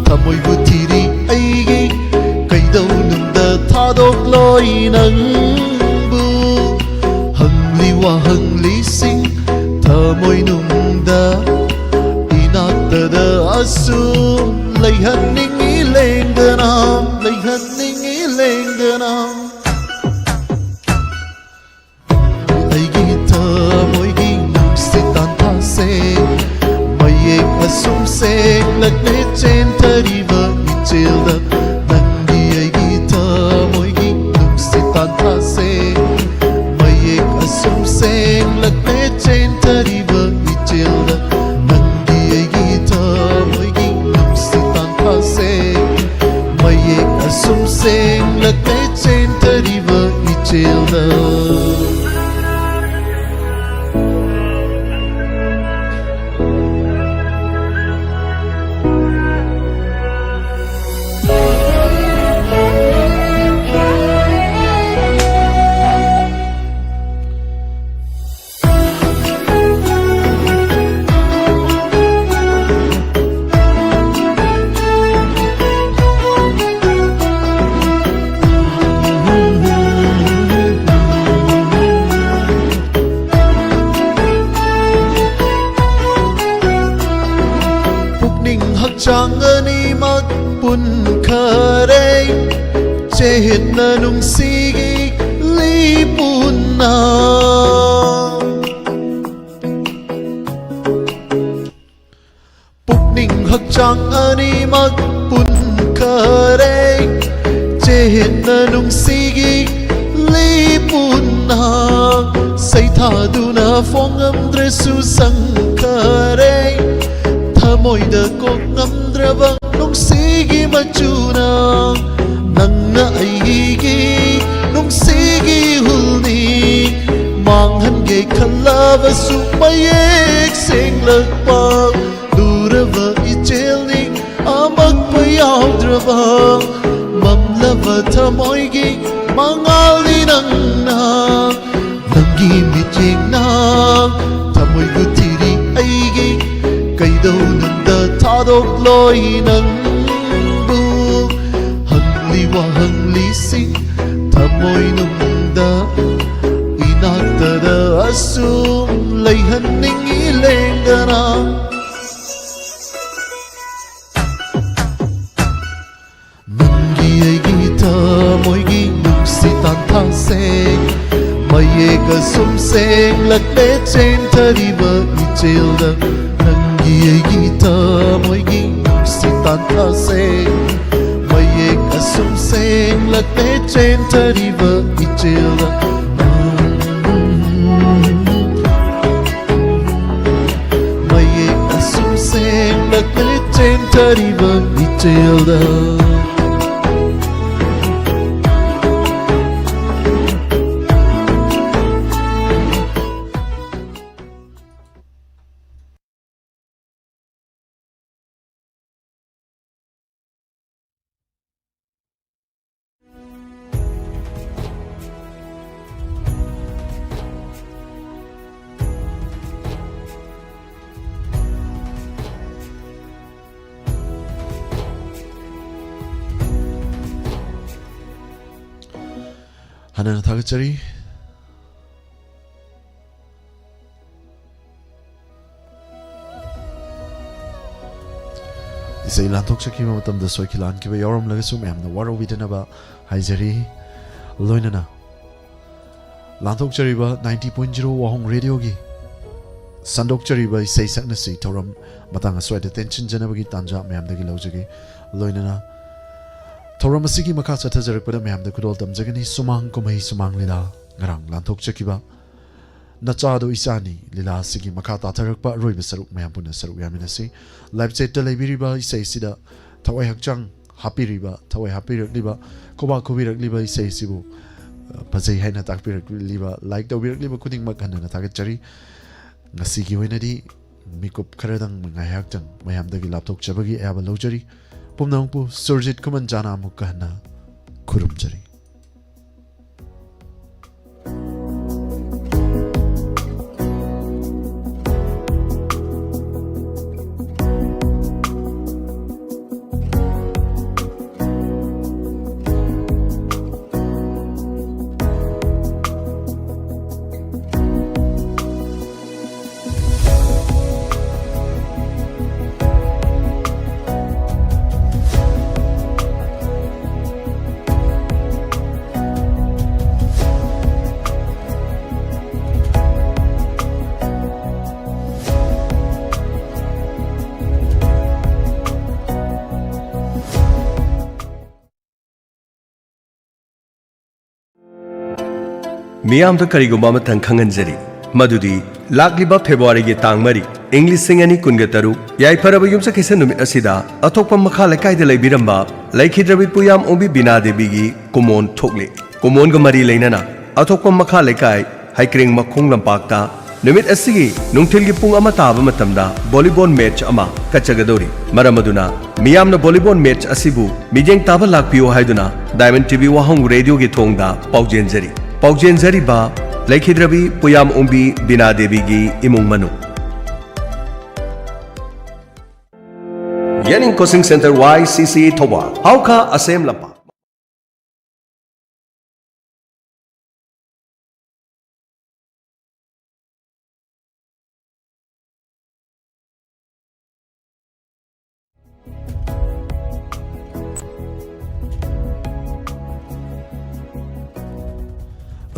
ꯊꯃꯣꯏꯕꯨ ꯊꯤꯔꯤ ꯑꯩꯒꯤ, ꯀꯩꯗꯧꯅꯨꯡꯗ ꯊꯥꯗꯣꯛꯂꯣꯏ ꯅꯪꯕꯨ꯫ ꯍꯪꯂꯤ ꯋꯥꯍꯪꯂꯤꯁꯤꯡ ꯊꯃꯣꯏꯅꯨꯡꯗ ꯏꯅꯥꯛꯇꯗ ꯑꯁꯨꯝ ꯂꯩꯍꯟꯅꯤꯡ ꯁꯨꯝ ꯁꯦꯡꯂꯛꯂꯦ ꯆꯦꯟꯊꯔꯤꯕ ꯏꯆꯦꯜꯗ꯫ ꯄꯨꯛꯅꯤꯡ ꯍꯛꯆꯥꯡ ꯑꯅꯤꯃꯛ ꯄꯨꯟꯈꯔꯦ, ꯆꯦꯠꯅ ꯅꯨꯡꯁꯤꯒꯤ ꯂꯤ ꯄꯨꯟꯅ꯫ ꯄꯨꯛꯅꯤꯡ ꯍꯛꯆꯥꯡ ꯑꯅꯤꯃꯛ ꯄꯨꯟꯈꯔꯦ, ꯆꯦꯠꯅ ꯅꯨꯡꯁꯤꯒꯤ ꯂꯤ ꯄꯨꯟꯅ꯫ ꯁꯩꯊꯥꯗꯨꯅ ꯐꯣꯡꯉꯝꯗ꯭ꯔꯁꯨ ꯁꯪꯈꯔꯦ, ꯊꯃꯣꯏꯗ ꯀꯣꯛꯉꯝꯗ꯭ꯔꯕ ꯅꯨꯡꯁꯤꯒꯤ ꯃꯆꯨꯅ꯫ ꯅꯪꯅ ꯑꯩꯒꯤ ꯅꯨꯡꯁꯤꯒꯤ ꯍꯨꯜꯅꯤ, ꯃꯥꯡꯍꯟꯒꯦ ꯈꯜꯂꯕꯁꯨ ꯃꯌꯦꯛ ꯁꯦꯡꯂꯛꯄ꯫ ꯂꯨꯔꯕ ꯏꯆꯦꯜꯅꯤ ꯑꯃꯛꯄ ꯌꯥꯎꯗ꯭ꯔꯕ, ꯃꯝꯂꯕ ꯊꯃꯣꯏꯒꯤ ꯃꯉꯥꯜꯅꯤ ꯅꯪꯅ꯫ ꯅꯪꯒꯤ ꯃꯤꯠꯌꯦꯡꯅ ꯊꯃꯣꯏꯕꯨ ꯊꯤꯔꯤ ꯑꯩꯒꯤ, ꯀꯩꯗꯧꯅꯨꯡꯗ ꯊꯥꯗꯣꯛꯂꯣꯏ ꯅꯪꯕꯨ꯫ ꯍꯪꯂꯤ ꯋꯥꯍꯪꯂꯤꯁꯤꯡ ꯊꯃꯣꯏꯅꯨꯡꯗ, ꯏꯅꯥꯛꯇꯗ ꯑꯁꯨꯝ ꯂꯩꯍꯟꯅꯤꯡꯏ ꯂꯦꯡꯗꯅ꯫ ꯅꯪꯒꯤ ꯑꯩꯒꯤ ꯊꯃꯣꯏꯒꯤ ꯅꯨꯡꯁꯤ ꯇꯥꯟꯊꯥꯁꯦ, ꯃꯌꯦꯛ ꯑꯁꯨꯝ ꯁꯦꯡꯂꯛꯂꯦ ꯆꯦꯟꯊꯔꯤꯕ ꯏꯆꯦꯜꯗ꯫ ꯅꯪꯒꯤ ꯑꯩꯒꯤ ꯊꯃꯣꯏꯒꯤ ꯅꯨꯡꯁꯤ ꯇꯥꯟꯊꯥꯁꯦ, ꯃꯌꯦꯛ ꯑꯁꯨꯝ ꯁꯦꯡꯂꯛꯂꯦ ꯆꯦꯟꯊꯔꯤꯕ ꯏꯆꯦꯜꯗ꯫ ꯃꯌꯦꯛ ꯑꯁꯨꯝ ꯁꯦꯡꯂꯛꯂꯦ ꯆꯦꯟꯊꯔꯤꯕ ꯏꯆꯦꯜꯗ꯫ ꯍꯟꯅ ꯊꯥꯒꯠꯆꯔꯤ꯫ ꯏꯁꯩ ꯂꯥꯟꯊꯣꯛꯆꯈꯤꯕ ꯃꯇꯝꯗ ꯁꯣꯏꯈꯤ ꯂꯥꯟꯈꯤꯕ ꯌꯥꯎꯔꯝꯂꯒꯁꯨ ꯃꯌꯥꯝꯅ ꯋꯥꯔꯧꯕꯤꯗꯅꯕ ꯍꯥꯏꯖꯔꯤ꯫ ꯂꯣꯏꯅꯅ ꯂꯥꯟꯊꯣꯛꯆꯔꯤꯕ ninety point zero ꯋꯥꯍꯣꯡ ꯔꯦꯗꯤꯑꯣꯒꯤ ꯁꯟꯗꯣꯛꯆꯔꯤꯕ ꯏꯁꯩ ꯁꯛꯅꯁꯤ ꯊꯧꯔꯝ ꯃꯇꯥꯡ ꯑꯁ꯭ꯋꯥꯏꯗ ꯇꯦꯟꯁꯤꯟꯖꯅꯕꯒꯤ ꯇꯥꯟꯖꯥ ꯃꯌꯥꯝꯗꯒꯤ ꯂꯧꯖꯒꯦ꯫ ꯂꯣꯏꯅꯅ ꯊꯧꯔꯝ ꯑꯁꯤꯒꯤ ꯃꯈꯥ ꯆꯠꯊꯖꯔꯛꯄꯗ ꯃꯌꯥꯝꯗ ꯈꯨꯗꯣꯜ ꯇꯝꯖꯒꯅꯤ꯫ ꯁꯨꯃꯥꯡ ꯀꯨꯝꯍꯩ ꯁꯨꯃꯥꯡ ꯂꯤꯂꯥ ꯉꯔꯥꯡ ꯂꯥꯟꯊꯣꯛꯆꯈꯤꯕ ꯅꯆꯥꯗꯣ ꯏꯆꯥꯅꯤ ꯂꯤꯂꯥ ꯑꯁꯤꯒꯤ ꯃꯈꯥ ꯇꯥꯊꯔꯛꯄ ꯑꯔꯣꯏꯕ ꯁꯔꯨꯛ ꯃꯌꯥꯝ ꯄꯨꯟꯅ ꯁꯔꯨꯛ ꯌꯥꯃꯤꯟꯅꯁꯤ꯫ ꯂꯥꯏꯚ ꯆꯦꯠꯇ ꯂꯩꯕꯤꯔꯤꯕ ꯏꯁꯩ ꯑꯁꯤꯗ ꯊꯋꯥꯏ ꯍꯛꯆꯥꯡ ꯍꯥꯞꯄꯤꯔꯤꯕ, ꯊꯋꯥꯏ ꯍꯥꯞꯄꯤꯔꯛꯂꯤꯕ, ꯈꯨꯕꯥꯛ ꯈꯨꯕꯤꯔꯛꯂꯤꯕ ꯏꯁꯩ ꯑꯁꯤꯕꯨ, ꯑ, ꯐꯖꯩ ꯍꯥꯏꯅ ꯇꯥꯛꯄꯤꯔꯛꯂꯤꯕ, ꯂꯥꯏꯛ ꯇꯧꯕꯤꯔꯛꯂꯤꯕ ꯈꯨꯗꯤꯡꯃꯛ ꯍꯟꯅ ꯍꯟꯅ ꯊꯥꯒꯠꯆꯔꯤ꯫ ꯉꯁꯤꯒꯤ ꯑꯣꯏꯅꯗꯤ ꯃꯤꯀꯨꯞ ꯈꯔꯗꯪ ꯉꯥꯏꯍꯥꯛꯇꯪ ꯃꯌꯥꯝꯗꯒꯤ ꯂꯥꯞꯊꯣꯛꯆꯕꯒꯤ ꯑꯌꯥꯕ ꯂꯧꯖꯔꯤ꯫ ꯄꯨꯝꯅꯃꯛꯄꯨ ꯁꯨꯔꯖꯤꯠ ꯈꯨꯃꯟ ꯖꯥꯅ ꯑꯃꯨꯛꯀ ꯍꯟꯅ ꯈꯨꯔꯨꯝꯖꯔꯤ꯫ ꯃꯤꯌꯥꯝꯗ ꯀꯔꯤꯒꯨꯝꯕ ꯑꯃꯇꯪ ꯈꯪꯍꯟꯖꯔꯤ, ꯃꯗꯨꯗꯤ ꯂꯥꯛꯂꯤꯕ ꯐꯦꯕ꯭ꯔꯨꯋꯥꯔꯤꯒꯤ ꯇꯥꯡ ꯃꯔꯤ, ꯏꯪ ꯂꯤꯁꯤꯡ ꯑꯅꯤ ꯀꯨꯟꯒ ꯇꯔꯨꯛ, ꯌꯥꯏꯐꯔꯕ ꯌꯨꯝꯁꯀꯩꯁ ꯅꯨꯃꯤꯠ ꯑꯁꯤꯗ ꯑꯊꯣꯛꯄꯝ ꯃꯈꯥ ꯂꯩꯀꯥꯏꯗ ꯂꯩꯕꯤꯔꯝꯕ ꯂꯩꯈꯤꯗ꯭ꯔꯕꯤ ꯄꯨꯌꯥꯝ ꯑꯣꯡꯕꯤ ꯕꯤꯅꯥ ꯗꯦꯕꯤꯒꯤ ꯀꯨꯃꯣꯟ ꯊꯣꯛꯂꯤ꯫ ꯀꯨꯃꯣꯟꯒ ꯃꯔꯤ ꯂꯩꯅꯅ ꯑꯊꯣꯛꯄꯝ ꯃꯈꯥ ꯂꯩꯀꯥꯏ ꯍꯩꯀ꯭ꯔꯦꯡ ꯃꯈꯣꯡ ꯂꯝꯄꯥꯛꯇ ꯅꯨꯃꯤꯠ ꯑꯁꯤꯒꯤ ꯅꯨꯡꯊꯤꯜꯒꯤ ꯄꯨꯡ ꯑꯃ ꯇꯥꯕ ꯃꯇꯝꯗ ꯚꯣꯂꯤꯕꯣꯜ ꯃꯦꯆ ꯑꯃ ꯀꯠꯆꯒꯗꯧꯔꯤ꯫ ꯃꯔꯝ ꯑꯗꯨꯅ ꯃꯤꯌꯥꯝꯅ ꯚꯣꯂꯤꯕꯣꯜ ꯃꯦꯆ ꯑꯁꯤꯕꯨ ꯃꯤꯠꯌꯦꯡ ꯇꯥꯕ ꯂꯥꯛꯄꯤꯌꯨ ꯍꯥꯏꯗꯨꯅ ꯗꯥꯏꯃꯟ ꯇꯤ ꯚꯤ ꯋꯥꯍꯣꯡ ꯔꯦꯗꯤꯑꯣꯒꯤ ꯊꯣꯡꯗ ꯄꯥꯎꯖꯦꯟꯖꯔꯤ꯫ ꯄꯥꯎꯖꯦꯟꯖꯔꯤꯕ ꯂꯩꯈꯤꯗ꯭ꯔꯕꯤ ꯄꯨꯌꯥꯝ ꯑꯣꯡꯕꯤ ꯕꯤꯅꯥ ꯗꯦꯕꯤꯒꯤ ꯏꯃꯨꯡ ꯃꯅꯨꯡ꯫ ꯌꯦꯅꯤꯡ ꯀꯣꯆꯤꯡ ꯁꯦꯟꯇꯔ, ꯋꯥꯏ ꯁꯤ ꯁꯤ, ꯊꯧꯕꯥꯜ, ꯍꯥꯎꯈꯥ ꯑꯁꯦꯝ ꯂꯝꯄꯥꯛ꯫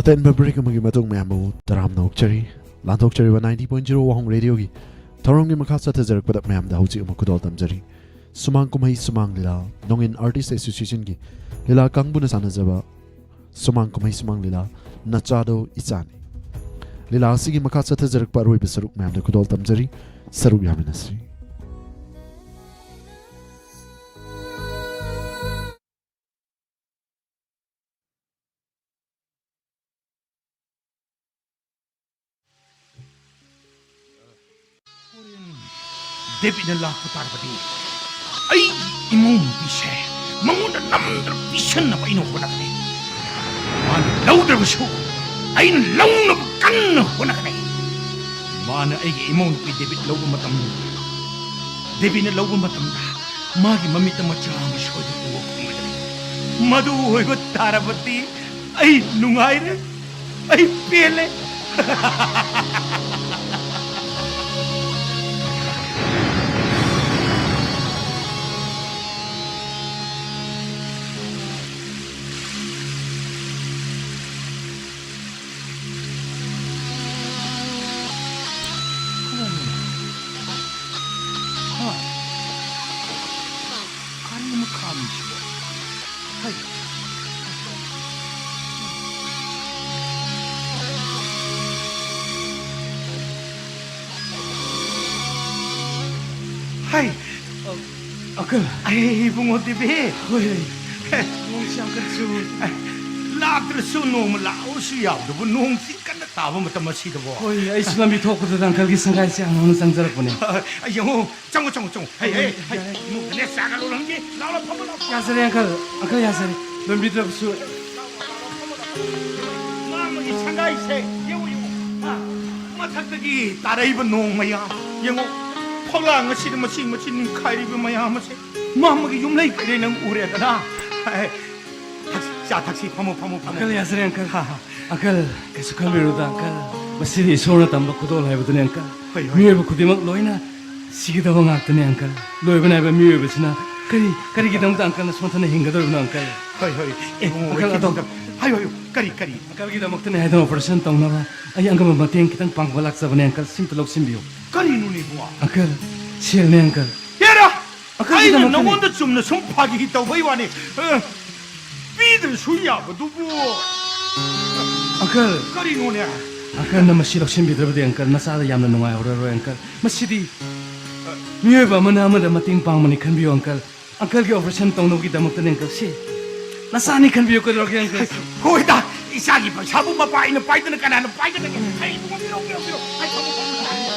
ꯑꯇꯦꯟꯕ break ꯑꯃꯒꯤ ꯃꯇꯨꯡ ꯃꯌꯥꯝꯕꯨ ꯇꯔꯥꯝꯅ ꯑꯣꯛꯆꯔꯤ꯫ ꯂꯥꯟꯊꯣꯛꯆꯔꯤꯕ ninety point zero ꯋꯥꯍꯣꯡ ꯔꯦꯗꯤꯑꯣꯒꯤ ꯊꯧꯔꯝꯒꯤ ꯃꯈꯥ ꯆꯠꯊꯖꯔꯛꯄꯗ ꯃꯌꯥꯝꯗ ꯍꯧꯖꯤꯛ ꯑꯃꯨꯛ ꯈꯨꯗꯣꯜ ꯇꯝꯖꯔꯤ꯫ ꯁꯨꯃꯥꯡ ꯀꯨꯝꯍꯩ ꯁꯨꯃꯥꯡ ꯂꯤꯂꯥ, ꯅꯣꯡꯏꯟ Artist Associationꯒꯤ ꯂꯤꯂꯥ ꯀꯥꯡꯕꯨꯅ ꯁꯥꯟꯅꯖꯕ ꯁꯨꯃꯥꯡ ꯀꯨꯝꯍꯩ ꯁꯨꯃꯥꯡ ꯂꯤꯂꯥ, ꯅꯆꯥꯗꯣ ꯏꯆꯥꯅꯤ꯫ ꯂꯤꯂꯥ ꯑꯁꯤꯒꯤ ꯃꯈꯥ ꯆꯠꯊꯖꯔꯛꯄ ꯑꯔꯣꯏꯕ ꯁꯔꯨꯛ ꯃꯌꯥꯝꯗ ꯈꯨꯗꯣꯜ ꯇꯝꯖꯔꯤ꯫ ꯁꯔꯨꯛ ꯌꯥꯃꯤꯟꯅꯁꯤ꯫ ꯍꯣꯔꯦꯟ ꯗꯦꯕꯤꯠꯅ ꯂꯥꯛꯄ ꯇꯥꯔꯕꯗꯤ, ꯑꯩ ꯏꯃꯧ ꯅꯨꯄꯤꯁꯦ ꯃꯉꯣꯟꯗ ꯅꯝꯗꯅ ꯄꯤꯁꯟꯅꯕ ꯑꯩꯅ ꯍꯣꯠꯅꯒꯅꯤ꯫ ꯃꯥꯅ ꯂꯧꯗ꯭ꯔꯕꯁꯨ ꯑꯩꯅ ꯂꯧꯅꯕ ꯀꯟꯅ ꯍꯣꯠꯅꯒꯅꯤ꯫ ꯃꯥꯅ ꯑꯩꯒꯤ ꯏꯃꯧ ꯅꯨꯄꯤ ꯗꯦꯕꯤꯠ ꯂꯧꯕ ꯃꯇꯝ, ꯗꯦꯕꯤꯠꯅ ꯂꯧꯕ ꯃꯇꯝꯗ ꯃꯥꯒꯤ ꯃꯃꯤꯠꯇ ꯃꯆꯥ ꯑꯃ ꯁꯣꯏꯗꯅ ꯎꯕ ꯐꯪꯒꯅꯤ꯫ ꯃꯗꯨ ꯑꯣꯏꯕ ꯇꯥꯔꯕꯗꯤ ꯑꯩ ꯅꯨꯡꯉꯥꯏꯔꯦ, ꯑꯩ ꯄꯦꯜꯂꯦ꯫ ꯍꯥ? ꯀꯔꯤꯅꯣ ꯈꯥꯝꯃꯤꯁꯤꯕꯣ? ꯍꯩ꯫ ꯍꯩ꯫ ꯑꯪꯀꯜ꯫ ꯑꯩ, ꯏꯕꯨꯡꯉꯣ ꯗꯦꯕꯤ꯫ ꯍꯣꯏ꯫ ꯅꯣꯡꯁꯤ ꯌꯥꯝ ꯀꯟꯅ ꯆꯨꯏ꯫ ꯂꯥꯛꯇ꯭ꯔꯁꯨ ꯅꯣꯡꯃ ꯂꯥꯛꯑꯣꯁꯨ ꯌꯥꯕꯗꯨꯕꯨ, ꯅꯣꯡꯁꯤ ꯀꯟꯅ ꯇꯥꯕ ꯃꯇꯝ ꯑꯁꯤꯗꯕꯣ꯫ ꯍꯣꯏ, ꯑꯩꯁꯨ ꯂꯝꯕꯤ ꯊꯣꯛꯄꯗꯨꯗ ꯑꯪꯀꯜꯒꯤ ꯁꯪꯒꯥꯏꯁꯦ ꯍꯥꯡꯉꯝꯅ ꯆꯪꯖꯔꯛꯄꯅꯦ꯫ ꯑ, ꯌꯦꯡꯉꯣ, ꯆꯪꯉꯣ, ꯆꯪꯉꯣ, ꯆꯪꯉꯣ꯫ ꯍꯩ, ꯍꯩ, ꯍꯩ, ꯌꯥꯔꯦ꯫ ꯏꯃꯨꯡꯗꯅꯦ ꯆꯥꯒ ꯂꯣꯜꯂꯝꯒꯦ꯫ ꯂꯥꯎ, ꯂꯥꯎ, ꯐꯝꯃꯣ, ꯂꯥꯎ꯫ ꯌꯥꯖꯔꯦ, ꯑꯪꯀꯜ꯫ ꯑꯪꯀꯜ, ꯌꯥꯖꯔꯦ꯫ ꯂꯝꯕꯤꯗꯕꯁꯨ꯫ ꯃꯥ ꯑꯃꯒꯤ ꯁꯪꯒꯥꯏꯁꯦ ꯌꯦꯡꯉꯨ, ꯌꯦꯡꯉꯨ꯫ ꯍꯥ? ꯃꯊꯛꯇꯒꯤ ꯇꯥꯔꯛꯏꯕ ꯅꯣꯡ ꯃꯌꯥꯝ ꯌꯦꯡꯉꯨ꯫ ꯐꯛꯂꯥꯡ ꯑꯁꯤꯗ ꯃꯆꯤ ꯃꯆꯤ ꯅꯤꯡꯈꯥꯏꯔꯤꯕ ꯃꯌꯥꯝ ꯑꯁꯦ꯫ ꯃꯥ ꯑꯃꯒꯤ ꯌꯨꯝꯂꯩ ꯀꯩꯔꯩ ꯅꯪ ꯎꯔꯦꯗꯅ꯫ ꯍꯥꯏ, ꯊꯛꯁꯤ, ꯆꯥ ꯊꯛꯁꯤ, ꯐꯝꯃꯣ, ꯐꯝꯃꯣ, ꯐꯝꯃꯣ꯫ ꯑꯪꯀꯜ, ꯌꯥꯖꯔꯦ, ꯑꯪꯀꯜ꯫ ꯍꯥ, ꯍꯥ꯫ ꯑꯪꯀꯜ, ꯀꯩꯁꯨ ꯈꯟꯕꯤꯔꯨꯅꯨꯗ, ꯑꯪꯀꯜ꯫ ꯃꯁꯤꯗꯤ ꯏꯁꯣꯔꯅ ꯇꯝꯕ ꯈꯨꯗꯣꯜ ꯍꯥꯏꯕꯗꯨꯅꯤ, ꯑꯪꯀꯜ꯫ ꯍꯣꯏ, ꯍꯣꯏ꯫ ꯃꯤꯑꯣꯏꯕ ꯈꯨꯗꯤꯡꯃꯛ ꯂꯣꯏꯅ ꯁꯤꯒꯗꯕ ꯉꯥꯛꯇꯅꯤ, ꯑꯪꯀꯜ꯫ ꯂꯣꯏꯕ ꯅꯥꯏꯕ ꯃꯤꯑꯣꯏꯕꯁꯤꯅ ꯀꯔꯤ, ꯀꯔꯤꯒꯤꯗꯃꯛꯇ uncle ꯅ ꯁꯣꯟꯊꯅ ꯍꯤꯡꯒꯗꯧꯔꯤꯕꯅꯣ, uncle? ꯍꯣꯏ, ꯍꯣꯏ꯫ ꯑꯦ, ꯏꯕꯨꯡꯉꯣ, uncle, ꯑꯗꯣ ꯍꯣꯏ, ꯍꯣꯏ, ꯍꯣꯏ꯫ ꯀꯔꯤ, ꯀꯔꯤ? Uncle ꯒꯤꯗꯃꯛꯇꯅꯦ ꯍꯥꯏꯗꯅ operation ꯇꯧꯅꯕ ꯑꯩ ꯑꯉꯝꯕ ꯃꯇꯦꯡ ꯈꯤꯇꯪ ꯄꯥꯡꯕ ꯂꯥꯛꯆꯕꯅꯦ, uncle꯫ ꯁꯤꯝꯇ ꯂꯧꯁꯤꯟꯕꯤꯌꯨ꯫ ꯀꯔꯤꯅꯣꯅꯦ, ꯏꯕꯨꯡꯉꯣ? Uncle, ꯁꯦꯜꯅꯦ, uncle꯫ ꯍꯦꯔꯥ! Uncle ꯑꯩꯅ ꯒꯤꯗꯃꯛꯇꯅꯦ꯫ ꯅꯉꯣꯟꯗ ꯆꯨꯝꯅ ꯁꯨꯝ ꯐꯥꯒꯤ ꯇꯧꯕꯩ ꯋꯥꯅꯤ꯫ ꯑ, ꯄꯤꯗ꯭ꯔꯁꯨ ꯌꯥꯕꯗꯨꯕꯨ꯫ Uncle꯫ ꯀꯔꯤꯅꯣꯅꯦ? Uncle ꯅ ꯃꯁꯤ ꯂꯧꯁꯤꯟꯕꯤꯗ꯭ꯔꯕꯗꯤ, uncle, ꯅꯆꯥꯗ ꯌꯥꯝꯅ ꯅꯨꯡꯉꯥꯏꯍꯧꯔꯔꯣꯏ, uncle꯫ ꯃꯁꯤꯗꯤ ꯃꯤꯑꯣꯏꯕ ꯑꯃꯅ ꯑꯃꯗ ꯃꯇꯦꯡ ꯄꯥꯡꯕꯅꯤ ꯈꯟꯕꯤꯌꯨ, uncle꯫ Uncle ꯒꯤ operation ꯇꯧꯅꯕꯒꯤꯗꯃꯛꯇꯅꯦ, uncle꯫ ꯁꯤ ꯅꯆꯥꯅꯤ ꯈꯟꯕꯤꯌꯨ, ꯀꯩꯗꯧꯔꯒꯦ, uncle? ꯍꯣꯏꯗ, ꯏꯆꯥꯒꯤ ꯄꯩꯁꯥꯕꯨ ꯃꯄꯥ ꯑꯩꯅ ꯄꯥꯏꯗꯅ ꯀꯅꯥꯅ ꯄꯥꯏꯒꯗꯒꯦ? ꯑꯩ ꯏꯕꯨꯡꯉꯣ, ꯄꯤꯔꯣ, ꯄꯤꯔꯣ, ꯄꯤꯔꯣ꯫ ꯑꯩ ꯊꯝꯃꯣ, ꯊꯝꯃꯣ, ꯊꯝꯃꯣ꯫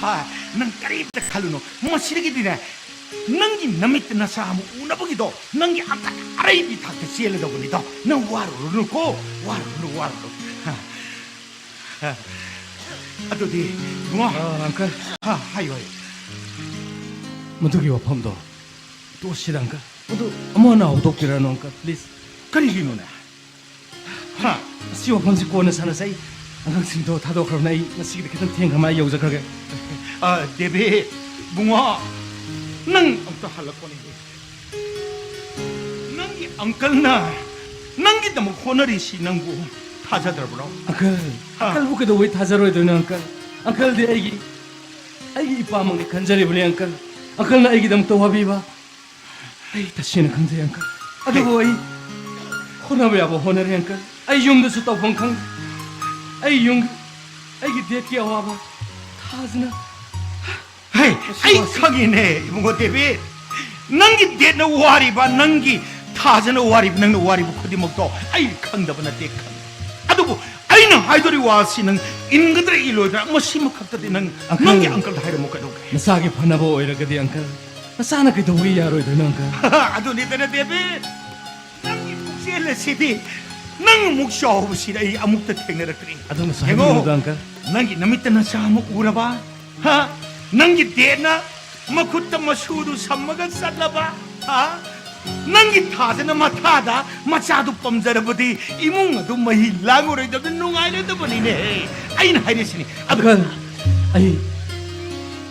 ꯍꯥ, ꯅꯪ ꯀꯔꯤꯝꯇ ꯈꯜꯂꯨꯅꯨ꯫ ꯃꯁꯤꯗꯒꯤꯗꯤꯅꯦ, ꯅꯪꯒꯤ ꯅꯃꯤꯠꯇ ꯅꯆꯥ ꯑꯃ ꯎꯅꯕꯒꯤꯗꯣ, ꯅꯪꯒꯤ ꯑꯀꯟ ꯑꯔꯩꯕꯤ ꯊꯥꯛꯇ ꯆꯦꯜꯂꯗꯧꯕꯅꯤꯗꯣ꯫ ꯅꯪ ꯋꯥꯔꯨꯔꯅꯨꯀꯣ, ꯋꯥꯔꯨꯔꯅꯨ, ꯋꯥꯔꯨꯔꯅꯨ꯫ ꯍꯥ꯫ ꯍꯥ꯫ ꯑꯗꯨꯗꯤ, ꯏꯕꯨꯡꯉꯣ꯫ ꯑ, uncle꯫ ꯍꯥ, ꯍꯥꯏꯌꯨ, ꯍꯥꯏꯌꯨ꯫ ꯃꯗꯨꯒꯤ ꯋꯥꯐꯝꯗꯣ ꯇꯣꯛꯁꯤꯗ, uncle꯫ ꯃꯗꯨ ꯑꯃꯨꯛ ꯍꯟꯅ ꯍꯧꯗꯣꯛꯄꯤꯔꯅꯨ, uncle, please꯫ ꯀꯔꯤꯒꯤꯅꯣꯅꯦ? ꯍꯥ? ꯑꯁꯤ ꯋꯥꯐꯝꯁꯤ ꯀꯣꯟꯅ ꯁꯥꯟꯅꯁꯦ꯫ ꯑꯩ ꯑꯉꯥꯡꯁꯤꯡꯗꯣ ꯊꯥꯗꯣꯛꯈ꯭ꯔꯕꯅꯦ꯫ ꯑꯩ ꯉꯁꯤꯒꯤꯗꯤ ꯈꯤꯇꯪ ꯊꯦꯡꯈ꯭ꯔ ꯃꯥꯜꯂꯦ, ꯑꯩ ꯌꯧꯖꯈ꯭ꯔꯒꯦ꯫ ꯑ, ꯗꯦꯕꯤꯠ, ꯏꯕꯨꯡꯉꯣ, ꯅꯪ ꯑꯝꯇ ꯍꯜꯂꯛꯄꯅꯦ꯫ ꯅꯪꯒꯤ uncle ꯅ ꯅꯪꯒꯤꯗꯃꯛ ꯍꯣꯠꯅꯔꯤꯁꯤ ꯅꯪꯕꯨ ꯊꯥꯖꯗ꯭ꯔꯕ꯭ꯔꯣ? Uncle, ꯍꯥ? Uncle ꯕꯨ ꯀꯩꯗꯧꯕꯩ ꯊꯥꯖꯔꯣꯏꯗꯣꯏꯅꯣ, uncle? Uncle ꯗꯤ ꯑꯩꯒꯤ, ꯑꯩꯒꯤ ꯏꯄꯥꯃꯛꯅꯤ ꯈꯟꯖꯔꯤꯕꯅꯤ, uncle꯫ Uncle ꯅ ꯑꯩꯒꯤꯗꯃꯛꯇ ꯋꯥꯕꯤꯕ ꯑꯩ ꯇꯁꯦꯡꯅ ꯈꯪꯖꯩ, uncle꯫ ꯑꯗꯨꯕꯨ ꯑꯩ ꯍꯣꯠꯅꯕ ꯌꯥꯕ ꯍꯣꯠꯅꯔꯦ, uncle꯫ ꯑꯩ ꯌꯨꯝꯗꯁꯨ ꯇꯧꯐꯝ ꯈꯪꯗꯦ꯫ ꯑꯩ ꯌꯨꯝ, ꯑꯩꯒꯤ date ꯀꯤ ꯑꯋꯥꯕ ꯊꯥꯖꯅ ꯍꯦ, ꯑꯩ ꯈꯪꯉꯤꯅꯦ, ꯏꯕꯨꯡꯉꯣ ꯗꯦꯕꯤꯠ꯫ ꯅꯪꯒꯤ date ꯅ ꯋꯥꯔꯤꯕ, ꯅꯪꯒꯤ ꯊꯥꯖꯅ ꯋꯥꯔꯤꯕ, ꯅꯪꯅ ꯋꯥꯔꯤꯕ ꯈꯨꯗꯤꯡꯃꯛꯇꯣ ꯑꯩ ꯈꯪꯗꯕ ꯅꯠꯇꯦ, ꯈꯪꯉꯤ꯫ ꯑꯗꯨꯕꯨ ꯑꯩꯅ ꯍꯥꯏꯗꯣꯔꯤꯕ ꯋꯥꯁꯤ ꯅꯪ ꯏꯟꯒꯗ꯭ꯔꯥ ꯏꯜꯂꯣꯏꯗ꯭ꯔꯥ, ꯃꯁꯤꯃꯈꯛꯇꯗꯤ ꯅꯪ uncle, ꯅꯪꯒꯤ uncle ꯗ ꯍꯥꯏꯔꯝꯃꯨ ꯀꯩꯗꯧꯒꯦ? ꯅꯆꯥꯒꯤ ꯐꯅꯕ ꯑꯣꯏꯔꯒꯗꯤ, uncle, ꯅꯆꯥꯅ ꯀꯩꯗꯧꯕꯒꯤ ꯌꯥꯔꯣꯏꯗꯣꯏꯅꯣ, uncle? ꯑꯗꯨꯅꯤꯗꯅ, ꯗꯦꯕꯤꯠ꯫ ꯅꯪꯒꯤ ꯄꯨꯛꯆꯦꯜ ꯑꯁꯤꯗꯤ ꯅꯪ ꯑꯃꯨꯛ ꯆꯥꯎꯕꯁꯤꯗ ꯑꯩ ꯑꯃꯨꯛꯇ ꯊꯦꯡꯅꯔꯛꯇ꯭ꯔꯤ꯫ ꯑꯗꯨꯃꯁꯨ ꯌꯦꯡꯉꯣ, ꯍꯥꯏꯕꯤꯒꯅꯨꯗ, uncle꯫ ꯅꯪꯒꯤ ꯅꯃꯤꯠꯇ ꯅꯆꯥ ꯑꯃ ꯎꯔꯕ? ꯍꯥ? ꯅꯪꯒꯤ date ꯅ ꯃꯈꯨꯠꯇ ꯃꯁꯨꯗꯨ ꯁꯝꯃꯒ ꯆꯠꯂꯕ? ꯍꯥ? ꯅꯪꯒꯤ ꯊꯥꯖꯅ ꯃꯊꯥꯗ ꯃꯆꯥꯗꯨ ꯄꯝꯖꯔꯕꯗꯤ ꯏꯃꯨꯡ ꯑꯗꯨ ꯃꯍꯤ ꯂꯥꯡꯉꯔꯣꯏꯗꯕꯅꯤ, ꯅꯨꯡꯉꯥꯏꯔꯣꯏꯗꯕꯅꯤꯅꯦ꯫ ꯑꯩꯅ ꯍꯥꯏꯔꯤꯁꯤꯅꯤ꯫ ꯑꯗꯨ uncle, ꯑꯩ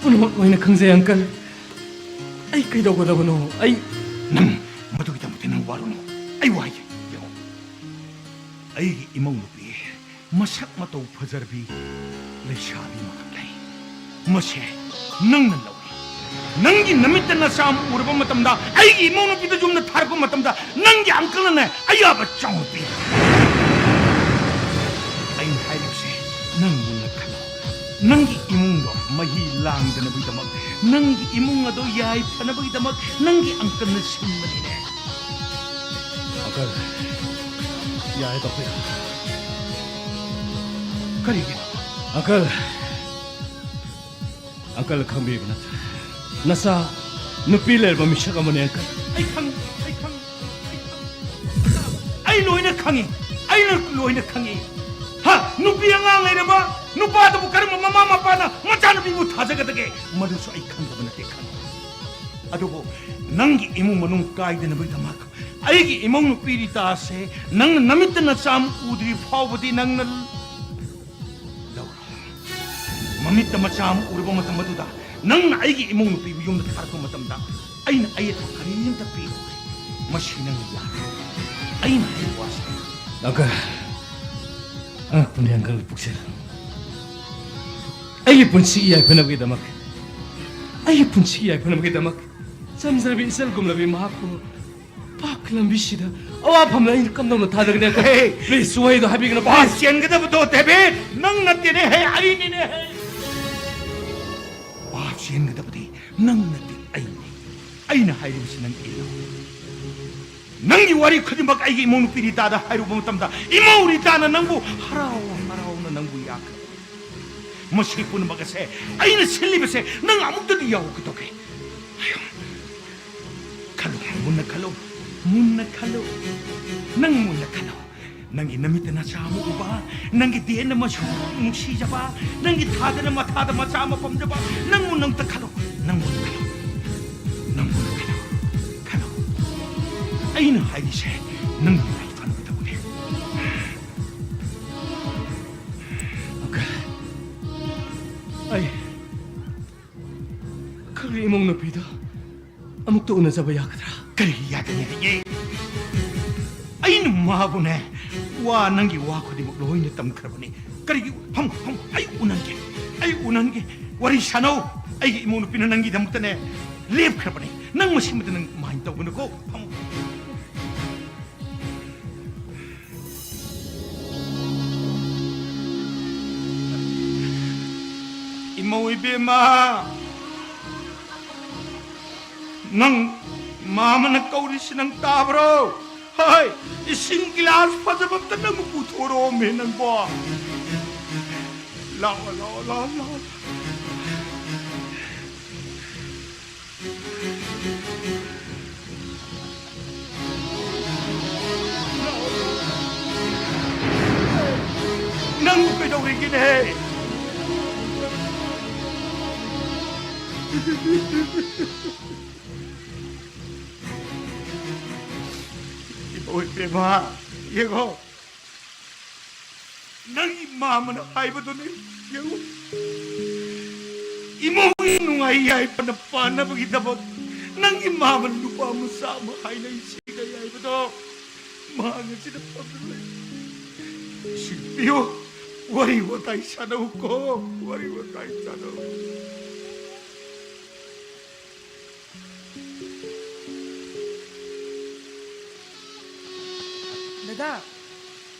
ꯄꯨꯝꯅꯃꯛ ꯂꯣꯏꯅ ꯈꯪꯖꯩ, uncle꯫ ꯑꯩ ꯀꯩꯗꯧꯒꯗꯕꯅꯣ? ꯑꯩ ꯅꯪ ꯃꯗꯨꯒꯤꯗꯃꯛꯇ ꯅꯪ ꯋꯥꯔꯨꯅꯨ꯫ ꯑꯩ ꯋꯥ ꯍꯥꯏꯒꯦ, ꯌꯦꯡꯉꯣ꯫ ꯑꯩꯒꯤ ꯏꯃꯧ ꯅꯨꯄꯤ ꯃꯁꯛ ꯃꯇꯧ ꯐꯖꯔꯕꯤ ꯂꯩꯁꯥꯕꯤ ꯑꯃꯈꯛ ꯂꯩ꯫ ꯃꯁꯦ ꯅꯪꯅ ꯂꯧꯏ꯫ ꯅꯪꯒꯤ ꯅꯃꯤꯠꯇ ꯅꯆꯥ ꯑꯃ ꯎꯔꯕ ꯃꯇꯝꯗ, ꯑꯩꯒꯤ ꯏꯃꯧ ꯅꯨꯄꯤꯗ ꯌꯨꯝꯗ ꯊꯥꯔꯛꯄ ꯃꯇꯝꯗ, ꯅꯪꯒꯤ uncleꯅꯅꯦ ꯑꯌꯥꯕ ꯆꯥꯎꯅ ꯄꯤ꯫ ꯑꯩꯅ ꯍꯥꯏꯔꯤꯕꯁꯦ ꯅꯪ ꯃꯨꯟꯅ ꯈꯜꯂꯣ꯫ ꯅꯪꯒꯤ ꯏꯃꯨꯡꯗꯣ ꯃꯍꯤ ꯂꯥꯡꯗꯅꯕꯒꯤꯗꯃꯛ, ꯅꯪꯒꯤ ꯏꯃꯨꯡ ꯑꯗꯣ ꯌꯥꯏꯐꯅꯕꯒꯤꯗꯃꯛ ꯅꯪꯒꯤ uncleꯅ ꯁꯤꯟꯕꯅꯤꯅꯦ꯫ Uncle, ꯌꯥꯔꯦ, ꯇꯣꯛꯄꯤꯔꯣ꯫ ꯀꯔꯤꯒꯤꯅꯣ? Uncle, uncle ꯈꯪꯕꯤꯕ ꯅꯠꯇ꯭ꯔꯥ? ꯅꯆꯥ ꯅꯨꯄꯤ ꯂꯩꯔꯕ ꯃꯤꯁꯛ ꯑꯃꯅꯦ, uncle꯫ ꯑꯩ ꯈꯪꯉꯤ, ꯑꯩ ꯈꯪꯉꯤ, ꯑꯩ ꯈꯪꯉꯤ꯫ ꯑꯩ ꯂꯣꯏꯅ ꯈꯪꯉꯤ, ꯑꯩꯅ ꯂꯣꯏꯅ ꯈꯪꯉꯤ꯫ ꯍꯥ, ꯅꯨꯄꯤ ꯑꯉꯥꯡ ꯂꯩꯔꯕ ꯅꯨꯄꯥꯗꯨꯕꯨ ꯀꯔꯝꯕ ꯃꯃꯥ ꯃꯄꯥꯅ ꯃꯆꯥꯅꯨꯄꯤꯕꯨ ꯊꯥꯖꯒꯗꯒꯦ? ꯃꯗꯨꯁꯨ ꯑꯩ ꯈꯪꯗꯕ ꯅꯠꯇꯦ, ꯈꯪꯉꯤ꯫ ꯑꯗꯨꯕꯨ ꯅꯪꯒꯤ ꯏꯃꯨꯡ ꯃꯅꯨꯡ ꯀꯥꯏꯗꯅꯕꯒꯤꯗꯃꯛ, ꯑꯩꯒꯤ ꯏꯃꯧ ꯅꯨꯄꯤ ꯔꯤꯇꯥꯁꯦ ꯅꯪꯅ ꯅꯃꯤꯠꯇ ꯅꯆꯥ ꯑꯃ ꯎꯗ꯭ꯔꯤ ꯐꯥꯎꯕꯗꯤ ꯅꯪꯅ ꯂꯧꯔꯣ꯫ ꯃꯃꯤꯠꯇ ꯃꯆꯥ ꯑꯃ ꯎꯔꯕ ꯃꯇꯝ ꯑꯗꯨꯗ, ꯅꯪꯅ ꯑꯩꯒꯤ ꯏꯃꯧ ꯅꯨꯄꯤꯕꯨ ꯌꯨꯝꯗ ꯊꯥꯔꯛꯄ ꯃꯇꯝꯗ, ꯑꯩꯅ ꯑꯌꯦꯠꯄ ꯀꯔꯤꯝꯇ ꯄꯤꯔꯣꯏ꯫ ꯃꯁꯤ ꯅꯪꯅ ꯌꯥꯔꯣꯏ꯫ ꯑꯩꯅ ꯍꯥꯏꯔꯤꯕ ꯋꯥꯁꯤ꯫ Uncle, ꯑꯉꯛꯄꯅꯤ, uncle ꯄꯨꯛꯆꯦꯜ꯫ ꯑꯩꯒꯤ ꯄꯨꯟꯁꯤ ꯌꯥꯏꯐꯅꯕꯒꯤꯗꯃꯛ, ꯑꯩꯒꯤ ꯄꯨꯟꯁꯤ ꯌꯥꯏꯐꯅꯕꯒꯤꯗꯃꯛ ꯆꯝꯖꯔꯕꯤ ꯏꯆꯜꯒꯨꯝꯂꯕꯤ ꯃꯍꯥꯛꯄꯨ ꯄꯥꯞꯀꯤ ꯂꯝꯕꯤꯁꯤꯗ ꯑꯋꯥꯐꯝꯗ ꯑꯩꯅ ꯀꯝꯗꯧꯅ ꯊꯥꯗꯒꯅꯤ? Hey! Please, ꯋꯥꯍꯩꯗꯣ ꯍꯥꯏꯕꯤꯒꯅꯨ, ꯄꯥꯞ please! ꯆꯦꯟꯒꯗꯕꯗꯣ, ꯗꯦꯕꯤꯠ, ꯅꯪ ꯅꯠꯇꯦꯅꯦ ꯍꯦ, ꯑꯩꯅꯤꯅꯦ ꯍꯦ꯫ ꯄꯥꯞ ꯆꯦꯟꯒꯗꯕꯗꯤ ꯅꯪ ꯅꯠꯇꯦ, ꯑꯩꯅꯤ꯫ ꯑꯩꯅ ꯍꯥꯏꯔꯤꯕꯁꯤ ꯅꯪ ꯏꯜꯂꯨ꯫ ꯅꯪꯒꯤ ꯋꯥꯔꯤ ꯈꯨꯗꯤꯡꯃꯛ ꯑꯩꯒꯤ ꯏꯃꯧ ꯅꯨꯄꯤ ꯔꯤꯇꯥꯗ ꯍꯥꯏꯔꯨꯕ ꯃꯇꯝꯗ, ꯏꯃꯧ ꯔꯤꯇꯥꯅ ꯅꯪꯕꯨ ꯍꯔꯥꯎ ꯍꯔꯥꯎꯅ ꯅꯪꯕꯨ ꯌꯥꯈ꯭ꯔꯦ꯫ ꯃꯁꯤ ꯄꯨꯝꯅꯃꯛ ꯑꯁꯦ ꯑꯩꯅ ꯁꯤꯜꯂꯤꯕꯁꯦ ꯅꯪ ꯑꯃꯨꯛꯇꯗꯤ ꯌꯥꯎꯍꯧꯒꯗꯧꯒꯦ꯫ ꯈꯜꯂꯨ, ꯃꯨꯟꯅ ꯈꯜꯂꯨ, ꯃꯨꯟꯅ ꯈꯜꯂꯨ꯫ ꯅꯪ ꯃꯨꯟꯅ ꯈꯜꯂꯨ꯫ ꯅꯪꯒꯤ ꯅꯃꯤꯠꯇ ꯅꯆꯥ ꯑꯃ ꯎꯕ, ꯅꯪꯒꯤ ꯗꯦꯟꯅ ꯃꯁꯨ ꯅꯨꯡꯁꯤꯖꯕ, ꯅꯪꯒꯤ ꯊꯥꯗꯅ ꯃꯊꯥꯗ ꯃꯆꯥ ꯑꯃ ꯄꯝꯖꯕ, ꯅꯪ ꯃꯨꯟꯅ ꯑꯝꯇ ꯈꯜꯂꯨ, ꯅꯪ ꯃꯨꯟꯅ ꯈꯜꯂꯨ, ꯅꯪ ꯃꯨꯟꯅ ꯈꯜꯂꯨ, ꯈꯜꯂꯨ꯫ ꯑꯩꯅ ꯍꯥꯏꯔꯤꯁꯦ ꯅꯪꯒꯤ ꯌꯥꯏꯐꯅꯕ ꯇꯧꯕꯅꯦ꯫ Uncle, ꯑꯩ ꯑꯃꯨꯛꯇ ꯎꯅꯖꯕ ꯌꯥꯒꯗ꯭ꯔꯥ? ꯀꯔꯤꯒꯤ ꯌꯥꯗꯅꯤꯒꯦ? ꯑꯩꯅ ꯃꯥꯕꯨꯅꯦ, ꯋꯥ, ꯅꯪꯒꯤ ꯋꯥ ꯈꯨꯗꯤꯡꯃꯛ ꯂꯣꯏꯅ ꯇꯝꯈ꯭ꯔꯕꯅꯤ꯫ ꯀꯔꯤꯒꯤ? ꯐꯝ, ꯐꯝ, ꯑꯩ ꯎꯅꯍꯟꯒꯦ, ꯑꯩ ꯎꯅꯍꯟꯒꯦ꯫ ꯋꯥꯔꯤ ꯁꯥꯟꯅꯧ꯫ ꯑꯩꯒꯤ ꯏꯃꯧ ꯅꯨꯄꯤꯅ ꯅꯪꯒꯤꯗꯃꯛꯇꯅꯦ ꯂꯦꯞꯈ꯭ꯔꯕꯅꯤ꯫ ꯅꯪ ꯃꯁꯤꯃꯗ ꯅꯪ mind ꯇꯧꯒꯅꯨꯀꯣ꯫ ꯐꯝ꯫ ꯏꯃꯧ ꯏꯕꯦꯝꯃ, ꯅꯪ ꯃꯥꯃꯅ ꯀꯧꯔꯤꯁꯤ ꯅꯪ ꯇꯥꯕ꯭ꯔꯣ? ꯍꯣꯏ, ꯏꯁꯤꯡ ꯒꯤꯂꯥꯁ ꯐꯖꯕ ꯑꯝꯇ ꯅꯪ ꯄꯨꯊꯣꯔꯛꯑꯣꯃꯦ ꯅꯪꯕꯣ꯫ ꯂꯥꯛꯑꯣ, ꯂꯥꯛꯑꯣ, ꯂꯥꯛꯑꯣ, ꯂꯥꯛꯑꯣ꯫ ꯅꯪꯕꯨ ꯀꯩꯗꯧꯔꯤꯒꯦꯅꯦ? ꯏꯕꯣꯏ ꯄꯦꯃ, ꯌꯦꯡꯉꯣ꯫ ꯅꯪꯒꯤ ꯃꯥꯃꯅ ꯍꯥꯏꯕꯗꯨꯅꯤ, ꯌꯦꯡꯉꯨ꯫ ꯏꯃꯨꯡꯒꯤ ꯅꯨꯡꯉꯥꯏ ꯌꯥꯏꯐꯅ ꯄꯥꯟꯅꯕꯒꯤꯗꯃꯛ ꯅꯪꯒꯤ ꯃꯥꯃꯅ ꯅꯨꯄꯥ ꯃꯆꯥ ꯑꯃ ꯍꯥꯏꯅ ꯏꯁꯤꯡꯗ ꯌꯥꯏꯕꯗꯣ, ꯃꯍꯥꯛ ꯑꯁꯤꯗ ꯐꯝꯗꯨꯅ ꯂꯩ꯫ ꯏꯁꯤꯡ ꯄꯤꯌꯨ, ꯋꯥꯔꯤ ꯋꯥꯇꯥꯏ ꯁꯥꯟꯅꯧꯀꯣ, ꯋꯥꯔꯤ ꯋꯥꯇꯥꯏ ꯁꯥꯟꯅꯧ꯫ ꯗꯗꯥ,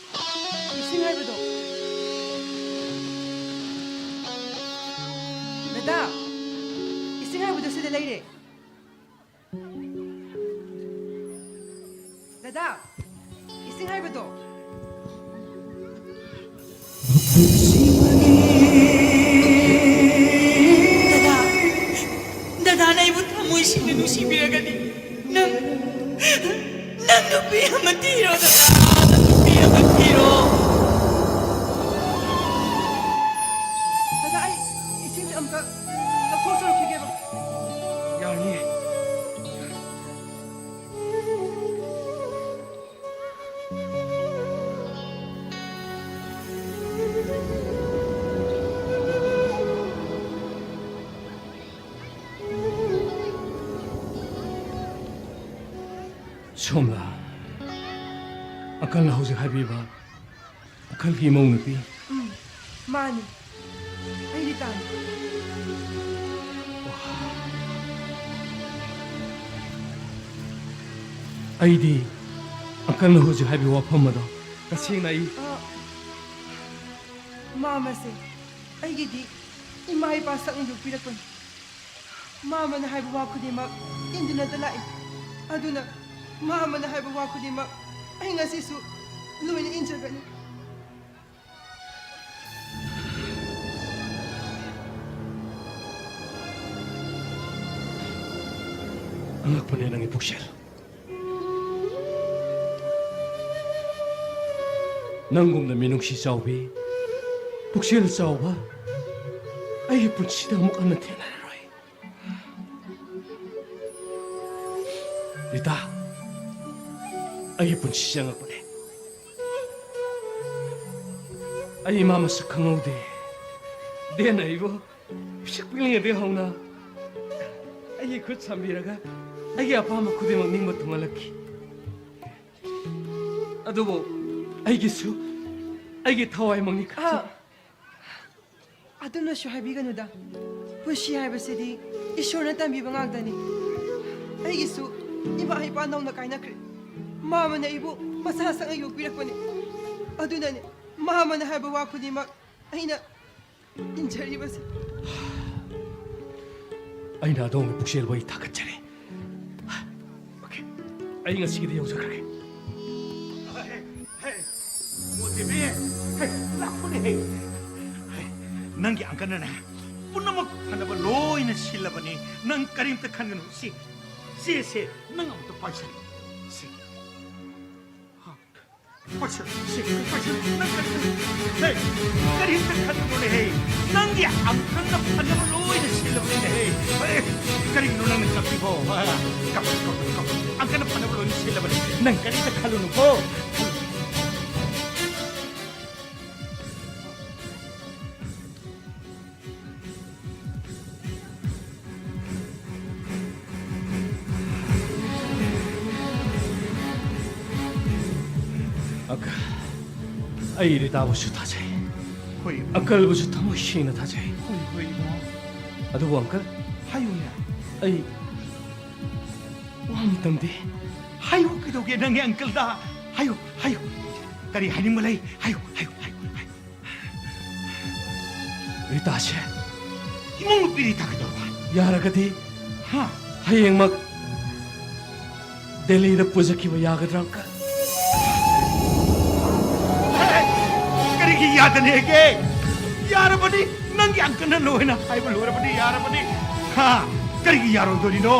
ꯏꯁꯤꯡ ꯍꯥꯏꯕꯗꯣ꯫ ꯗꯗꯥ, ꯏꯁꯤꯡ ꯍꯥꯏꯕꯗꯣ ꯁꯤꯗ ꯂꯩꯔꯦ꯫ ꯗꯗꯥ, ꯏꯁꯤꯡ ꯍꯥꯏꯕꯗꯣ꯫ ꯗꯗꯥ, ꯗꯗꯥꯅ ꯑꯩꯕꯨ ꯊꯃꯣꯏ ꯁꯦꯡꯅ ꯅꯨꯡꯁꯤꯕꯤꯔꯒꯗꯤ ꯅꯪ, ꯅꯪ ꯅꯨꯄꯤ ꯑꯃ ꯊꯤꯔꯣ ꯗꯗꯥ, ꯅꯪ ꯅꯨꯄꯤ ꯑꯃ ꯊꯤꯔꯣ꯫ ꯗꯗꯥ, ꯑꯩ ꯏꯁꯤꯡꯁꯦ ꯑꯝꯇ ꯂꯧꯊꯣꯛꯆꯔꯛꯈꯤꯒꯦꯕ꯫ ꯌꯥꯅꯤꯌꯦ꯫ ꯁꯣꯝꯂꯥ, ꯑꯪꯀꯜꯅ ꯍꯧꯖꯤꯛ ꯍꯥꯏꯕꯤꯕ ꯑꯪꯀꯜꯒꯤ ꯏꯃꯧ ꯅꯨꯄꯤ? ꯎꯝ, ꯃꯥꯅꯤ꯫ ꯑꯩ ꯔꯤꯇꯥꯅꯤ꯫ ꯑꯩꯗꯤ ꯑꯪꯀꯜꯅ ꯍꯧꯖꯤꯛ ꯍꯥꯏꯕꯤꯕ ꯋꯥꯐꯝ ꯑꯗꯣ ꯇꯁꯦꯡꯅ ꯑꯩ ꯑ, ꯃꯥꯃꯁꯦ ꯑꯩꯒꯤꯗꯤ ꯏꯃꯥ ꯏꯄꯥ ꯁꯛꯅ ꯌꯣꯛꯄꯤꯔꯛꯄꯅꯤ꯫ ꯃꯥꯃꯅ ꯍꯥꯏꯕ ꯋꯥ ꯈꯨꯗꯤꯡꯃꯛ ꯏꯟꯗꯨꯅꯇ ꯂꯥꯛꯏ꯫ ꯑꯗꯨꯅ ꯃꯥꯃꯅ ꯍꯥꯏꯕ ꯋꯥ ꯈꯨꯗꯤꯡꯃꯛ ꯑꯩ ꯉꯁꯤꯁꯨ ꯂꯣꯏꯅ ꯏꯟꯖꯒꯅꯤ꯫ ꯑꯉꯛꯄꯅꯦ ꯅꯪꯒꯤ ꯄꯨꯛꯆꯦꯜ꯫ ꯅꯪꯒꯨꯝꯅ ꯃꯤꯅꯨꯡꯁꯤ ꯆꯥꯎꯕꯤ, ꯄꯨꯛꯆꯦꯜ ꯆꯥꯎꯕ ꯑꯩꯒꯤ ꯄꯨꯟꯁꯤꯗ ꯑꯃꯨꯛ ꯍꯟꯅ ꯊꯦꯡꯅꯔꯔꯣꯏ꯫ ꯔꯤꯇꯥ, ꯑꯩꯒꯤ ꯄꯨꯟꯁꯤꯁꯦ ꯑꯉꯛꯄꯅꯦ꯫ ꯑꯩ ꯏꯃꯥ ꯃꯁꯛ ꯈꯪꯍꯧꯗꯦ꯫ ꯗꯦꯟ ꯑꯩꯕꯨ ꯄꯤꯁꯛ ꯄꯤꯛꯂꯤꯉꯩꯗꯒꯤ ꯍꯧꯅ ꯑꯩꯒꯤ ꯈꯨꯠ ꯁꯝꯕꯤꯔꯒ ꯑꯩꯒꯤ ꯑꯄꯥꯝꯕ ꯈꯨꯗꯤꯡꯃꯛ ꯅꯤꯡꯕ ꯊꯨꯡꯍꯜꯂꯛꯈꯤ꯫ ꯑꯗꯨꯕꯨ ꯑꯩꯒꯤꯁꯨ ꯑꯩꯒꯤ ꯊꯋꯥꯏꯃꯛꯅꯤ ꯈꯟꯖꯩ꯫ ꯑ, ꯑꯗꯨꯝꯅꯁꯨ ꯍꯥꯏꯕꯤꯒꯅꯨꯗ꯫ ꯄꯨꯟꯁꯤ ꯍꯥꯏꯕꯁꯤꯗꯤ ꯏꯁꯣꯔꯅ ꯇꯝꯕꯤꯕ ꯉꯥꯛꯇꯅꯤ꯫ ꯑꯩꯒꯤꯁꯨ ꯏꯃꯥ ꯏꯄꯥ ꯅꯧꯅ ꯀꯥꯏꯅꯈ꯭ꯔꯦ꯫ ꯃꯥꯃꯅ ꯑꯩꯕꯨ ꯃꯁꯥ ꯁꯛꯅ ꯌꯣꯛꯄꯤꯔꯛꯄꯅꯤ꯫ ꯑꯗꯨꯅꯅꯦ ꯃꯥꯃꯅ ꯍꯥꯏꯕ ꯋꯥ ꯈꯨꯗꯤꯡꯃꯛ ꯑꯩꯅ ꯏꯟꯖꯔꯤꯕꯁꯦ꯫ ꯑꯩꯅ ꯑꯗꯣꯝꯒꯤ ꯄꯨꯛꯆꯦꯜꯕꯨ ꯑꯩ ꯊꯥꯒꯠꯆꯔꯤ꯫ ꯑꯣꯀꯦ, ꯑꯩ ꯉꯁꯤꯒꯤꯗꯤ ꯌꯧꯖꯈ꯭ꯔꯒꯦ꯫ ꯍꯦ, ꯍꯦ, ꯃꯣꯇꯤꯕꯤ, ꯍꯦ, ꯂꯥꯛꯈꯣꯅꯦ, ꯍꯦ꯫ ꯍꯦ, ꯅꯪꯒꯤ ꯑꯪꯀꯜꯅꯅꯦ ꯄꯨꯝꯅꯃꯛ ꯐꯅꯕ ꯂꯣꯏꯅ ꯁꯤꯜꯂꯕꯅꯤ꯫ ꯅꯪ ꯀꯔꯤꯝꯇ ꯈꯟꯒꯅꯨ꯫ ꯁꯤ, ꯁꯤꯁꯦ ꯅꯪ ꯑꯃꯨꯛꯇ ꯄꯥꯏꯁꯜꯂꯨ꯫ ꯁꯤ꯫ ꯍꯥ꯫ ꯄꯥꯏꯁꯜ, ꯁꯤ, ꯄꯥꯏꯁꯜ, ꯅꯪ ꯀꯔꯤ, ꯍꯦ, ꯀꯔꯤꯝꯇ ꯈꯟꯒꯅꯨꯅꯦ, ꯍꯦ꯫ ꯅꯪꯒꯤ ꯑꯪꯀꯜꯅ ꯐꯅꯕ ꯂꯣꯏꯅ ꯁꯤꯜꯂꯕꯅꯤꯅꯦ, ꯍꯦ꯫ ꯍꯦ, ꯀꯔꯤꯒꯤꯅꯣ ꯅꯪꯅ ꯀꯞꯄꯤꯕꯣ? ꯍꯥ? ꯀꯞꯄꯨ, ꯀꯞꯄꯨ, ꯀꯞꯄꯨ꯫ ꯑꯪꯀꯜꯅ ꯐꯅꯕ ꯂꯣꯏꯅ ꯁꯤꯜꯂꯕꯅꯤ꯫ ꯅꯪ ꯀꯔꯤꯝꯇ ꯈꯜꯂꯨꯅꯨꯀꯣ꯫ ꯑꯪꯀꯜ, ꯑꯩ ꯔꯤꯇꯥꯕꯨꯁꯨ ꯊꯥꯖꯩ꯫ ꯍꯣꯏ, ꯏꯕꯨꯡꯉꯣ꯫ ꯑꯪꯀꯜꯕꯨꯁꯨ ꯊꯃꯣꯏ ꯁꯦꯡꯅ ꯊꯥꯖꯩ꯫ ꯍꯣꯏ, ꯍꯣꯏ, ꯏꯕꯨꯡꯉꯣ꯫ ꯑꯗꯨꯕꯨ ꯑꯪꯀꯜ, ꯍꯥꯏꯌꯨꯅꯦ꯫ ꯑꯩ ꯋꯥ ꯑꯃ ꯇꯝꯗꯦ꯫ ꯍꯥꯏꯌꯨ, ꯀꯩꯗꯧꯒꯦ ꯅꯪꯒꯤ ꯑꯪꯀꯜꯗ? ꯍꯥꯏꯌꯨ, ꯍꯥꯏꯌꯨ꯫ ꯀꯔꯤ ꯍꯥꯏꯅꯤꯡꯕ ꯂꯩ? ꯍꯥꯏꯌꯨ, ꯍꯥꯏꯌꯨ, ꯍꯥꯏꯌꯨ, ꯍꯥꯏꯌꯨ꯫ ꯔꯤꯇꯥꯁꯦ꯫ ꯏꯃꯧ ꯅꯨꯄꯤ ꯔꯤꯇꯥ ꯀꯩꯗꯧꯔꯕ? ꯌꯥꯔꯒꯗꯤ ꯍꯥ? ꯍꯌꯦꯡꯃꯛ ꯗꯦꯜꯂꯤꯗ ꯄꯨꯖꯈꯤꯕ ꯌꯥꯒꯗ꯭ꯔꯥ, ꯑꯪꯀꯜ? ꯀꯔꯤꯒꯤ ꯌꯥꯗꯅꯦꯒꯦ? ꯌꯥꯔꯕꯅꯤ, ꯅꯪꯒꯤ ꯑꯪꯀꯜꯅ ꯂꯣꯏꯅ ꯍꯥꯏꯕ ꯂꯣꯏꯔꯕꯅꯤ, ꯌꯥꯔꯕꯅꯤ꯫ ꯍꯥ? ꯀꯔꯤꯒꯤ ꯌꯥꯔꯣꯏꯗꯣꯔꯤꯅꯣ?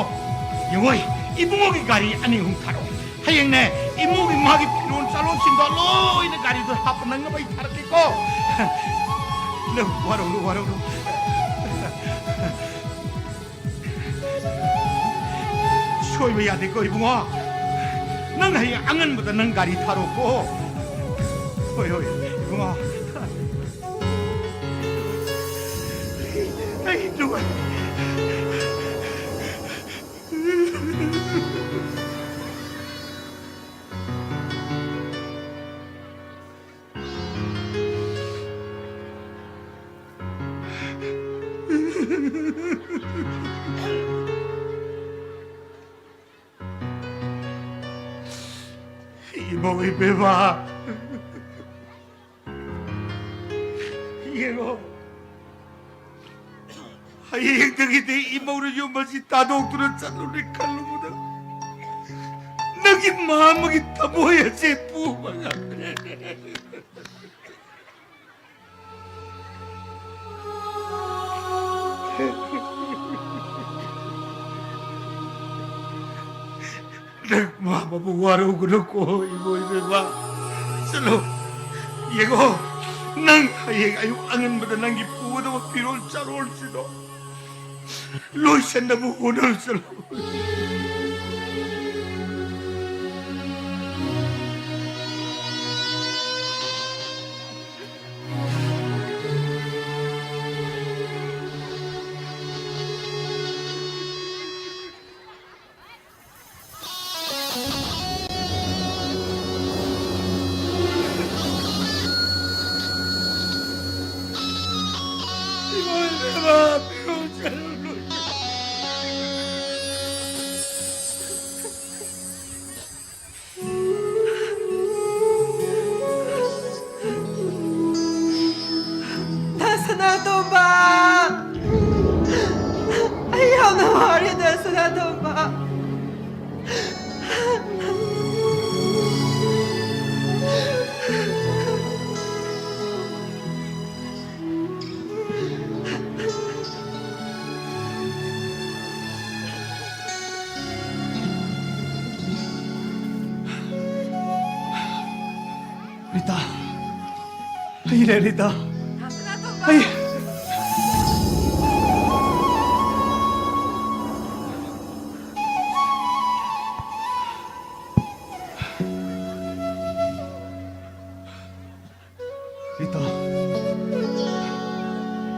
ꯌꯦꯡꯉꯣꯏ, ꯏꯕꯨꯡꯉꯣꯒꯤ ꯒꯥꯔꯤ ꯑꯅꯤ ꯑꯍꯨꯝ ꯊꯥꯔꯛꯑꯣ꯫ ꯍꯌꯦꯡꯅꯦ, ꯏꯃꯧꯒꯤ ꯃꯥꯒꯤ ꯐꯤꯔꯣꯜ ꯆꯥꯔꯣꯟꯁꯤꯡꯗꯣ ꯂꯣꯏꯅ ꯒꯥꯔꯤꯗ ꯍꯥꯞꯄ ꯅꯪꯅꯕ ꯑꯩ ꯊꯥꯔꯛꯀꯦꯀꯣ꯫ ꯅꯪ ꯋꯥꯔꯧꯅꯨ, ꯋꯥꯔꯧꯅꯨ꯫ ꯁꯣꯏꯕ ꯌꯥꯗꯦꯀꯣ, ꯏꯕꯨꯡꯉꯣ꯫ ꯅꯪ ꯍꯌꯦꯡ ꯑꯉꯟꯕꯗ ꯅꯪ ꯒꯥꯔꯤ ꯊꯥꯔꯛꯑꯣꯀꯣ꯫ ꯍꯣꯏ, ꯍꯣꯏ, ꯏꯕꯨꯡꯉꯣ꯫ ꯑꯩ ꯅꯨꯡꯉꯥꯏ꯫ ꯏꯃꯧ ꯏꯕꯦꯝꯃ, ꯌꯦꯡꯉꯣ, ꯍꯌꯦꯡꯗꯒꯤꯗꯤ ꯏꯃꯧꯅ ꯌꯨꯝ ꯑꯁꯤ ꯊꯥꯗꯣꯛꯇꯨꯅ ꯆꯠꯂꯨꯔꯦ ꯈꯜꯂꯨꯕꯗ, ꯅꯪꯒꯤ ꯃꯥ ꯑꯃꯒꯤ ꯊꯃꯣꯏ ꯑꯁꯦ ꯄꯨꯕ ꯉꯝꯗ꯭ꯔꯦ꯫ ꯅꯪ ꯃꯥ ꯑꯃꯕꯨ ꯋꯥꯔꯧꯒꯅꯨꯀꯣ, ꯏꯃꯧ ꯏꯕꯦꯝꯃ꯫ ꯆꯠꯂꯣ, ꯌꯦꯡꯉꯣ, ꯅꯪ ꯍꯌꯦꯡ ꯑꯌꯨꯛ ꯑꯉꯟꯕꯗ ꯅꯪꯒꯤ ꯄꯨꯒꯗꯕ ꯐꯤꯔꯣꯜ ꯆꯥꯔꯣꯜꯁꯤꯡꯗꯣ ꯂꯣꯏꯁꯟꯅꯕ ꯍꯣꯠꯅꯔꯨ, ꯆꯠꯂꯣ꯫ ꯔꯤꯇꯥ, ꯑꯩ, ꯔꯤꯇꯥ,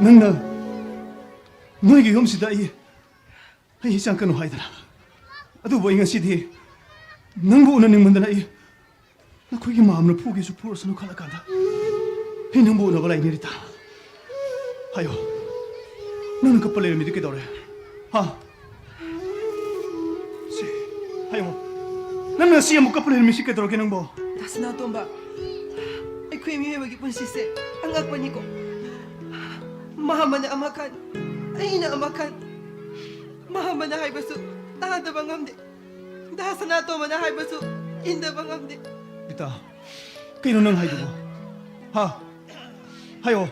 ꯅꯪꯅ ꯅꯣꯏꯒꯤ ꯌꯨꯝꯁꯤꯗ ꯑꯩ, ꯑꯩ ꯆꯪꯀꯅꯨ ꯍꯥꯏꯗꯅ꯫ ꯑꯗꯨꯕꯨ ꯑꯩ ꯉꯁꯤꯗꯤ ꯅꯪꯕꯨ ꯎꯅꯅꯤꯡꯃꯟꯗꯅ ꯑꯩ ꯅꯈꯣꯏꯒꯤ ꯃꯥꯝꯅ ꯐꯨꯒꯦꯁꯨ ꯐꯨꯔꯁꯅꯨ ꯈꯜꯂꯀꯥꯟꯗ ꯑꯩ ꯅꯪꯕꯨ ꯎꯅꯕ ꯂꯥꯛꯏꯅꯦ, ꯔꯤꯇꯥ꯫ ꯍꯥꯏꯌꯣ, ꯅꯪꯅ ꯀꯞꯄ ꯂꯩꯔꯝꯃꯤꯗꯤ ꯀꯩꯗꯧꯔꯦ? ꯍꯥ? ꯁꯤ, ꯍꯥꯏꯌꯣ, ꯅꯪꯅ ꯁꯤ ꯑꯃꯨꯛ ꯀꯞꯄ ꯂꯩꯔꯝꯃꯤꯁꯤ ꯀꯩꯗꯧꯔꯒꯦ ꯅꯪꯕꯣ? ꯗꯥ ꯁꯅꯥꯇꯣꯝꯕ, ꯑꯩꯈꯣꯏ ꯃꯤꯑꯣꯏꯕꯒꯤ ꯄꯨꯟꯁꯤꯁꯦ ꯑꯉꯛꯄꯅꯤꯀꯣ꯫ ꯃꯥꯃꯅ ꯑꯃ ꯈꯟ, ꯑꯩꯅ ꯑꯃ ꯈꯟ, ꯃꯥꯃꯅ ꯍꯥꯏꯕꯁꯨ ꯇꯥꯗꯕ ꯉꯝꯗꯦ, ꯗꯥ ꯁꯅꯥꯇꯣꯝꯕꯅ ꯍꯥꯏꯕꯁꯨ ꯏꯟꯗꯕ ꯉꯝꯗꯦ꯫ ꯔꯤꯇꯥ, ꯀꯩꯅꯣ ꯅꯪ ꯍꯥꯏꯗꯨꯕꯣ? ꯍꯥ? ꯍꯥꯏꯌꯣ꯫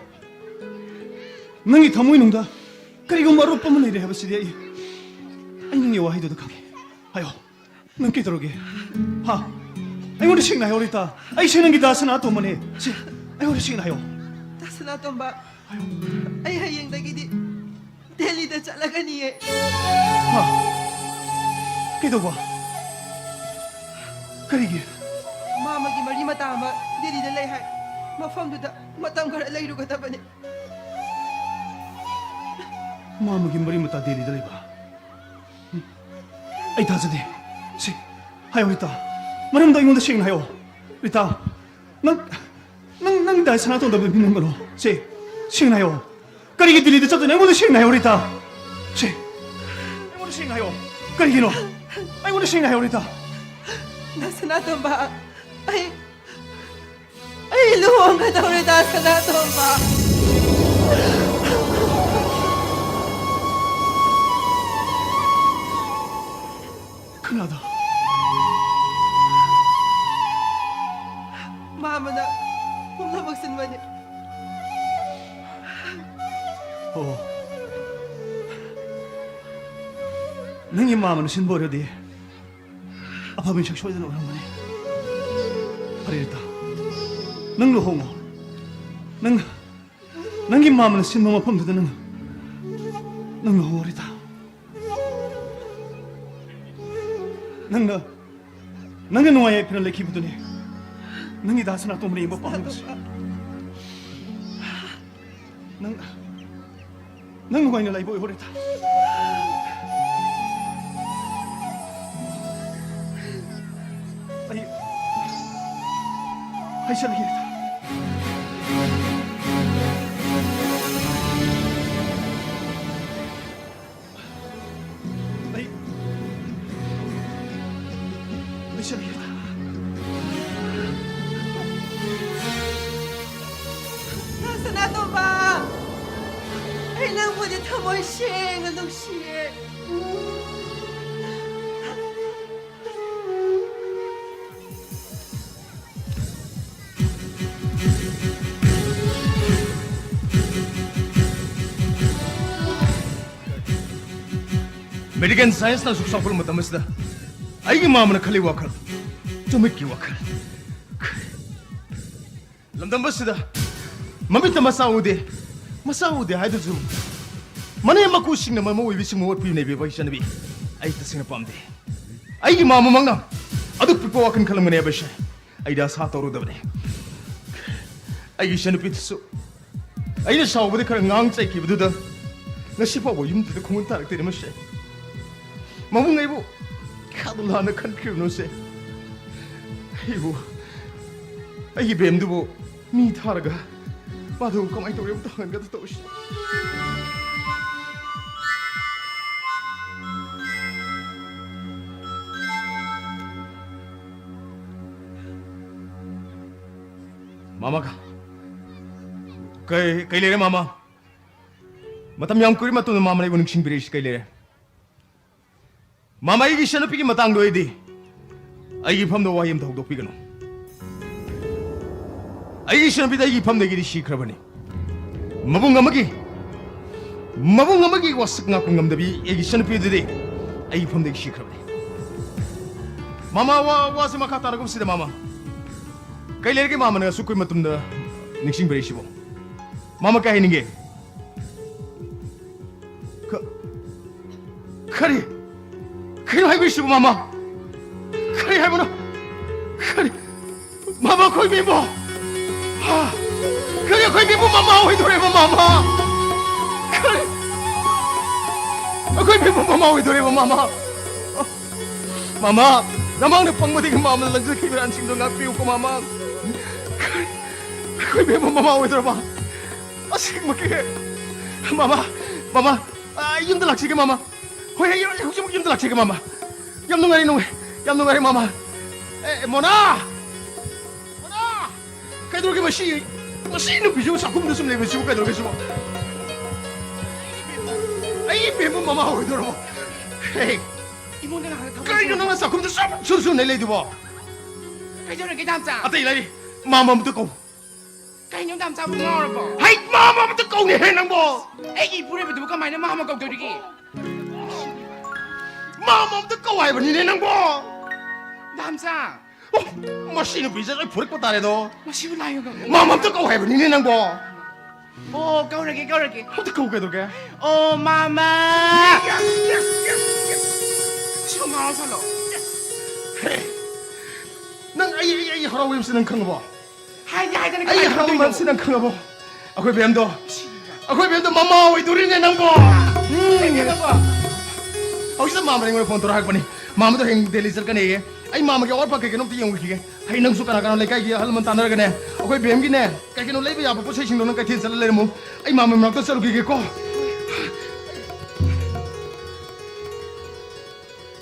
ꯅꯪꯒꯤ ꯊꯃꯣꯏꯅꯨꯡꯗ ꯀꯔꯤꯒꯨꯝꯕ ꯑꯔꯨꯞꯄ ꯑꯃ ꯂꯩꯔꯦ ꯍꯥꯏꯕꯁꯤꯗꯤ ꯑꯩ, ꯑꯩ ꯅꯪꯒꯤ ꯋꯥꯍꯩꯗꯨꯗ ꯈꯪꯉꯦ꯫ ꯍꯥꯏꯌꯣ꯫ ꯅꯪ ꯀꯩꯗꯧꯔꯒꯦ? ꯍꯥ? ꯑꯩꯉꯣꯟꯗ ꯁꯦꯡꯅ ꯍꯥꯏꯌꯣ, ꯔꯤꯇꯥ꯫ ꯑꯩꯁꯦ ꯅꯪꯒꯤ ꯗꯥ ꯁꯅꯥꯇꯣꯝꯕꯅꯦ꯫ ꯁꯦ, ꯑꯩꯉꯣꯟꯗ ꯁꯦꯡꯅ ꯍꯥꯏꯌꯣ꯫ ꯗꯥ ꯁꯅꯥꯇꯣꯝꯕ, ꯍꯥꯏꯌꯣ꯫ ꯑꯩ ꯍꯌꯦꯡꯗꯒꯤꯗꯤ ꯗꯦꯜꯂꯤꯗ ꯆꯠꯂꯒꯅꯤꯌꯦ꯫ ꯍꯥ? ꯀꯩꯗꯧꯕ? ꯀꯔꯤꯒꯤ? ꯃꯥꯃꯒꯤ ꯃꯔꯤ ꯃꯇꯥ ꯑꯃ ꯗꯦꯜꯂꯤꯗ ꯂꯩ ꯍꯥꯏ꯫ ꯃꯐꯝꯗꯨꯗ ꯃꯇꯝ ꯈꯔ ꯂꯩꯔꯨꯒꯗꯕꯅꯤ꯫ ꯃꯥꯃꯒꯤ ꯃꯔꯤ ꯃꯇꯥ ꯗꯦꯜꯂꯤꯗ ꯂꯩꯕ? ꯑꯩ ꯊꯥꯖꯗꯦ꯫ ꯁꯤ, ꯍꯥꯏꯌꯣ ꯔꯤꯇꯥ꯫ ꯃꯔꯝꯗꯣ ꯑꯩꯉꯣꯟꯗ ꯁꯦꯡꯅ ꯍꯥꯏꯌꯣ꯫ ꯔꯤꯇꯥ, ꯅꯪ, ꯅꯪ, ꯅꯪ ꯗꯥ ꯁꯅꯥꯇꯣꯟꯗ ꯃꯤꯅꯝꯒꯅꯣ꯫ ꯁꯤ, ꯁꯦꯡꯅ ꯍꯥꯏꯌꯣ꯫ ꯀꯔꯤꯒꯤ ꯗꯤꯜꯂꯤꯗ ꯆꯠꯇꯣꯏꯅꯣ? ꯑꯩꯉꯣꯟꯗ ꯁꯦꯡꯅ ꯍꯥꯏꯌꯣ, ꯔꯤꯇꯥ꯫ ꯁꯤ, ꯑꯩꯉꯣꯟꯗ ꯁꯦꯡꯅ ꯍꯥꯏꯌꯣ꯫ ꯀꯔꯤꯒꯤꯅꯣ? ꯑꯩꯉꯣꯟꯗ ꯁꯦꯡꯅ ꯍꯥꯏꯌꯣ, ꯔꯤꯇꯥ꯫ ꯗꯥ ꯁꯅꯥꯇꯣꯝꯕ, ꯑꯩ ꯑꯩ ꯂꯨꯍꯣꯡꯒꯗꯧꯔꯦ, ꯗꯥ ꯁꯅꯥꯇꯣꯝꯕ꯫ ꯀꯅꯥꯗ? ꯃꯥꯃꯅ ꯄꯨꯝꯅꯃꯛ ꯁꯤꯟꯕꯅꯤ꯫ ꯑꯣ꯫ ꯅꯪꯒꯤ ꯃꯥꯃꯅ ꯁꯤꯟꯕ ꯑꯣꯏꯔꯗꯤ ꯑꯐꯕ ꯃꯤꯁꯛ ꯁꯣꯏꯗꯅ ꯑꯣꯏꯔꯝꯒꯅꯤ꯫ ꯐꯔꯦ ꯔꯤꯇꯥ, ꯅꯪ ꯂꯨꯍꯣꯡꯉꯣ꯫ ꯅꯪ, ꯅꯪꯒꯤ ꯃꯥꯝꯃꯅ ꯁꯤꯟꯕ ꯃꯐꯝꯗꯨꯗ ꯅꯪ, ꯅꯪ ꯂꯨꯍꯣꯡꯉꯨꯔꯦ ꯏꯇꯥ꯫ ꯅꯪꯅ, ꯅꯪꯅ ꯅꯨꯡꯉꯥꯏ ꯌꯥꯏꯐꯅ ꯂꯩꯈꯤꯕꯗꯨꯅꯤ ꯅꯪꯒꯤ ꯗꯥ ꯁꯅꯥꯇꯣꯝꯕꯅ ꯌꯦꯡꯕ ꯄꯥꯝꯃꯤꯕꯁꯦ꯫ ꯅꯪ, ꯅꯪ ꯅꯨꯡꯉꯥꯏꯅ ꯂꯩꯕ ꯑꯣꯏꯍꯧꯔꯦ ꯏꯇꯥ꯫ ꯑꯩ, ꯑꯩ ꯆꯠꯂꯒꯦ ꯏꯇꯥ꯫ ꯑꯩ, ꯑꯩ ꯆꯠꯂꯒꯦ ꯏꯇꯥ꯫ ꯁꯅꯥꯇꯣꯝꯕ, ꯑꯩ ꯅꯪꯕꯨꯗꯤ ꯊꯃꯣꯏ ꯁꯦꯡꯅ ꯅꯨꯡꯁꯤꯌꯦ꯫ ꯃꯦꯗꯤꯀꯦꯜ ꯁꯥꯏꯟꯁꯅ ꯑꯁꯨꯛ ꯆꯥꯎꯈꯠꯂꯕ ꯃꯇꯝ ꯑꯁꯤꯗ ꯑꯩꯒꯤ ꯃꯥꯝꯃꯅ ꯈꯜꯂꯤ ꯋꯥꯈꯜ, ꯆꯨꯝꯃꯤꯠꯀꯤ ꯋꯥꯈꯜ꯫ ꯂꯝꯗꯝ ꯑꯁꯤꯗ ꯃꯃꯤꯠꯇ ꯃꯆꯥ ꯎꯗꯦ, ꯃꯆꯥ ꯎꯗꯦ ꯍꯥꯏꯗꯨꯁꯨ ꯃꯅꯦꯝ ꯃꯀꯨꯁꯤꯡꯅ ꯃꯃꯧ ꯑꯣꯏꯕꯤꯁꯤꯡꯕꯨ ꯑꯣꯠꯄꯤ ꯅꯩꯕꯤꯕ ꯏꯆꯟꯅꯨꯄꯤ ꯑꯩ ꯇꯁꯦꯡꯅ ꯄꯥꯝꯗꯦ꯫ ꯑꯩꯒꯤ ꯃꯥꯝꯃꯃꯛꯅ ꯑꯗꯨꯛ ꯄꯤꯛꯄ ꯋꯥꯈꯜ ꯈꯜꯂꯝꯒꯅꯤ ꯍꯥꯏꯕꯁꯦ ꯑꯩꯗꯤ ꯑꯁꯥ ꯇꯧꯔꯨꯗꯕꯅꯤ꯫ ꯑꯩꯒꯤ ꯏꯆꯟꯅꯨꯄꯤꯗꯨꯁꯨ ꯑꯩꯅ ꯁꯥꯎꯕꯗ ꯈꯔ ꯉꯥꯡ ꯆꯩꯈꯤꯕꯗꯨꯗ ꯉꯁꯤ ꯐꯥꯎꯕ ꯌꯨꯝꯗꯨꯗ ꯈꯣꯡꯒꯨꯟ ꯇꯥꯔꯛꯇꯦꯅꯦ ꯃꯁꯦ꯫ ꯃꯕꯨꯡ ꯑꯩꯕꯨ ꯀꯌꯥꯗ ꯂꯥꯟꯅ ꯈꯟꯈ꯭ꯔꯤꯕꯅꯣꯁꯦ꯫ ꯑꯩꯕꯨ, ꯑꯩꯒꯤ ꯕꯦꯝꯗꯨꯕꯨ ꯃꯤ ꯊꯥꯔꯒ ꯃꯥꯗꯨ ꯀꯃꯥꯏꯅ ꯇꯧꯔꯦ ꯑꯃꯨꯛꯇ ꯍꯪꯍꯟꯒꯗ ꯇꯧꯔꯤꯁꯤ꯫ ꯃꯥꯃ ꯀ-, ꯀꯩ, ꯀꯩ ꯂꯩꯔꯦ ꯃꯥꯃ? ꯃꯇꯝ ꯌꯥꯝ ꯀꯨꯏꯔ ꯃꯇꯨꯡꯗ ꯃꯥꯃꯅ ꯑꯩꯕꯨ ꯅꯤꯡꯁꯤꯡꯕꯤꯔꯛꯏꯁꯤ ꯀꯩ ꯂꯩꯔꯦ? ꯃꯥꯃ, ꯑꯩꯒꯤ ꯏꯆꯟꯅꯨꯄꯤꯒꯤ ꯃꯇꯥꯡꯗ ꯑꯣꯏꯔꯗꯤ ꯑꯩꯒꯤ ꯏꯐꯝꯗ ꯋꯥꯍꯩ ꯑꯝꯇ ꯍꯧꯗꯣꯛꯄꯤꯒꯅꯨ꯫ ꯑꯩꯒꯤ ꯏꯆꯟꯅꯨꯄꯤꯗ ꯑꯩꯒꯤ ꯏꯐꯝꯗꯒꯤꯗꯤ ꯁꯤꯈ꯭ꯔꯕꯅꯤ꯫ ꯃꯕꯨꯡ ꯑꯃꯒꯤ, ꯃꯕꯨꯡ ꯑꯃꯒꯤ ꯋꯥꯁꯛ ꯉꯥꯛꯄ ꯉꯝꯗꯕꯤ ꯑꯩꯒꯤ ꯏꯆꯟꯅꯨꯄꯤꯗꯨꯗꯤ ꯑꯩꯒꯤ ꯏꯐꯝꯗꯒꯤ ꯁꯤꯈ꯭ꯔꯕꯅꯤ꯫ ꯃꯥꯃ, ꯋꯥ, ꯋꯥꯁꯦ ꯃꯈꯥ ꯇꯥꯔꯒꯨꯝꯁꯤꯗ ꯃꯥꯃ꯫ ꯀꯩ ꯂꯩꯔꯒꯦ ꯃꯥꯃꯅ ꯑꯁꯨꯛ ꯀꯨꯏ ꯃꯇꯨꯡꯗ ꯅꯤꯡꯁꯤꯡꯕꯤꯔꯛꯏꯁꯤꯕꯣ? ꯃꯥꯃ ꯀꯩ ꯍꯥꯏꯅꯤꯡꯒꯦ? ꯀ-, ꯀꯔꯤ? ꯀꯩꯅꯣ ꯍꯥꯏꯕꯤꯔꯤꯁꯤꯕꯣ, ꯃꯥꯃ? ꯀꯔꯤ ꯍꯥꯏꯕꯅꯣ? ꯀꯔꯤ? ꯃꯥꯃ, ꯑꯩꯈꯣꯏ ꯕꯦꯝꯕꯣ! ꯍꯥ? ꯀꯔꯤ, ꯑꯩꯈꯣꯏ ꯕꯦꯝꯕꯣ ꯃꯃꯥ ꯑꯣꯏꯗꯣꯔꯦꯕ, ꯃꯥꯃ? ꯀꯔꯤ? ꯑꯩꯈꯣꯏ ꯕꯦꯝꯕꯣ ꯃꯃꯥ ꯑꯣꯏꯗꯣꯔꯦꯕ, ꯃꯥꯃ? ꯃꯥꯃ, ꯅꯃꯥꯡꯗ ꯐꯪꯕꯗꯒꯤ ꯃꯥꯃꯅ ꯂꯪꯖꯈꯤꯕ ꯏꯔꯥꯟꯁꯤꯡꯗꯣ ꯉꯥꯛꯄꯤꯌꯨꯀꯣ, ꯃꯥꯃ꯫ ꯑꯩꯈꯣꯏ ꯕꯦꯝꯕꯣ ꯃꯃꯥ ꯑꯣꯏꯗꯣꯔꯕ? ꯑꯁꯦꯡꯕꯒꯤ? ꯃꯥꯃ, ꯃꯥꯃ, ꯑꯩ ꯌꯨꯝꯗ ꯂꯥꯛꯆꯒꯦ, ꯃꯥꯃ꯫ ꯍꯣꯏ, ꯑꯩ ꯍꯧꯖꯤꯛꯃꯛ ꯌꯨꯝꯗ ꯂꯥꯛꯆꯒꯦ, ꯃꯥꯃ꯫ ꯌꯥꯝ ꯅꯨꯡꯉꯥꯏꯔꯦ, ꯅꯨꯡꯉꯥꯏ-, ꯌꯥꯝ ꯅꯨꯡꯉꯥꯏꯔꯦ, ꯃꯥꯃ꯫ ꯑꯦ, ꯃꯣꯅꯥ! ꯃꯣꯅꯥ! ꯀꯩꯗꯧꯔꯒꯦ ꯃꯁꯤ, ꯃꯁꯤ ꯅꯨꯄꯤꯁꯤꯕꯨ ꯆꯥꯛꯈꯨꯝꯗ ꯁꯨꯝ ꯂꯩꯕꯁꯤꯕꯨ ꯀꯩꯗꯧꯔꯒꯦ ꯁꯤꯕꯨ? ꯑꯩ ꯏꯕꯦꯝꯃ ꯃꯃꯥ ꯑꯣꯏꯗꯣꯔꯕꯣ? ꯍꯦ, ꯏꯃꯨꯡꯗ ꯉꯥꯏꯍꯥꯛ ꯊꯕꯛ ꯀꯔꯤꯅꯣ ꯁꯨꯕ꯫ ꯅꯪꯅ ꯆꯥꯛꯈꯨꯝꯗ ꯁꯨꯝ ꯁꯨꯝ ꯁꯨꯝ ꯂꯩ ꯂꯩꯗꯨꯕꯣ? ꯀꯩꯗꯧꯔꯒꯦ, ꯗꯥꯝꯆꯥ? ꯑꯇꯩ ꯂꯩꯔꯤ, ꯃꯥꯃ ꯑꯝꯇ ꯀꯧ꯫ ꯀꯩꯅꯣ, ꯗꯥꯝꯆꯥꯕꯨ ꯉꯥꯎꯔꯕꯣ? ꯍꯩ, ꯃꯥꯃ ꯑꯝꯇ ꯀꯧꯅꯦꯍꯦ ꯅꯪꯕꯣ! ꯑꯩꯒꯤ ꯏꯄꯨꯔꯣꯏꯕꯗꯨꯕꯨ ꯀꯃꯥꯏꯅ ꯃꯥꯃ ꯀꯧꯗꯣꯔꯤꯒꯦ? ꯃꯥꯃ ꯑꯝꯇ ꯀꯧ ꯍꯥꯏꯕꯅꯤꯅꯦ ꯅꯪꯕꯣ! ꯗꯥꯝꯆꯥ! ꯑꯣ, ꯃꯁꯤ ꯅꯨꯄꯤꯁꯦ ꯂꯣꯏ ꯐꯨꯔꯛꯄ ꯇꯥꯔꯦꯗꯣ꯫ ꯃꯁꯤꯕꯨ ꯂꯥꯏꯒ ꯀꯧ-, ꯃꯥꯃ ꯑꯝꯇ ꯀꯧ ꯍꯥꯏꯕꯅꯤꯅꯦ ꯅꯪꯕꯣ꯫ ꯑꯣ, ꯀꯧꯔꯒꯦ, ꯀꯧꯔꯒꯦ꯫ ꯑꯝꯇ ꯀꯧ, ꯀꯩꯗꯧꯔꯒꯦ? ꯑꯣ, ꯃꯥꯃ! ꯁꯤꯕꯨ ꯉꯥꯎꯔ ꯁꯥꯠꯂꯣ꯫ ꯍꯦ, ꯅꯪ ꯑꯩ, ꯑꯩ, ꯑꯩ ꯍꯔꯥꯎꯕ ꯍꯥꯏꯕꯁꯤ ꯅꯪ ꯈꯪꯉꯕꯣ? ꯍꯥꯏꯗꯤ ꯍꯥꯏꯗꯅ ꯑꯩ ꯀꯃꯥꯏꯅ ꯍꯔꯥꯎꯕ ꯈꯪꯗꯣꯏꯅꯣ? ꯍꯥꯏꯕꯁꯤ ꯅꯪ ꯈꯪꯉꯕꯣ? ꯑꯩꯈꯣꯏ ꯕꯦꯝꯗꯣ, ꯑꯩꯈꯣꯏ ꯕꯦꯝꯗꯣ ꯃꯃꯥ ꯑꯣꯏꯗꯣꯔꯤꯅꯦ ꯅꯪꯕꯣ꯫ ꯎꯝ꯫ ꯀꯩꯅꯣ ꯅꯪꯕꯣ? ꯍꯧꯖꯤꯛꯇ ꯃꯥꯃꯅ ꯑꯩꯉꯣꯟꯗ ꯐꯣꯟ ꯇꯧꯔ ꯍꯥꯏꯔꯛꯄꯅꯤ꯫ ꯃꯥꯃꯗꯣ ꯍꯌꯦꯡ ꯗꯦꯜꯂꯤ ꯆꯠꯀꯅꯤꯌꯦ꯫ ꯑꯩ ꯃꯥꯃꯒꯤ ꯑꯋꯥꯠ ꯑꯄꯥ ꯀꯩ ꯀꯩꯅꯣ ꯑꯝꯇ ꯌꯦꯡꯉꯨꯈꯤꯒꯦ꯫ ꯍꯌꯦꯡ ꯅꯪꯁꯨ ꯀꯅꯥ ꯀꯅꯥ ꯂꯩꯀꯥꯏꯒꯤ ꯑꯍꯜ ꯂꯃꯟ ꯇꯥꯟꯅꯔꯒꯅꯦ, ꯑꯩꯈꯣꯏ ꯕꯦꯝꯒꯤꯅꯦ, ꯀꯩ ꯀꯩꯅꯣ ꯂꯩꯕ ꯌꯥꯕ ꯄꯣꯠ ꯆꯩꯁꯤꯡꯗꯣ ꯅꯪ ꯀꯩꯊꯦꯜ ꯆꯠꯂ ꯂꯩꯔꯝꯃꯨ꯫ ꯑꯩ ꯃꯥꯃ ꯃꯅꯥꯛꯇ ꯆꯠꯂꯨꯈꯤꯒꯦꯀꯣ꯫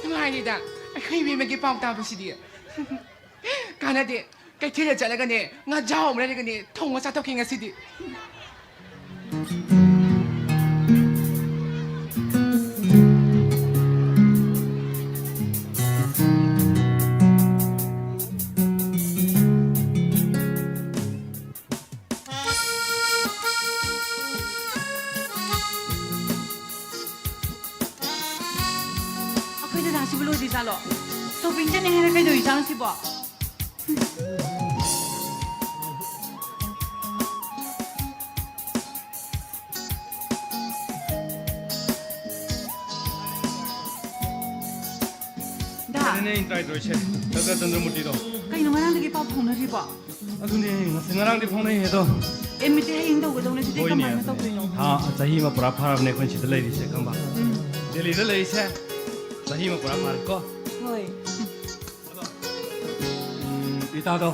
ꯅꯨꯡꯉꯥꯏꯔꯦꯗ ꯑꯩꯈꯣꯏ ꯏꯕꯦꯝꯃꯒꯤ ꯄꯥꯎ ꯇꯥꯕꯁꯤꯗꯤ꯫ ꯀꯥꯟꯅꯗꯦ꯫ ꯀꯩꯊꯦꯜꯗ ꯆꯠꯂꯒꯅꯦ, ꯉꯥꯖꯥꯎ ꯑꯃ ꯂꯩꯔꯒꯅꯦ, ꯊꯣꯡꯉ ꯆꯥꯊꯣꯛꯀꯦ ꯉꯁꯤꯗꯤ꯫ ꯑꯩꯈꯣꯏ ꯗꯗꯥꯁꯤꯕꯨ ꯂꯣꯏꯗ꯭ꯔꯤꯖꯥꯠꯂꯣ? ꯁꯣꯄꯤꯡ ꯆꯠꯅꯤ ꯍꯥꯏꯔ ꯀꯩꯗꯧꯔꯤꯖꯥꯠꯅꯣ ꯁꯤꯕꯣ? ꯑꯗꯨꯅꯦ ꯑꯩꯅ ꯇ꯭ꯔꯥꯏ ꯇꯧꯔꯤꯁꯦ, ꯗꯥꯛꯇꯔ ꯆꯟꯗ꯭ꯔꯃꯨꯔꯇꯤꯗꯣ꯫ ꯀꯩꯅꯣ, ꯉꯔꯥꯡꯗꯒꯤ ꯄꯥꯎ ꯐꯥꯎꯅꯔꯤꯕꯣ? ꯑꯗꯨꯅꯦ, ꯉꯁꯤ ꯉꯔꯥꯡꯗꯤ ꯐꯥꯎꯅꯩꯌꯦ ꯑꯗꯣ꯫ ꯑꯦ, ꯃꯤꯠꯇꯤ ꯍꯌꯦꯡ ꯇꯧꯒꯗꯧꯅꯦ, ꯑꯗꯨꯗꯤ ꯍꯣꯏꯅꯦ꯫ ꯀꯃꯥꯏꯅ ꯇꯧꯗꯣꯏꯅꯣ? ꯊꯥ ꯆꯍꯤ ꯑꯃ ꯄꯨꯔꯥ ꯐꯥꯔꯕꯅꯦ ꯑꯩꯈꯣꯏꯅ ꯁꯤꯗ ꯂꯩꯔꯤꯁꯦ, ꯈꯪꯕ? ꯎꯝ꯫ ꯗꯦꯜꯂꯤꯗ ꯂꯩꯔꯤꯁꯦ ꯆꯍꯤ ꯑꯃ ꯄꯨꯔꯥ ꯐꯥꯔꯦꯀꯣ꯫ ꯍꯣꯏ꯫ ꯎꯝ, ꯏꯇꯥꯗꯣ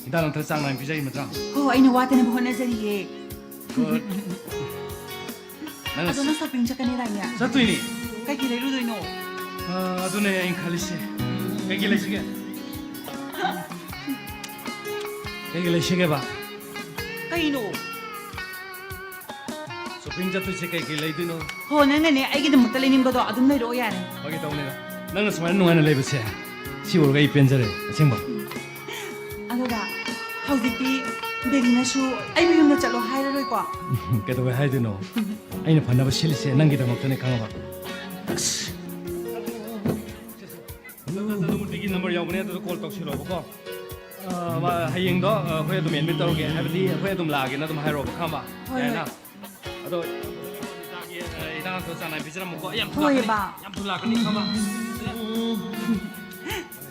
ꯍꯤꯗꯥꯛ ꯂꯥꯡꯊꯛ ꯆꯥꯡ ꯅꯥꯏꯅ ꯄꯤꯖꯔꯤ ꯅꯠꯇ꯭ꯔꯥ? ꯍꯣ, ꯑꯩꯅ ꯋꯥꯠꯇꯅꯕ ꯍꯣꯠꯅꯖꯔꯤꯌꯦ꯫ ꯒꯨꯗ꯫ ꯅꯪ ꯑꯗꯣ ꯅꯪ ꯁꯣꯄꯤꯡ ꯆꯠꯀꯅꯤ ꯍꯥꯏꯅꯦ? ꯆꯠꯇꯣꯏꯅꯤ꯫ ꯀꯩ ꯀꯩ ꯂꯩꯔꯨꯗꯣꯏꯅꯣ? ꯑ, ꯑꯗꯨꯅꯦ ꯑꯩꯅ ꯈꯜꯂꯤꯁꯦ꯫ ꯀꯩ ꯀꯩ ꯂꯩꯁꯤꯒꯦ? ꯀꯩ ꯀꯩ ꯂꯩꯁꯤꯒꯦꯕ? ꯀꯩꯅꯣ? ꯁꯣꯄꯤꯡ ꯆꯠꯇꯣꯏꯁꯦ ꯀꯩ ꯀꯩ ꯂꯩꯗꯣꯏꯅꯣ? ꯍꯣ, ꯅꯪꯅꯅꯦ ꯑꯩꯒꯤꯗꯃꯛꯇ ꯂꯩꯅꯤꯡꯕꯗꯣ ꯑꯗꯨꯝ ꯂꯩꯔꯛꯑꯣ ꯌꯥꯔꯦ꯫ ꯐꯥꯒꯤ ꯇꯧꯅꯤꯗ꯫ ꯅꯪꯅ ꯁꯨꯃꯥꯏꯅ ꯅꯨꯡꯉꯥꯏꯅ ꯂꯩꯕꯁꯦ, ꯁꯤ ꯎꯔꯒ ꯑꯩ ꯄꯦꯟꯖꯔꯦ, ꯑꯁꯦꯡꯕ꯫ ꯑꯗꯨꯒ ꯍꯧꯖꯤꯛꯇꯤ ꯗꯦꯗꯤꯅꯁꯨ ꯑꯩꯕꯨ ꯌꯨꯝꯗ ꯆꯠꯂꯣ ꯍꯥꯏꯔꯔꯣꯏꯀꯣ? ꯀꯩꯗꯧꯕꯩ ꯍꯥꯏꯗꯣꯏꯅꯣ? ꯑꯩꯅ ꯐꯅꯕ ꯁꯤꯜꯂꯤꯁꯦ ꯅꯪꯒꯤꯗꯃꯛꯇꯅꯦ, ꯈꯪꯉꯕ? ꯑꯁ! ꯅꯨꯡꯇꯤꯒꯤ ꯅꯝꯕꯔ ꯌꯥꯎꯕꯅꯦ, ꯑꯗꯨꯗ ꯀꯣꯜ ꯇꯧꯁꯤꯜꯂꯣꯕꯀꯣ꯫ ꯑ, ꯃꯥ ꯍꯌꯦꯡꯗꯣ, ꯑ, ꯑꯩꯈꯣꯏ ꯑꯗꯨꯝ ꯑꯦꯗꯃꯤꯠ ꯇꯧꯔꯒꯦ, ꯍꯥꯏꯕꯗꯤ ꯑꯩꯈꯣꯏ ꯑꯗꯨꯝ ꯂꯥꯛꯑꯒꯦꯅ ꯑꯗꯨꯝ ꯍꯥꯏꯔꯣꯕ, ꯈꯪꯉꯕ? ꯍꯣꯏ, ꯌꯥꯏꯅ? ꯍꯣꯏ꯫ ꯑꯗꯣ ꯆꯥꯛ, ꯑ, ꯏꯟꯖꯥꯡꯗꯣ ꯆꯥꯡ ꯅꯥꯏꯅ ꯄꯤꯖꯔꯝꯃꯨꯀꯣ꯫ ꯑꯩ ꯌꯥꯝ ꯍꯣꯏ, ꯊꯨꯂꯥꯛꯀꯅꯤ, ꯕꯥ꯫ ꯌꯥꯝ ꯊꯨꯂꯥꯛꯀꯅꯤ, ꯈꯪꯉꯕ?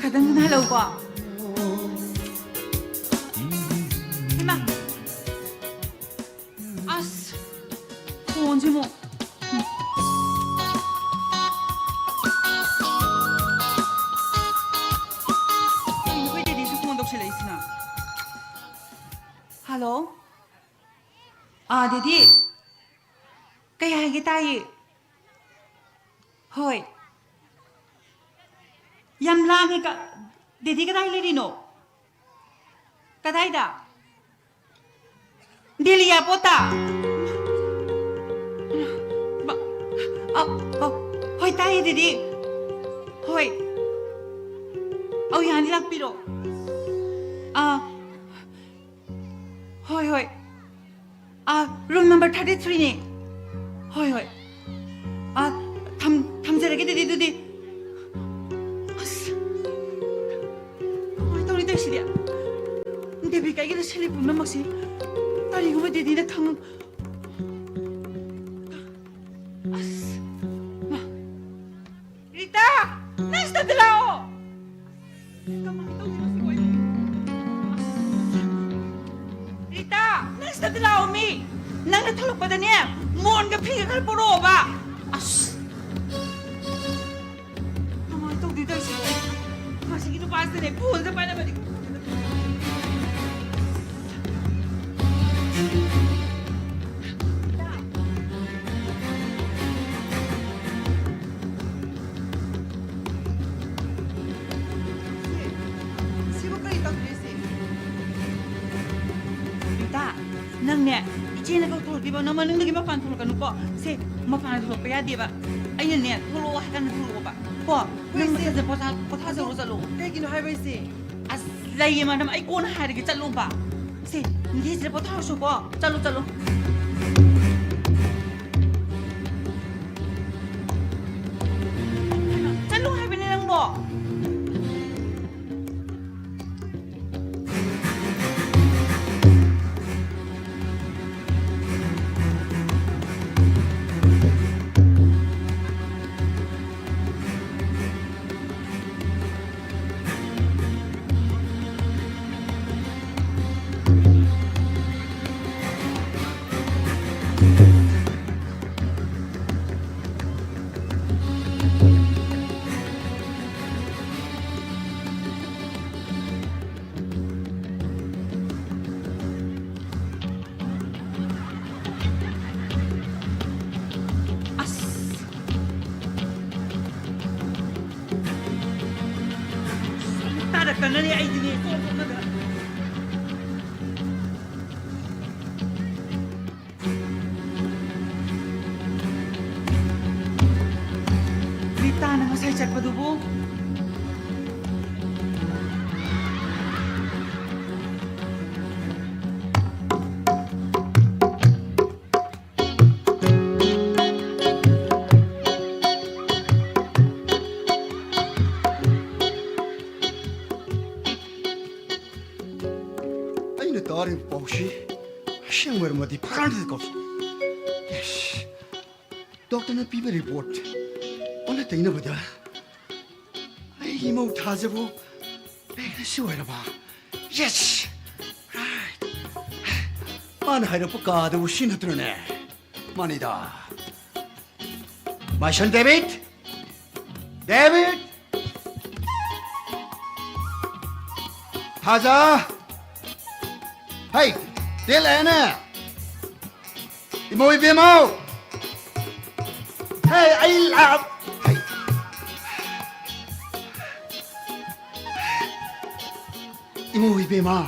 ꯈꯇꯪ ꯊꯨꯅ ꯍꯜꯂꯛꯎꯀꯣ꯫ ꯏꯃꯥ꯫ ꯑꯁ! ꯐꯣꯟꯁꯦ ꯑꯃꯨꯛ꯫ ꯀꯩꯅꯣ ꯑꯩꯈꯣꯏ ꯗꯦꯗꯤꯁꯨ ꯐꯣꯟ ꯇꯧꯁꯜꯂꯛꯏꯁꯤꯅ? ꯍꯜꯂꯣ? ꯑꯥ, ꯗꯦꯗꯤ? ꯀꯩ ꯍꯥꯏꯒꯦ ꯇꯥꯏꯌꯦ꯫ ꯍꯣꯏ꯫ ꯌꯥꯝ ꯂꯥꯡꯉꯦ꯫ ꯀ-, ꯗꯦꯗꯤ ꯀꯗꯥꯏ ꯂꯩꯔꯤꯅꯣ? ꯀꯗꯥꯏꯗ? ꯗꯦꯜꯂꯤ ꯑꯦꯌꯥꯔꯄꯣꯔꯠꯇ? ꯕ-, ꯑ, ꯑ, ꯍꯣꯏ, ꯇꯥꯏꯌꯦ, ꯗꯦꯗꯤ꯫ ꯍꯣꯏ꯫ ꯑꯧ, ꯌꯥꯅꯤ, ꯂꯥꯛꯄꯤꯔꯣ꯫ ꯑꯥ, ꯍꯣꯏ, ꯍꯣꯏ꯫ ꯑꯥ, ꯔꯨꯝ ꯅꯝꯕꯔ ꯊꯥꯔꯇꯤ ꯊ꯭ꯔꯤꯅꯦ꯫ ꯍꯣꯏ, ꯍꯣꯏ꯫ ꯑꯥ, ꯊꯝ-, ꯊꯝꯖꯔꯒꯦ, ꯗꯦꯗꯤ, ꯑꯗꯨꯗꯤ꯫ ꯑꯁ, ꯀꯃꯥꯏꯅ ꯇꯧꯅꯤ ꯇꯧꯔꯤꯁꯤꯗꯤ? ꯗꯦꯕꯤꯀꯥꯒꯤꯗ ꯁꯦꯜꯂꯤ ꯄꯨꯝꯅꯃꯛꯁꯤ ꯀꯔꯤꯒꯨꯝꯕ ꯗꯦꯗꯤꯅ ꯈꯪ-, ꯑꯁ, ꯃꯥ꯫ ꯔꯤꯇꯥ! ꯅꯪ ꯁꯤꯗ ꯂꯥꯛꯑꯣ꯫ ꯀꯃꯥꯏꯅ ꯇꯧꯗꯣꯏꯅꯣ ꯁꯤꯕꯣ ꯑꯩ? ꯑꯁ꯫ ꯔꯤꯇꯥ, ꯅꯪ ꯁꯤꯗ ꯂꯥꯛꯑꯣ ꯃꯤ꯫ ꯅꯪꯅ ꯊꯣꯛꯂꯛꯄꯗꯅꯦ, ꯃꯣꯟꯒ ꯐꯤꯒ ꯈꯔ ꯄꯨꯔꯛꯑꯣꯕ꯫ ꯑꯁ꯫ ꯀꯃꯥꯏꯅ ꯇꯧꯗꯣꯏꯅꯣ ꯇꯧꯔꯤꯁꯤꯕꯣ? ꯃꯁꯤꯒꯤ ꯅꯨꯄꯥꯁꯤꯅꯅꯦ, ꯐꯣꯟꯁꯦ ꯄꯥꯏꯔꯝꯃꯗꯤ꯫ ꯁꯤꯕꯨ ꯀꯔꯤ ꯇꯧꯗꯣꯏꯁꯤ? ꯔꯤꯇꯥ, ꯅꯪꯅꯦ, ꯏꯆꯦꯅ ꯀꯧꯊꯣꯔꯛꯇꯦꯕ, ꯅꯪ ꯃꯅꯨꯡꯗꯒꯤ ꯃꯄꯥꯟ ꯊꯣꯛꯂꯛꯀꯅꯨꯀꯣ꯫ ꯁꯦ, ꯃꯄꯥꯟ ꯊꯣꯛꯂꯛꯄ ꯌꯥꯗꯦꯕ꯫ ꯑꯩꯅꯅꯦ, ꯊꯣꯛꯂꯛꯑꯣ ꯍꯥꯏ ꯀꯥꯟꯗ ꯊꯣꯛꯂꯛꯑꯣꯕ꯫ ꯀꯣ, ꯅꯪ ꯏꯆꯦ, ꯃꯊꯛꯇ ꯄꯣꯊꯥ-, ꯄꯣꯊꯥꯖꯔꯣ ꯆꯠꯂꯣ꯫ ꯀꯩꯒꯤꯅꯣ ꯍꯥꯏꯕ ꯏꯆꯦ? ꯑꯁ, ꯂꯩꯌꯦ ꯃꯔꯝ, ꯑꯩ ꯀꯣꯟꯅ ꯍꯥꯏꯔꯒꯦ, ꯆꯠꯂꯣꯕ꯫ ꯁꯦ, ꯅꯤꯡꯊꯤꯁꯤꯗ ꯄꯣꯊꯥꯔꯁꯨꯀꯣ꯫ ꯆꯠꯂꯣ, ꯆꯠꯂꯣ꯫ ꯆꯠꯂꯣ ꯍꯥꯏꯕꯅꯦ ꯅꯪꯕꯣ꯫ ꯑꯁ! ꯇꯥꯔꯛꯇꯅꯅꯦ ꯑꯩꯗꯤꯅꯦ ꯆꯣꯟ ꯆꯣꯟꯅꯗꯅ꯫ ꯔꯤꯇꯥꯅ ꯉꯁꯥꯏ ꯆꯠꯄꯗꯨꯕꯨ? ꯑꯩꯅ ꯇꯥꯔꯤꯕ ꯄꯥꯎꯁꯤ ꯑꯁꯦꯡꯕ ꯑꯣꯏꯔꯝꯃꯗꯤ ꯐꯔꯥꯟꯗ ꯀꯧꯁꯤ꯫ ꯌꯦꯁ꯫ ꯗꯣꯛꯇꯔꯅ ꯄꯤꯕ ꯔꯤꯄꯣꯔꯠ ꯑꯣꯟꯅ ꯇꯩꯅꯕꯗ ꯏꯃꯧ ꯊꯥꯖꯕꯨ ꯄꯦꯛꯅ ꯁꯤ ꯑꯣꯏꯔꯕ? Yes! Right! ꯃꯥꯅ ꯍꯥꯏꯔꯛꯄ ꯀꯥꯗꯕꯨ ꯁꯤ ꯅꯠꯇ꯭ꯔꯅꯦ? ꯃꯥꯅꯤꯗ꯫ My son David! David! ꯊꯥꯖ! Hey! ꯇꯦꯜ ꯑꯦꯅꯦ! ꯏꯃꯧ ꯏꯕꯦꯝꯃꯧ! Hey, ꯑꯩ ꯂꯥꯛ-, hey! ꯏꯃꯧ ꯏꯕꯦꯝꯃ!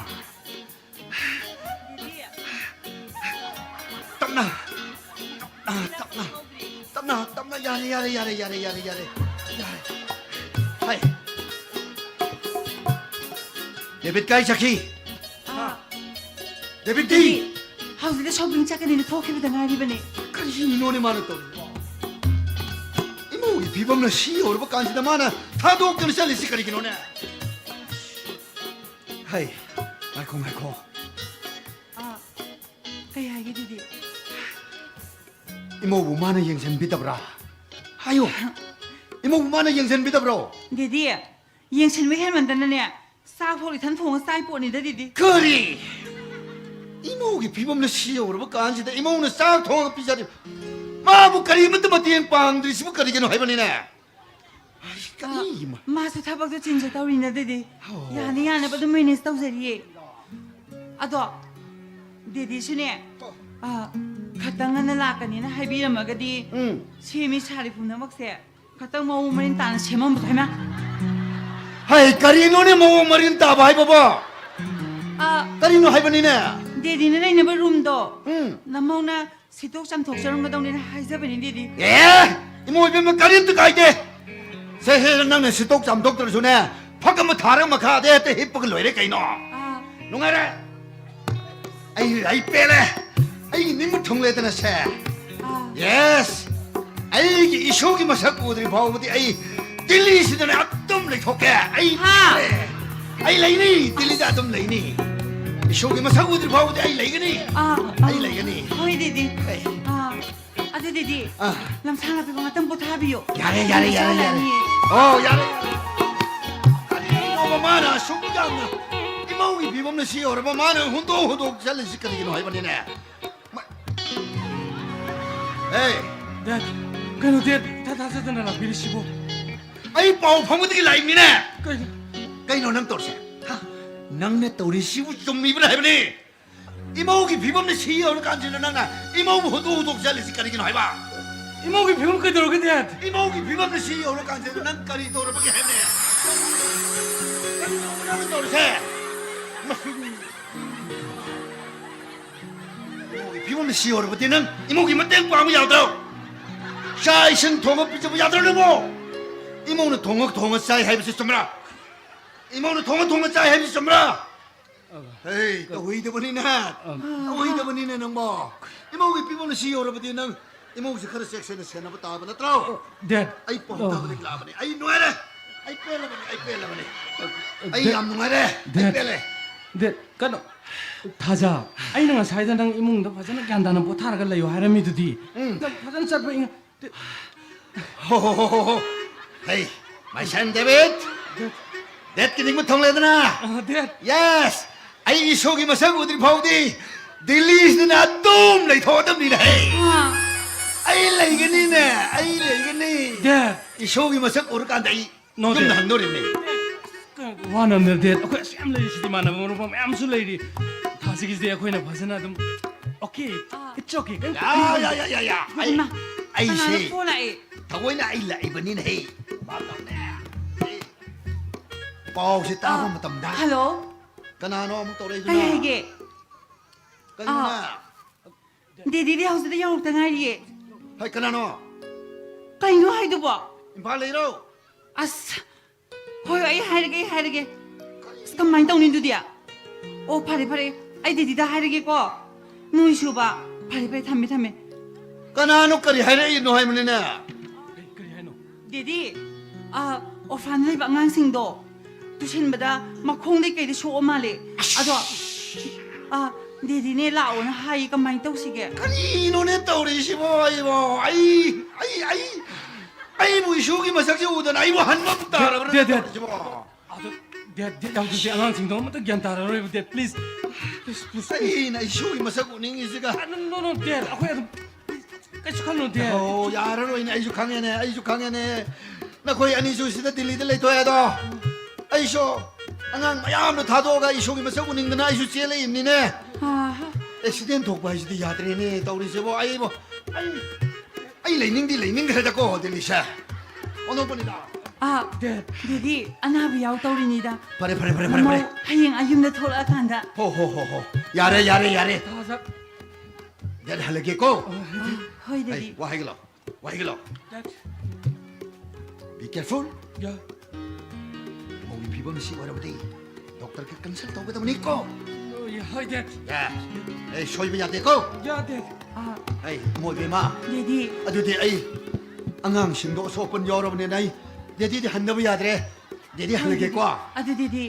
ꯇꯞꯅ! ꯇꯞꯅ! ꯇꯞꯅ, ꯇꯞꯅ, ꯌꯥꯔꯦ, ꯌꯥꯔꯦ, ꯌꯥꯔꯦ꯫ ꯍꯥꯏ꯫ ꯗꯦꯕꯤꯠ ꯀꯥꯏ ꯆꯠꯈꯤ? ꯑꯥ꯫ ꯗꯦꯕꯤꯠꯇꯤ? ꯗꯦꯕꯤꯠ, ꯍꯧꯖꯤꯛꯇ shopping ꯆꯠꯀꯅꯤꯅ ꯊꯣꯛꯈꯤꯕꯗ ꯉꯥꯏꯔꯤꯕꯅꯦ꯫ ꯀꯔꯤꯅꯣꯅꯦ ꯃꯥꯅ ꯇꯧꯔꯤꯕꯣ? ꯏꯃꯧꯒꯤ ꯐꯤꯕꯝꯅ ꯁꯤ ꯌꯧꯔꯕ ꯀꯥꯟꯁꯤꯗ ꯃꯥꯅ ꯊꯥꯗꯣꯛꯇꯅ ꯆꯠꯂꯤꯁꯤ ꯀꯔꯤꯒꯤꯅꯣꯅꯦ? ꯍꯩ, ꯉꯥꯏꯈꯣ, ꯉꯥꯏꯈꯣ꯫ ꯑꯥ, ꯀꯩ ꯍꯥꯏꯒꯦ ꯗꯦꯗꯤ? ꯏꯃꯧꯕꯨ ꯃꯥꯅ ꯌꯦꯡꯁꯤꯟꯕꯤꯗꯕ꯭ꯔꯥ? ꯍꯥꯏꯌꯨ꯫ ꯏꯃꯧꯕꯨ ꯃꯥꯅ ꯌꯦꯡꯁꯤꯟꯕꯤꯗꯕ꯭ꯔꯣ? ꯗꯦꯗꯤ, ꯌꯦꯡꯁꯤꯟꯕ ꯍꯦꯟꯃꯟꯗꯅꯅꯦ, ꯆꯥꯛ ꯐꯥꯎ ꯏꯊꯟ ꯊꯣꯡꯉ ꯆꯥꯏ ꯄꯣꯠꯅꯤꯗ, ꯗꯦꯗꯤ꯫ ꯀꯔꯤ? ꯏꯃꯧꯒꯤ ꯐꯤꯕꯝꯅ ꯁꯤ ꯌꯧꯔꯕ ꯀꯥꯟꯁꯤꯗ ꯏꯃꯧꯅ ꯆꯥꯛ ꯊꯣꯡꯉ ꯄꯤꯖꯔꯤ꯫ ꯃꯥꯕꯨ ꯀꯔꯤꯃꯠꯇ ꯃꯇꯦꯡ ꯄꯥꯡꯗ꯭ꯔꯤꯁꯤꯕꯨ ꯀꯔꯤꯒꯤꯅꯣ ꯍꯥꯏꯕꯅꯤꯅꯦ? ꯑꯩ ꯀꯔꯤ ꯑꯥ, ꯃꯥ-, ꯃꯥꯁꯨ ꯊꯕꯛꯇꯣ ꯆꯤꯟꯖ ꯇꯧꯔꯤꯅ, ꯗꯦꯗꯤ꯫ ꯑꯣ꯫ ꯌꯥꯅ ꯌꯥꯅꯕ ꯑꯗꯨꯝ manage ꯇꯧꯖꯔꯤꯌꯦ꯫ ꯑꯗꯣ, ꯗꯦꯗꯤꯁꯨꯅꯦ, ꯑꯥ, ꯈꯇꯪ ꯉꯟꯅ ꯂꯥꯛꯀꯅꯤꯅ ꯍꯥꯏꯕꯤꯔꯝꯃꯒꯗꯤ, ꯎꯝ꯫ ꯁꯦꯝꯃꯤ ꯁꯥꯔꯤ ꯄꯨꯝꯅꯃꯛꯁꯦ ꯈꯇꯪ ꯃꯑꯣꯡ ꯃꯔꯤꯟ ꯇꯥꯅ ꯁꯦꯝꯃꯝꯕꯗꯣ, ꯍꯩꯃꯥ! ꯍꯩ, ꯀꯔꯤꯅꯣꯅꯦ ꯃꯑꯣꯡ ꯃꯔꯤꯟ ꯇꯥꯕ ꯍꯥꯏꯕꯕꯣ? ꯑꯥ, ꯀꯔꯤꯅꯣ ꯍꯥꯏꯕꯅꯤꯅꯦ? ꯗꯦꯗꯤꯅ ꯂꯩꯅꯕ roomꯗꯣ, ꯎꯝ꯫ ꯅꯃꯧꯅ ꯁꯤꯠꯇꯣꯛ ꯆꯥꯝꯊꯣꯛꯆꯔꯝꯒꯗꯧꯅꯦꯅ ꯍꯥꯏꯖꯕꯅꯤ, ꯗꯦꯗꯤ꯫ ꯑꯦ, ꯏꯃꯧ ꯏꯕꯦꯝꯃ, ꯀꯔꯤꯝꯇ ꯀꯥꯏꯗꯦ꯫ ꯁꯦ, ꯁꯦ, ꯅꯪꯅ ꯁꯤꯠꯇꯣꯛ ꯆꯥꯝꯊꯣꯛꯇ꯭ꯔꯁꯨꯅꯦ, ꯐꯛ ꯑꯃ ꯊꯥꯔꯒ ꯃꯈꯥꯗ ꯍꯦꯛꯇ ꯍꯤꯞꯄꯒ ꯂꯣꯏꯔꯦ ꯀꯩꯅꯣ꯫ ꯑꯥ꯫ ꯅꯨꯡꯉꯥꯏꯔꯦ? ꯑꯩ, ꯑꯩ ꯄꯦꯜꯂꯦ꯫ ꯑꯩꯒꯤ ꯅꯤꯡꯕ ꯊꯨꯡꯂꯦꯗꯅ ꯁꯦ꯫ ꯑꯥ꯫ Yes! ꯑꯩꯒꯤ ꯏꯁꯨꯒꯤ ꯃꯁꯛ ꯎꯗ꯭ꯔꯤ ꯐꯥꯎꯕꯗꯤ ꯑꯩ ꯗꯤꯜꯂꯤꯁꯤꯗꯅꯦ ꯑꯗꯨꯝ ꯂꯩꯊꯣꯛꯀꯦ꯫ ꯑꯩ ꯍꯥ? ꯄꯦꯜꯂꯦ꯫ ꯑꯩ ꯂꯩꯅꯤ, ꯗꯤꯜꯂꯤꯗ ꯑꯗꯨꯝ ꯂꯩꯅꯤ꯫ ꯏꯁꯨꯒꯤ ꯃꯁꯛ ꯎꯗ꯭ꯔꯤ ꯐꯥꯎꯕꯗꯤ ꯑꯩ ꯂꯩꯒꯅꯤ꯫ ꯑꯥ, ꯑꯥ꯫ ꯑꯩ ꯂꯩꯒꯅꯤ꯫ ꯍꯣꯏ, ꯗꯦꯗꯤ꯫ ꯑꯦ꯫ ꯑꯥ, ꯑꯗꯨ ꯗꯦꯗꯤ, ꯑꯥ꯫ ꯂꯝꯁꯥꯡ ꯂꯥꯛꯄꯤꯕ ꯉꯥꯛꯇꯪ ꯄꯣꯊꯥꯕꯤꯌꯣ꯫ ꯌꯥꯔꯦ, ꯌꯥꯔꯦ, ꯌꯥꯔꯦ, ꯌꯥꯔꯦ꯫ ꯆꯥꯔꯅꯤꯌꯦ꯫ ꯑꯣ, ꯌꯥꯔꯦ, ꯌꯥꯔꯦ꯫ ꯑꯁꯨꯛ ꯌꯥꯝꯅ ꯏꯃꯧꯒꯤ ꯐꯤꯕꯝꯅ ꯁꯤ ꯌꯧꯔꯕ, ꯃꯥꯅ ꯍꯨꯟꯗꯣꯛ ꯍꯨꯟꯗꯣꯛ ꯆꯠꯂꯤꯁꯤ ꯀꯔꯤꯒꯤꯅꯣ ꯍꯥꯏꯕꯅꯤꯅꯦ? ꯃ-, ꯑꯦ! ꯗꯦꯠ, ꯀꯩꯅꯣ ꯗꯦꯠ, ꯏꯊꯥ ꯊꯥꯖꯗꯅ ꯂꯥꯛꯄꯤꯔꯤꯁꯤꯕꯨ? ꯑꯩ ꯄꯥꯎ ꯐꯪꯕꯗꯒꯤ ꯂꯥꯛꯏꯃꯤꯅꯦ꯫ ꯀꯩꯅꯣ? ꯀꯩꯅꯣ ꯅꯪ ꯇꯧꯔꯤꯁꯦ? ꯍꯥ? ꯅꯪꯅ ꯇꯧꯔꯤꯁꯤꯕꯨ ꯆꯨꯝꯃꯤꯕ꯭ꯔꯥ ꯍꯥꯏꯕꯅꯤ? ꯏꯃꯧꯒꯤ ꯐꯤꯕꯝꯅ ꯁꯤ ꯌꯧꯔꯀꯥꯟꯁꯤꯗ ꯅꯪꯅ ꯏꯃꯧꯕꯨ ꯍꯨꯟꯗꯣꯛ ꯍꯨꯟꯗꯣꯛ ꯆꯠꯂꯤꯁꯤ ꯀꯔꯤꯒꯤꯅꯣ ꯍꯥꯏꯕ? ꯏꯃꯧꯒꯤ ꯐꯤꯕꯝ ꯀꯩꯗꯧꯔꯒꯦ ꯗꯦꯠ? ꯏꯃꯧꯒꯤ ꯐꯤꯕꯝꯅ ꯁꯤ ꯌꯧꯔꯀꯥꯟꯁꯤꯗ ꯅꯪ ꯀꯔꯤ ꯇꯧꯔꯕꯒꯦ ꯍꯥꯏꯕꯅꯦ? ꯀꯔꯤꯅꯣ ꯅꯪꯅ ꯇꯧꯔꯤꯁꯦ? ꯃꯁꯤ ꯏꯃꯧꯒꯤ ꯐꯤꯕꯝꯅ ꯁꯤ ꯌꯧꯔꯕꯗꯤ ꯅꯪ ꯏꯃꯧꯒꯤ ꯃꯇꯦꯡ ꯄꯥꯡꯕ ꯌꯥꯗ꯭ꯔꯣ? ꯆꯥꯛ ꯏꯁꯤꯡ ꯊꯣꯡꯉ ꯄꯤꯖꯕ ꯌꯥꯗ꯭ꯔꯣ ꯅꯪꯕꯣ? ꯏꯃꯧꯅ ꯊꯣꯡꯉ ꯊꯣꯡꯉ ꯆꯥꯏ ꯍꯥꯏꯕꯁꯤ ꯆꯨꯝꯕ꯭ꯔꯥ? ꯏꯃꯧꯅ ꯊꯣꯡꯉ ꯊꯣꯡꯉ ꯆꯥꯏ ꯍꯥꯏꯕꯁꯤ ꯆꯨꯝꯕ꯭ꯔꯥ? ꯑ, ꯍꯩ, ꯀ-, ꯇꯧꯍꯩꯗꯕꯅꯤꯅꯦ꯫ ꯑ, ꯇꯧꯍꯩꯗꯕꯅꯤꯅꯦ ꯅꯪꯕꯣ꯫ ꯏꯃꯧꯒꯤ ꯐꯤꯕꯝꯅ ꯁꯤ ꯌꯧꯔꯕꯗꯤ ꯅꯪ ꯏꯃꯧꯁꯤ ꯈꯔ ꯆꯦꯛꯁꯤꯟꯅ ꯁꯦꯟꯅꯕ ꯇꯥꯕ ꯅꯠꯇ꯭ꯔꯣ? ꯑ, ꯗꯦꯠ꯫ ꯑꯩ ꯄꯥꯎ ꯑ꯫ ꯇꯥꯕꯗꯒꯤ ꯂꯥꯛꯑꯕꯅꯤ꯫ ꯑꯩ ꯅꯨꯡꯉꯥꯏꯔꯦ꯫ ꯑꯩ ꯄꯦꯜꯂꯕꯅꯤ꯫ ꯑꯩ ꯄꯦꯜꯂꯕꯅꯤ꯫ ꯑ, ꯑ, ꯑꯩ ꯗꯦꯠ꯫ ꯌꯥꯝ ꯅꯨꯡꯉꯥꯏꯔꯦ꯫ ꯑꯩ ꯗꯦꯠ꯫ ꯄꯦꯜꯂꯦ꯫ ꯗꯦꯠ, ꯀꯩꯅꯣ, ꯊꯥꯖ, ꯑꯩꯅ ꯉꯁꯥꯏꯗ ꯅꯪ ꯏꯃꯨꯡꯗ ꯐꯖꯅ ꯒ꯭ꯌꯥꯟ ꯇꯥꯅ ꯄꯣꯊꯥꯔꯒ ꯂꯩꯌꯣ ꯍꯥꯏꯔꯝꯃꯤꯗꯨꯗꯤ꯫ ꯎꯝ꯫ ꯅꯪ ꯐꯖꯅ ꯆꯠꯄ ꯏꯪ-, ꯍꯣ, ꯍꯣ, ꯍꯣ, ꯍꯣ, ꯍꯣ꯫ ꯍꯩ, my son David꯫ ꯗꯦꯠ꯫ ꯗꯦꯠꯀꯤ ꯅꯤꯡꯕ ꯊꯨꯡꯂꯦꯗꯅ? ꯑ, ꯗꯦꯠ꯫ Yes! ꯑꯩ ꯏꯁꯣꯒꯤ ꯃꯁꯛ ꯎꯗ꯭ꯔꯤ ꯐꯥꯎꯗꯤ ꯗꯤꯜꯂꯤꯁꯤꯗꯅ ꯑꯗꯨꯝ ꯂꯩꯊꯣꯛꯑꯗꯕꯅꯤꯅꯦ, ꯍꯩ! ꯑ꯫ ꯑꯩ ꯂꯩꯒꯅꯤꯅꯦ, ꯑꯩ ꯂꯩꯒꯅꯤ꯫ ꯗꯦꯠ꯫ ꯏꯁꯣꯒꯤ ꯃꯁꯛ ꯎꯔꯀꯥꯟꯗ ꯑꯩ ꯅꯣ, ꯌꯨꯝꯗ ꯗꯦꯠ꯫ ꯍꯟꯗꯣꯔꯤꯕꯅꯤ꯫ ꯋꯥꯅꯕꯅꯦ, ꯗꯦꯠ꯫ ꯑꯩꯈꯣꯏ ꯑꯁꯨꯛ ꯌꯥꯝ ꯂꯩꯔꯤꯁꯤꯗꯤ, ꯏꯃꯥꯟꯅꯕ ꯃꯔꯨꯞ ꯃꯌꯥꯝꯁꯨ ꯂꯩꯔꯤ꯫ ꯊꯥꯁꯤꯒꯤꯁꯤꯗꯤ ꯑꯩꯈꯣꯏꯅ ꯐꯖꯅ ꯑꯗꯨꯝ, okay, ꯑꯥ꯫ It's okay, ꯀꯩꯝ ꯌꯥ, ꯈꯟꯒꯅꯨ꯫ ꯌꯥ, ꯌꯥ, ꯌꯥ, ꯌꯥ꯫ ꯑꯩ, ꯏꯃꯥ, ꯑꯩꯁꯦ ꯀꯅꯥꯅꯣ phone ꯂꯥꯛꯑꯦ? ꯊꯑꯣꯏꯅ ꯑꯩ ꯂꯥꯛꯏꯕꯅꯤꯅꯦ, ꯍꯦ꯫ ꯃꯥ ꯇꯧꯅꯦ꯫ ꯄꯥꯎꯁꯦ ꯇꯥꯕ ꯑꯥ, ꯃꯇꯝꯗ꯫ Hello? ꯀꯅꯥꯅꯣ ꯑꯃꯨꯛ ꯇꯧꯔꯛꯏꯗꯨꯅ? ꯀꯩ ꯍꯥꯏꯒꯦ? ꯀꯩꯅꯣꯅꯦ? ꯑꯥ꯫ ꯗꯦꯗꯤꯗꯤ ꯍꯧꯖꯤꯛꯇ ꯌꯧꯔꯛꯇ ꯉꯥꯏꯔꯤꯌꯦ꯫ ꯍꯩ, ꯀꯅꯥꯅꯣ? ꯀꯩꯅꯣ ꯍꯥꯏꯗꯨꯕꯣ? ꯏꯝꯐꯥꯜ ꯂꯩꯔꯣ? ꯑꯁ, ꯍꯣꯏ, ꯍꯣꯏ, ꯑꯩ ꯍꯥꯏꯔꯒꯦ, ꯑꯩ ꯍꯥꯏꯔꯒꯦ꯫ ꯑꯁ, ꯀꯃꯥꯏꯅ ꯇꯧꯅꯤ ꯑꯗꯨꯗꯤ? ꯑꯣ, ꯐꯔꯦ, ꯐꯔꯦ, ꯑꯩ ꯗꯦꯗꯤꯗ ꯍꯥꯏꯔꯒꯦꯀꯣ꯫ ꯅꯣꯏꯁꯨꯕ꯫ ꯐꯔꯦ, ꯐꯔꯦ, ꯊꯝꯃꯦ, ꯊꯝꯃꯦ꯫ ꯀꯅꯥꯅꯣ ꯀꯔꯤ ꯍꯥꯏꯔꯛꯏꯅꯣ ꯍꯥꯏꯕꯅꯤꯅꯦ? ꯀꯩ, ꯀꯔꯤ ꯍꯥꯏꯅꯣ? ꯗꯦꯗꯤ, ꯑ, orphan ꯂꯩꯕ ꯑꯉꯥꯡꯁꯤꯡꯗꯣ ꯇꯨꯁꯤꯟꯕꯗ ꯃꯈꯣꯡꯗꯩ ꯀꯩꯗꯩ ꯁꯣꯛꯑ ꯃꯥꯜꯂꯦ꯫ ꯑꯗꯣ, ꯑ, ꯗꯦꯗꯤꯅꯦ ꯂꯥꯛꯑꯣꯅ ꯍꯥꯏꯌꯦ, ꯀꯃꯥꯏꯅ ꯇꯧꯁꯤꯒꯦ? ꯀꯔꯤꯅꯣꯅꯦ ꯇꯧꯔꯤꯁꯤꯕꯣ ꯑꯩꯕꯣ? ꯑꯩ, ꯑꯩ, ꯑꯩ, ꯑꯩꯕꯨ ꯏꯁꯨꯒꯤ ꯃꯁꯛꯁꯦ ꯎꯗꯅ ꯑꯩꯕꯨ ꯍꯟꯕ ꯇꯥꯔꯕ꯭ꯔꯥ ꯗꯦ, ꯗꯦ, ꯇꯧꯔꯤꯁꯤꯕꯣ? ꯑꯗꯣ Dad, Dad, ꯌꯥꯝ ꯊꯨꯁꯤ꯫ ꯑꯉꯥꯡꯁꯤꯡꯗꯣ ꯑꯃꯠꯇ ꯒ꯭ꯌꯥꯟ ꯇꯥꯔꯔꯣꯏꯕ, Dad, please꯫ Please, please, please꯫ ꯑꯩꯅ ꯏꯁꯨꯒꯤ ꯃꯁꯛ ꯎꯅꯤꯡꯉꯤꯁꯤꯒ꯫ Ah, no, no, no, Dad, ꯑꯩꯈꯣꯏ ꯑꯗꯨꯝ, please, ꯀꯩꯁꯨ ꯈꯜꯂꯨ, Dad꯫ ꯑꯣ, ꯌꯥꯔꯔꯣꯏꯅꯦ, ꯑꯩꯁꯨ ꯈꯪꯉꯦꯅꯦ, ꯑꯩꯁꯨ ꯈꯪꯉꯦꯅꯦ꯫ ꯅꯈꯣꯏ ꯑꯅꯤꯁꯨ ꯁꯤꯗ ꯗꯤꯜꯂꯤꯗ ꯂꯩꯊꯣꯛꯑꯦ ꯑꯗꯣ꯫ ꯑꯩꯁꯨ ꯑꯉꯥꯡ ꯃꯌꯥꯝꯗꯣ ꯊꯥꯗꯣꯛꯑꯒ ꯏꯁꯨꯒꯤ ꯃꯁꯛ ꯎꯅꯤꯡꯗꯅ ꯑꯩꯁꯨ ꯆꯦꯜꯂꯛꯏꯕꯅꯤꯅꯦ꯫ ꯑꯥ꯫ ꯑꯦꯛꯁꯤꯗꯦꯟ ꯊꯣꯛꯄ ꯍꯥꯏꯁꯤꯗꯤ ꯌꯥꯗ꯭ꯔꯦꯅꯦ ꯇꯧꯔꯤꯁꯤꯕꯣ꯫ ꯑꯩꯕꯨ, ꯑꯩ, ꯑꯩ ꯂꯩꯅꯤꯡꯗꯤ ꯂꯩꯅꯤꯡꯈ꯭ꯔꯦꯗꯀꯣ ꯗꯤꯜꯂꯤꯁꯦ꯫ ꯑꯣꯟꯊꯣꯛꯄꯅꯤꯗ꯫ ꯑꯥ, Dad꯫ ꯗꯦꯗꯤ, ꯑꯅꯥꯕ ꯌꯥꯎ ꯇꯧꯔꯤꯅꯤꯗ꯫ ꯐꯔꯦ, ꯐꯔꯦ, ꯐꯔꯦ, ꯐꯔꯦ, ꯃꯃꯧ ꯐꯔꯦ꯫ ꯍꯌꯦꯡ ꯑꯩ ꯌꯨꯝꯗ ꯊꯣꯛꯂꯛꯑꯀꯥꯟꯗ꯫ ꯍꯣ, ꯍꯣ, ꯍꯣ, ꯍꯣ꯫ ꯌꯥꯔꯦ, ꯌꯥꯔꯦ, ꯌꯥꯔꯦ꯫ ꯊꯥꯖ꯫ Dad, ꯍꯜꯂꯒꯦꯀꯣ꯫ ꯑ, ꯍꯣꯏ, ꯍꯩ, ꯗꯦꯗꯤ꯫ ꯋꯥ ꯍꯥꯏꯒꯂꯣ, ꯋꯥ ꯍꯥꯏꯒꯂꯣ꯫ Dad꯫ Be careful꯫ ꯌꯥ꯫ ꯃꯧꯒꯤ ꯐꯤꯕꯝ ꯁꯤ ꯑꯣꯏꯔꯕꯗꯤ ꯗꯣꯛꯇꯔꯒ ꯀꯟꯁꯜ ꯇꯧꯒꯗꯕꯅꯤꯀꯣ꯫ ꯍꯣꯏ, ꯍꯣꯏ, Dad꯫ ꯌꯥ꯫ ꯑꯩ ꯁꯣꯏꯕ ꯌꯥꯗꯦꯀꯣ꯫ ꯌꯥꯗꯦ꯫ ꯑꯥ꯫ ꯑꯩ ꯃꯣꯏꯕꯦꯝꯃ꯫ ꯗꯦꯗꯤ꯫ ꯑꯗꯨꯗꯤ ꯑꯩ ꯑꯉꯥꯡꯁꯤꯡꯗꯣ ꯑꯁꯣꯛ ꯑꯄꯟ ꯌꯥꯎꯔꯕꯅꯤꯅ ꯑꯩ ꯗꯦꯗꯤꯗꯤ ꯍꯟꯗꯕ ꯌꯥꯗ꯭ꯔꯦ꯫ ꯗꯦꯗꯤ ꯍꯜꯂꯒꯦꯀꯣ꯫ ꯑꯗꯨ ꯗꯦꯗꯤ,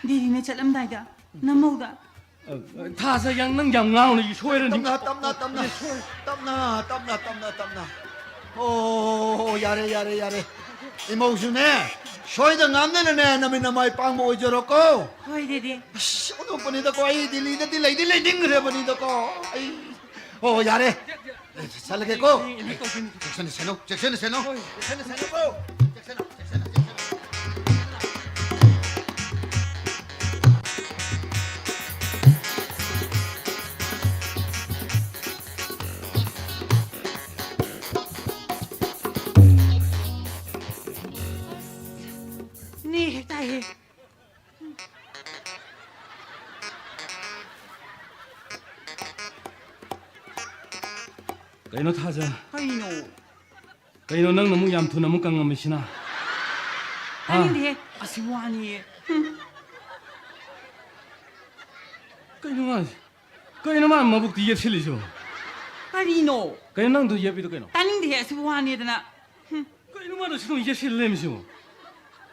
ꯗꯦꯗꯤꯅ ꯆꯠꯂꯝꯗꯥꯏꯗ ꯅꯃꯧꯗ꯫ ꯑ, ꯊꯥꯖ, ꯌꯥꯡ-, ꯅꯪ ꯌꯥꯝ ꯉꯥꯡꯅꯨ, ꯁꯣꯏꯔꯅꯤ꯫ ꯇꯞꯅ, ꯇꯞꯅ, ꯇꯞꯅ, ꯁꯣꯏ-꯫ ꯇꯞꯅ, ꯇꯞꯅ, ꯇꯞꯅ, ꯇꯞꯅ꯫ ꯑꯣ, ꯌꯥꯔꯦ, ꯌꯥꯔꯦ, ꯌꯥꯔꯦ꯫ ꯏꯃꯧꯁꯨꯅꯦ, ꯁꯣꯏꯗ ꯉꯥꯝꯗꯅꯅꯦ, ꯅꯃꯤꯠ ꯅꯃꯥꯏ ꯄꯥꯡꯕ ꯑꯣꯏꯖꯔꯣꯀꯣ꯫ ꯍꯣꯏ, ꯗꯦꯗꯤ꯫ ꯑꯁ, ꯑꯣꯟꯊꯣꯛꯄꯅꯤꯗꯀꯣ, ꯑꯩ ꯗꯤꯜꯂꯤꯗꯗꯤ ꯂꯩꯗꯤ ꯂꯩꯅꯤꯡꯈ꯭ꯔꯕꯅꯤꯗꯀꯣ꯫ ꯑꯩ, ꯑꯣ, ꯌꯥꯔꯦ꯫ ꯆꯠꯂꯒꯦꯀꯣ꯫ ꯆꯦꯛꯁꯤꯟꯅ ꯆꯠꯁꯤꯟꯅꯨ, ꯆꯦꯛꯁꯤꯟꯅ ꯆꯠꯁꯤꯟꯅꯨ꯫ ꯆꯦꯛꯁꯤꯟꯅ ꯆꯠꯁꯤꯟꯅꯨꯀꯣ꯫ ꯆꯦꯛꯁꯤꯟꯅ, ꯆꯦꯛꯁꯤꯟꯅ, ꯆꯦꯛꯁꯤꯟꯅ꯫ ꯅꯦ ꯍꯦꯛ ꯇꯥꯏꯍꯦ꯫ ꯀꯩꯅꯣ ꯊꯥꯖ? ꯀꯩꯅꯣ? ꯀꯩꯅꯣ ꯅꯪꯅ ꯑꯃꯨꯛ ꯌꯥꯝ ꯊꯨꯅ ꯑꯃꯨꯛ ꯀꯪꯉꯝꯃꯤꯁꯤꯅ? ꯍꯥ? ꯇꯥꯅꯤꯡꯗꯦꯍꯦ, ꯑꯁꯤ ꯋꯥꯅꯤꯌꯦ꯫ ꯍꯨꯝ꯫ ꯀꯩꯅꯣ ꯃꯥ, ꯀꯩꯅꯣ ꯃꯥ ꯃꯕꯨꯛꯇꯤ ꯌꯦꯞꯁꯤꯜꯂꯤꯁꯤꯕꯣ? ꯀꯔꯤꯅꯣ? ꯀꯩꯅꯣ ꯅꯪꯗꯣ ꯌꯦꯞꯄꯤꯗꯣ ꯀꯩꯅꯣ? ꯇꯥꯅꯤꯡꯗꯦꯍꯦ, ꯑꯁꯤ ꯋꯥꯅꯦꯗꯅ꯫ ꯍꯨꯝ꯫ ꯀꯩꯅꯣ ꯃꯥꯅ ꯁꯤꯗ ꯑꯃꯨꯛ ꯌꯦꯞꯁꯤꯜ ꯂꯩꯔꯝꯃꯤꯁꯤꯕꯣ?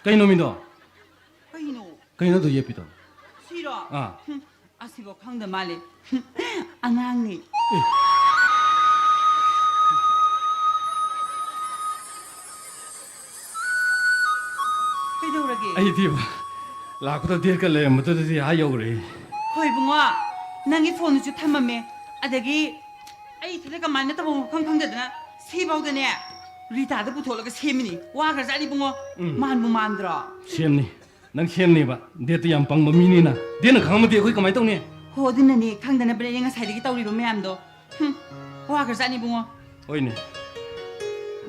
ꯀꯩꯅꯣ ꯃꯤꯗꯣ? ꯀꯩꯅꯣ? ꯀꯩꯅꯣ ꯑꯗꯨ ꯌꯦꯞꯄꯤꯗꯣ? ꯁꯤꯔꯣ? ꯑꯥ꯫ ꯍꯨꯝ, ꯑꯁꯤꯕꯣ ꯈꯪꯗ ꯃꯥꯜꯂꯦ꯫ ꯍꯨꯝ, ꯑꯉꯥꯡꯅꯦ꯫ ꯑꯦ꯫ ꯀꯩꯗꯧꯔꯒꯦ? ꯑꯩꯗꯤꯕ, ꯂꯥꯛꯄꯗ ꯗꯦꯠꯀ ꯂꯩꯔꯝꯕꯗꯨꯗꯗꯤ ꯑꯥ ꯌꯧꯈ꯭ꯔꯦ꯫ ꯍꯣꯏ ꯏꯕꯨꯡꯉꯣ, ꯅꯪꯒꯤ ꯐꯣꯟꯗꯨꯁꯨ ꯊꯝꯃꯝꯃꯦ꯫ ꯑꯗꯒꯤ ꯑꯩ ꯏꯊꯟꯗ ꯀꯃꯥꯏꯅ ꯇꯧꯐꯝ ꯈꯪ ꯈꯪꯗꯗꯅ ꯁꯤꯐꯥꯎꯗꯅꯦ ꯔꯤꯇꯥꯗ ꯄꯨꯊꯣꯛꯂꯒ ꯁꯦꯝꯃꯤꯅꯤ꯫ ꯋꯥꯈ꯭ꯔꯖꯥꯠꯅꯤ ꯏꯕꯨꯡꯉꯣ꯫ ꯎꯝ꯫ ꯃꯥꯟꯕꯨ ꯃꯥꯟꯗ꯭ꯔꯣ? ꯁꯦꯝꯅꯤ꯫ ꯅꯪ ꯁꯦꯝꯅꯦꯕ꯫ ꯗꯦꯠꯇꯨ ꯌꯥꯝ ꯄꯪꯕ ꯃꯤꯅꯤꯅ꯫ ꯗꯦꯠꯅ ꯈꯪꯉꯝꯃꯗꯤ ꯑꯩꯈꯣꯏ ꯀꯃꯥꯏꯅ ꯇꯧꯅꯤ? ꯍꯣ, ꯑꯗꯨꯅꯅꯦ ꯈꯪꯗꯅꯕꯅꯦ ꯑꯩ ꯉꯁꯥꯏꯗꯒꯤ ꯇꯧꯔꯤꯕ ꯃꯌꯥꯝꯗꯣ꯫ ꯍꯨꯝ, ꯋꯥꯈ꯭ꯔꯖꯥꯠꯅꯤ ꯏꯕꯨꯡꯉꯣ꯫ ꯍꯣꯏꯅꯦ꯫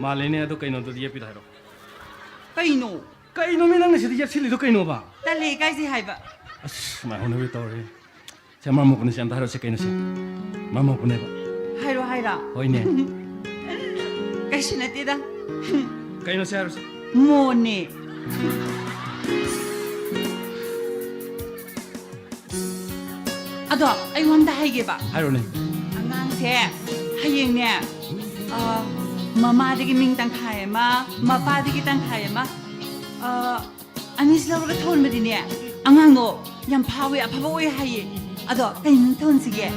ꯃꯥꯜꯂꯦꯅꯦ꯫ ꯑꯗꯣ ꯀꯩꯅꯣꯗꯨꯗꯤ ꯌꯦꯞꯄꯤꯗꯣ ꯍꯥꯏꯔꯣ꯫ ꯀꯩꯅꯣ? ꯀꯩꯅꯣꯃꯤ ꯅꯪꯅ ꯁꯤꯗ ꯌꯦꯞꯁꯤꯜꯂꯤꯗꯣ ꯀꯩꯅꯣꯕ? ꯇꯜꯂꯦ, ꯏꯀꯥꯏꯖꯩ ꯍꯥꯏꯕ꯫ ꯑꯁ, ꯃꯥꯏ ꯍꯧꯅꯕꯤ ꯇꯧꯔꯦ꯫ ꯁꯦ, ꯃꯔꯝ ꯃꯣꯛꯄꯅꯦ, ꯁꯦ, ꯑꯝꯇ ꯍꯥꯏꯔꯣ, ꯁꯦ, ꯀꯩꯅꯣ ꯁꯦ? ꯃꯔꯝ ꯃꯣꯛꯄꯅꯦꯕ꯫ ꯍꯥꯏꯔꯣ, ꯍꯥꯏꯔꯣ꯫ ꯍꯣꯏꯅꯦ꯫ ꯀꯩꯁꯨ ꯅꯠꯇꯦꯗ꯫ ꯀꯩꯅꯣ ꯁꯦ, ꯍꯥꯏꯔꯣ ꯁꯦ꯫ ꯃꯣꯟꯅꯦ꯫ ꯑꯗꯣ ꯑꯩ ꯋꯥ ꯑꯝꯇ ꯍꯥꯏꯒꯦꯕ꯫ ꯍꯥꯏꯔꯣꯅꯦ꯫ ꯑꯉꯥꯡꯁꯦ ꯍꯌꯦꯡꯅꯦ, ꯑ, ꯃꯃꯥꯗꯒꯤ ꯃꯤꯡ ꯇꯪꯈꯥꯏ ꯑꯃ, ꯃꯄꯥꯗꯒꯤ ꯇꯪꯈꯥꯏ ꯑꯃ, ꯑ, ꯑꯅꯤꯁꯤ ꯂꯧꯔꯒ ꯊꯣꯟꯕꯗꯤꯅꯦ, ꯑꯉꯥꯡꯗꯣ ꯌꯥꯝ ꯐꯥꯎꯋꯦ, ꯑꯐꯕ ꯑꯣꯏ ꯍꯥꯏꯌꯦ꯫ ꯑꯗꯣ ꯀꯩ ꯃꯤꯡ ꯊꯣꯟꯁꯤꯒꯦ?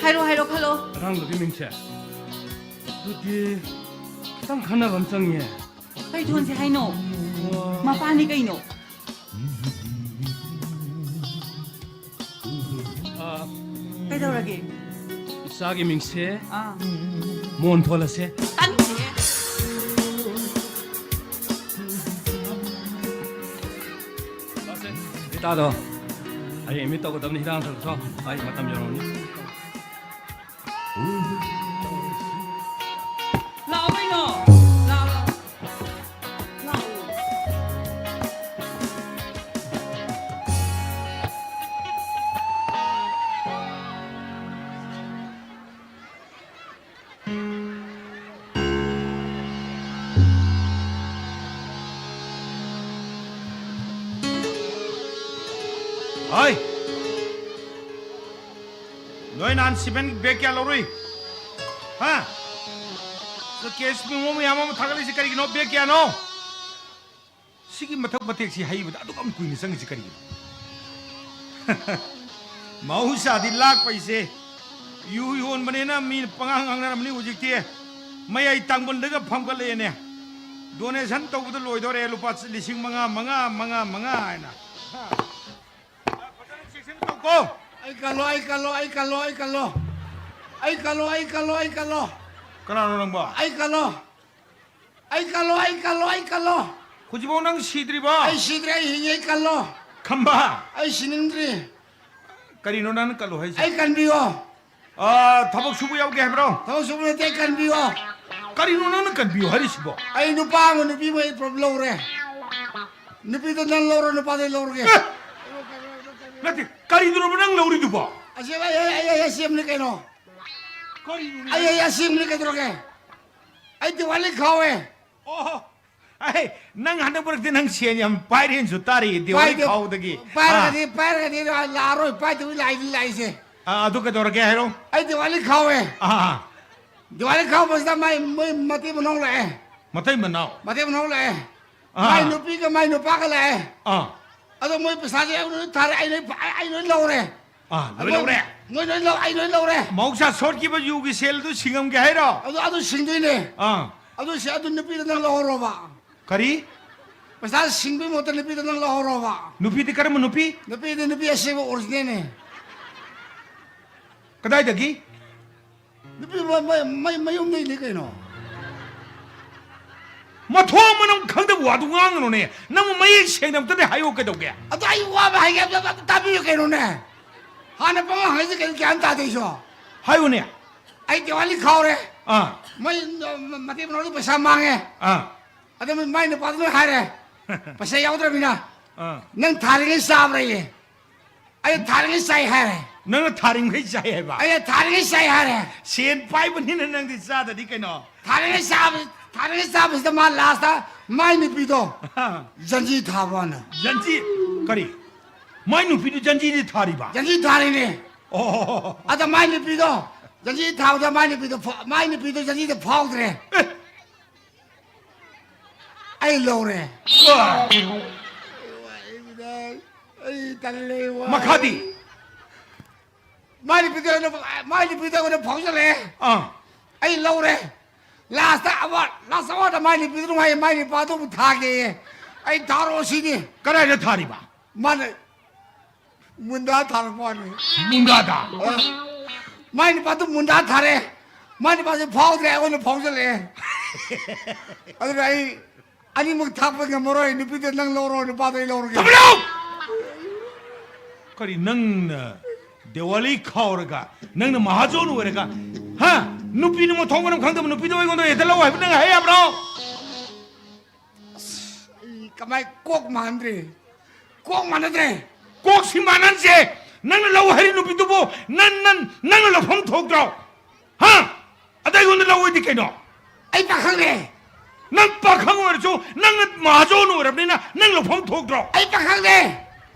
ꯍꯥꯏꯔꯣ, ꯍꯥꯏꯔꯣ, ꯈꯜꯂꯣ꯫ ꯑꯉꯥꯡꯗꯨꯒꯤ ꯃꯤꯡꯁꯦ? ꯑꯗꯨꯗꯤ ꯈꯤꯇꯪ ꯈꯟꯅꯕ ꯑꯃ ꯆꯪꯉꯤꯍꯦ꯫ ꯀꯩ ꯊꯣꯟꯁꯤ ꯍꯥꯏꯅꯣ? ꯃꯄꯥꯅꯤ ꯀꯩꯅꯣ꯫ ꯑ, ꯀꯩꯗꯧꯔꯒꯦ? ꯏꯆꯥꯒꯤ ꯃꯤꯡꯁꯦ ꯑꯥ꯫ ꯃꯣꯟ ꯊꯣꯜꯂꯁꯦ꯫ ꯇꯥꯅꯤꯡꯗꯦꯍꯦ꯫ ꯂꯥꯛꯑꯣꯁꯦ꯫ ꯔꯤꯇꯥꯗꯣ ꯍꯌꯦꯡ ꯑꯦꯗꯃꯤꯠ ꯇꯧꯒꯗꯕꯅꯤ꯫ ꯍꯤꯗꯥꯛ ꯂꯥꯡꯊꯛꯇꯣ꯫ ꯑꯩ ꯃꯇꯝ ꯌꯧꯔꯝꯃꯅꯤ꯫ ꯂꯥꯛꯑꯣ ꯀꯩꯅꯣ꯫ ꯂꯥꯛꯑꯣ, ꯂꯥꯛꯑꯣ꯫ ꯂꯥꯛꯑꯣ꯫ ꯍꯣꯏ꯫ ꯅꯣꯏ ꯅꯍꯥꯟ ꯁꯤꯃꯦꯟ ꯕꯦꯒ ꯀꯌꯥ ꯂꯧꯔꯨꯏ? ꯍꯥ? ꯁꯤ ꯀꯦꯁ ꯃꯦꯃꯣ ꯃꯌꯥꯝ ꯑꯃ ꯊꯥꯒꯠꯂꯤꯁꯤ ꯀꯔꯤꯒꯤꯅꯣ? ꯕꯦꯒ ꯀꯌꯥꯅꯣ? ꯁꯤꯒꯤ ꯃꯊꯛ ꯃꯊꯦꯛꯁꯤ ꯍꯩꯕꯗ ꯑꯗꯨꯛ ꯌꯥꯝ ꯀꯨꯏꯅ ꯆꯪꯉꯤꯁꯤ ꯀꯔꯤꯒꯤꯅꯣ? ꯃꯍꯧꯁꯥꯗꯤ ꯂꯥꯛꯄ ꯍꯥꯏꯁꯦ ꯌꯨ ꯌꯣꯟꯕꯅꯦꯅ ꯃꯤ ꯄꯉꯥꯡ ꯉꯥꯡꯅꯔꯝꯕꯅꯤ꯫ ꯍꯧꯖꯤꯛꯇꯤ ꯃꯌꯥꯏ ꯇꯥꯡꯕꯜꯗꯒ ꯐꯝꯒꯠꯂꯛꯑꯦꯅꯦ꯫ ꯗꯣꯅꯦꯁꯟ ꯇꯧꯕꯗ ꯂꯣꯏꯗꯧꯔꯦ, ꯂꯨꯄꯥ ꯂꯤꯁꯤꯡ ꯃꯉꯥ, ꯃꯉꯥ, ꯃꯉꯥ, ꯃꯉꯥ ꯍꯥꯏꯅ꯫ ꯐꯖꯅ ꯆꯦꯛꯁꯤꯟꯅ ꯇꯧꯀꯣ꯫ ꯑꯩ ꯀꯜꯂꯣ, ꯑꯩ ꯀꯜꯂꯣ, ꯑꯩ ꯀꯜꯂꯣ, ꯑꯩ ꯀꯜꯂꯣ꯫ ꯑꯩ ꯀꯜꯂꯣ, ꯑꯩ ꯀꯜꯂꯣ, ꯑꯩ ꯀꯜꯂꯣ꯫ ꯀꯅꯥꯅꯣ ꯅꯪꯕꯣ? ꯑꯩ ꯀꯜꯂꯣ꯫ ꯑꯩ ꯀꯜꯂꯣ, ꯑꯩ ꯀꯜꯂꯣ, ꯑꯩ ꯀꯜꯂꯣ꯫ ꯍꯧꯖꯤꯛꯐꯥꯎ ꯅꯪ ꯁꯤꯗ꯭ꯔꯤꯕꯣ? ꯑꯩ ꯁꯤꯗ꯭ꯔꯤ, ꯑꯩ ꯍꯤꯡꯉꯤ, ꯑꯩ ꯀꯜꯂꯣ꯫ ꯈꯝꯕ꯫ ꯑꯩ ꯁꯤꯅꯤꯡꯗ꯭ꯔꯤ꯫ ꯀꯔꯤꯅꯣ ꯅꯪꯅ ꯀꯜꯂꯣ ꯍꯥꯏꯁꯦ? ꯑꯩ ꯀꯟꯕꯤꯌꯣ꯫ ꯑꯥ, ꯊꯕꯛ ꯁꯨꯕ ꯌꯥꯎꯒꯦ ꯍꯥꯏꯕ꯭ꯔꯣ? ꯊꯕꯛ ꯁꯨꯕ ꯅꯠꯇꯦ, ꯑꯩ ꯀꯟꯕꯤꯌꯣ꯫ ꯀꯔꯤꯅꯣ ꯅꯪꯅ ꯀꯟꯕꯤꯌꯣ ꯍꯥꯏꯔꯤꯁꯤꯕꯣ? ꯑꯩ ꯅꯨꯄꯥ ꯑꯃ ꯅꯨꯄꯤ ꯑꯃ ꯑꯩ ꯄꯨꯂꯞ ꯂꯧꯔꯦ꯫ ꯅꯨꯄꯤꯗꯣ ꯅꯪ ꯂꯧꯔꯣ, ꯅꯨꯄꯥꯗꯣ ꯑꯩ ꯂꯧꯔꯒꯦ꯫ ꯑꯦ! ꯅꯠꯇꯦ, ꯀꯔꯤꯗꯨꯅꯣꯕ ꯅꯪ ꯂꯧꯔꯤꯗꯨꯕꯣ? ꯑꯁꯤ ꯑꯩ, ꯑꯩ, ꯑꯩ, ꯑꯩ, ꯑꯁꯦꯡꯕꯅꯤ ꯀꯩꯅꯣ꯫ ꯀꯔꯤꯅꯣꯅꯦ? ꯑꯩ, ꯑꯩ ꯑꯁꯦꯡꯕꯅꯤ ꯀꯩꯗꯧꯔꯒꯦ? ꯑꯩ ꯗꯤꯋꯥꯂꯤ ꯈꯥꯎꯋꯦ꯫ ꯑꯣꯍꯣ! ꯑꯩ, ꯅꯪ ꯍꯟꯗꯛ ꯃꯔꯛꯇꯤ ꯅꯪ ꯁꯦꯟ ꯌꯥꯝ ꯄꯥꯏꯔꯦꯅꯁꯨ ꯇꯥꯔꯤ, ꯗꯤꯋꯥꯂꯤ ꯄꯥꯏꯗꯦ꯫ ꯈꯥꯎꯕꯗꯒꯤ꯫ ꯄꯥꯏꯔꯒꯗꯤ, ꯑꯥ꯫ ꯄꯥꯏꯔꯒꯗꯤ ꯂꯥꯛꯑꯔꯣꯏ, ꯄꯥꯏꯗꯕꯤ ꯂꯥꯛꯏ, ꯂꯥꯛꯏꯁꯦ꯫ ꯑꯥ, ꯑꯗꯨ ꯀꯩꯗꯧꯔꯒꯦ ꯍꯥꯏꯔꯣ? ꯑꯩ ꯗꯤꯋꯥꯂꯤ ꯈꯥꯎꯋꯦ꯫ ꯑꯥ, ꯑꯥ꯫ ꯗꯤꯋꯥꯂꯤ ꯈꯥꯎꯕꯁꯤꯗ ꯃꯥꯏ, ꯃꯣꯏ ꯃꯇꯩ ꯃꯅꯥꯎ ꯂꯥꯛꯑꯦ꯫ ꯃꯇꯩ ꯃꯅꯥꯎ? ꯃꯇꯩ ꯃꯅꯥꯎ ꯂꯥꯛꯑꯦ꯫ ꯑꯥ꯫ ꯃꯥꯏ ꯅꯨꯄꯤꯒ ꯃꯥꯏ ꯅꯨꯄꯥꯒ ꯂꯥꯛꯑꯦ꯫ ꯑꯥ꯫ ꯑꯗꯣ ꯃꯣꯏ ꯄꯩꯁꯥꯁꯦ ꯑꯩ ꯂꯣꯏ ꯊꯥꯔꯦ, ꯑꯩ ꯂꯣꯏ ꯐ-, ꯑꯩ, ꯑꯩ ꯂꯣꯏ ꯂꯧꯔꯦ꯫ ꯑꯥ, ꯂꯣꯏ ꯑꯗꯣ ꯂꯧꯔꯦ? ꯃꯣꯏ ꯂꯣꯏ ꯂꯧ-, ꯑꯩ ꯂꯣꯏ ꯂꯧꯔꯦ꯫ ꯃꯍꯧꯁꯥ ꯁꯣꯠꯈꯤꯕ ꯌꯨꯒꯤ ꯁꯦꯜꯗꯨ ꯁꯤꯡꯉꯝꯒꯦ ꯍꯥꯏꯔꯣ? ꯑꯗꯨ, ꯑꯗꯨ ꯁꯤꯡꯗꯣꯏꯅꯦ꯫ ꯑꯥ꯫ ꯑꯗꯨ ꯁꯤ, ꯑꯗꯨ ꯅꯨꯄꯤꯗꯣ ꯅꯪ ꯂꯧꯍꯧꯔꯣꯕ꯫ ꯀꯔꯤ? ꯄꯩꯁꯥ ꯁꯤꯡꯕꯒꯤ ꯃꯍꯨꯠꯇ ꯅꯨꯄꯤꯗꯣ ꯅꯪ ꯂꯧꯍꯧꯔꯣꯕ꯫ ꯅꯨꯄꯤꯗꯤ ꯀꯔꯝꯕ ꯅꯨꯄꯤ? ꯅꯨꯄꯤꯗꯤ ꯅꯨꯄꯤ ꯑꯁꯦꯡꯕ originalꯅꯦ꯫ ꯀꯗꯥꯏꯗꯒꯤ? ꯅꯨꯄꯤ ꯃ-, ꯃ-, ꯃ-, ꯃꯌꯨꯝꯗꯩꯅꯤ ꯀꯩꯅꯣ꯫ ꯃꯊꯣꯡ ꯃꯔꯝ ꯈꯪꯗꯕ ꯋꯥꯗꯨ ꯉꯥꯡꯒꯅꯨꯅꯦ꯫ ꯅꯪꯕꯨ ꯃꯌꯦꯛ ꯁꯦꯡꯅ ꯑꯝꯇꯗꯤ ꯍꯥꯏꯌꯣ ꯀꯩꯗꯧꯒꯦ? ꯑꯗꯣ ꯑꯩ ꯋꯥ ꯑꯃ ꯍꯥꯏꯒꯦ, ꯑꯝꯇ, ꯑꯝꯇ ꯇꯥꯕꯤꯌꯨ ꯀꯩꯅꯣꯅꯦ꯫ ꯍꯥꯟꯅ ꯄꯉꯥꯡ ꯍꯥꯏꯁꯦ ꯀꯩꯅꯣ ꯒ꯭ꯌꯥꯟ ꯇꯥꯗꯦ ꯑꯩꯁꯨ꯫ ꯍꯥꯏꯌꯨꯅꯦ꯫ ꯑꯩ ꯗꯤꯋꯥꯂꯤ ꯈꯥꯎꯔꯦ꯫ ꯑꯥ꯫ ꯃꯣꯏ, ꯃ-, ꯃꯇꯩ ꯃꯅꯥꯎꯗꯤ ꯄꯩꯁꯥ ꯃꯥꯡꯉꯦ꯫ ꯑꯥ꯫ ꯑꯗ ꯃꯥꯏ ꯅꯨꯄꯥꯗꯨꯅ ꯍꯥꯏꯔꯦ, "ꯄꯩꯁꯥ ꯌꯥꯎꯗ꯭ꯔꯕꯅꯤꯅ ꯑꯥ꯫ ꯅꯪ ꯊꯥꯔꯤꯉꯩ ꯆꯥꯕ꯭ꯔꯥꯌꯦ?" ꯑꯩꯅ ꯊꯥꯔꯤꯉꯩ ꯆꯥꯏ ꯍꯥꯏꯔꯦ꯫ ꯅꯪꯅ ꯊꯥꯔꯤꯉꯩ ꯆꯥꯏ ꯍꯥꯏꯕ? ꯑꯩꯅ ꯊꯥꯔꯤꯉꯩ ꯆꯥꯏ ꯍꯥꯏꯔꯦ꯫ ꯁꯦꯟ ꯄꯥꯏꯕꯅꯤꯅ ꯅꯪꯗꯤ ꯆꯥꯗꯗꯤ ꯀꯩꯅꯣ? ꯊꯥꯔꯤꯉꯩ ꯆꯥꯕ-, ꯊꯥꯔꯤꯉꯩ ꯆꯥꯕꯁꯤꯗ ꯃꯥ lastꯇ ꯃꯥꯏ ꯅꯨꯄꯤꯗꯣ ꯑꯥ꯫ ꯖꯟꯖꯤ ꯊꯥꯕ ꯋꯥꯅꯦ꯫ ꯖꯟꯖꯤ? ꯀꯔꯤ? ꯃꯥꯏ ꯅꯨꯄꯤꯗꯨ ꯖꯟꯖꯤꯗꯤ ꯊꯥꯔꯤꯕ? ꯖꯟꯖꯤ ꯊꯥꯔꯤꯅꯦ꯫ ꯑꯣ꯫ ꯑꯗ ꯃꯥꯏ ꯅꯨꯄꯤꯗꯣ ꯖꯟꯖꯤ ꯊꯥꯕꯗ ꯃꯥꯏ ꯅꯨꯄꯤꯗꯣ ꯐ-, ꯃꯥꯏ ꯅꯨꯄꯤꯗꯣ ꯖꯟꯖꯤꯗ ꯐꯥꯎꯗ꯭ꯔꯦ꯫ ꯑꯦ! ꯑꯩ ꯂꯧꯔꯦ꯫ ꯑꯥ꯫ ꯑꯩ ꯇꯜꯂꯦ, ꯋꯥꯏ꯫ ꯃꯈꯥꯗꯤ? ꯃꯥꯏ ꯅꯨꯄꯤꯗꯣ ꯑꯩꯅ, ꯃꯥꯏ ꯅꯨꯄꯤꯗꯣ ꯑꯩꯉꯣꯟꯗ ꯐꯥꯎꯖꯜꯂꯛꯑꯦ꯫ ꯑꯥ꯫ ꯑꯩ ꯂꯧꯔꯦ꯫ Lastꯇ ꯑꯋꯥ-, last awardꯇ ꯃꯥꯏ ꯅꯨꯄꯤꯗꯨꯅ ꯍꯥꯏꯌꯦ, ꯃꯥꯏ ꯅꯨꯄꯥꯗꯨꯕꯨ ꯊꯥꯒꯦꯌꯦ꯫ ꯑꯩ ꯊꯥꯔꯛꯑꯣ ꯁꯤꯅꯤ꯫ ꯀꯗꯥꯏꯗ ꯊꯥꯔꯤꯕ? ꯃꯥꯅ ꯃꯨꯟꯗꯥ ꯊꯥꯔꯛꯄ ꯋꯥꯅꯤ꯫ ꯃꯨꯟꯗꯥꯗ? ꯑ, ꯃꯥꯏ ꯅꯨꯄꯥꯗꯨ ꯃꯨꯟꯗꯥ ꯊꯥꯔꯦ꯫ ꯃꯥꯏ ꯅꯨꯄꯥꯁꯦ ꯐꯥꯎꯗ꯭ꯔꯦ, ꯑꯩꯉꯣꯟꯗ ꯐꯥꯎꯖꯜꯂꯛꯑꯦ꯫ ꯑꯗꯨꯅ ꯑꯩ ꯑꯅꯤꯃꯛ ꯊꯥꯛꯄ ꯉꯝꯃꯔꯣꯏ꯫ ꯅꯨꯄꯤꯗ ꯅꯪ ꯂꯧꯔꯣ, ꯅꯨꯄꯥꯗꯣ ꯑꯩ ꯂꯧꯔꯒꯦ꯫ ꯊꯝꯃꯨꯂꯥꯎ! ꯀꯔꯤ ꯅꯪꯅ ꯗꯤꯋꯥꯂꯤ ꯈꯥꯎꯔꯒ, ꯅꯪꯅ ꯃꯍꯥꯖꯣꯟ ꯑꯣꯏꯔꯒ, ꯍꯥ? ꯅꯨꯄꯤꯅ ꯃꯊꯣꯡ ꯃꯔꯝ ꯈꯪꯗꯕ ꯅꯨꯄꯤꯗꯣ ꯑꯩꯉꯣꯟꯗ ꯍꯦꯛꯇ ꯂꯧ ꯍꯥꯏꯕ ꯅꯪ ꯍꯥꯏ ꯌꯥꯕ꯭ꯔꯣ? ꯑꯩ ꯀꯃꯥꯏ ꯀꯣꯛ ꯃꯥꯟꯗ꯭ꯔꯦ꯫ ꯀꯣꯛ ꯃꯥꯟꯅꯗ꯭ꯔꯦ꯫ ꯀꯣꯛꯁꯤ ꯃꯥꯟꯅꯟꯁꯦ꯫ ꯅꯪꯅ ꯂꯧ ꯍꯥꯏꯔꯤ ꯅꯨꯄꯤꯗꯨꯕꯨ ꯅꯪ, ꯅꯪ, ꯅꯪꯅ ꯂꯧꯐꯝ ꯊꯣꯛꯇ꯭ꯔꯣ? ꯍꯥ? ꯑꯗ ꯑꯩꯉꯣꯟꯗ ꯂꯧ ꯍꯥꯏꯗꯤ ꯀꯩꯅꯣ? ꯑꯩ ꯄꯥꯈꯪꯅꯦ꯫ ꯅꯪ ꯄꯥꯈꯪ ꯑꯣꯏꯔꯁꯨ ꯅꯪꯅ ꯃꯍꯥꯖꯣꯟ ꯑꯣꯏꯔꯕꯅꯤꯅ ꯅꯪ ꯂꯧꯐꯝ ꯊꯣꯛꯇ꯭ꯔꯣ? ꯑꯩ ꯄꯥꯈꯪꯅꯦ꯫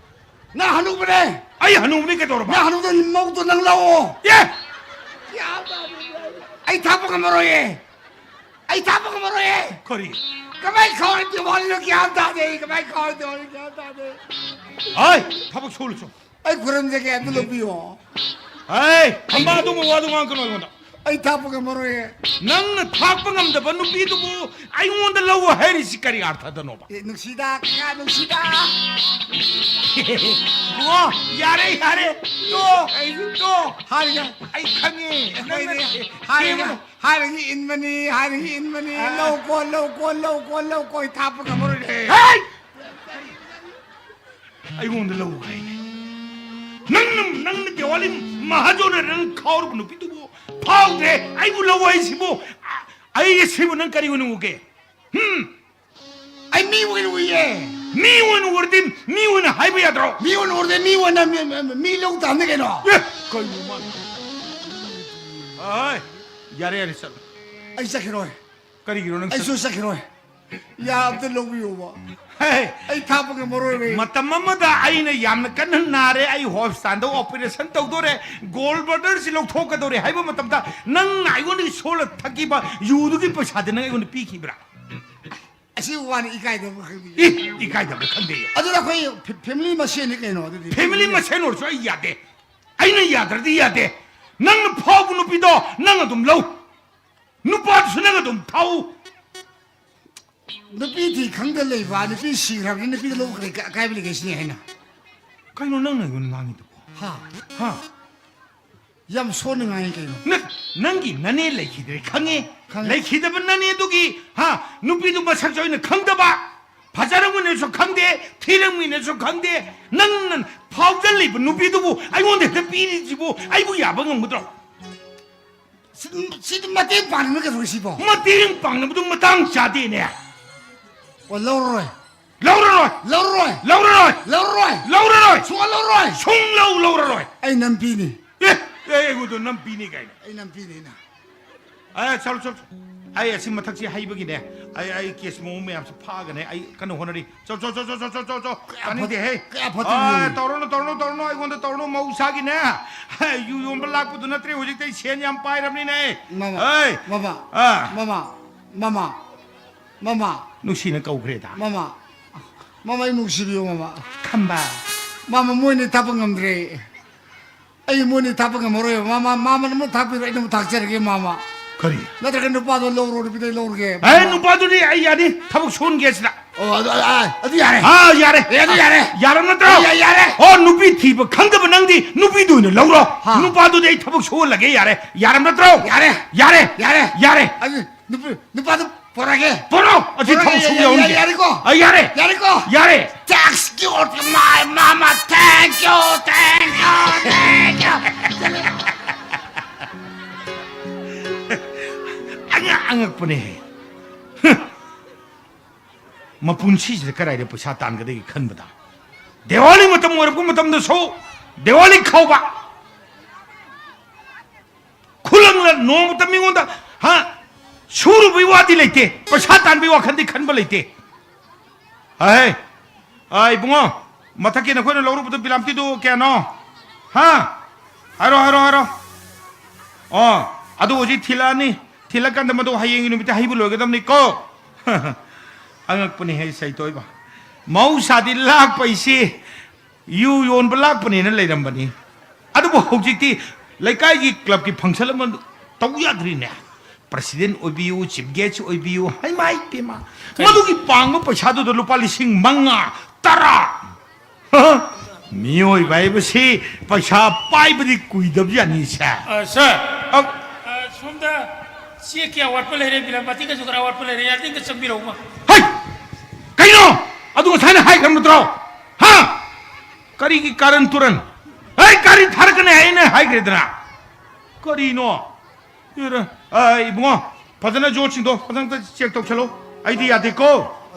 ꯅꯪ ꯍꯅꯨꯕꯅꯦ꯫ ꯑꯩ ꯍꯅꯨꯕꯅꯤ ꯀꯩꯗꯧꯔꯕ? ꯅꯪ ꯍꯅꯨꯕꯗ ꯃꯧꯗꯣ ꯅꯪ ꯂꯧꯑꯣ꯫ ꯑꯦ! ꯑꯩ ꯊꯥꯛꯄ ꯉꯝꯃꯔꯣꯏꯌꯦ꯫ ꯑꯩ ꯊꯥꯛꯄ ꯉꯝꯃꯔꯣꯏꯌꯦ꯫ ꯀꯔꯤ? ꯀꯃꯥꯏ ꯈꯥꯎꯔ ꯗꯤꯋꯥꯂꯤꯅꯣ ꯒ꯭ꯌꯥꯟ ꯇꯥꯗꯦ ꯑꯩ꯫ ꯀꯃꯥꯏ ꯈꯥꯎꯔ ꯗꯤꯋꯥꯂꯤꯅꯣ ꯒ꯭ꯌꯥꯟ ꯇꯥꯗꯦ꯫ ꯍꯥꯏ! ꯊꯕꯛ ꯁꯨꯍꯜꯂꯨ ꯆꯣ꯫ ꯑꯩ ꯈꯨꯔꯨꯝꯖꯒꯦ, ꯑꯗꯨ ꯂꯧꯕꯤꯌꯣ꯫ ꯍꯥꯏ! ꯑꯃ ꯑꯗꯨꯝꯕ ꯋꯥꯗꯨ ꯉꯥꯡꯒꯅꯨ ꯑꯩꯉꯣꯟꯗ꯫ ꯑꯩ ꯊꯥꯛꯄ ꯉꯝꯃꯔꯣꯏꯌꯦ꯫ ꯅꯪꯅ ꯊꯥꯛꯄ ꯉꯝꯗꯕ ꯅꯨꯄꯤꯗꯨꯕꯨ ꯑꯩꯉꯣꯟꯗ ꯂꯧ ꯍꯥꯏꯔꯤꯁꯤ ꯀꯔꯤ ꯑꯥꯔꯊꯗꯅꯣꯕ? ꯑꯦ, ꯅꯨꯡꯁꯤꯗ, ꯀꯀꯥ, ꯅꯨꯡꯁꯤꯗ꯫ ꯏꯕꯨꯡꯉꯣ, ꯌꯥꯔꯦ, ꯌꯥꯔꯦ꯫ ꯇꯣ, ꯑꯩ ꯇꯣ꯫ ꯍꯥꯏꯔꯒ, ꯑꯩ ꯈꯪꯉꯦ꯫ ꯅꯪꯅ ꯑꯩꯈꯣꯏꯗꯤ ꯍꯥꯏꯔꯒ, ꯊꯦꯝꯕꯗꯣ꯫ ꯍꯥꯏꯔꯒ ꯏꯟꯕꯅꯤ, ꯍꯥꯏꯔꯒ ꯏꯟꯕꯅꯤ꯫ ꯑꯥ꯫ ꯂꯧ ꯀꯣ, ꯂꯧ ꯀꯣ, ꯂꯧ ꯀꯣ, ꯂꯧ ꯀꯣ, ꯑꯩ ꯊꯥꯛꯄ ꯉꯝꯃꯔꯣꯏꯅꯦ꯫ ꯍꯦ! ꯑꯩꯉꯣꯟꯗ ꯂꯧ ꯍꯥꯏꯅꯦ꯫ ꯅꯪꯅ, ꯅꯪꯅ ꯗꯤꯋꯥꯂꯤ ꯃꯍꯥꯖꯣꯟꯅ ꯅꯪ ꯈꯥꯎꯔꯕ ꯅꯨꯄꯤꯗꯨꯕꯨ ꯐꯥꯎꯗ꯭ꯔꯦ, ꯑꯩꯕꯨ ꯂꯧ ꯍꯥꯏꯁꯤꯕꯨ, ꯑ-, ꯑꯩ ꯑꯁꯤꯕꯨ ꯅꯪ ꯀꯔꯤ ꯑꯣꯏꯅ ꯎꯒꯦ? ꯍꯨꯝ? ꯑꯩ ꯃꯤ ꯑꯣꯏꯅ ꯎꯏꯌꯦ꯫ ꯃꯤ ꯑꯣꯏꯅ ꯎꯔꯗꯤ ꯃꯤ ꯑꯣꯏꯅ ꯍꯥꯏꯕ ꯌꯥꯗ꯭ꯔꯣ? ꯃꯤ ꯑꯣꯏꯅ ꯎꯔꯗꯤ ꯃꯤ ꯑꯣꯏꯅ ꯃꯤ, ꯃꯤ, ꯃꯤ ꯂꯧ ꯇꯥꯕꯅꯤ ꯀꯩꯅꯣ꯫ ꯑꯦ, ꯀꯩꯅꯣ ꯃꯥꯅ? ꯑꯥꯏ, ꯌꯥꯔꯦ, ꯌꯥꯔꯦ, ꯆꯠꯂꯣ꯫ ꯑꯩ ꯆꯠꯈꯤꯔꯣꯏ꯫ ꯀꯔꯤꯒꯤꯅꯣ ꯅꯪ ꯑꯩꯁꯨ ꯆꯠ- ꯆꯠꯈꯤꯔꯣꯏ꯫ ꯌꯥ ꯑꯝꯇ ꯂꯧꯕꯤꯌꯣꯕ꯫ ꯍꯦ! ꯑꯩ ꯊꯥꯛꯄ ꯉꯝꯃꯔꯣꯏꯕ ꯑꯩ꯫ ꯃꯇꯝ ꯑꯃꯗ ꯑꯩꯅ ꯌꯥꯝꯅ ꯀꯟꯅ ꯅꯥꯔꯦ, ꯑꯩ ꯍꯣꯁꯄꯤꯇꯥꯜꯗ ꯑꯣꯄꯔꯦꯁꯟ ꯇꯧꯗꯣꯔꯦ, ꯒꯣꯜ ꯕ꯭ꯂꯦꯗꯔꯁꯤ ꯂꯧꯊꯣꯛꯀꯗꯧꯔꯦ ꯍꯥꯏꯕ ꯃꯇꯝꯗ ꯅꯪꯅ ꯑꯩꯉꯣꯟꯗꯒꯤ ꯁꯣꯜꯂ ꯊꯛꯈꯤꯕ ꯌꯨꯗꯨꯒꯤ ꯄꯩꯁꯥꯗꯤ ꯅꯪ ꯑꯩꯉꯣꯟꯗ ꯄꯤꯈꯤꯕ꯭ꯔꯥ? ꯑꯁꯤ ꯋꯥꯅꯤ ꯏꯀꯥꯏꯗꯕ ꯈꯪꯗꯦ꯫ ꯏ, ꯏꯀꯥꯏꯗꯕ ꯈꯪꯗꯦ꯫ ꯑꯗꯨꯅ ꯑꯩꯈꯣꯏ ꯐꯦ-, ꯐꯦꯃꯤꯂꯤ ꯃꯁꯦꯟꯅꯤ ꯀꯩꯅꯣ ꯑꯗꯨꯗꯤ꯫ ꯐꯦꯃꯤꯂꯤ ꯃꯁꯦꯟ ꯑꯣꯏꯔꯁꯨ ꯑꯩ ꯌꯥꯗꯦ꯫ ꯑꯩꯅ ꯌꯥꯗ꯭ꯔꯗꯤ ꯌꯥꯗꯦ꯫ ꯅꯪꯅ ꯐꯥꯎꯕ ꯅꯨꯄꯤꯗꯣ ꯅꯪ ꯑꯗꯨꯝ ꯂꯧ꯫ ꯅꯨꯄꯥꯗꯨꯁꯨ ꯅꯪ ꯑꯗꯨꯝ ꯊꯥꯎ꯫ ꯅꯨꯄꯤ ꯊꯤ ꯈꯪꯗ ꯂꯩꯕ, ꯅꯨꯄꯤ ꯁꯤꯈ꯭ꯔꯕꯅꯤ, ꯅꯨꯄꯤꯗ ꯂꯧꯕ ꯀꯔꯤ ꯑꯀꯥꯏꯕ ꯂꯩꯒꯦ ꯁꯤꯅꯤ ꯑꯩꯅ꯫ ꯀꯩꯅꯣ ꯅꯪꯅ ꯑꯩꯉꯣꯟꯗ ꯉꯥꯡꯉꯤꯗꯨꯕꯣ? ꯍꯥ? ꯍꯥ? ꯌꯥꯝ ꯁꯣꯟꯅ ꯉꯥꯡꯉꯤ ꯀꯩꯅꯣ꯫ ꯅ-, ꯅꯪꯒꯤ ꯅꯅꯦ ꯂꯩꯈꯤꯗ꯭ꯔꯦ ꯈꯪꯉꯦ꯫ ꯈꯪꯉꯦ꯫ ꯂꯩꯈꯤꯗꯕ ꯅꯅꯦꯗꯨꯒꯤ, ꯍꯥ, ꯅꯨꯄꯤꯗꯨ ꯃꯁꯛꯁꯨ ꯑꯩꯅ ꯈꯪꯗꯕ, ꯐꯖꯔꯝꯒꯅꯤꯁꯨ ꯈꯪꯗꯦ, ꯊꯤꯔꯝꯒꯅꯤꯁꯨ ꯈꯪꯗꯦ꯫ ꯅꯪꯅ ꯐꯥꯎꯖꯜꯂꯤꯕ ꯅꯨꯄꯤꯗꯨꯕꯨ ꯑꯩꯉꯣꯟꯗ ꯍꯦꯛꯇ ꯄꯤꯔꯤꯁꯤꯕꯨ ꯑꯩꯕꯨ ꯌꯥꯕ ꯉꯝꯒꯗ꯭ꯔꯣ? ꯁꯤ-, ꯁꯤꯗꯤ ꯃꯇꯦꯡ ꯄꯥꯡꯅꯕ ꯀꯩꯗꯧꯔꯦ ꯁꯤꯕꯣ? ꯃꯇꯦꯡ ꯄꯥꯡꯅꯕꯗꯨ ꯃꯇꯥꯡ ꯆꯥꯗꯦꯅꯦ꯫ ꯑꯣ, ꯂꯧꯔꯔꯣꯏ꯫ ꯂꯧꯔꯔꯣꯏ꯫ ꯂꯧꯔꯔꯣꯏ꯫ ꯂꯧꯔꯔꯣꯏ꯫ ꯂꯧꯔꯔꯣꯏ꯫ ꯂꯧꯔꯔꯣꯏ꯫ ꯁꯨꯡꯂꯧ ꯂꯧꯔꯔꯣꯏ꯫ ꯁꯨꯡꯂꯧ ꯂꯧꯔꯔꯣꯏ꯫ ꯑꯩ ꯅꯝꯄꯤꯅꯤ꯫ ꯑꯦ, ꯑꯦ, ꯑꯩꯉꯣꯟꯗ ꯅꯝꯄꯤꯅꯤ ꯀꯥꯏꯅ꯫ ꯑꯩ ꯅꯝꯄꯤꯅꯤ ꯑꯩꯅ꯫ ꯑꯦ, ꯆꯠꯂꯣ, ꯆꯠꯂꯣ꯫ ꯑꯩ ꯑꯁꯤ ꯃꯊꯛꯁꯤ ꯍꯩꯕꯒꯤꯅꯦ꯫ ꯑꯩ, ꯑꯩ ꯀꯦꯁ ꯃꯑꯣꯡ ꯃꯌꯥꯝꯁꯤ ꯐꯥꯒꯅꯦ꯫ ꯑꯩ ꯀꯟꯅ ꯍꯣꯠꯅꯔꯤ꯫ ꯆꯣ, ꯆꯣ, ꯆꯣ꯫ ꯀꯌꯥ ꯐꯠ-, ꯇꯥꯅꯤꯡꯗꯦꯍꯦ꯫ ꯀꯌꯥ ꯐꯠꯇꯕ ꯑꯥ, ꯃꯤꯑꯣꯏꯅꯣ? ꯇꯧꯔꯨꯅꯨ, ꯇꯧꯔꯨꯅꯨ, ꯇꯧꯔꯨꯅꯨ, ꯑꯩꯉꯣꯟꯗ ꯇꯧꯔꯨꯅꯨ꯫ ꯃꯧꯁꯥꯒꯤꯅꯦ꯫ ꯌꯨ ꯌꯣꯟꯕ ꯂꯥꯛꯄꯗꯨ ꯅꯠꯇ꯭ꯔꯦ ꯍꯧꯖꯤꯛꯇꯤ ꯑꯩ ꯁꯦꯟ ꯌꯥꯝ ꯄꯥꯏꯔꯕꯅꯤꯅꯦ꯫ ꯃꯃꯥ, ꯑꯩ꯫ ꯃꯃꯥ, ꯑꯥ꯫ ꯃꯃꯥ, ꯃꯃꯥ, ꯃꯃꯥ꯫ ꯅꯨꯡꯁꯤꯅ ꯀꯧꯈ꯭ꯔꯦꯗ꯫ ꯃꯃꯥ, ꯃꯃꯥ, ꯑꯩ ꯅꯨꯡꯁꯤꯕꯤꯌꯨ, ꯃꯃꯥ꯫ ꯈꯝꯕ꯫ ꯃꯃꯥ, ꯃꯣꯏꯅꯤ ꯊꯥꯛꯄ ꯉꯝꯗ꯭ꯔꯦ꯫ ꯑꯩ ꯃꯣꯏꯅꯤ ꯊꯥꯛꯄ ꯉꯝꯃꯔꯣꯏꯕ꯫ ꯃꯃꯥ, ꯃꯃꯥꯅ ꯑꯃꯨꯛ ꯊꯥꯛꯄꯤꯔꯣ, ꯑꯩꯅ ꯑꯃꯨꯛ ꯊꯥꯛꯆꯔꯒꯦ, ꯃꯃꯥ꯫ ꯀꯔꯤ? ꯅꯠꯇ꯭ꯔꯒ ꯅꯨꯄꯥꯗꯣ ꯂꯧꯔꯣ, ꯅꯨꯄꯤꯗꯣ ꯑꯩ ꯂꯧꯔꯒꯦ, ꯑꯦ, ꯃꯃꯥ꯫ ꯅꯨꯄꯥꯗꯨꯗꯤ ꯑꯩ ꯌꯥꯅꯤ, ꯊꯕꯛ ꯁꯨꯍꯟꯒꯦ ꯁꯤꯗ꯫ ꯑꯣ, ꯑꯗꯨ, ꯑ, ꯑꯗꯨ ꯌꯥꯔꯦ꯫ ꯑꯥ, ꯌꯥꯔꯦ꯫ ꯑꯦ, ꯑꯗꯨ ꯌꯥꯔꯦ꯫ ꯌꯥꯔꯕ ꯅꯠꯇ꯭ꯔꯣ? ꯌꯥ-, ꯌꯥꯔꯦ꯫ ꯑꯣ, ꯅꯨꯄꯤ ꯊꯤꯕ ꯈꯪꯗꯕ ꯅꯪꯗꯤ ꯅꯨꯄꯤꯗꯨ ꯑꯣꯏꯅ ꯂꯧꯔꯣ꯫ ꯍꯥ꯫ ꯅꯨꯄꯥꯗꯨꯗꯤ ꯑꯩ ꯊꯕꯛ ꯁꯨꯍꯜꯂꯒꯦ, ꯌꯥꯔꯦ꯫ ꯌꯥꯔꯕ ꯅꯠꯇ꯭ꯔꯣ? ꯌꯥꯔꯦ꯫ ꯌꯥꯔꯦ꯫ ꯌꯥꯔꯦ꯫ ꯌꯥꯔꯦ꯫ ꯑꯗꯨ ꯅꯨꯄꯤ, ꯅꯨꯄꯥꯗꯨ ꯄꯣꯔꯛꯑꯒꯦ꯫ ꯄꯣꯔꯛꯑꯣ꯫ ꯑꯁꯤ ꯄꯣꯔꯛꯑꯒꯦ, ꯊꯕꯛ ꯁꯨꯕ ꯌꯥ-, ꯌꯥ-, ꯌꯥꯎꯅꯤꯡꯗꯦ꯫ ꯌꯥꯔꯦꯀꯣ? ꯑ, ꯌꯥꯔꯦ꯫ ꯌꯥꯔꯦꯀꯣ? ꯌꯥꯔꯦ꯫ Thanks you, my mama. Thank you, thank you, thank you. ꯑꯉꯛ-, ꯑꯉꯛꯄꯅꯦ꯫ ꯃꯄꯨꯟꯁꯤꯁꯤꯗ ꯀꯗꯥꯏꯗ ꯄꯩꯁꯥ ꯇꯥꯟꯒꯗꯒꯦ ꯈꯟꯕꯗ, ꯗꯤꯋꯥꯂꯤ ꯃꯇꯝ ꯑꯣꯏꯔꯛꯄ ꯃꯇꯝꯗꯁꯨ ꯗꯤꯋꯥꯂꯤ ꯈꯥꯎꯕ, ꯈꯨꯂꯪꯂ ꯅꯣꯡꯃꯇ ꯃꯤꯉꯣꯟꯗ, ꯍꯥ, ꯁꯨꯔꯨꯕꯩ ꯋꯥꯗꯤ ꯂꯩꯇꯦ, ꯄꯩꯁꯥ ꯇꯥꯟꯕꯩ ꯋꯥꯈꯟꯗꯤ ꯈꯟꯕ ꯂꯩꯇꯦ꯫ ꯍꯥꯏ, ꯑꯥ, ꯏꯕꯨꯡꯉꯣ, ꯃꯊꯛꯀꯤ ꯅꯈꯣꯏꯅ ꯂꯧꯔꯨꯕꯗꯣ ꯕꯤꯂꯥꯝꯇꯤꯗꯨ ꯀꯌꯥꯅꯣ? ꯍꯥ? ꯍꯥꯏꯔꯣ, ꯍꯥꯏꯔꯣ, ꯍꯥꯏꯔꯣ꯫ ꯑꯣ, ꯑꯗꯨ ꯍꯧꯖꯤꯛ ꯊꯤꯜꯂꯛꯑꯅꯤ꯫ ꯊꯤꯜꯂꯀꯥꯟꯗ ꯃꯗꯨ ꯍꯌꯦꯡꯒꯤ ꯅꯨꯃꯤꯠꯇ ꯍꯩꯕ ꯂꯣꯏꯒꯗꯕꯅꯤꯀꯣ꯫ ꯑꯉꯛꯄꯅꯤꯍꯦ, ꯁꯩꯇꯣꯏꯕ꯫ ꯃꯍꯧꯁꯥꯗꯤ ꯂꯥꯛꯄ ꯍꯥꯏꯁꯤ ꯌꯨ ꯌꯣꯟꯕ ꯂꯥꯛꯄꯅꯦꯅ ꯂꯩꯔꯝꯕꯅꯤ꯫ ꯑꯗꯨꯕꯨ ꯍꯧꯖꯤꯛꯇꯤ ꯂꯩꯀꯥꯏꯒꯤ ꯀ꯭ꯂꯕꯀꯤ ꯐꯪꯁꯟ ꯑꯃ ꯇꯧ ꯌꯥꯗ꯭ꯔꯤꯅꯦ꯫ ꯄ꯭ꯔꯁꯤꯗꯦꯟ ꯑꯣꯏꯕꯤꯌꯨ, ꯆꯤꯐ ꯒꯦꯁ ꯑꯣꯏꯕꯤꯌꯨ, ꯍꯩꯃꯥꯏ ꯄꯦꯝꯃ꯫ ꯀꯔꯤ? ꯃꯗꯨꯒꯤ ꯄꯥꯡꯕ ꯄꯩꯁꯥꯗꯨꯗ ꯂꯨꯄꯥ ꯂꯤꯁꯤꯡ ꯃꯉꯥ, ꯇꯔꯥ꯫ ꯍ? ꯃꯤꯑꯣꯏꯕ ꯍꯥꯏꯕꯁꯤ ꯄꯩꯁꯥ ꯄꯥꯏꯕꯗꯤ ꯀꯨꯏꯗꯕ ꯖꯥꯠꯅꯤ, ꯁꯦ꯫ ꯑ, ꯁꯥꯔ꯫ ꯑ, ꯑ, ꯁꯣꯝꯗ ꯆꯦ ꯀꯌꯥ ꯋꯥꯠꯄ ꯂꯩꯔꯦ, ꯕꯤꯂꯥꯃꯥꯇꯤꯒꯁꯨ ꯈꯔ ꯋꯥꯠꯄ ꯂꯩꯔꯦ, ꯌꯥꯔꯗꯤ ꯑꯝꯇ ꯆꯪꯕꯤꯔꯛꯎꯕ꯫ ꯍꯩ! ꯀꯩꯅꯣ? ꯑꯗꯨ ꯉꯁꯥꯏꯅ ꯍꯥꯏꯈ꯭ꯔꯕ ꯅꯠꯇ꯭ꯔꯣ? ꯍꯥ? ꯀꯔꯤꯒꯤ ꯀꯥꯔꯟ ꯇꯨꯔꯟ? ꯍꯩ, ꯒꯥꯔꯤ ꯊꯥꯔꯛꯀꯅꯤ ꯍꯥꯏꯅ ꯍꯥꯏꯈ꯭ꯔꯦꯗꯅ꯫ ꯀꯔꯤꯅꯣ? ꯏꯔ-, ꯑ, ꯏꯕꯨꯡꯉꯣ, ꯐꯖꯅ ꯌꯣꯠꯁꯤꯡꯗꯣ ꯐꯖꯅ ꯑꯝꯇ ꯆꯦꯛ ꯇꯧꯁꯜꯂꯣ꯫ ꯑꯩꯗꯤ ꯌꯥꯗꯦꯀꯣ꯫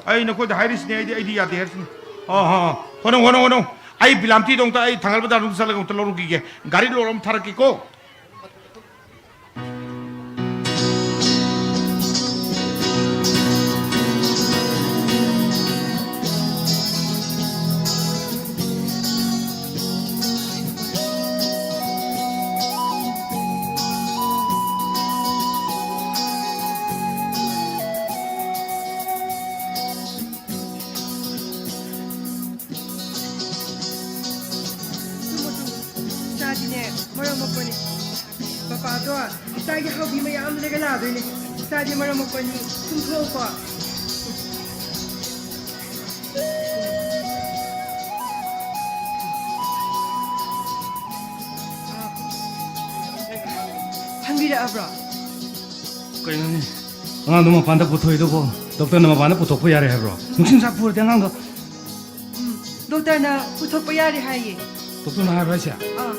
ꯑꯩ ꯅꯈꯣꯏꯗ ꯍꯥꯏꯔꯤꯁꯤꯅꯦ, ꯑꯩꯗꯤ, ꯑꯩꯗꯤ ꯌꯥꯗꯦ ꯍꯥꯏꯔꯤꯁꯤꯅꯦ꯫ ꯑ, ꯑ, ꯑ꯫ ꯍꯣꯠꯅꯧ, ꯍꯣꯠꯅꯧ, ꯍꯣꯠꯅꯧ꯫ ꯑꯩ ꯕꯤꯂꯥꯝꯇꯤꯗꯣ ꯑꯝꯇ ꯑꯩ ꯊꯥꯡꯒꯥꯜ ꯕꯖꯥꯔꯗ ꯑꯝꯇ ꯆꯠꯂꯒ ꯑꯝꯇ ꯂꯧꯔꯨꯈꯤꯒꯦ꯫ ꯒꯥꯔꯤ ꯂꯣꯗ ꯑꯃ ꯊꯥꯔꯛꯀꯦꯀꯣ꯫ ꯏꯆꯥꯗꯤꯅꯦ, ꯃꯔꯝ ꯃꯣꯛꯄꯅꯤ꯫ ꯄꯄꯥꯗꯣ ꯏꯆꯥꯒꯤ ꯍꯥꯎꯕꯤ ꯃꯌꯥꯝ ꯂꯩꯔ ꯂꯥꯛꯑꯗꯣꯏꯅꯦ꯫ ꯏꯆꯥꯗꯤ ꯃꯔꯝ ꯃꯣꯛꯄꯅꯤ꯫ ꯀꯨꯝꯊꯣꯛꯑꯣꯀꯣ꯫ ꯍꯪꯕꯤꯔꯛꯑꯕ꯭ꯔꯣ? ꯀꯩꯅꯣꯅꯦ? ꯑꯉꯥꯡꯗꯣ ꯃꯄꯥꯟꯗ ꯄꯨꯊꯣꯛꯏꯗꯨꯕꯣ? ꯗꯣꯛꯇꯔꯅ ꯃꯄꯥꯟꯗ ꯄꯨꯊꯣꯛꯄ ꯌꯥꯔꯦ ꯍꯥꯏꯕ꯭ꯔꯣ? ꯅꯨꯡꯁꯤꯠ ꯅꯨꯡꯁꯥ ꯐꯨꯔꯗꯤ ꯑꯉꯥꯡꯗꯣ꯫ ꯎꯝ, ꯗꯣꯛꯇꯔꯅ ꯄꯨꯊꯣꯛꯄ ꯌꯥꯔꯦ ꯍꯥꯏꯌꯦ꯫ ꯗꯣꯛꯇꯔꯅ ꯍꯥꯏꯕ꯭ꯔꯥ ꯍꯥꯏꯁꯦ? ꯑꯥ꯫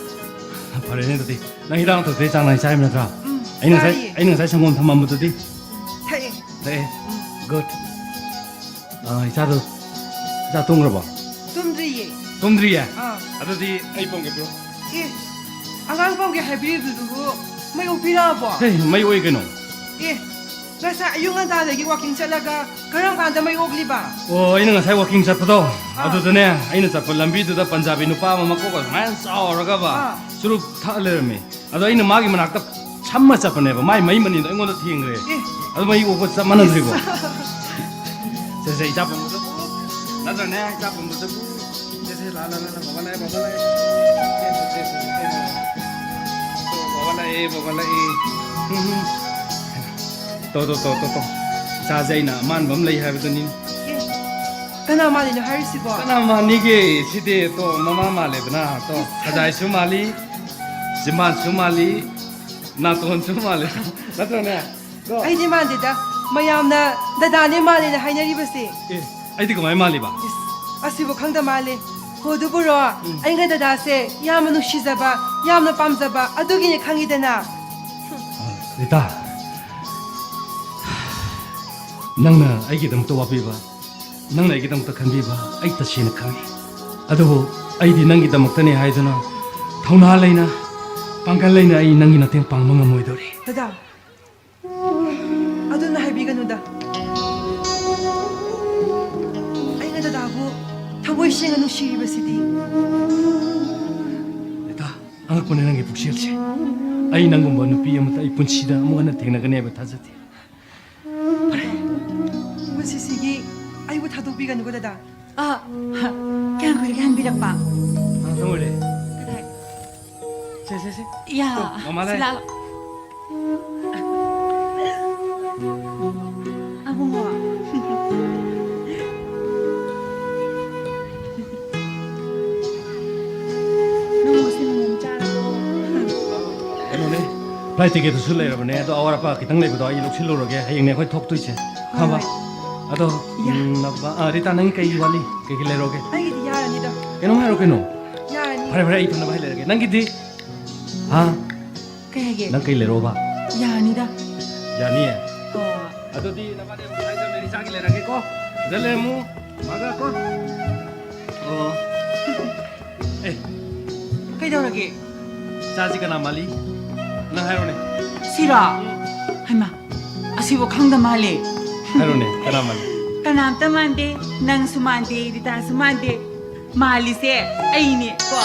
ꯐꯔꯦꯅꯦ ꯑꯗꯨꯗꯤ꯫ ꯅꯪ ꯍꯤꯗꯥꯛ ꯂꯥꯡꯊꯛꯇꯤ ꯆꯥꯡ ꯅꯥꯏ ꯆꯥꯔꯤꯕ ꯅꯠꯇ꯭ꯔꯥ? ꯎꯝ, ꯑꯩꯅ ꯉꯁꯥꯏ, ꯆꯥꯔꯤꯌꯦ꯫ ꯑꯩꯅ ꯉꯁꯥꯏ ꯁꯪꯒꯣꯝ ꯊꯝꯃꯝꯕꯗꯨꯗꯤ? ꯎꯝ, ꯊꯛꯑꯦ꯫ ꯊꯛꯑꯦ? ꯎꯝ꯫ Good꯫ ꯑꯥ, ꯏꯆꯥꯗꯣ, ꯏꯆꯥ ꯇꯨꯝꯈ꯭ꯔꯕꯣ? ꯇꯨꯝꯗ꯭ꯔꯤꯌꯦ꯫ ꯇꯨꯝꯗ꯭ꯔꯤꯌꯦ? ꯑꯥ꯫ ꯑꯗꯨꯗꯤ ꯑꯩ ꯄꯝꯒꯦ ꯄꯤꯔꯣ꯫ ꯑꯦ, ꯑꯉꯥꯡ ꯄꯝꯒꯦ ꯍꯥꯏꯕꯤꯔꯤꯕꯗꯨꯕꯨ ꯃꯩ ꯑꯣꯛꯄꯤꯔꯛꯑꯕꯣ? ꯍꯦ, ꯃꯩ ꯑꯣꯛꯏ ꯀꯩꯅꯣ꯫ ꯑꯦ, ꯉꯁꯥꯏ ꯑꯌꯨꯛ ꯉꯟꯇꯥꯗꯒꯤ walking ꯆꯠꯂꯒ ꯀꯔꯝ ꯀꯥꯟꯗ ꯃꯩ ꯑꯣꯛꯂꯤꯕ? ꯑꯣ, ꯑꯩꯅ ꯉꯁꯥꯏ walking ꯆꯠꯄꯗꯣ, ꯑꯥ꯫ ꯑꯗꯨꯗꯅꯦ, ꯑꯩꯅ ꯆꯠꯄ ꯂꯝꯕꯤꯗꯨꯗ ꯄꯟꯖꯥꯕꯤ ꯅꯨꯄꯥ ꯑꯃ ꯃꯀꯣꯛꯀ ꯁꯨꯃꯥꯏꯅ ꯆꯥꯎꯔꯒꯕ, ꯑꯥ꯫ ꯆꯨꯔꯨꯞ ꯊꯛꯑ ꯂꯩꯔꯝꯃꯦ꯫ ꯑꯗꯣ ꯑꯩꯅ ꯃꯥꯒꯤ ꯃꯅꯥꯛꯇ ꯁꯝꯃ ꯆꯠꯄꯅꯦꯕ, ꯃꯥꯏ ꯃꯩ ꯃꯅꯤꯟꯗꯣ ꯑꯩꯉꯣꯟꯗ ꯊꯦꯡꯈ꯭ꯔꯦ꯫ ꯑꯦ꯫ ꯑꯗꯨ ꯃꯩ ꯑꯣꯛꯄ ꯆꯞ ꯃꯥꯟꯅꯗ꯭ꯔꯤꯕꯣ? ꯁꯦ, ꯁꯦ, ꯏꯆꯥ ꯄꯝꯕꯗ ꯄꯨ꯫ ꯅꯠꯇ꯭ꯔꯅꯦ, ꯏꯆꯥ ꯄꯝꯕꯗ ꯄꯨ꯫ ꯁꯦ, ꯁꯦ, ꯂꯥ, ꯂꯥ, ꯂꯥ, ꯂꯥ, ꯕꯥꯕꯥ ꯂꯥꯛꯑꯦ, ꯕꯥꯕꯥ ꯂꯥꯛꯑꯦ꯫ ꯁꯦ, ꯁꯦ, ꯁꯦ, ꯁꯦ, ꯁꯦ꯫ ꯕꯥꯕꯥ ꯂꯥꯛꯑꯦ, ꯕꯥꯕꯥ ꯂꯥꯛꯑꯦ꯫ ꯎꯝ, ꯎꯝ꯫ ꯇꯣ, ꯇꯣ, ꯇꯣ, ꯇꯣ, ꯇꯣ꯫ ꯏꯆꯥꯁꯦ ꯑꯩꯅ ꯑꯃꯥꯟꯕ ꯑꯃ ꯂꯩ ꯍꯥꯏꯕꯗꯨꯅꯤ꯫ ꯑꯦ, ꯀꯅꯥ ꯃꯥꯜꯂꯤꯅꯣ ꯍꯥꯏꯔꯤꯁꯤꯕꯣ? ꯀꯅꯥ ꯃꯥꯟꯅꯤꯒꯦ? ꯁꯤꯗꯤ ꯇꯣ ꯃꯃꯥ ꯃꯥꯜꯂꯦꯗꯅ꯫ ꯇꯣ, ꯏꯁ, ꯈꯖꯥꯏꯁꯨ ꯃꯥꯜꯂꯤ, ꯆꯤꯝꯕꯥꯟꯁꯨ ꯃꯥꯜꯂꯤ, ꯅꯥꯇꯣꯟꯁꯨ ꯃꯥꯜꯂꯤ꯫ ꯅꯠꯇ꯭ꯔꯅꯦ? ꯀꯣ? ꯑꯩꯗꯤ ꯃꯥꯟꯗꯦꯗ꯫ ꯃꯌꯥꯝꯅ ꯗꯗꯥꯅꯦ ꯃꯥꯜꯂꯦꯅ ꯍꯥꯏꯅꯔꯤꯕꯁꯦ꯫ ꯑꯦ, ꯑꯩꯗꯤ ꯀꯃꯥꯏ ꯃꯥꯜꯂꯤꯕ? ꯏꯁ, ꯑꯁꯤꯕꯨ ꯈꯪꯗ ꯃꯥꯜꯂꯦ꯫ ꯍꯣ, ꯑꯗꯨꯕꯨꯔꯣ, ꯎꯝ꯫ ꯑꯩꯅ ꯗꯗꯥꯁꯦ ꯌꯥꯝꯅ ꯅꯨꯡꯁꯤꯖꯕ, ꯌꯥꯝꯅ ꯄꯥꯝꯖꯕ ꯑꯗꯨꯒꯤꯅꯦ ꯈꯪꯉꯤꯗꯅ꯫ ꯔꯤꯇꯥ, ꯅꯪꯅ ꯑꯩꯒꯤꯗꯃꯛꯇ ꯋꯥꯕꯤꯕ, ꯅꯪꯅ ꯑꯩꯒꯤꯗꯃꯛꯇ ꯈꯟꯕꯤꯕ ꯑꯩ ꯇꯁꯦꯡꯅ ꯈꯪꯉꯤ꯫ ꯑꯗꯨꯕꯨ ꯑꯩꯗꯤ ꯅꯪꯒꯤꯗꯃꯛꯇꯅꯦ ꯍꯥꯏꯗꯨꯅ ꯊꯧꯅꯥ ꯂꯩꯅ, ꯄꯥꯡꯒꯜ ꯂꯩꯅ ꯑꯩ ꯅꯪꯒꯤ ꯃꯇꯦꯡ ꯄꯥꯡꯕ ꯉꯝꯃꯣꯏꯗꯧꯔꯤ꯫ ꯗꯗꯥ, ꯑꯗꯨꯝꯅ ꯍꯥꯏꯕꯤꯒꯅꯨꯗ꯫ ꯑꯩꯅ ꯗꯗꯥꯕꯨ ꯊꯃꯣꯏ ꯁꯦꯡꯅ ꯅꯨꯡꯁꯤꯔꯤꯕꯁꯤꯗꯤ꯫ ꯔꯤꯇꯥ, ꯑꯉꯛꯄꯅꯦ ꯅꯪꯒꯤ ꯄꯨꯛꯆꯦꯜꯁꯦ꯫ ꯑꯩ ꯅꯪꯒꯨꯝꯕ ꯅꯨꯄꯤ ꯑꯃꯇ ꯑꯩ ꯄꯨꯟꯁꯤꯗ ꯑꯃꯨꯛ ꯍꯟꯅ ꯊꯦꯡꯅꯒꯅꯤ ꯍꯥꯏꯕ ꯊꯥꯖꯗꯦ꯫ ꯐꯔꯦ꯫ ꯄꯨꯟꯁꯤꯁꯤꯒꯤ ꯑꯩꯕꯨ ꯊꯥꯗꯣꯛꯄꯤꯒꯅꯨꯀꯣ, ꯗꯗꯥ꯫ ꯑ, ꯀꯌꯥꯝ ꯀꯨꯏꯔꯒꯦ ꯍꯟꯕꯤꯔꯛꯄ? ꯉꯥꯏꯍꯥꯛꯇꯪ ꯑꯣꯏꯔꯦ꯫ ꯀꯗꯥꯏ? ꯁꯦ, ꯁꯦ, ꯁꯦ꯫ ꯌꯥ, ꯇꯣ, ꯃꯃꯥ ꯂꯥꯛꯑꯦ꯫ ꯁꯤ ꯂꯥꯛꯑꯣ꯫ ꯑꯕꯨꯡꯉꯣ꯫ ꯅꯪꯕꯨ ꯁꯤ ꯃꯣꯃꯣ ꯆꯥꯔꯕꯣ? ꯀꯩꯅꯣꯅꯦ, flight ticketꯇꯨꯁꯨ ꯂꯩꯔꯕꯅꯦ, ꯑꯗꯣ ꯑꯋꯥꯠ ꯑꯄꯥ ꯈꯤꯇꯪ ꯂꯩꯕꯗꯣ ꯑꯩ ꯂꯧꯁꯤꯜꯂꯨꯔꯒꯦ, ꯍꯌꯦꯡꯅꯦ ꯑꯩꯈꯣꯏ ꯊꯣꯛꯇꯣꯏꯁꯦ, ꯈꯪꯉꯕ? ꯍꯣꯏ꯫ ꯑꯗꯣ, ꯌꯥ꯫ ꯎꯝ, ꯅꯕ-, ꯑ, ꯔꯤꯇꯥ, ꯅꯪꯒꯤ ꯀꯩ ꯋꯥꯠꯂꯤ? ꯀꯩ ꯀꯩ ꯂꯩꯔꯛꯑꯣꯒꯦ? ꯑꯩꯒꯤꯗꯤ ꯌꯥꯔꯅꯤꯗ꯫ ꯀꯩꯅꯣꯝ ꯍꯥꯏꯔꯣ ꯀꯩꯅꯣ? ꯌꯥꯔꯅꯤ꯫ ꯐꯔꯦ, ꯐꯔꯦ, ꯑꯩ ꯏꯊꯟꯗ ꯍꯥꯏ ꯂꯩꯔꯒꯦ꯫ ꯅꯪꯒꯤꯗꯤ? ꯍꯥ? ꯀꯩ ꯍꯥꯏꯒꯦ? ꯅꯪ ꯀꯩ ꯂꯩꯔꯛꯑꯣꯕ? ꯌꯥꯔꯅꯤꯗ꯫ ꯌꯥꯅꯤꯌꯦ? ꯑꯣ꯫ ꯑꯗꯨꯗꯤ ꯅꯕꯥꯅꯤ ꯑꯃꯨꯛ ꯍꯥꯏꯖꯕꯅꯦ, ꯏꯆꯥꯒꯤ ꯂꯩꯔꯛꯑꯒꯦꯀꯣ꯫ ꯁꯤꯗ ꯂꯩꯔꯝꯃꯨ꯫ ꯃꯥꯒ ꯀꯣ꯫ ꯑꯣ꯫ ꯑꯦ꯫ ꯀꯩꯗꯧꯔꯒꯦ? ꯏꯆꯥꯁꯤ ꯀꯅꯥ ꯃꯥꯜꯂꯤ? ꯅꯪ ꯍꯥꯏꯔꯣꯅꯦ꯫ ꯁꯤꯔꯣ? ꯎꯝ꯫ ꯍꯩꯃꯥ, ꯑꯁꯤꯕꯨ ꯈꯪꯗ ꯃꯥꯜꯂꯦ꯫ ꯍꯥꯏꯔꯣꯅꯦ, ꯀꯅꯥ ꯃꯥꯜꯂꯤ? ꯀꯅꯥꯝꯇ ꯃꯥꯟꯗꯦ, ꯅꯪꯁꯨ ꯃꯥꯟꯗꯦ, ꯔꯤꯇꯥꯁꯨ ꯃꯥꯟꯗꯦ꯫ ꯃꯥꯜꯂꯤꯁꯦ ꯑꯩꯅꯦ ꯀꯣ꯫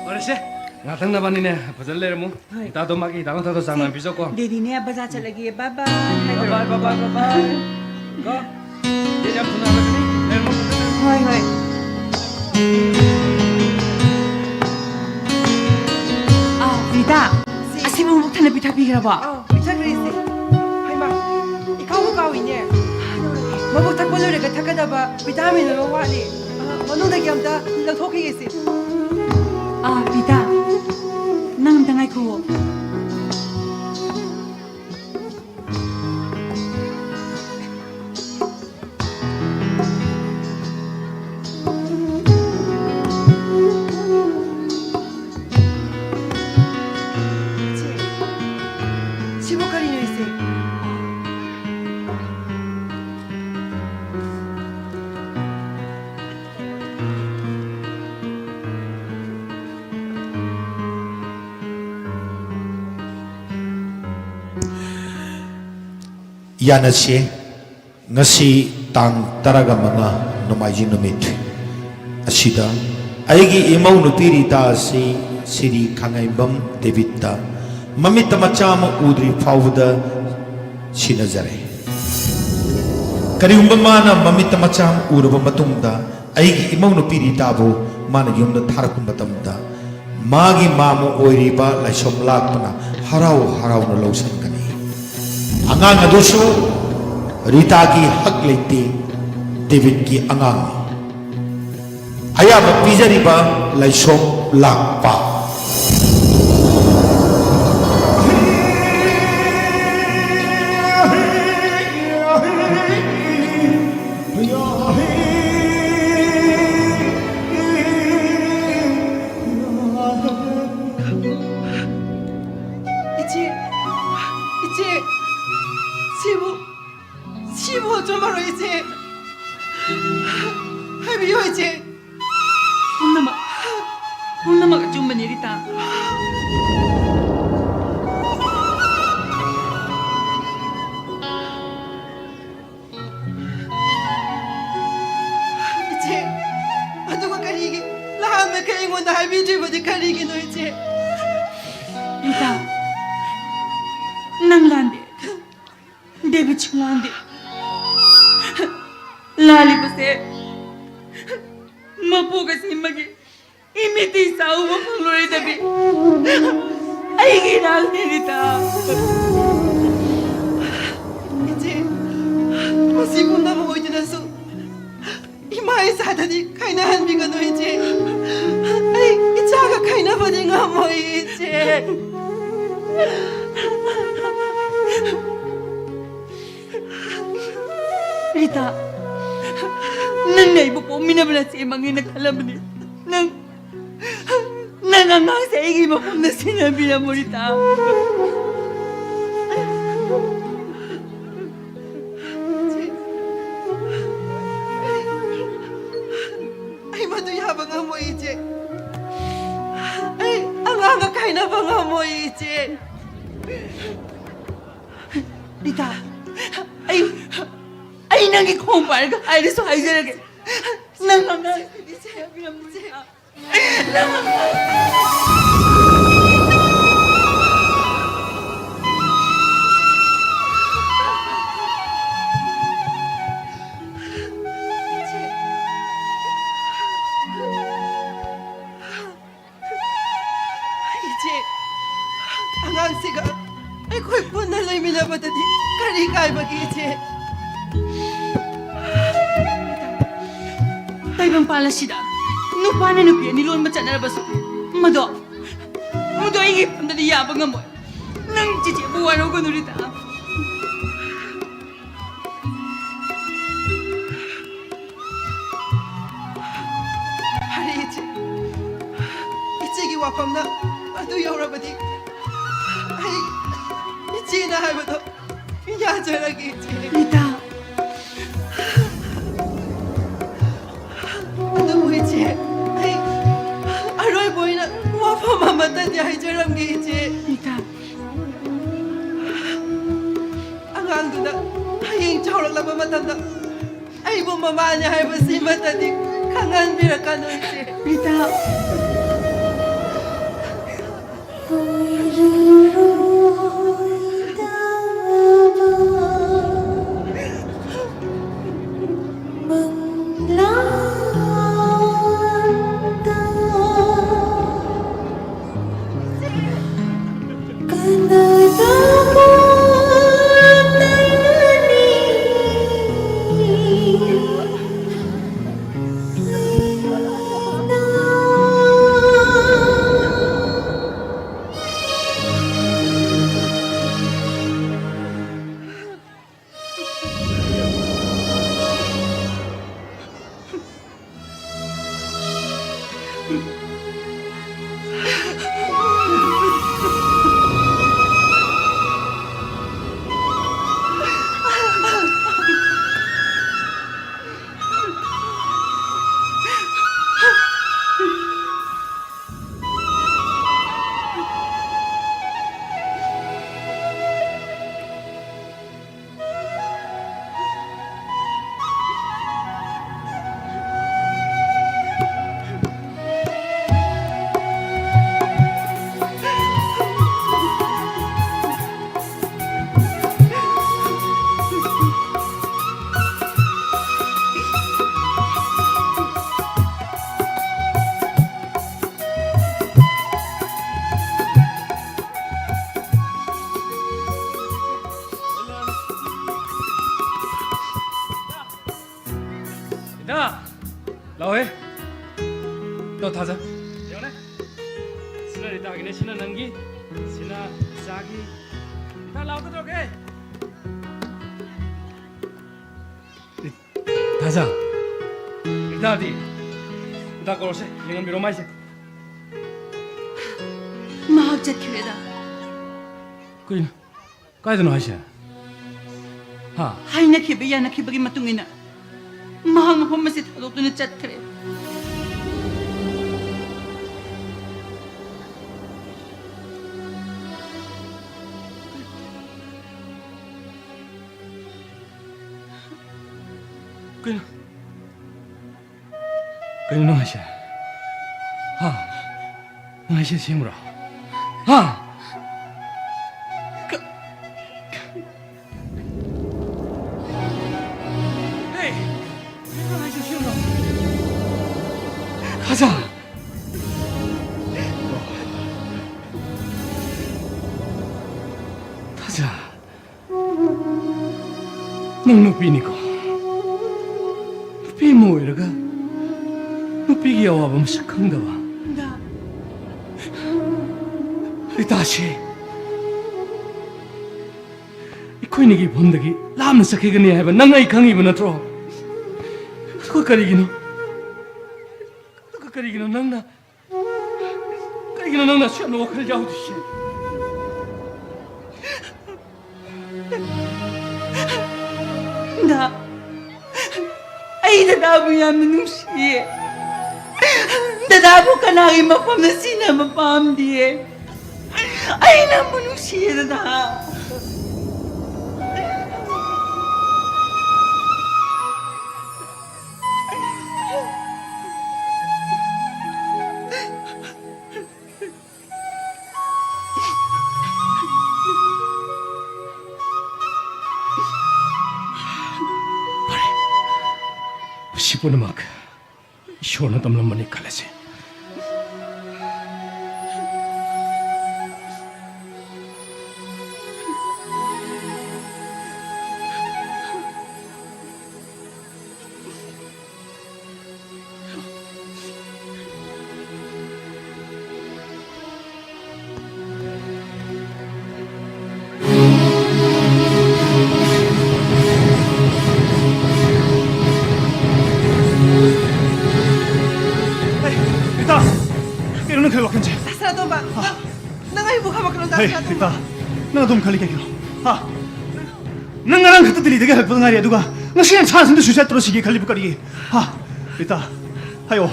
ꯐꯔꯦꯁꯦ, ꯉꯥꯛꯇꯪ ꯅꯕꯥꯅꯤꯅꯦ ꯐꯖꯅ ꯂꯩꯔꯝꯃꯨ꯫ ꯍꯣꯏ꯫ ꯍꯤꯗꯥꯛꯇꯣ, ꯃꯥꯒꯤ ꯍꯤꯗꯥꯛ ꯂꯥꯡꯊꯛꯇꯣ ꯆꯥꯡ ꯁꯦ, ꯅꯥꯏꯅ ꯄꯤꯖꯧꯀꯣ꯫ ꯗꯦꯗꯤꯅꯦ ꯕꯖꯥꯔ ꯆꯠꯂꯒꯦ, bye bye ꯍꯥꯏꯈ꯭ꯔꯣ꯫ Bye bye, bye bye, bye bye꯫ ꯀꯣ? ꯗꯦꯗꯤ ꯌꯥꯝ ꯊꯨꯅ ꯍꯜꯂꯛꯀꯅꯤ꯫ ꯂꯩꯔꯝꯃꯣ ꯐꯖꯅ꯫ ꯍꯣꯏ, ꯍꯣꯏ꯫ ꯑꯥ, ꯔꯤꯇꯥ, ꯁꯤ ꯑꯁꯤ ꯃꯃꯨꯛ ꯄꯤꯊꯛꯄꯤꯈ꯭ꯔꯕꯣ? ꯑꯥ, ꯄꯤꯊꯛꯈ꯭ꯔꯦ, ꯏꯆꯦ꯫ ꯍꯩꯃꯥ, ꯏꯀꯥꯎꯕꯨ ꯀꯥꯎꯏꯅꯦ꯫ ꯃꯕꯨꯛ ꯊꯛꯄ ꯂꯣꯏꯔꯒ ꯊꯛꯀꯗꯕ vitamin ꯑꯃ ꯋꯥꯠꯂꯤ꯫ ꯑꯥ, ꯃꯅꯨꯡꯗꯒꯤ ꯑꯝꯇ ꯂꯧꯊꯣꯛꯈꯤꯒꯦ, ꯏꯆꯦ꯫ ꯑꯥ, ꯄꯤꯇꯥ, ꯅꯪ ꯑꯝꯇ ꯉꯥꯏꯈꯨꯑꯣ꯫ ꯏꯆꯦ, ꯁꯤꯕꯨ ꯀꯔꯤꯅꯣ, ꯏꯆꯦ? ꯌꯥꯅꯁꯦ꯫ ꯉꯁꯤ ꯇꯥꯡ ꯇꯔꯥꯒ ꯃꯉꯥ, ꯅꯣꯡꯃꯥꯏꯖꯤꯡ ꯅꯨꯃꯤꯠ ꯑꯁꯤꯗ ꯑꯩꯒꯤ ꯏꯃꯧ ꯅꯨꯄꯤ ꯔꯤꯇꯥ ꯑꯁꯤ ꯁꯤꯔꯤ ꯈꯥꯡꯉꯩꯕꯝ ꯗꯦꯕꯤꯠꯇ ꯃꯃꯤꯠꯇ ꯃꯆꯥ ꯑꯃ ꯎꯗ꯭ꯔꯤ ꯐꯥꯎꯕꯗ ꯁꯤꯟꯅꯖꯔꯦ꯫ ꯀꯔꯤꯒꯨꯝꯕ ꯃꯥꯅ ꯃꯃꯤꯠꯇ ꯃꯆꯥ ꯑꯃ ꯎꯔꯕ ꯃꯇꯨꯡꯗ ꯑꯩꯒꯤ ꯏꯃꯧ ꯅꯨꯄꯤ ꯔꯤꯇꯥꯕꯨ ꯃꯥꯅ ꯌꯨꯝꯗ ꯊꯥꯔꯛꯄ ꯃꯇꯝꯗ ꯃꯥꯒꯤ ꯃꯥꯝꯃ ꯑꯣꯏꯔꯤꯕ ꯂꯥꯏꯁꯣꯝ ꯂꯥꯛꯄꯅ ꯍꯔꯥꯎ ꯍꯔꯥꯎꯅ ꯂꯧꯁꯤꯟꯒꯅꯤ꯫ ꯑꯉꯥꯡ ꯑꯗꯨꯁꯨ ꯔꯤꯇꯥꯒꯤ ꯍꯛ ꯂꯩꯇꯦ, ꯗꯦꯕꯤꯠꯀꯤ ꯑꯉꯥꯡꯅꯤ꯫ ꯑꯌꯥꯕ ꯄꯤꯖꯔꯤꯕ ꯂꯥꯏꯁꯣꯝ ꯂꯥꯛꯄ꯫ ꯏꯆꯦ, ꯏꯆꯦ, ꯁꯤꯕꯨ, ꯁꯤꯕꯨ ꯑꯆꯨꯝꯕꯔꯣ, ꯏꯆꯦ? ꯍꯥꯏꯕꯤꯌꯨ, ꯏꯆꯦ꯫ ꯄꯨꯝꯅꯃꯛ, ꯄꯨꯝꯅꯃꯛ ꯑꯆꯨꯝꯕꯅꯤ, ꯔꯤꯇꯥ꯫ ꯏꯆꯦ, ꯑꯗꯨꯒ ꯀꯔꯤꯒꯤ ꯅꯍꯥꯟꯃꯈꯩ ꯑꯩꯉꯣꯟꯗ ꯍꯥꯏꯕꯤꯗ꯭ꯔꯤꯕꯗꯤ ꯀꯔꯤꯒꯤꯅꯣ, ꯏꯆꯦ? ꯔꯤꯇꯥ, ꯅꯪ ꯂꯥꯟꯗꯦ꯫ ꯗꯦꯕꯤꯠꯁꯨ ꯂꯥꯟꯗꯦ꯫ ꯂꯥꯜꯂꯤꯕꯁꯦ ꯃꯄꯣꯛ ꯑꯁꯤꯃꯒꯤ ꯏꯃꯤꯠꯇꯤ ꯆꯥꯎꯕ ꯐꯪꯂꯔꯣꯏꯗꯕꯤ ꯑꯩꯒꯤ ꯏꯔꯥꯜꯅꯤ, ꯔꯤꯇꯥ꯫ ꯏꯆꯦ, ꯃꯁꯤ ꯄꯨꯝꯅꯃꯛ ꯑꯣꯏꯗꯨꯅꯁꯨ ꯏꯃꯥ ꯏꯆꯥꯗꯗꯤ ꯈꯥꯏꯅꯍꯟꯕꯤꯒꯅꯨ, ꯏꯆꯦ꯫ ꯑꯩ ꯏꯆꯥꯒ ꯈꯥꯏꯅꯕꯗꯤ ꯉꯝꯃꯣꯏ, ꯏꯆꯦ꯫ ꯔꯤꯇꯥ, ꯅꯪꯅ ꯑꯩꯕꯨ ꯄꯣꯛꯃꯤꯟꯅꯕ ꯅꯆꯦꯃꯛꯅꯦꯅ ꯈꯜꯂꯝꯕꯅꯤ꯫ ꯅꯪ, ꯅꯪ ꯑꯉꯥꯡꯁꯦ ꯑꯩꯒꯤ ꯃꯐꯝꯗ ꯁꯤꯟꯅꯕꯤꯔꯝꯃꯣ, ꯔꯤꯇꯥ꯫ ꯑꯩ ꯃꯗꯨ ꯌꯥꯕ ꯉꯝꯃꯣꯏ, ꯏꯆꯦ꯫ ꯑꯩ ꯑꯉꯥꯡꯒ ꯈꯥꯏꯅꯕ ꯉꯝꯃꯣꯏ, ꯏꯆꯦ꯫ ꯔꯤꯇꯥ, ꯑꯩ, ꯑꯩ ꯅꯪꯒꯤ ꯈꯣꯡ ꯄꯥꯏꯔꯒ ꯍꯥꯏꯔꯁꯨ ꯍꯥꯏꯖꯔꯒꯦ꯫ ꯅꯪ ꯑꯉꯥꯡꯁꯤꯗꯤ ꯁꯦꯟꯅꯕꯤꯔꯝꯃꯨ, ꯔꯤꯇꯥ꯫ ꯏꯆꯦ, ꯑꯉꯥꯡꯁꯤꯒ ꯑꯩꯈꯣꯏ ꯄꯨꯟꯅ ꯂꯩꯃꯤꯟꯅꯕꯗꯗꯤ ꯀꯔꯤ ꯀꯥꯏꯕꯒꯦ, ꯏꯆꯦ? ꯇꯥꯏꯕꯪꯄꯥꯜ ꯑꯁꯤꯗ ꯅꯨꯄꯥꯅ ꯅꯨꯄꯤ ꯑꯅꯤ ꯂꯣꯟꯕ ꯆꯠꯅꯔꯕꯁꯨ, ꯃꯗꯣ, ꯃꯗꯣ ꯑꯩꯒꯤ ꯏꯐꯝꯗꯗꯤ ꯌꯥꯕ ꯉꯝꯃꯣꯏ꯫ ꯅꯪ ꯆꯤꯆꯦꯕꯨ ꯋꯥꯔꯧꯒꯅꯨ, ꯔꯤꯇꯥ꯫ ꯐꯔꯦ, ꯏꯆꯦ꯫ ꯏꯆꯦꯒꯤ ꯋꯥꯐꯝꯅ ꯑꯗꯨ ꯌꯧꯔꯕꯗꯤ, ꯑꯩ ꯏꯆꯦꯅ ꯍꯥꯏꯕꯗꯣ ꯌꯥꯖꯔꯒꯦ, ꯏꯆꯦ꯫ ꯔꯤꯇꯥ꯫ ꯑꯗꯨꯕꯨ, ꯏꯆꯦ, ꯑꯩ ꯑꯔꯣꯏꯕ ꯑꯣꯏꯅ ꯋꯥꯐꯝ ꯑꯃꯇꯗꯤ ꯍꯥꯏꯖꯔꯝꯒꯦ, ꯏꯆꯦ꯫ ꯔꯤꯇꯥ꯫ ꯑꯉꯥꯡꯗꯨꯅ ꯍꯌꯦꯡ ꯆꯥꯎꯔꯛꯂꯕ ꯃꯇꯝꯗ ꯑꯩꯕꯨ ꯃꯃꯥꯅꯤ ꯍꯥꯏꯕꯁꯤꯃꯇꯗꯤ ꯈꯪꯍꯟꯕꯤꯔꯛꯀꯅꯨ, ꯏꯆꯦ꯫ ꯔꯤꯇꯥ꯫ ꯏꯇꯥ! ꯂꯥꯛꯑꯣꯍꯦ꯫ ꯇꯣ, ꯊꯥꯖ꯫ ꯌꯦꯡꯉꯨꯅꯦ꯫ ꯁꯤꯅ ꯔꯤꯇꯥꯒꯤꯅꯦ, ꯁꯤꯅ ꯅꯪꯒꯤ, ꯁꯤꯅ ꯏꯆꯥꯒꯤ꯫ ꯏꯇꯥ, ꯂꯥꯛꯑꯣ, ꯀꯩꯗꯧꯔꯒꯦ? ꯊꯥꯖ꯫ ꯏꯇꯥꯗꯤ? ꯏꯇꯥ ꯀꯧꯔꯁꯦ, ꯌꯦꯡꯍꯟꯕꯤꯔꯣ ꯃꯥꯏꯁꯦ꯫ ꯃꯍꯥꯛ ꯆꯠꯈ꯭ꯔꯦꯗ꯫ ꯀꯩꯅꯣ? ꯀꯥꯏꯗꯅꯣ ꯍꯥꯏꯁꯦ? ꯍꯥ? ꯍꯥꯏꯅꯈꯤꯕ ꯌꯥꯅꯈꯤꯕꯒꯤ ꯃꯇꯨꯡ ꯏꯟꯅ ꯃꯍꯥꯛ ꯃꯐꯝ ꯑꯁꯤ ꯊꯥꯗꯣꯛꯇꯨꯅ ꯆꯠꯈ꯭ꯔꯦ꯫ ꯀꯩꯅꯣ? ꯀꯩꯅꯣ ꯅꯪ ꯍꯥꯏꯁꯦ? ꯍꯥ? ꯅꯪ ꯍꯥꯏꯁꯦ ꯑꯁꯦꯡꯕ꯭ꯔꯣ? ꯍꯥ? ꯀ-, ꯍꯦ! ꯅꯪ ꯍꯥꯏꯁꯦ ꯑꯁꯦꯡꯕ꯭ꯔꯣ? ꯊꯥꯖ! ꯊꯥꯖ! ꯅꯪ ꯅꯨꯄꯤꯅꯤꯀꯣ? ꯅꯨꯄꯤ ꯑꯃ ꯑꯣꯏꯔꯒ ꯅꯨꯄꯤꯒꯤ ꯑꯋꯥꯕ ꯃꯁꯛ ꯈꯪꯗꯕ? ꯗꯥ꯫ ꯔꯤꯇꯥꯁꯦ ꯑꯩꯈꯣꯏꯅꯤꯒꯤ ꯏꯐꯝꯗꯒꯤ ꯂꯥꯞꯅ ꯆꯠꯈꯤꯒꯅꯤ ꯍꯥꯏꯕ ꯅꯪ ꯑꯩ ꯈꯪꯉꯤꯕ ꯅꯠꯇ꯭ꯔꯣ? ꯑꯗꯨꯒ ꯀꯔꯤꯒꯤꯅꯣ? ꯑꯗꯨꯒ ꯀꯔꯤꯒꯤꯅꯣ ꯅꯪꯅ ꯀꯩꯒꯤꯅꯣ ꯅꯪꯅ ꯑꯁꯨꯛ ꯌꯥꯝꯅ ꯋꯥꯈꯜ ꯌꯥꯎꯗ꯭ꯔꯤꯁꯦ? ꯗꯥ, ꯑꯩ ꯗꯗꯥꯕꯨ ꯌꯥꯝꯅ ꯅꯨꯡꯁꯤꯌꯦ꯫ ꯗꯗꯥꯕꯨ ꯀꯅꯥꯒꯤ ꯃꯐꯝꯗ ꯁꯤꯟꯅꯕ ꯄꯥꯝꯗꯤꯌꯦ꯫ ꯑꯩ ꯅꯪꯕꯨ ꯅꯨꯡꯁꯤꯌꯦ, ꯗꯗꯥ꯫ ꯐꯔꯦ꯫ ꯃꯁꯤ ꯄꯨꯝꯅꯃꯛ ꯏꯁꯣꯔꯅ ꯇꯝꯂꯝꯕꯅꯤ ꯈꯜꯂꯁꯤ꯫ ꯅꯪ ꯑꯩꯕꯨ ꯈꯥꯝꯃꯛꯀꯅꯨ, ꯗꯥ ꯍꯦ, ꯁꯅꯥꯇꯣꯝꯕ꯫ ꯔꯤꯇꯥ, ꯅꯪ ꯑꯗꯨꯝ ꯈꯜꯂꯤ ꯀꯩꯒꯤꯅꯣ? ꯍꯥ? ꯅꯪ ꯉꯔꯥꯡ ꯈꯛꯇ ꯗꯤꯜꯂꯤꯗꯒꯤ ꯍꯜꯂꯛꯄꯗ ꯉꯥꯏꯔꯤ, ꯑꯗꯨꯒ ꯉꯁꯤ ꯅꯪ ꯁꯥ ꯁꯟꯗ ꯁꯨꯏꯁꯥꯏꯠ ꯇꯧꯔ ꯁꯤꯒꯦ ꯈꯜꯂꯤꯕ ꯀꯔꯤꯒꯤ? ꯍꯥ? ꯔꯤꯇꯥ, ꯍꯥꯏꯌꯣ꯫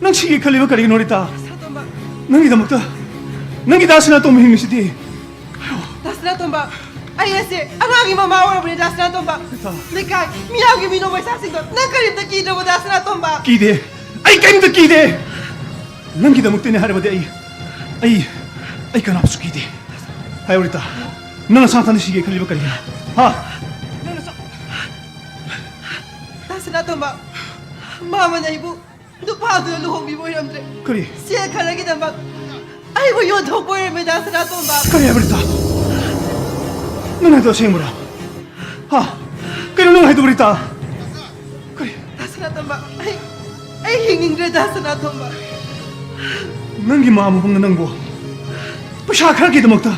ꯅꯪ ꯁꯤꯒꯦ ꯈꯜꯂꯤꯕ ꯀꯔꯤꯒꯤꯅꯣ, ꯔꯤꯇꯥ? ꯁꯅꯥꯇꯣꯝꯕ꯫ ꯅꯪꯒꯤꯗꯃꯛꯇ, ꯅꯪꯒꯤ ꯗꯥ ꯁꯅꯥꯇꯣꯝꯕ ꯍꯤꯡꯉꯤꯁꯤꯗꯤ꯫ ꯗꯥ ꯁꯅꯥꯇꯣꯝꯕ, ꯑꯩ ꯑꯁꯦ ꯑꯉꯥꯡꯒꯤ ꯃꯃꯥ ꯑꯣꯏꯔꯕꯅꯤ, ꯗꯥ ꯁꯅꯥꯇꯣꯝꯕ꯫ ꯏꯇꯥ꯫ ꯂꯩꯀꯥꯏ ꯃꯤꯌꯥꯝꯒꯤ ꯃꯤꯅꯣꯛ ꯃꯩꯁꯥꯁꯤꯡꯗꯣ ꯅꯪ ꯀꯔꯤꯝꯇ ꯀꯤꯗ꯭ꯔꯕꯣ, ꯗꯥ ꯁꯅꯥꯇꯣꯝꯕ? ꯀꯤꯗꯦ꯫ ꯑꯩ ꯀꯔꯤꯝꯇ ꯀꯤꯗꯦ꯫ ꯅꯪꯒꯤꯗꯃꯛꯇꯅꯦ ꯍꯥꯏꯔꯕꯗꯤ ꯑꯩ, ꯑꯩ, ꯑꯩ ꯀꯅꯥꯕꯨꯁꯨ ꯀꯤꯗꯦ꯫ ꯍꯥꯏꯌꯣ ꯔꯤꯇꯥ, ꯅꯪ ꯅꯁꯥ ꯅꯊꯟꯗ ꯁꯤꯒꯦ ꯈꯜꯂꯤꯕ ꯀꯔꯤꯒꯤꯅꯣ? ꯍꯥ? ꯅꯪꯅ ꯁ-, ꯗꯥ ꯁꯅꯥꯇꯣꯝꯕ, ꯃꯥꯃꯅ ꯑꯩꯕꯨ ꯅꯨꯄꯥꯗꯨꯅ ꯂꯨꯍꯣꯡꯕꯤꯕ ꯑꯣꯏꯔꯝꯗ꯭ꯔꯦ꯫ ꯀꯔꯤ? ꯁꯦꯜ ꯈꯔꯒꯤꯗꯃꯛ ꯑꯩꯕꯨ ꯌꯣꯟꯊꯣꯛꯄ ꯑꯣꯏꯔꯝꯃꯦ, ꯗꯥ ꯁꯅꯥꯇꯣꯝꯕ꯫ ꯀꯔꯤ ꯍꯥꯏꯕ, ꯔꯤꯇꯥ? ꯅꯪ ꯍꯥꯏꯗꯣ ꯑꯁꯦꯡꯕꯔꯣ? ꯍꯥ? ꯀꯩꯅꯣ ꯅꯪ ꯍꯥꯏꯗꯣ, ꯔꯤꯇꯥ? ꯀꯔꯤ? ꯗꯥ ꯁꯅꯥꯇꯣꯝꯕ, ꯑꯩ, ꯑꯩ ꯍꯤꯡꯅꯤꯡꯗ꯭ꯔꯦ, ꯗꯥ ꯁꯅꯥꯇꯣꯝꯕ꯫ ꯅꯪꯒꯤ ꯃꯥꯝꯃ ꯍꯣꯡꯅ ꯅꯪꯕꯨ ꯄꯩꯁꯥ ꯈꯔꯒꯤꯗꯃꯛꯇ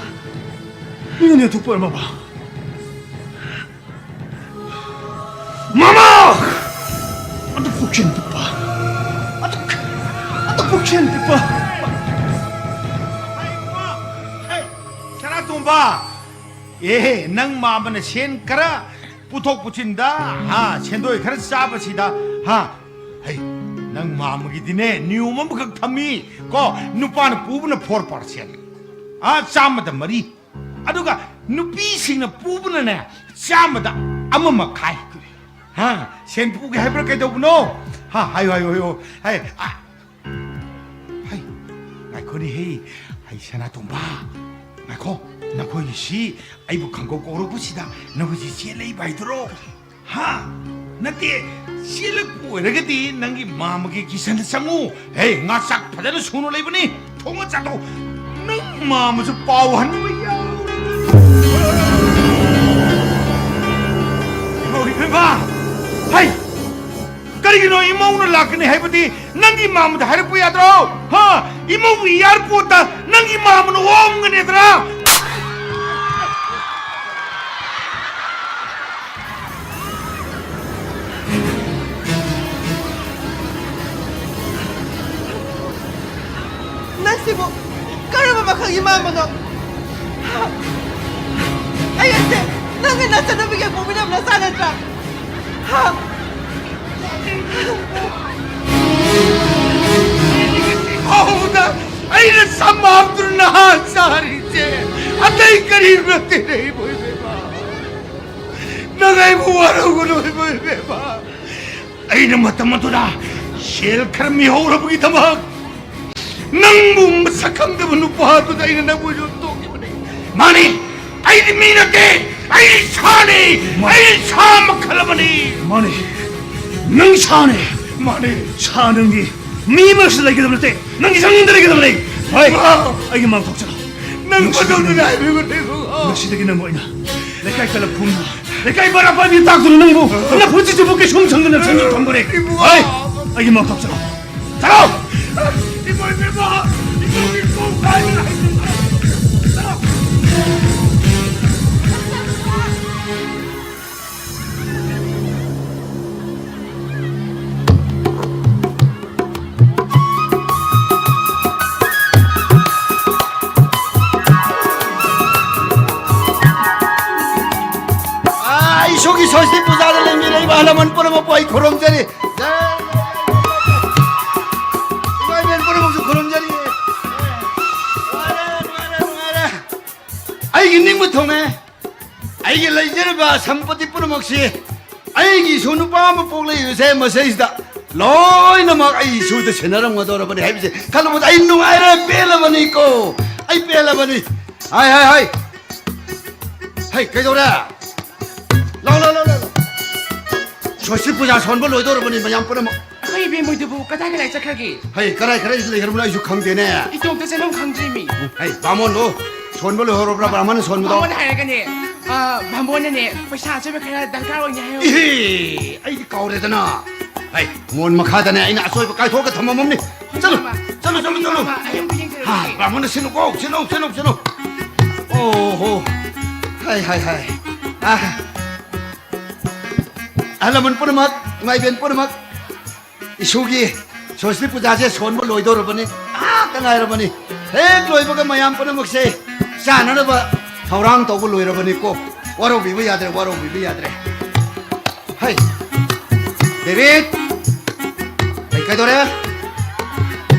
ꯃꯤꯉꯣꯟꯗ ꯌꯣꯟꯊꯣꯛꯄ ꯑꯣꯏꯔꯝꯃꯕ? ꯃꯃꯥ! ꯑꯗꯨ ꯄꯨꯛꯆꯦꯜ ꯄꯤꯛꯄ꯫ ꯑꯗꯨ, ꯑꯗꯨ ꯄꯨꯛꯆꯦꯜ ꯄꯤꯛꯄ꯫ ꯍꯦ, ꯁꯅꯥꯇꯣꯝꯕ! ꯑꯦ, ꯅꯪ ꯃꯥꯝꯃꯅ ꯁꯦꯟ ꯈꯔ ꯄꯨꯊꯣꯛ ꯄꯨꯁꯤꯟꯗ, ꯍꯥ, ꯁꯦꯟꯗꯣꯏ ꯈꯔ ꯆꯥꯕꯁꯤꯗ, ꯍꯥ? ꯍꯩ, ꯅꯪ ꯃꯥꯝꯃꯒꯤꯗꯤꯅꯦ, ꯅꯤꯌꯣꯝ ꯑꯃꯈꯛ ꯊꯝꯃꯤ ꯀꯣ, ꯅꯨꯄꯥꯅ ꯄꯨꯕꯅ ꯐꯣꯔ ꯄꯥꯔꯁꯦꯟ, ꯑꯥ, ꯆꯥꯝꯃꯗ ꯃꯔꯤ꯫ ꯑꯗꯨꯒ ꯅꯨꯄꯤꯁꯤꯡꯅ ꯄꯨꯕꯅꯅꯦ, ꯆꯥꯝꯃꯗ ꯑꯃ ꯃꯈꯥꯏ꯫ ꯍꯥ? ꯁꯦꯟ ꯄꯨꯒꯦ ꯍꯥꯏꯕ꯭ꯔꯥ ꯀꯩꯗꯧꯕꯅꯣ? ꯍꯥ, ꯍꯥꯏꯌꯨ, ꯍꯥꯏꯌꯨ, ꯍꯥꯏꯌꯨ꯫ ꯍꯥꯏ, ꯑ, ꯍꯩ, ꯉꯥꯏꯈꯣꯅꯦꯍꯦ꯫ ꯍꯩ, ꯁꯅꯥꯇꯣꯝꯕ, ꯉꯥꯏꯈꯣ꯫ ꯅꯈꯣꯏꯒꯤꯁꯤ ꯑꯩꯕꯨ ꯈꯪꯀꯧ ꯀꯧꯔꯛꯄꯁꯤꯗ ꯅꯈꯣꯏꯁꯤ ꯆꯦꯜꯂꯛꯏꯕ ꯍꯥꯏꯗꯨꯔꯣ? ꯍꯥ? ꯅꯠꯇꯦ, ꯆꯦꯜꯂꯛꯄ ꯑꯣꯏꯔꯒꯗꯤ ꯅꯪꯒꯤ ꯃꯥꯝꯃꯒꯤ ꯀꯤꯆꯟꯗ ꯆꯪꯉꯨ꯫ ꯍꯦ, ꯉꯥ ꯆꯥꯛ ꯐꯖꯅ ꯁꯨꯅ ꯂꯩꯕꯅꯤ꯫ ꯊꯣꯡꯉ ꯆꯥꯊꯣꯛ꯫ ꯅꯪ ꯃꯥꯝꯃꯁꯨ ꯄꯥꯎ ꯍꯟꯕ ꯌꯥꯎ꯫ ꯏꯃꯧ, ꯏꯕꯦꯝꯃ! ꯍꯩ! ꯀꯔꯤꯒꯤꯅꯣ ꯏꯃꯧꯅ ꯂꯥꯛꯀꯅꯤ ꯍꯥꯏꯕꯗꯤ ꯅꯪꯒꯤ ꯃꯥꯝꯃꯗ ꯍꯥꯏꯔꯛꯄ ꯌꯥꯗ꯭ꯔꯣ? ꯍꯥ? ꯏꯃꯧꯒꯤ ꯏꯌꯥꯔꯄꯣꯠꯇ ꯅꯪꯒꯤ ꯃꯥꯝꯃꯅ ꯑꯣꯝꯒꯅꯤꯗ꯭ꯔꯥ? ꯅꯪꯁꯤꯕꯨ ꯀꯔꯝ ꯈꯪꯏ ꯃꯥꯟꯕꯅꯣ? ꯑꯩ ꯑꯁꯦ ꯅꯪꯒꯤ ꯅꯆꯟꯅꯨꯄꯤꯒ ꯄꯣꯛꯃꯤꯟꯅꯕ ꯅꯆꯥ ꯅꯠꯇ꯭ꯔꯥ? ꯍꯥ? ꯐꯥꯎꯗ ꯑꯩꯅ ꯁꯝ ꯍꯥꯞꯇꯨꯅ ꯅꯍꯥ ꯆꯥꯔꯤꯁꯦ ꯑꯇꯩ ꯀꯔꯤꯁꯨ ꯅꯠꯇꯦꯅꯦ, ꯏꯕꯣ ꯏꯕꯦꯝꯃ꯫ ꯅꯪ ꯑꯩꯕꯨ ꯋꯥꯔꯧꯒꯅꯨ, ꯏꯕꯣ ꯏꯕꯦꯝꯃ꯫ ꯑꯩꯅ ꯃꯇꯝ ꯑꯗꯨꯗ ꯁꯦꯜ ꯈꯔ ꯃꯤꯍꯧꯔꯕꯒꯤꯗꯃꯛ ꯅꯪꯕꯨ ꯃꯁꯛ ꯈꯪꯗꯕ ꯅꯨꯄꯥꯗꯨꯗ ꯑꯩꯅ ꯅꯪꯕꯨ ꯌꯣꯟꯊꯣꯛꯈꯤꯕꯅꯤ꯫ ꯃꯥꯅꯤ, ꯑꯩꯗꯤ ꯃꯤ ꯅꯠꯇꯦ, ꯑꯩ ꯁꯥꯅꯤ, ꯃꯥꯅꯤ꯫ ꯑꯩ ꯁꯥ ꯃꯈꯜ ꯑꯃꯅꯤ꯫ ꯃꯥꯅꯤ, ꯅꯪ ꯁꯥꯅꯤ꯫ ꯃꯥꯅꯤ꯫ ꯁꯥ ꯅꯪꯒꯤ ꯃꯤ ꯑꯃꯁꯨ ꯂꯩꯒꯗꯕ ꯅꯠꯇꯦ, ꯅꯪꯒꯤ ꯁꯪꯗ ꯂꯩꯒꯗꯕꯅꯤ꯫ ꯍꯣꯏ, ꯏꯃꯥ! ꯑꯩꯒꯤ ꯃꯥꯡ ꯊꯣꯛꯆꯔꯣ꯫ ꯅꯪ ꯅꯨꯡꯁꯤꯗꯕ ꯃꯗꯨꯗꯨꯅ ꯍꯥꯏꯕꯤꯕꯅꯦ, ꯏꯕꯨꯡꯉꯣ꯫ ꯉꯁꯤꯗꯒꯤ ꯅꯪꯕꯨ ꯑꯩꯅ ꯂꯩꯀꯥꯏ ꯀꯂꯕ ꯈꯨꯝꯅ, ꯂꯩꯀꯥꯏ ꯕꯔꯥ ꯄꯥꯏꯕꯤ ꯇꯥꯛꯇꯨꯅ ꯅꯪꯕꯨ ꯅꯐꯨ ꯆꯤꯠꯁꯤꯕꯨ ꯀꯩꯁꯨꯝ ꯁꯪꯗꯅ ꯁꯪꯗꯅ ꯊꯝꯈ꯭ꯔꯦ꯫ ꯏꯕꯨꯡꯉꯣ! ꯍꯣꯏ, ꯑꯩꯒꯤ ꯃꯥꯡ ꯊꯣꯛꯆꯔꯣ꯫ ꯆꯠꯂꯣ! ꯏꯕꯣ, ꯏꯕꯦꯝꯃ! ꯏꯕꯣꯒꯤ ꯈꯣꯡ ꯀꯥꯏꯕ ꯍꯥꯏꯁꯦ! ꯆꯠꯂꯣ! ꯑꯥ, ꯏꯁꯣꯔꯒꯤ ꯁ꯭ꯋꯥꯁꯇꯤ ꯄꯨꯖꯥꯗ ꯂꯩꯃꯤꯟꯅꯔꯤꯕ ꯑꯍꯜ ꯂꯃꯟ ꯄꯨꯝꯅꯃꯛꯄꯨ ꯑꯩ ꯈꯨꯔꯨꯝꯖꯔꯤ꯫ ꯖꯥꯏ ꯏꯃꯥ ꯏꯕꯦꯟ ꯄꯨꯝꯅꯃꯛꯁꯨ ꯈꯨꯔꯨꯝꯖꯔꯤ꯫ ꯅꯨꯡꯉꯥꯏꯔꯦ, ꯅꯨꯡꯉꯥꯏꯔꯦ, ꯅꯨꯡꯉꯥꯏꯔꯦ꯫ ꯑꯩꯒꯤ ꯅꯤꯡꯕ ꯊꯨꯡꯉꯦ꯫ ꯑꯩꯒꯤ ꯂꯩꯖꯔꯤꯕ ꯁꯝꯄꯇꯤ ꯄꯨꯝꯅꯃꯛꯁꯤ ꯑꯩꯒꯤ ꯏꯁꯨ ꯅꯨꯄꯥ ꯑꯃ ꯄꯣꯛꯂꯛꯏꯕꯁꯦ ꯃꯁꯤꯗꯩꯁꯤꯗ ꯂꯣꯏꯅꯃꯛ ꯑꯩ ꯏꯁꯨꯗ ꯁꯤꯟꯅꯔꯝꯒꯗꯧꯔꯕꯅꯤ ꯍꯥꯏꯕꯁꯦ ꯈꯜꯂꯨꯕꯗ ꯑꯩ ꯅꯨꯡꯉꯥꯏꯔꯦ, ꯄꯦꯜꯂꯕꯅꯤꯀꯣ꯫ ꯑꯩ ꯄꯦꯜꯂꯕꯅꯤ꯫ ꯍꯥꯏ, ꯍꯥꯏ, ꯍꯥꯏ꯫ ꯍꯩ, ꯀꯩꯗꯧꯔꯦ? ꯂꯥꯎ, ꯂꯥꯎ, ꯂꯥꯎ, ꯂꯥꯎ, ꯂꯥꯎ꯫ ꯁ꯭ꯋꯥꯁꯇꯤ ꯄꯨꯖꯥ ꯁꯣꯟꯕ ꯂꯣꯏꯗꯧꯔꯕꯅꯤ ꯃꯌꯥꯝ ꯄꯨꯝꯅꯃꯛ꯫ ꯑꯩꯈꯣꯏ ꯏꯕꯦꯝꯍꯣꯏꯗꯨꯕꯨ ꯀꯗꯥꯏ ꯀꯗꯥꯏ ꯆꯠꯈ꯭ꯔꯒꯦ? ꯍꯩ, ꯀꯔꯥꯏ ꯀꯔꯥꯏ ꯂꯩꯈ꯭ꯔꯕꯅꯣ ꯑꯩꯁꯨ ꯈꯪꯗꯦꯅꯦ꯫ ꯏꯇꯣꯝꯇ ꯆꯠꯐꯝ ꯈꯪꯗ꯭ꯔꯤꯃꯤ꯫ ꯍꯩ, ꯕꯥꯃꯣꯟꯗꯣ ꯁꯣꯟꯕ ꯂꯣꯏꯍꯧꯔꯕ꯭ꯔꯥ, ꯕ꯭ꯔꯥꯍꯃꯟꯅ ꯁꯣꯟꯕꯗꯣ? ꯕꯥꯃꯣꯟ ꯍꯥꯏꯔꯒꯅꯦ, ꯑ, ꯕꯥꯃꯣꯟꯅꯅꯦ ꯄꯩꯁꯥ ꯑꯆꯣꯏꯕ ꯈꯔ ꯗꯔꯀꯥꯔ ꯑꯣꯏꯅꯦ ꯍꯥꯏꯍꯧꯕꯅꯦ꯫ ꯏꯍꯦ, ꯑꯩꯗꯤ ꯀꯥꯎꯔꯦꯗꯅ꯫ ꯍꯩ, ꯃꯣꯟ ꯃꯈꯥꯗꯅꯦ ꯑꯩꯅ ꯑꯆꯣꯏꯕ ꯀꯥꯏꯊꯣꯛꯑꯒ ꯊꯝꯃꯝꯃꯝꯅꯤ꯫ ꯆꯠꯂꯨ, ꯃꯥꯃ, ꯆꯠꯂꯨ, ꯆꯠꯂꯨ, ꯆꯠꯂꯨ꯫ ꯃꯥꯃ, ꯑꯩ ꯑꯝꯇ ꯌꯦꯡꯖꯔꯨꯈꯤꯒꯦ꯫ ꯍꯥ, ꯕꯥꯃꯣꯟꯅ ꯁꯤꯜꯂꯨꯀꯣ, ꯁꯤꯜꯂꯨ, ꯁꯤꯜꯂꯨ, ꯁꯤꯜꯂꯨ꯫ ꯑꯣ ꯍꯣ꯫ ꯍꯥꯏ, ꯍꯥꯏ, ꯍꯥꯏ꯫ ꯑ, ꯑꯍꯜ ꯂꯃꯟ ꯄꯨꯝꯅꯃꯛ, ꯏꯃꯥ ꯏꯕꯦꯟ ꯄꯨꯝꯅꯃꯛ, ꯏꯁꯨꯒꯤ ꯁ꯭ꯋꯥꯁꯇꯤ ꯄꯨꯖꯥꯁꯦ ꯁꯣꯟꯕ ꯂꯣꯏꯗꯧꯔꯕꯅꯤ꯫ ꯉꯥꯏꯍꯥꯛꯇ ꯉꯥꯏꯔꯕꯅꯤ꯫ ꯍꯦꯛ ꯂꯣꯏꯕꯒ ꯃꯌꯥꯝ ꯄꯨꯝꯅꯃꯛꯁꯦ ꯆꯥꯅꯅꯕ ꯊꯧꯔꯥꯡ ꯇꯧꯕ ꯂꯣꯏꯔꯕꯅꯤꯀꯣ꯫ ꯋꯥꯔꯧꯕꯤꯕ ꯌꯥꯗ꯭ꯔꯦ, ꯋꯥꯔꯧꯕꯤꯕ ꯌꯥꯗ꯭ꯔꯦ꯫ ꯍꯩ, ꯗꯦꯕꯤꯠ! ꯍꯩ, ꯀꯩꯗꯧꯔꯦ?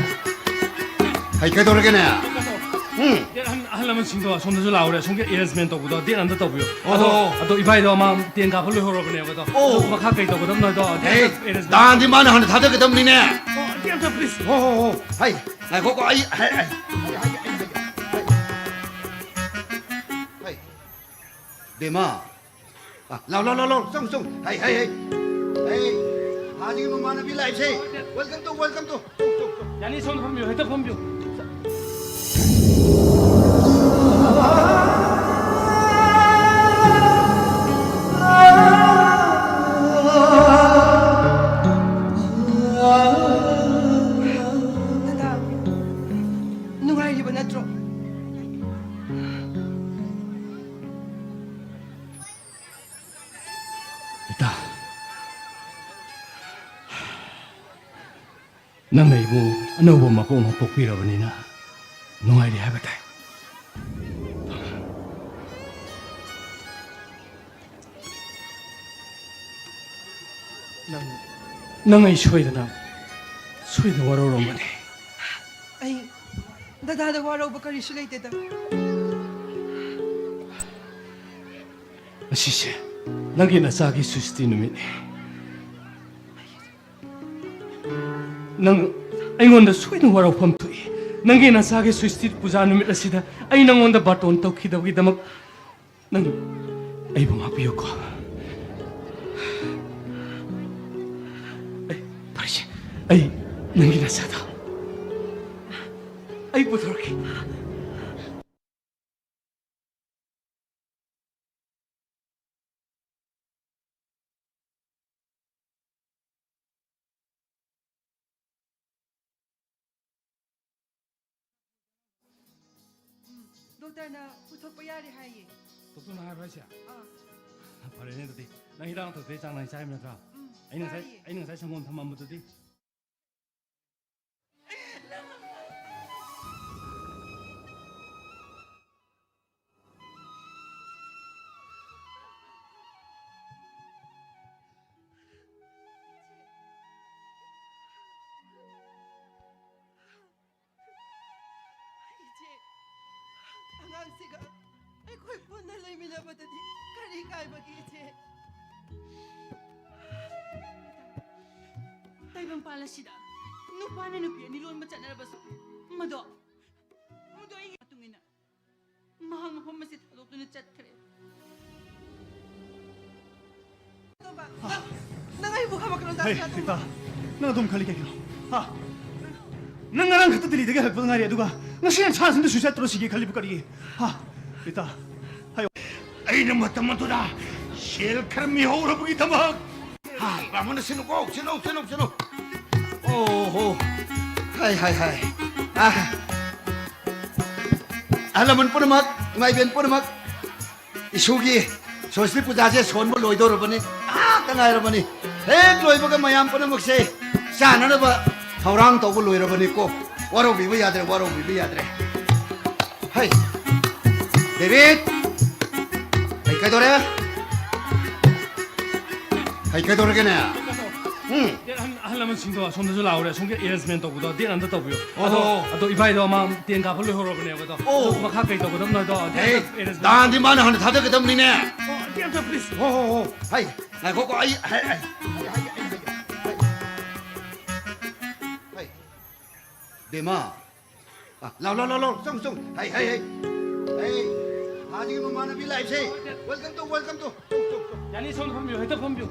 ꯍꯩ, ꯀꯩꯗꯧꯔꯒꯦꯅꯦ? ꯎꯝ꯫ ꯑꯍꯜ, ꯑꯍꯜ ꯂꯃꯟꯁꯤꯡꯗꯣ ꯑꯁꯣꯝꯗꯁꯨ ꯂꯥꯛꯍꯧꯔꯦ꯫ ꯑꯁꯣꯝꯒꯤ arrangement ꯇꯧꯕꯗꯣ date ꯑꯝꯇ ꯇꯧꯕꯤꯌꯨ꯫ ꯑꯣ, ꯑꯗꯣ, ꯑꯣ꯫ ꯑꯗꯣ ꯏꯕꯥꯏꯗꯣ ꯃꯥ ꯇꯦꯟ ꯀꯥꯞꯄ ꯂꯣꯏꯍꯧꯔꯕꯅꯦꯕ ꯑꯗꯣ꯫ ꯑꯣ꯫ ꯑꯗꯣ ꯃꯈꯥ ꯀꯩ ꯇꯧꯒꯗꯕꯅꯣ ꯍꯥꯏꯗꯣ ꯑꯝꯇ ꯑꯦ, arrangement ꯗꯥꯟꯗꯤ ꯃꯥꯅ ꯍꯥꯟꯅ ꯊꯥꯗꯒꯗꯕꯅꯤꯅꯦ꯫ ꯑꯣ, ꯑꯝꯇ, ꯑꯝꯇ, please꯫ ꯍꯣ, ꯍꯣ, ꯍꯣ꯫ ꯍꯩ, ꯉꯥꯏꯈꯣꯀꯣ, ꯑꯩ, ꯑꯩ, ꯑꯩ, ꯕꯦꯃꯥ꯫ ꯑ, ꯂꯥꯎ, ꯂꯥꯎ, ꯂꯥꯎ, ꯂꯥꯎ, ꯆꯪ, ꯆꯪ꯫ ꯍꯩ, ꯍꯩ, ꯍꯩ꯫ ꯍꯩ, ꯍꯥꯟꯅꯒꯤ ꯃꯃꯥꯟꯅꯕꯤ ꯂꯥꯛꯏꯁꯦ꯫ Welcome to, welcome to꯫ ꯌꯥꯅꯤ, ꯁꯣꯝꯗ ꯐꯝꯕꯤꯌꯨ, ꯍꯦꯛꯇ ꯐꯝꯕꯤꯌꯨ꯫ ꯗꯗꯥ, ꯅꯨꯡꯉꯥꯏꯔꯤꯕ ꯅꯠꯇ꯭ꯔꯣ? ꯏꯇꯥ, ꯅꯪꯅ ꯑꯩꯕꯨ ꯑꯅꯧꯕ ꯃꯄꯣꯛ ꯑꯃ ꯄꯣꯛꯄꯤꯔꯕꯅꯤꯅ ꯅꯨꯡꯉꯥꯏꯔꯤ ꯍꯥꯏꯕ ꯇꯥꯏ꯫ ꯅꯪ, ꯅꯪ ꯑꯩ ꯁꯣꯏꯗꯅ, ꯁꯣꯏꯗꯅ ꯋꯥꯔꯧꯔꯝꯒꯅꯤ꯫ ꯑꯩ ꯗꯗꯥꯗ ꯋꯥꯔꯧꯕ ꯀꯔꯤꯁꯨ ꯂꯩꯇꯦꯗ꯫ ꯉꯁꯤꯁꯦ ꯅꯪꯒꯤ ꯅꯆꯥꯒꯤ ꯁꯨꯁꯇꯤ ꯅꯨꯃꯤꯠꯅꯤ꯫ ꯅꯪ ꯑꯩꯉꯣꯟꯗ ꯁꯣꯏꯗꯅ ꯋꯥꯔꯧꯐꯝ ꯊꯣꯛꯏ꯫ ꯅꯪꯒꯤ ꯅꯆꯥꯒꯤ ꯁꯨꯁꯇꯤ ꯄꯨꯖꯥ ꯅꯨꯃꯤꯠ ꯑꯁꯤꯗ ꯑꯩ ꯅꯪꯉꯣꯟꯗ ꯕꯥꯇꯣꯟ ꯇꯧꯈꯤꯗꯕꯒꯤꯗꯃꯛ ꯅꯪ ꯑꯩꯕꯨ ꯉꯥꯛꯄꯤꯌꯨꯀꯣ꯫ ꯑꯩ, ꯐꯔꯦꯁꯦ, ꯑꯩ ꯅꯪꯒꯤ ꯅꯆꯥꯗꯣ ꯑꯩ ꯄꯨꯊꯣꯔꯛꯀꯦ꯫ ꯗꯣꯛꯇꯔꯅ ꯄꯨꯊꯣꯛꯄ ꯌꯥꯔꯦ ꯍꯥꯏꯌꯦ꯫ ꯗꯣꯛꯇꯔꯅ ꯍꯥꯏꯕ꯭ꯔꯥ ꯍꯥꯏꯁꯦ? ꯑꯥ꯫ ꯐꯔꯦꯅꯦ ꯑꯗꯨꯗꯤ꯫ ꯅꯪ ꯍꯤꯗꯥꯛ ꯂꯥꯡꯊꯛꯇꯤ ꯆꯥꯡ ꯅꯥꯏꯅ ꯆꯥꯔꯤꯕ ꯅꯠꯇ꯭ꯔꯥ? ꯎꯝ, ꯑꯩꯅ ꯉꯁꯥꯏ, ꯆꯥꯔꯤꯌꯦ꯫ ꯑꯩꯅ ꯉꯁꯥꯏ ꯁꯪꯒꯣꯝ ꯊꯝꯃꯝꯕꯗꯨꯗꯤ? ꯍꯥꯏꯕꯒꯤ ꯏꯆꯦ꯫ ꯇꯥꯏꯕꯪꯄꯥꯜ ꯑꯁꯤꯗ ꯅꯨꯄꯥꯅ ꯅꯨꯄꯤ ꯑꯅꯤ ꯂꯣꯟꯕ ꯆꯠꯅꯔꯕꯁꯨ, ꯃꯗꯣ, ꯃꯗꯣ ꯑꯩꯒꯤ ꯃꯇꯨꯡ ꯏꯟꯅ ꯃꯍꯥꯛ ꯃꯐꯝ ꯑꯁꯤ ꯊꯥꯗꯣꯛꯇꯨꯅ ꯆꯠꯈ꯭ꯔꯦ꯫ ꯅꯪ ꯑꯩꯕꯨ ꯈꯥꯃꯛꯀꯅꯨ, ꯍꯩ, ꯗꯥꯁꯤꯅꯥ ꯇꯨꯝꯃꯨ꯫ ꯔꯤꯇꯥ, ꯅꯪ ꯑꯗꯨꯝ ꯈꯜꯂꯤ ꯀꯩꯒꯤꯅꯣ? ꯍꯥ? ꯅꯪ ꯉꯔꯥꯡ ꯈꯛꯇ ꯗꯤꯜꯂꯤꯗꯒꯤ ꯍꯜꯂꯛꯄꯗ ꯉꯥꯏꯔꯤ, ꯑꯗꯨꯒ ꯉꯁꯤ ꯅꯁꯥ ꯅꯊꯟꯗ suicide ꯇꯧꯔꯁꯤꯒꯦ ꯈꯜꯂꯤꯕ ꯀꯔꯤꯒꯤ? ꯍꯥ? ꯔꯤꯇꯥ, ꯍꯥꯏꯌꯣ꯫ ꯑꯩꯅ ꯃꯇꯝ ꯑꯗꯨꯗ ꯁꯦꯜ ꯈꯔ ꯃꯤꯍꯧꯔꯕꯒꯤꯗꯃꯛ꯫ ꯍꯥ, ꯕꯥꯃꯟ, ꯁꯤꯅꯨꯀꯣ, ꯁꯤꯅꯨ, ꯁꯤꯅꯨ, ꯁꯤꯅꯨ꯫ ꯑꯣ ꯍꯣ꯫ ꯍꯥꯏ, ꯍꯥꯏ, ꯍꯥꯏ꯫ ꯑꯥ꯫ ꯑꯍꯜ ꯂꯃꯟ ꯄꯨꯝꯅꯃꯛ, ꯏꯃꯥ ꯏꯕꯦꯟ ꯄꯨꯝꯅꯃꯛ, ꯏꯁꯨꯒꯤ ꯁꯣꯁꯇꯤ ꯄꯨꯖꯥꯁꯦ ꯁꯣꯟꯕ ꯂꯣꯏꯗꯧꯔꯕꯅꯤ, ꯉꯥꯏꯍꯥꯛꯇ ꯉꯥꯏꯔꯕꯅꯤ꯫ ꯍꯦꯛ ꯂꯣꯏꯕꯒ ꯃꯌꯥꯝ ꯄꯨꯝꯅꯃꯛꯁꯦ ꯆꯥꯅꯅꯕ ꯊꯧꯔꯥꯡ ꯇꯧꯕ ꯂꯣꯏꯔꯕꯅꯤꯀꯣ꯫ ꯋꯥꯔꯧꯕꯤꯕ ꯌꯥꯗ꯭ꯔꯦ, ꯋꯥꯔꯧꯕꯤꯕ ꯌꯥꯗ꯭ꯔꯦ꯫ ꯍꯩ, ꯗꯦꯕꯤꯠ! ꯀꯩ ꯀꯩꯗꯧꯔꯦ? ꯀꯩ ꯀꯩꯗꯧꯔꯒꯦꯅꯦ? ꯎꯝ꯫ ꯑꯍꯜ, ꯑꯍꯜ ꯂꯃꯟꯁꯤꯡꯗꯣ ꯑꯁꯣꯝꯗꯁꯨ ꯂꯥꯛꯍꯧꯔꯦ, ꯑꯁꯣꯝꯒꯤ arrangement ꯇꯧꯕꯗꯣ date ꯑꯝꯇ ꯇꯧꯕꯤꯌꯨ꯫ ꯑꯗꯣ, ꯑꯣ꯫ ꯑꯗꯣ ꯏꯕꯥꯏꯗꯣ ꯃꯥ ꯇꯦꯟ ꯀꯥꯞꯄ ꯂꯣꯏꯍꯧꯔꯕꯅꯦꯕ ꯑꯗꯣ꯫ ꯑꯣ꯫ ꯑꯗꯣ ꯃꯈꯥ ꯀꯩ ꯇꯧꯒꯗꯕꯅꯣ ꯑꯗꯣ date ꯑꯦ, ꯑꯝꯇ arrangement ꯗꯥꯟꯗꯤ ꯃꯥꯅ ꯍꯥꯟꯅ ꯊꯥꯗꯒꯗꯕꯅꯤꯅꯦ꯫ ꯑꯣ, date ꯑꯝꯇ please꯫ ꯍꯣ, ꯍꯣ, ꯍꯣ꯫ ꯍꯩ, ꯉꯥꯏꯈꯣꯀꯣ, ꯑꯩ, ꯍꯩ, ꯍꯩ, ꯍꯩ, ꯍꯩ, ꯍꯩ, ꯍꯩ꯫ ꯍꯩ꯫ ꯕꯦꯝꯃ꯫ ꯑ, ꯂꯥꯎ, ꯂꯥꯎ, ꯂꯥꯎ, ꯂꯥꯎ, ꯆꯪ, ꯆꯪ꯫ ꯍꯩ, ꯍꯩ, ꯍꯩ꯫ ꯍꯩ, ꯍꯥꯟꯅꯒꯤ ꯃꯃꯥꯟꯅꯕꯤ ꯂꯥꯛꯏꯁꯦ꯫ Welcome to, welcome to꯫ ꯆꯪ, ꯆꯪ, ꯆꯪ꯫ ꯌꯥꯅꯤ, ꯁꯣꯝꯗ ꯐꯝꯕꯤꯌꯨ, ꯍꯦꯛꯇ ꯐꯝꯕꯤꯌꯨ꯫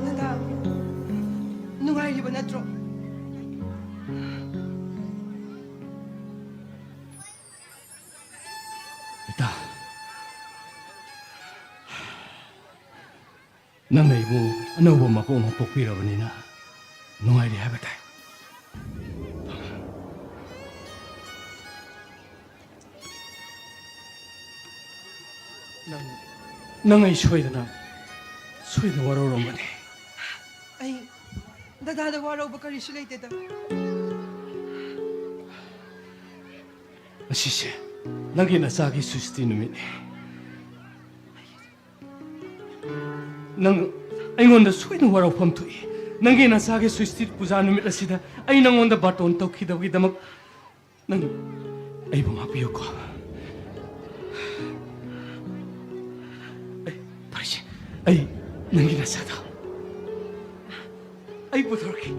ꯗꯗꯥ, ꯅꯨꯡꯉꯥꯏꯔꯤꯕ ꯅꯠꯇ꯭ꯔꯣ? ꯔꯤꯇꯥ, ꯅꯪꯅ ꯏꯕꯨꯡ ꯑꯅꯧꯕ ꯃꯄꯣꯛ ꯑꯃ ꯄꯣꯛꯄꯤꯔꯕꯅꯤꯅ ꯅꯨꯡꯉꯥꯏꯔꯤ ꯍꯥꯏꯕ ꯇꯥꯏ꯫ ꯅꯪ, ꯅꯪ ꯑꯩ ꯁꯣꯏꯗꯅ, ꯁꯣꯏꯗꯅ ꯋꯥꯔꯧꯔꯝꯒꯅꯤ꯫ ꯑꯩ ꯗꯗꯥꯗ ꯋꯥꯔꯧꯕ ꯀꯔꯤꯁꯨ ꯂꯩꯇꯦꯗ꯫ ꯉꯁꯤꯁꯦ ꯅꯪꯒꯤ ꯅꯆꯥꯒꯤ ꯁꯨꯁꯇꯤ ꯅꯨꯃꯤꯠꯅꯤ꯫ ꯅꯪ ꯑꯩꯉꯣꯟꯗ ꯁꯣꯏꯗꯅ ꯋꯥꯔꯧꯐꯝ ꯊꯣꯛꯏ꯫ ꯅꯪꯒꯤ ꯅꯆꯥꯒꯤ ꯁ꯭ꯋꯤꯁꯇꯤ ꯄꯨꯖꯥ ꯅꯨꯃꯤꯠ ꯑꯁꯤꯗ ꯑꯩ ꯅꯪꯉꯣꯟꯗ ꯕꯥꯇꯣꯟ ꯇꯧꯈꯤꯗꯕꯒꯤꯗꯃꯛ ꯅꯪ ꯑꯩꯕꯨ ꯉꯥꯛꯄꯤꯌꯨꯀꯣ꯫ ꯑꯩ, ꯐꯔꯦꯁꯦ, ꯑꯩ ꯅꯪꯒꯤ ꯅꯆꯥꯗꯣ ꯑꯩ ꯄꯨꯊꯣꯔꯛꯀꯦ꯫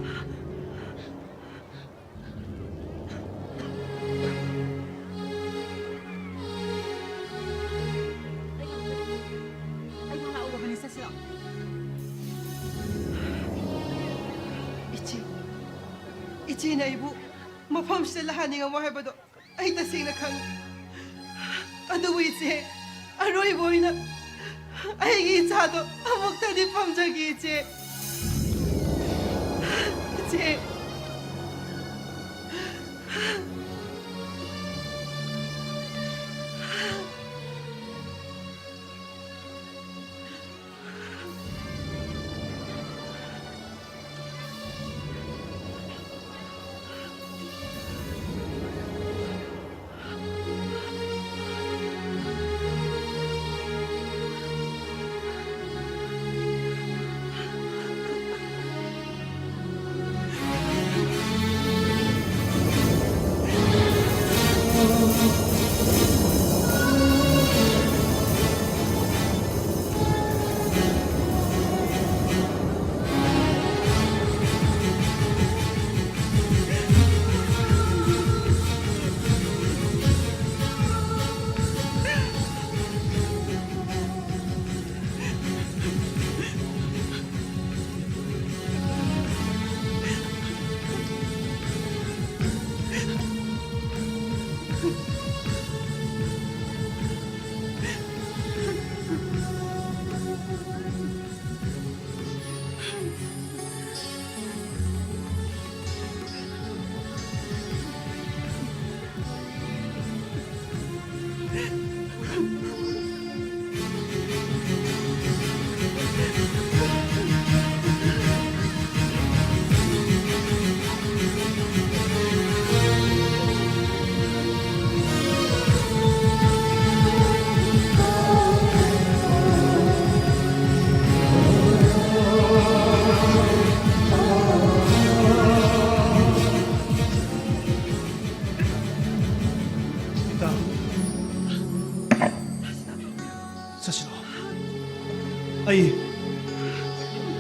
ꯏꯆꯦ, ꯏꯆꯦꯅ ꯑꯩꯕꯨ ꯃꯐꯝꯁꯤꯗ ꯂꯥꯛꯍꯟꯅꯤꯡꯉꯝꯃꯣ ꯍꯥꯏꯕꯗꯣ ꯑꯩ ꯇꯁꯦꯡꯅ ꯈꯪꯉꯤ꯫ ꯑꯗꯨꯕꯨ ꯏꯆꯦ, ꯑꯔꯣꯏꯕ ꯑꯣꯏꯅ ꯑꯩꯒꯤ ꯏꯆꯥꯗꯣ ꯑꯃꯨꯛꯇꯗꯤ ꯄꯝꯖꯒꯦ ꯏꯆꯦ꯫ ꯏꯆꯦ꯫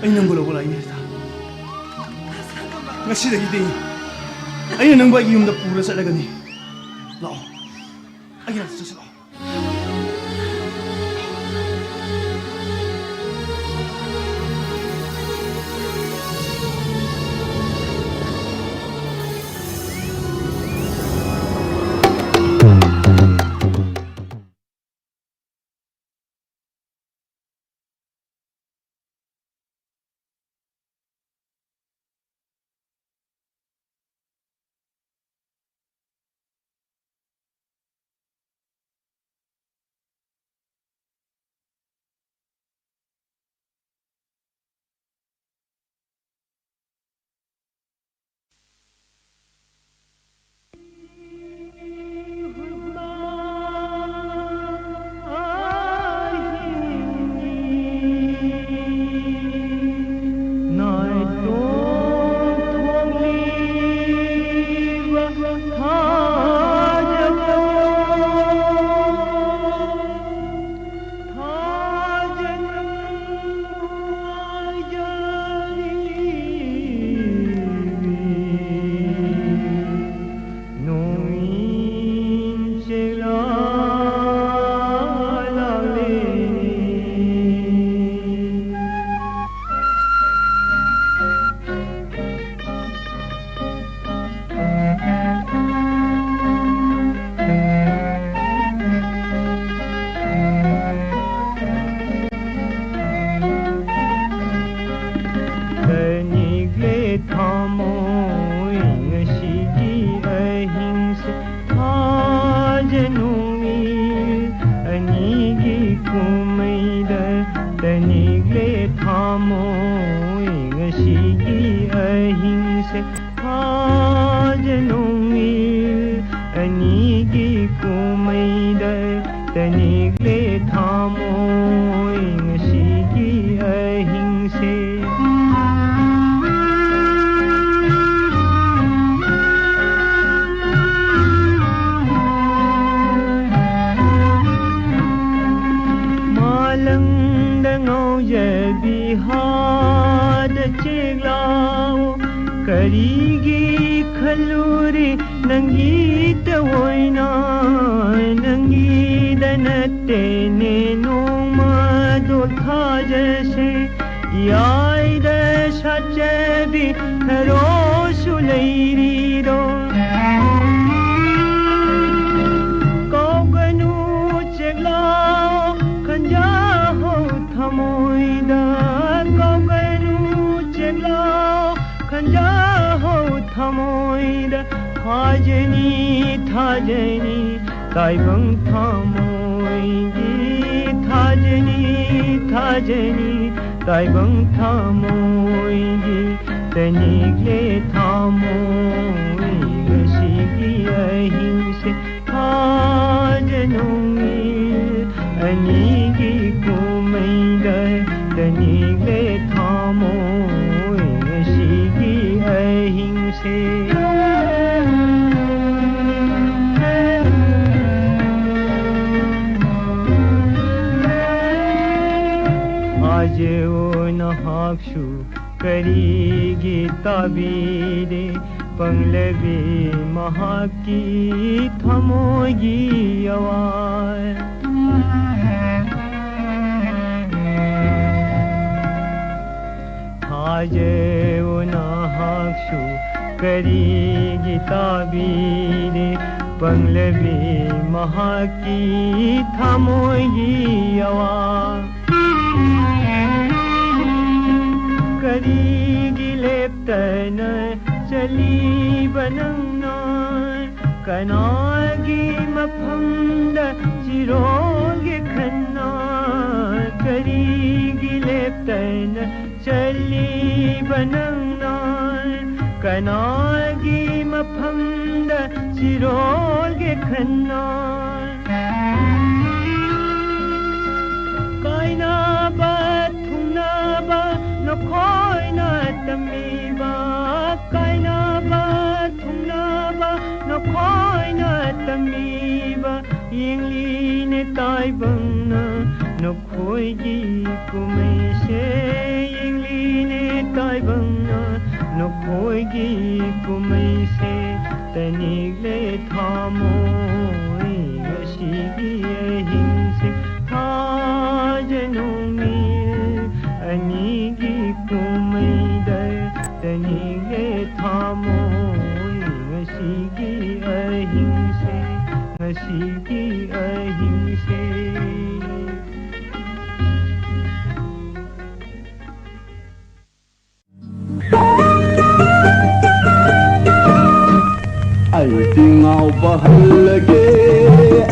ꯑꯩ ꯅꯪꯕꯨ ꯂꯧꯕ ꯂꯥꯛꯏꯅꯦ, ꯔꯤꯇꯥ꯫ ꯉꯁꯤꯗꯒꯤꯗꯤ ꯑꯩꯅ ꯅꯪꯕꯨ ꯑꯩꯒꯤ ꯌꯨꯝꯗ ꯄꯨꯔ ꯆꯠꯂꯒꯅꯤ꯫ ꯂꯥꯛꯑꯣ, ꯑꯩꯒꯤ ꯅꯥꯛꯇ ꯆꯠꯁꯤ ꯂꯥꯛꯑꯣ꯫ ꯇꯅꯤꯛꯂꯦ ꯊꯃꯣꯏ ꯉꯁꯤꯒꯤ ꯑꯍꯤꯡꯁꯦ, ꯊꯥꯖꯅꯨꯡ ꯑꯅꯤꯒꯤ ꯀꯨꯝꯃꯩꯗ ꯇꯅꯤꯛꯂꯦ ꯊꯃꯣꯏ ꯉꯁꯤꯒꯤ ꯑꯍꯤꯡꯁꯦ, ꯊꯥꯖꯅꯨꯡ ꯑꯅꯤꯒꯤ ꯀꯨꯝꯃꯩꯗ ꯇꯅꯤꯛꯂꯦ ꯊꯃꯣꯏ ꯉꯁꯤꯒꯤ ꯑꯍꯤꯡꯁꯦ꯫ ꯃꯥꯂꯪꯗ ꯉꯥꯎꯖ ꯀꯔꯤꯒꯤ ꯈꯜꯂꯨꯔꯤ ꯅꯪꯒꯤꯇ ꯑꯣꯏꯅ? ꯅꯪꯒꯤꯗ ꯅꯠꯇꯦꯅꯦ ꯅꯣꯡꯃꯗꯣ ꯊꯥꯖꯁꯦ꯫ ꯌꯥꯏꯗ ꯁꯥꯠꯆꯕꯤ ꯊꯔꯣꯁꯨ ꯂꯩꯔꯤꯗꯣ꯫ ꯀꯥꯎꯒꯅꯨ ꯆꯦꯛꯂꯥꯎ ꯈꯟꯖꯍꯧ ꯊꯃꯣꯏꯗ꯫ ꯀꯥꯎꯒꯅꯨ ꯆꯦꯛꯂꯥꯎ ꯈꯟꯖꯍꯧ ꯊꯃꯣꯏꯗ꯫ ꯊꯥꯖꯅꯤ ꯊꯥꯖꯅꯤ ꯇꯥꯏꯕꯪ ꯊꯃꯣꯏꯒꯤ꯫ ꯊꯥꯖꯅꯤ ꯊꯥꯖꯅꯤ ꯇꯥꯏꯕꯪ ꯊꯃꯣꯏꯒꯤ꯫ ꯇꯅꯤꯛꯂꯦ ꯊꯃꯣꯏ ꯉꯁꯤꯒꯤ ꯑꯍꯤꯡꯁꯦ꯫ ꯊꯥꯖꯅꯨꯡ ꯑꯅꯤꯒꯤ ꯀꯨꯝꯃꯩꯗ ꯇꯅꯤꯛꯂꯦ ꯊꯃꯣꯏ ꯉꯁꯤꯒꯤ ꯑꯍꯤꯡꯁꯦ꯫ ꯊꯥꯖꯧ ꯅꯍꯥꯛꯁꯨ ꯀꯔꯤꯒꯤ ꯇꯥꯕꯤꯗꯦ ꯄꯪꯂꯕꯤ ꯃꯍꯥꯛꯀꯤ ꯊꯃꯣꯏꯒꯤ ꯑꯋꯥ? ꯊꯥꯖꯧ ꯅꯍꯥꯛꯁꯨ ꯀꯔꯤꯒꯤ ꯇꯥꯕꯤꯗꯦ ꯄꯪꯂꯕꯤ ꯃꯍꯥꯛꯀꯤ ꯊꯃꯣꯏꯒꯤ ꯑꯋꯥ? ꯀꯔꯤꯒꯤ ꯂꯦꯞꯇꯅ ꯆꯠꯂꯤꯕ ꯅꯪꯅ? ꯀꯅꯥꯒꯤ ꯃꯐꯝꯗ ꯆꯤꯔꯣꯜꯒꯦ ꯈꯟꯅ? ꯀꯔꯤꯒꯤ ꯂꯦꯞꯇꯅ ꯆꯠꯂꯤꯕ ꯅꯪꯅ? ꯀꯅꯥꯒꯤ ꯃꯐꯝꯗ ꯆꯤꯔꯣꯜꯒꯦ ꯈꯟꯅ? ꯀꯥꯏꯅꯕ ꯊꯨꯡꯅꯕ ꯅꯈꯣꯏꯅ ꯇꯝꯕꯤꯕ, ꯀꯥꯏꯅꯕ ꯊꯨꯡꯅꯕ ꯅꯈꯣꯏꯅ ꯇꯝꯕꯤꯕ꯫ ꯌꯦꯡꯂꯤꯅꯦ ꯇꯥꯏꯕꯪꯅ ꯅꯈꯣꯏꯒꯤ ꯀꯨꯝꯍꯩꯁꯦ, ꯌꯦꯡꯂꯤꯅꯦ ꯇꯥꯏꯕꯪꯅ ꯅꯈꯣꯏꯒꯤ ꯀꯨꯝꯍꯩꯁꯦ ꯇꯅꯤꯛꯂꯦ ꯊꯥꯃꯣꯏ, ꯉꯁꯤꯒꯤ ꯑꯍꯤꯡꯁꯦ ꯊꯥꯖꯅꯨ ꯃꯤꯠ ꯑꯅꯤꯒꯤ ꯀꯨꯝꯍꯩꯗ ꯇꯅꯤꯛꯂꯦ ꯊꯥꯃꯣꯏ, ꯉꯁꯤꯒꯤ ꯑꯍꯤꯡꯁꯦ, ꯉꯁꯤꯒꯤ ꯑꯍꯤꯡꯁꯦ꯫ ꯑꯩꯗꯤ ꯉꯥꯎꯕ ꯍꯜꯂꯒꯦ,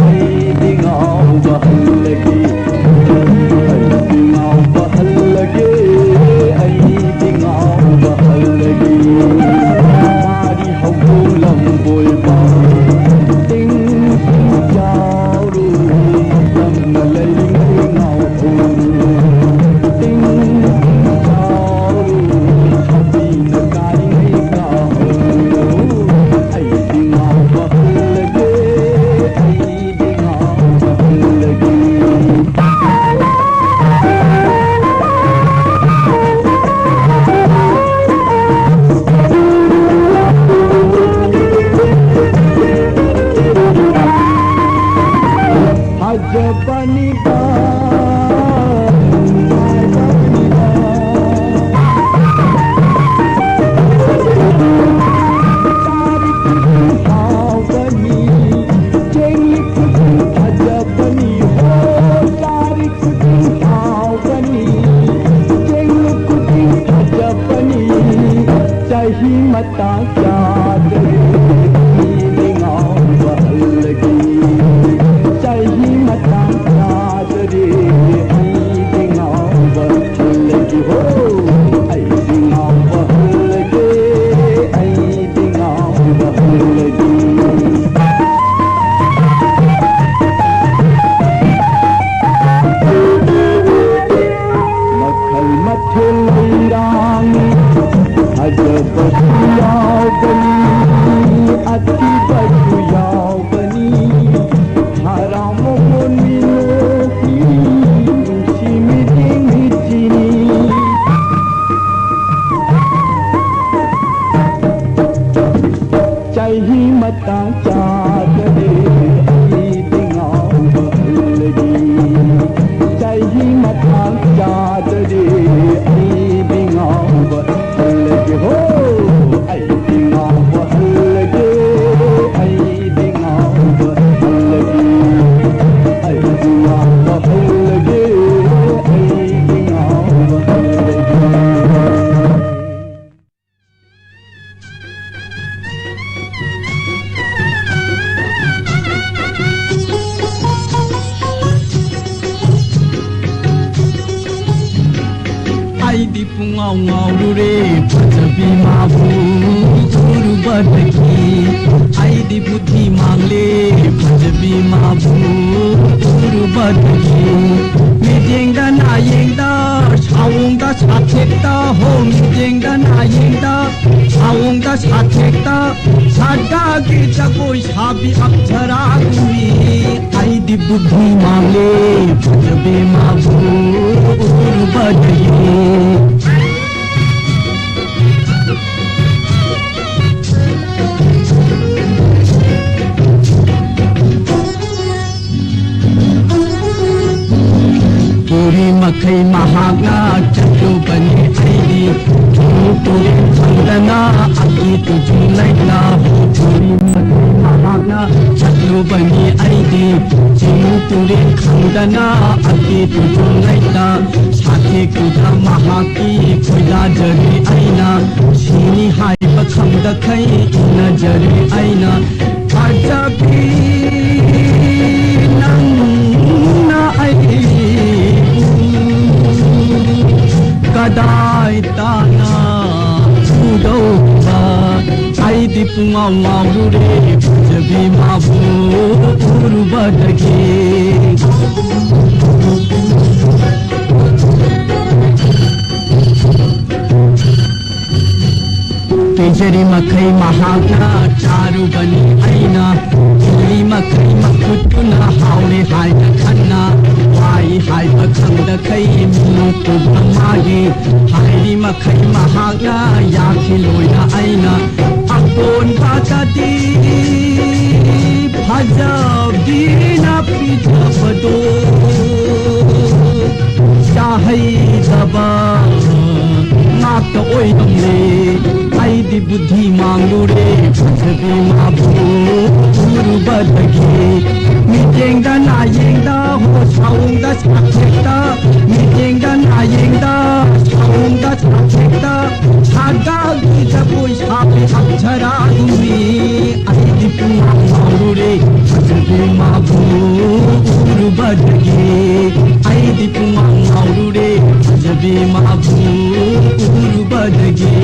ꯑꯩꯗꯤ ꯉꯥꯎꯕ ꯍꯜꯂꯒꯦ, ꯑꯩꯗꯤ ꯉꯥꯎꯕ ꯍꯜꯂꯒꯦ, ꯑꯩꯗꯤ ꯉꯥꯎꯕ ꯍꯜꯂꯒꯦ꯫ ꯃꯥꯔꯤ ꯍꯧꯗꯣꯡ ꯂꯝꯕꯣꯏꯕ, ꯇꯤꯡ ꯇꯤꯡ ꯆꯥꯎꯔꯨ, ꯇꯞꯅ ꯂꯩꯔꯤꯉꯩ ꯉꯥꯎꯍꯧꯔꯨ꯫ ꯇꯤꯡ ꯇꯤꯡ ꯆꯥꯎꯔꯨ, ꯁꯥꯕꯤꯅ ꯀꯥꯔꯤꯉꯩ ꯀꯥꯍꯧꯔꯨ꯫ ꯑꯩꯗꯤ ꯉꯥꯎꯕ ꯍꯜꯂꯒꯦ, ꯑꯩꯗꯤ ꯉꯥꯎꯕ ꯍꯜꯂꯒꯦ꯫ ꯐꯖꯕꯅꯤꯗ, ꯅꯨꯡꯉꯥꯏꯕꯅꯤꯗ꯫ ꯆꯥꯔꯤ ꯈꯨꯗꯤꯡ ꯍꯥꯎꯕꯅꯤ, ꯆꯦꯡꯂꯤ ꯈꯨꯗꯤꯡ ꯐꯖꯕꯅꯤ ꯍꯣ꯫ ꯆꯥꯔꯤ ꯈꯨꯗꯤꯡ ꯍꯥꯎꯕꯅꯤ, ꯆꯦꯡꯂꯤ ꯈꯨꯗꯤꯡ ꯐꯖꯕꯅꯤ꯫ ꯆꯍꯤ ꯃꯇꯥꯡ ꯆꯥꯗ꯭ꯔꯦ, ꯑꯩꯗꯤ ꯉꯥꯎꯕ ꯍꯜꯂꯒꯦ꯫ ꯆꯍꯤ ꯃꯇꯥꯡ ꯆꯥꯗ꯭ꯔꯦ, ꯑꯩꯗꯤ ꯉꯥꯎꯕ ꯍꯜꯂꯒꯦ ꯍꯣ꯫ ꯑꯩꯗꯤ ꯉꯥꯎꯕ ꯍꯜꯂꯒꯦ, ꯑꯩꯗꯤ ꯉꯥꯎꯕ ꯍꯜꯂꯒꯦ꯫ ꯃꯈꯜ ꯃꯊꯦꯜ ꯂꯩꯔꯥꯡ, ꯐꯖꯕꯁꯨ ꯌꯥꯎꯕꯅꯤ, ꯑꯊꯤꯕꯁꯨ ꯌꯥꯎꯕꯅꯤ꯫ ꯆꯍꯤ ꯃꯇꯥꯡ ꯆꯥꯗ꯭ꯔꯦ ꯑꯩꯗꯤ ꯉꯥꯎꯕ ꯍꯜꯂꯒꯦ꯫ ꯆꯍꯤ ꯃꯇꯥꯡ ꯆꯥꯗ꯭ꯔꯦ ꯑꯩꯗꯤ ꯉꯥꯎꯕ ꯍꯜꯂꯒꯦ꯫ ꯍꯣ! ꯑꯩꯗꯤ ꯉꯥꯎꯕ ꯍꯜꯂꯒꯦ꯫ ꯑꯩꯗꯤ ꯉꯥꯎꯕ ꯍꯜꯂꯒꯦ꯫ ꯑꯩꯗꯤ ꯉꯥꯎꯕ ꯍꯜꯂꯒꯦ꯫ ꯑꯩꯗꯤ ꯉꯥꯎꯕ ꯍꯜꯂꯒꯦ꯫ ꯑꯩꯗꯤ ꯄꯨꯡꯉꯥꯎ ꯉꯥꯎꯔꯨꯔꯦ ꯐꯖꯕꯤ ꯃꯥꯕꯨ ꯎꯔꯨꯕꯗꯒꯤ꯫ ꯑꯩꯗꯤ ꯕꯨꯙꯤ ꯃꯥꯡꯂꯦ ꯐꯖꯕꯤ ꯃꯥꯕꯨ ꯎꯔꯨꯕꯗꯒꯤ꯫ ꯃꯤꯠꯌꯦꯡꯗ ꯅꯥꯌꯦꯡꯗ ꯁꯥꯑꯣꯡꯗ ꯁꯥꯊꯦꯛꯇ ꯍꯣ ꯃꯤꯠꯌꯦꯡꯗ ꯅꯥꯌꯦꯡꯗ ꯁꯥꯑꯣꯡꯗ ꯁꯥꯊꯦꯛꯇ ꯁꯥꯗꯥꯒꯤ ꯖꯒꯣꯏ ꯁꯥꯕꯤ ꯑꯞꯁꯔꯥꯒꯨꯝꯃꯤ꯫ ꯑꯩꯗꯤ ꯕꯨꯙꯤ ꯃꯥꯡꯂꯦ ꯐꯖꯕꯤ ꯃꯥꯕꯨ ꯎꯔꯨꯕꯗꯒꯤ꯫ ꯄꯨꯔꯤ ꯃꯈꯩ ꯃꯍꯥꯛꯅ ꯆꯠꯂꯨꯕꯅꯤ ꯑꯩꯗꯤ ꯆꯤꯡ ꯇꯨꯔꯦꯜ ꯈꯪꯗꯅ ꯑꯀꯤ ꯇꯨꯖꯨꯡ ꯂꯩꯇ꯫ ꯄꯨꯔꯤ ꯃꯈꯩ ꯃꯍꯥꯛꯅ ꯆꯠꯂꯨꯕꯅꯤ ꯑꯩꯗꯤ ꯆꯤꯡ ꯇꯨꯔꯦꯜ ꯈꯪꯗꯅ ꯑꯀꯤ ꯇꯨꯖꯨꯡ ꯂꯩꯇ꯫ ꯁꯥꯊꯦꯛꯇꯨꯗ ꯃꯍꯥꯛꯀꯤ ꯈꯣꯏꯗꯥꯖꯔꯤ ꯑꯩꯅ ꯁꯤꯅꯤ ꯍꯥꯏꯕ ꯈꯪꯗꯈꯩ ꯏꯟꯅꯖꯔꯤ ꯑꯩꯅ꯫ ꯐꯖꯕꯤ ꯅꯪꯅ ꯑꯩꯕꯨ ꯀꯗꯥꯏ ꯇꯥꯅ ꯎꯗꯧꯕ? ꯑꯩꯗꯤ ꯄꯨꯡꯉꯥꯎ ꯉꯥꯎꯔꯨꯔꯦ ꯐꯖꯕꯤ ꯃꯥꯕꯨ ꯎꯔꯨꯕꯗꯒꯤ꯫ ꯄꯤꯖꯔꯤ ꯃꯈꯩ ꯃꯍꯥꯛꯅ ꯆꯥꯔꯨꯕꯅꯤ ꯑꯩꯅ꯫ ꯏꯜꯂꯤ ꯃꯈꯩ ꯃꯈꯨꯠꯇꯨꯅ ꯍꯥꯎꯔꯦ ꯍꯥꯏꯅ ꯈꯟꯅ꯫ ꯋꯥꯏ ꯍꯥꯏꯕ ꯈꯪꯗꯈꯩ ꯃꯤꯅꯣꯛ ꯎꯕ ꯃꯥꯒꯤ꯫ ꯍꯥꯏꯔꯤ ꯃꯈꯩ ꯃꯍꯥꯛꯅ ꯌꯥꯈꯤ ꯂꯣꯏꯅ ꯑꯩꯅ꯫ ꯑꯀꯣꯟꯕꯗꯗꯤ ꯕꯨꯗꯤ ꯃꯥꯡꯂꯨꯔꯦ ꯐꯖꯕꯤ ꯃꯥꯕꯨ ꯎꯔꯨꯕꯗꯒꯤ꯫ ꯃꯤꯠꯌꯦꯡꯗ ꯅꯥꯌꯦꯡꯗ ꯍꯣ ꯁꯥꯎꯗ ꯁꯥꯊꯦꯛꯇ꯫ ꯃꯤꯠꯌꯦꯡꯗ ꯅꯥꯌꯦꯡꯗ ꯁꯥꯎꯗ ꯁꯥꯊꯦꯛꯇ꯫ ꯁꯥꯒꯥꯒꯤ ꯖꯒꯣꯏ ꯁꯥꯕꯤ ꯑꯞꯁꯔꯥꯒꯨꯝꯕꯤ꯫ ꯑꯩꯗꯤ ꯄꯨꯡꯉꯥꯎ ꯉꯥꯎꯔꯨꯔꯦ ꯐꯖꯕꯤ ꯃꯥꯕꯨ ꯎꯔꯨꯕꯗꯒꯤ꯫ ꯑꯩꯗꯤ ꯄꯨꯡꯉꯥꯎ ꯉꯥꯎꯔꯨꯔꯦ ꯐꯖꯕꯤ ꯃꯥꯕꯨ ꯎꯔꯨꯕꯗꯒꯤ꯫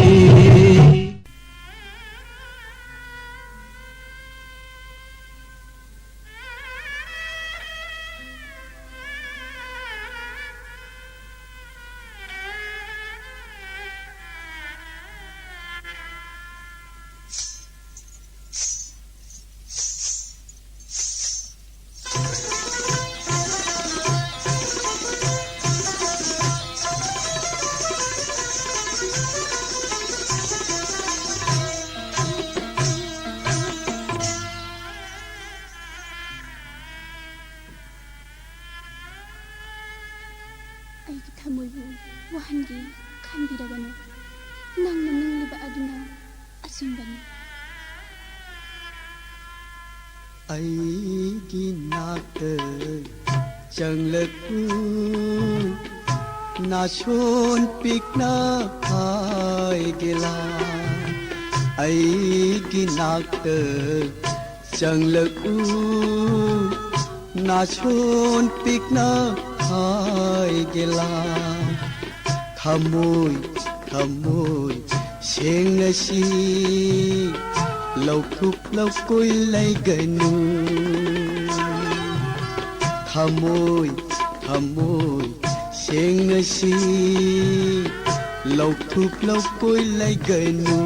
ꯑꯩꯒꯤ ꯊꯃꯣꯏꯕꯨ ꯋꯥꯍꯟꯒꯦ ꯈꯟꯕꯤꯔꯒꯅꯨ꯫ ꯅꯪꯅ ꯅꯤꯡꯂꯤꯕ ꯑꯗꯨꯅ ꯑꯆꯨꯝꯕꯅꯤ꯫ ꯑꯩꯒꯤ ꯅꯥꯛꯇ ꯆꯪꯂꯛꯎ, ꯅꯥꯁꯣꯟ ꯄꯤꯛꯅ ꯍꯥꯏꯒꯦꯂꯥ꯫ ꯑꯩꯒꯤ ꯅꯥꯛꯇ ꯆꯪꯂꯛꯎ, ꯅꯥꯁꯣꯟ ꯄꯤꯛꯅ ꯍꯥꯏꯒꯦꯂꯥ꯫ ꯊꯃꯣꯏ, ꯊꯃꯣꯏ ꯁꯦꯡꯅꯁꯤ, ꯂꯧꯊꯣꯛ ꯂꯧꯀꯣꯏ ꯂꯩꯒꯅꯨ꯫ ꯊꯃꯣꯏ, ꯊꯃꯣꯏ ꯁꯦꯡꯅꯁꯤ, ꯂꯧꯊꯣꯛ ꯂꯧꯀꯣꯏ ꯂꯩꯒꯅꯨ꯫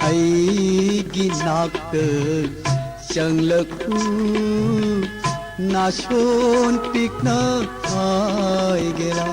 ꯑꯩꯒꯤ ꯅꯥꯛꯇ ꯆꯪꯂꯛꯎ, ꯅꯥꯁꯣꯟ ꯄꯤꯛꯅ ꯍꯥꯏꯒꯦꯔꯥ꯫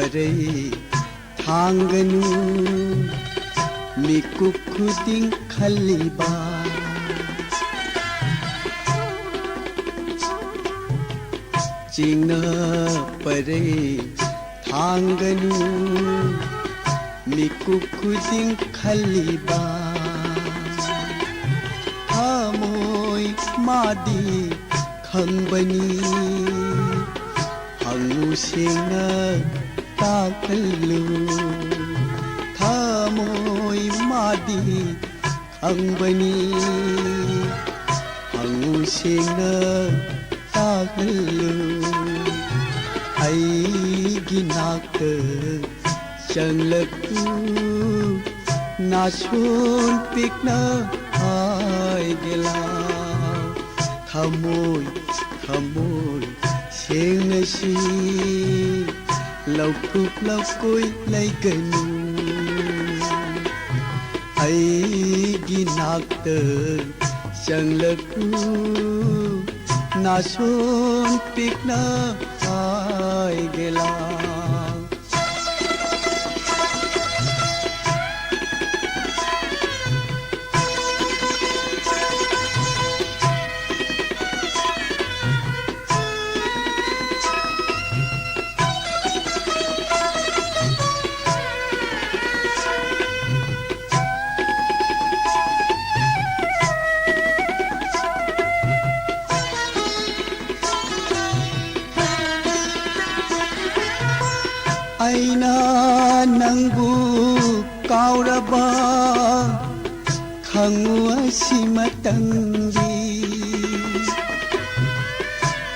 ꯄꯔꯩ ꯊꯥꯡꯒꯅꯨ, ꯃꯤꯀꯨꯞ ꯈꯨꯗꯤꯡ ꯈꯜꯂꯤꯕ꯫ ꯆꯤꯡꯅ ꯄꯔꯩ ꯊꯥꯡꯒꯅꯨ, ꯃꯤꯀꯨꯞ ꯈꯨꯗꯤꯡ ꯈꯜꯂꯤꯕ꯫ ꯊꯃꯣꯏ ꯃꯥꯗꯤ ꯈꯪꯕꯅꯤ, ꯍꯪꯉꯨ ꯁꯦꯡꯅ ꯇꯥꯛꯍꯜꯂꯨ꯫ ꯊꯃꯣꯏ ꯃꯥꯗꯤ ꯈꯪꯕꯅꯤ, ꯍꯪꯉꯨ ꯁꯦꯡꯅ ꯇꯥꯛꯍꯜꯂꯨ꯫ ꯑꯩꯒꯤ ꯅꯥꯛꯇ ꯆꯪꯂꯛꯎ, ꯅꯥꯁꯣꯟ ꯄꯤꯛꯅ ꯍꯥꯏꯒꯦ ꯂꯥꯎ꯫ ꯊꯃꯣꯏ, ꯊꯃꯣꯏ ꯁꯦꯡꯅꯁꯤ, ꯂꯧꯊꯣꯛ ꯂꯧꯀꯣꯏ ꯂꯩꯒꯅꯨ꯫ ꯑꯩꯒꯤ ꯅꯥꯛꯇ ꯆꯪꯂꯛꯎ, ꯅꯥꯁꯣꯟ ꯄꯤꯛꯅ ꯍꯥꯏꯒꯦ ꯂꯥꯎ꯫ ꯑꯩꯅ ꯅꯪꯕꯨ ꯀꯥꯎꯔꯕ ꯈꯪꯉꯨ ꯑꯁꯤꯃꯇꯪꯗꯤ꯫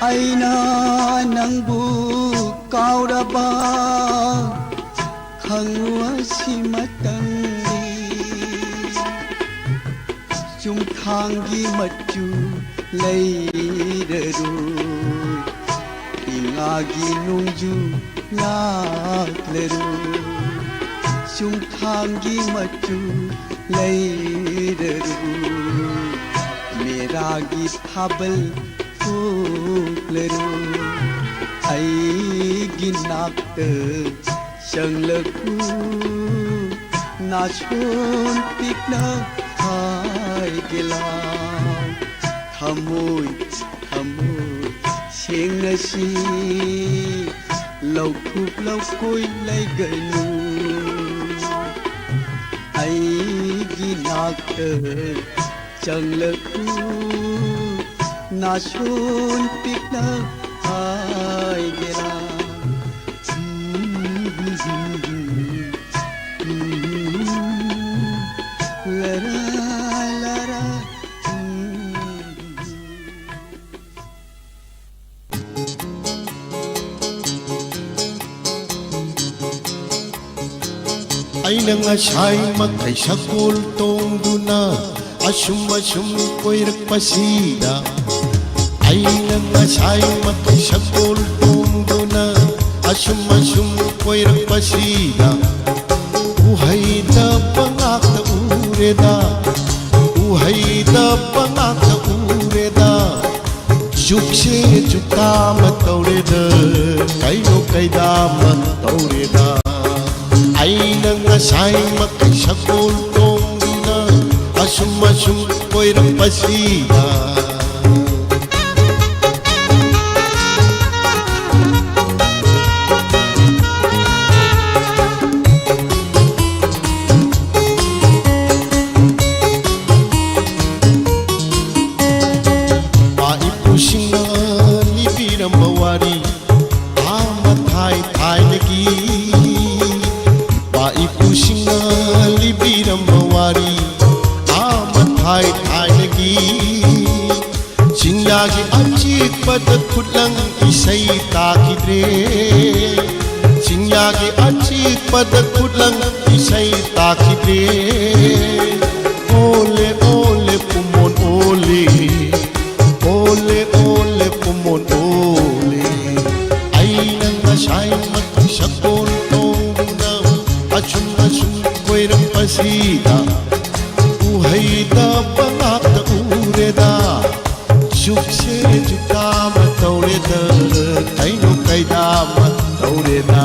ꯑꯩꯅ ꯅꯪꯕꯨ ꯀꯥꯎꯔꯕ ꯈꯪꯉꯨ ꯑꯁꯤꯃꯇꯪꯗꯤ꯫ ꯆꯨꯝꯊꯥꯡꯒꯤ ꯃꯆꯨ ꯂꯩꯔꯔꯣꯏ, ꯏꯉꯥꯒꯤ ꯅꯣꯡꯖꯨ ꯂꯥꯛꯂꯔꯣꯏ꯫ ꯆꯨꯝꯊꯥꯡꯒꯤ ꯃꯆꯨ ꯂꯩꯔꯔꯣꯏ, ꯃꯦꯔꯥꯒꯤ ꯊꯥꯕꯜ ꯊꯣꯛꯂꯔꯣꯏ꯫ ꯑꯩꯒꯤ ꯅꯥꯛꯇ ꯆꯪꯂꯛꯎ, ꯅꯥꯁꯣꯟ ꯄꯤꯛꯅ ꯍꯥꯏꯒꯦ ꯂꯥꯎ꯫ ꯊꯃꯣꯏ, ꯊꯃꯣꯏ ꯁꯦꯡꯅꯁꯤ, ꯂꯧꯊꯣꯛ ꯂꯧꯀꯣꯏ ꯂꯩꯒꯅꯨ꯫ ꯑꯩꯒꯤ ꯅꯥꯛꯇ ꯆꯪꯂꯛꯎ, ꯅꯥꯁꯣꯟ ꯄꯤꯛꯅ ꯍꯥꯏꯒꯦꯔꯥ꯫ ꯂꯔꯥ, ꯂꯔꯥ꯫ ꯑꯩꯅ ꯉꯁꯥꯏ ꯃꯈꯩ ꯁꯒꯣꯜ ꯇꯣꯡꯗꯨꯅ ꯑꯁꯨꯝ ꯑꯁꯨꯝ ꯀꯣꯏꯔꯛꯄꯁꯤꯗ, ꯑꯩꯅ ꯉꯁꯥꯏ ꯃꯈꯩ ꯁꯒꯣꯜ ꯇꯣꯡꯗꯨꯅ ꯑꯁꯨꯝ ꯑꯁꯨꯝ ꯀꯣꯏꯔꯛꯄꯁꯤꯗ, ꯎꯍꯩꯗ ꯄꯉꯥꯛꯇ ꯎꯔꯦꯗ, ꯎꯍꯩꯗ ꯄꯉꯥꯛꯇ ꯎꯔꯦꯗ꯫ ꯖꯨꯛꯁꯦ ꯖꯨꯛꯇꯥ ꯑꯃ ꯇꯧꯔꯦꯗ, ꯀꯩꯅꯣ ꯀꯩꯗꯥ ꯑꯃ ꯇꯧꯔꯦꯗ꯫ ꯑꯩꯅ ꯉꯁꯥꯏ ꯃꯈꯩ ꯁꯒꯣꯜ ꯇꯣꯡꯗꯨꯅ ꯑꯁꯨꯝ ꯑꯁꯨꯝ ꯀꯣꯏꯔꯛꯄꯁꯤꯗ, ꯏꯄꯥ ꯏꯄꯨꯁꯤꯡꯅ ꯂꯤꯕꯤꯔꯝꯕ ꯋꯥꯔꯤ, ꯑꯥ ꯃꯊꯥꯏ ꯊꯥꯏꯅꯒꯤ ꯏꯄꯥ ꯏꯄꯨꯁꯤꯡꯅ ꯂꯤꯕꯤꯔꯝꯕ ꯋꯥꯔꯤ, ꯑꯥ ꯃꯊꯥꯏ ꯊꯥꯏꯅꯒꯤ ꯆꯤꯡꯌꯥꯒꯤ ꯑꯆꯤꯛꯄꯗ ꯈꯨꯠꯂꯪ ꯏꯁꯩ ꯇꯥꯈꯤꯗ꯭ꯔꯦ꯫ ꯆꯤꯡꯌꯥꯒꯤ ꯑꯆꯤꯛꯄꯗ ꯈꯨꯠꯂꯪ ꯏꯁꯩ ꯇꯥꯈꯤꯗ꯭ꯔꯦ꯫ ꯑꯣꯂꯦ ꯑꯣꯂꯦ ꯄꯨꯃꯣꯟ ꯑꯣꯂꯦ, ꯑꯣꯂꯦ ꯑꯣꯂꯦ ꯄꯨꯃꯣꯟ ꯑꯣꯂꯦ꯫ ꯑꯩꯅ ꯉꯁꯥꯏꯃꯛ ꯁꯒꯣꯜ ꯇꯣꯡꯗꯨꯅ ꯑꯁꯨꯝ ꯑꯁꯨꯝ ꯀꯣꯏꯔꯛꯄꯁꯤꯗ, ꯎꯍꯩꯗ ꯄꯉꯥꯛꯇ ꯎꯔꯦꯗ꯫ ꯖꯨꯛꯁꯦ ꯖꯨꯛꯇꯥ ꯑꯃ ꯇꯧꯔꯦꯗ, ꯀꯩꯅꯣ ꯀꯩꯗꯥꯃ ꯇꯧꯔꯦꯅ꯫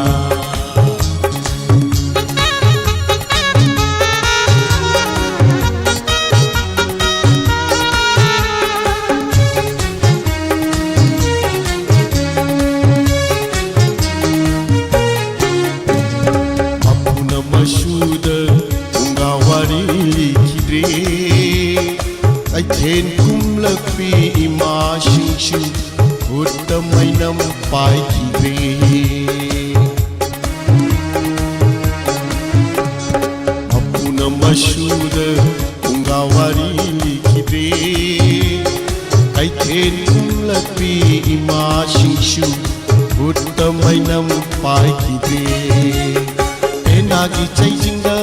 ꯃꯄꯨꯅ ꯃꯁꯨꯗ ꯐꯨꯡꯒꯥ ꯋꯥꯔꯤ ꯂꯤꯈꯤꯗ꯭ꯔꯦ꯫ ꯀꯩꯊꯦꯜ ꯀꯨꯝꯂꯛꯄꯤ ꯏꯃꯥꯁꯤꯡꯁꯨ ꯈꯨꯠꯇ ꯃꯩꯅꯝ ꯄꯥꯏꯈꯤꯗ꯭ꯔꯦ꯫ ꯃꯄꯨꯅ ꯃꯁꯨꯗ ꯐꯨꯡꯒꯥ ꯋꯥꯔꯤ ꯂꯤꯈꯤꯗ꯭ꯔꯦ꯫ ꯀꯩꯊꯦꯜ ꯀꯨꯝꯂꯛꯄꯤ ꯏꯃꯥꯁꯤꯡꯁꯨ ꯈꯨꯠꯇ ꯃꯩꯅꯝ ꯄꯥꯏꯈꯤꯗ꯭ꯔꯦ꯫ ꯄꯦꯅꯥꯒꯤ ꯆꯩꯖꯤꯡꯗ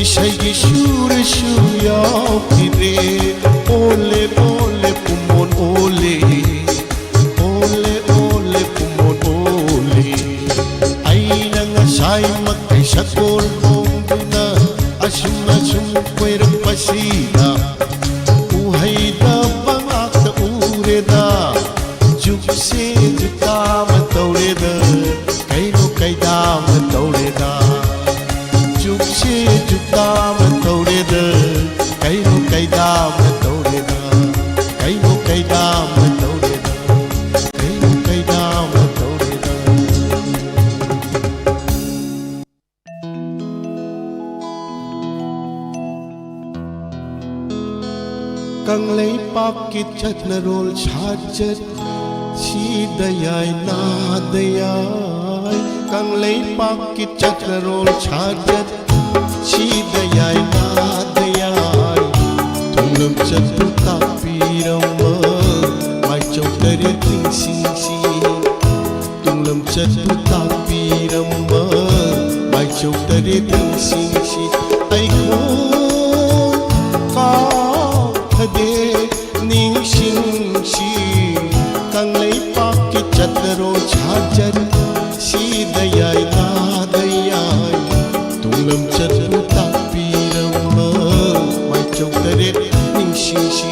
ꯏꯁꯩꯒꯤ ꯁꯨꯔꯁꯨ ꯌꯥꯎꯈꯤꯗ꯭ꯔꯦ꯫ ꯑꯣꯂꯦ ꯑꯣꯂꯦ ꯄꯨꯝꯕꯣꯟ ꯑꯣꯂꯦ꯫ ꯑꯣꯂꯦ ꯑꯣꯂꯦ ꯄꯨꯝꯕꯣꯟ ꯑꯣꯂꯦ꯫ ꯑꯩꯅ ꯉꯁꯥꯏꯃꯛꯇꯩ ꯁꯒꯣꯜ ꯇꯣꯡꯗꯨꯅ ꯑꯁꯨꯝ ꯑꯁꯨꯝ ꯀꯣꯏꯔꯛꯄꯁꯤꯗ ꯎꯍꯩꯗꯕ ꯉꯥꯛꯇ ꯎꯔꯦꯗ꯫ ꯖꯨꯛꯁꯦ ꯖꯨꯛꯇꯥ ꯑꯃ ꯇꯧꯔꯦꯗ꯫ ꯀꯩꯅꯣ ꯀꯩꯗꯥ ꯑꯃ ꯇꯧꯔꯦꯗ꯫ ꯖꯨꯛꯁꯦ ꯖꯨꯛꯇꯥ ꯑꯃ ꯇꯧꯔꯦꯗ꯫ ꯀꯩꯅꯣ ꯀꯩꯗꯥ ꯑꯃ ꯇꯧꯔꯦꯗ꯫ ꯀꯩꯅꯣ ꯀꯩꯗꯥ ꯑꯃ ꯇꯧꯔꯦꯗ꯫ ꯀꯩꯅꯣ ꯀꯩꯗꯥ ꯑꯃ ꯇꯧꯔꯦꯗ꯫ ꯀꯪꯂꯩꯄꯥꯛꯀꯤ ꯆꯠꯅꯔꯣꯜ ꯁꯥꯖꯠ ꯁꯤꯗ ꯌꯥꯏ ꯅꯥꯗ ꯌꯥꯏ꯫ ꯀꯪꯂꯩꯄꯥꯛꯀꯤ ꯆꯠꯅꯔꯣꯜ ꯁꯥꯖꯠ ꯁꯤꯗ ꯌꯥꯏ ꯅꯥꯗ ꯌꯥꯏ꯫ ꯇꯨꯡꯂꯝꯆꯠꯄꯨ ꯇꯥꯛꯄꯤꯔꯝꯕ ꯃꯥꯏꯆꯧ ꯇꯔꯦꯠ ꯅꯤꯡꯁꯤꯡꯁꯤ꯫ ꯇꯨꯡꯂꯝꯆꯠꯄꯨ ꯇꯥꯛꯄꯤꯔꯝꯕ ꯃꯥꯏꯆꯧ ꯇꯔꯦꯠ ꯅꯤꯡꯁꯤꯡꯁꯤ꯫ ꯑꯩꯈꯣꯏ ꯀꯥꯎꯊꯗꯦ ꯅꯤꯡꯁꯤꯡꯁꯤ꯫ ꯀꯪꯂꯩꯄꯥꯛꯀꯤ ꯆꯠꯅꯔꯣꯜ ꯁꯥꯖꯠ ꯁꯤꯗ ꯌꯥꯏ ꯅꯥꯗ ꯌꯥꯏ꯫ ꯇꯨꯡꯂꯝꯆꯠꯄꯨ ꯇꯥꯛꯄꯤꯔꯝꯕ ꯃꯥꯏꯆꯧ ꯇꯔꯦꯠ ꯅꯤꯡꯁꯤꯡꯁꯤ꯫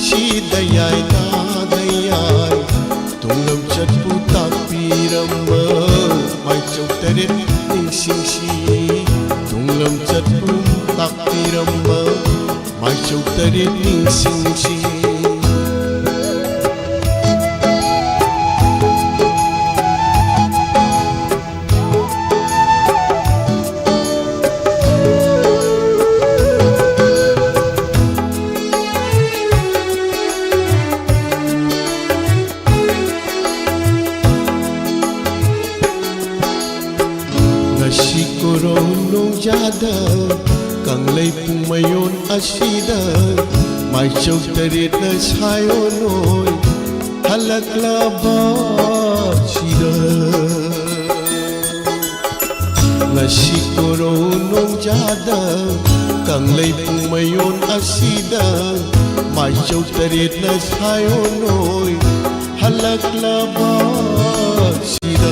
ꯁꯤꯗ ꯌꯥꯏ ꯅꯥꯗ ꯌꯥꯏ ꯇꯨꯡꯂꯝꯆꯠꯄꯨ ꯇꯥꯛꯄꯤꯔꯝꯕ ꯃꯥꯏꯆꯧ ꯇꯔꯦꯠ ꯅꯤꯡꯁꯤꯡꯁꯤ꯫ ꯇꯨꯡꯂꯝꯆꯠꯄꯨ ꯇꯥꯛꯄꯤꯔꯝꯕ ꯃꯥꯏꯆꯧ ꯇꯔꯦꯠ ꯅꯤꯡꯁꯤꯡꯁꯤ꯫ ꯉꯁꯤ ꯀꯣꯔꯧ ꯅꯣꯡꯖꯥꯗ ꯀꯪꯂꯩ ꯄꯨꯡꯃꯌꯣꯟ ꯑꯁꯤꯗ ꯃꯥꯏꯆꯧ ꯇꯔꯦꯠꯅ ꯁꯥꯏꯑꯣꯟ ꯑꯣꯏ ꯍꯜꯂꯛꯂꯕ ꯁꯤꯗ꯫ ꯉꯁꯤ ꯀꯣꯔꯧ ꯅꯣꯡꯖꯥꯗ ꯀꯪꯂꯩ ꯄꯨꯡꯃꯌꯣꯟ ꯑꯁꯤꯗ ꯃꯥꯏꯆꯧ ꯇꯔꯦꯠꯅ ꯁꯥꯏꯑꯣꯟ ꯑꯣꯏ ꯍꯜꯂꯛꯂꯕ ꯁꯤꯗ꯫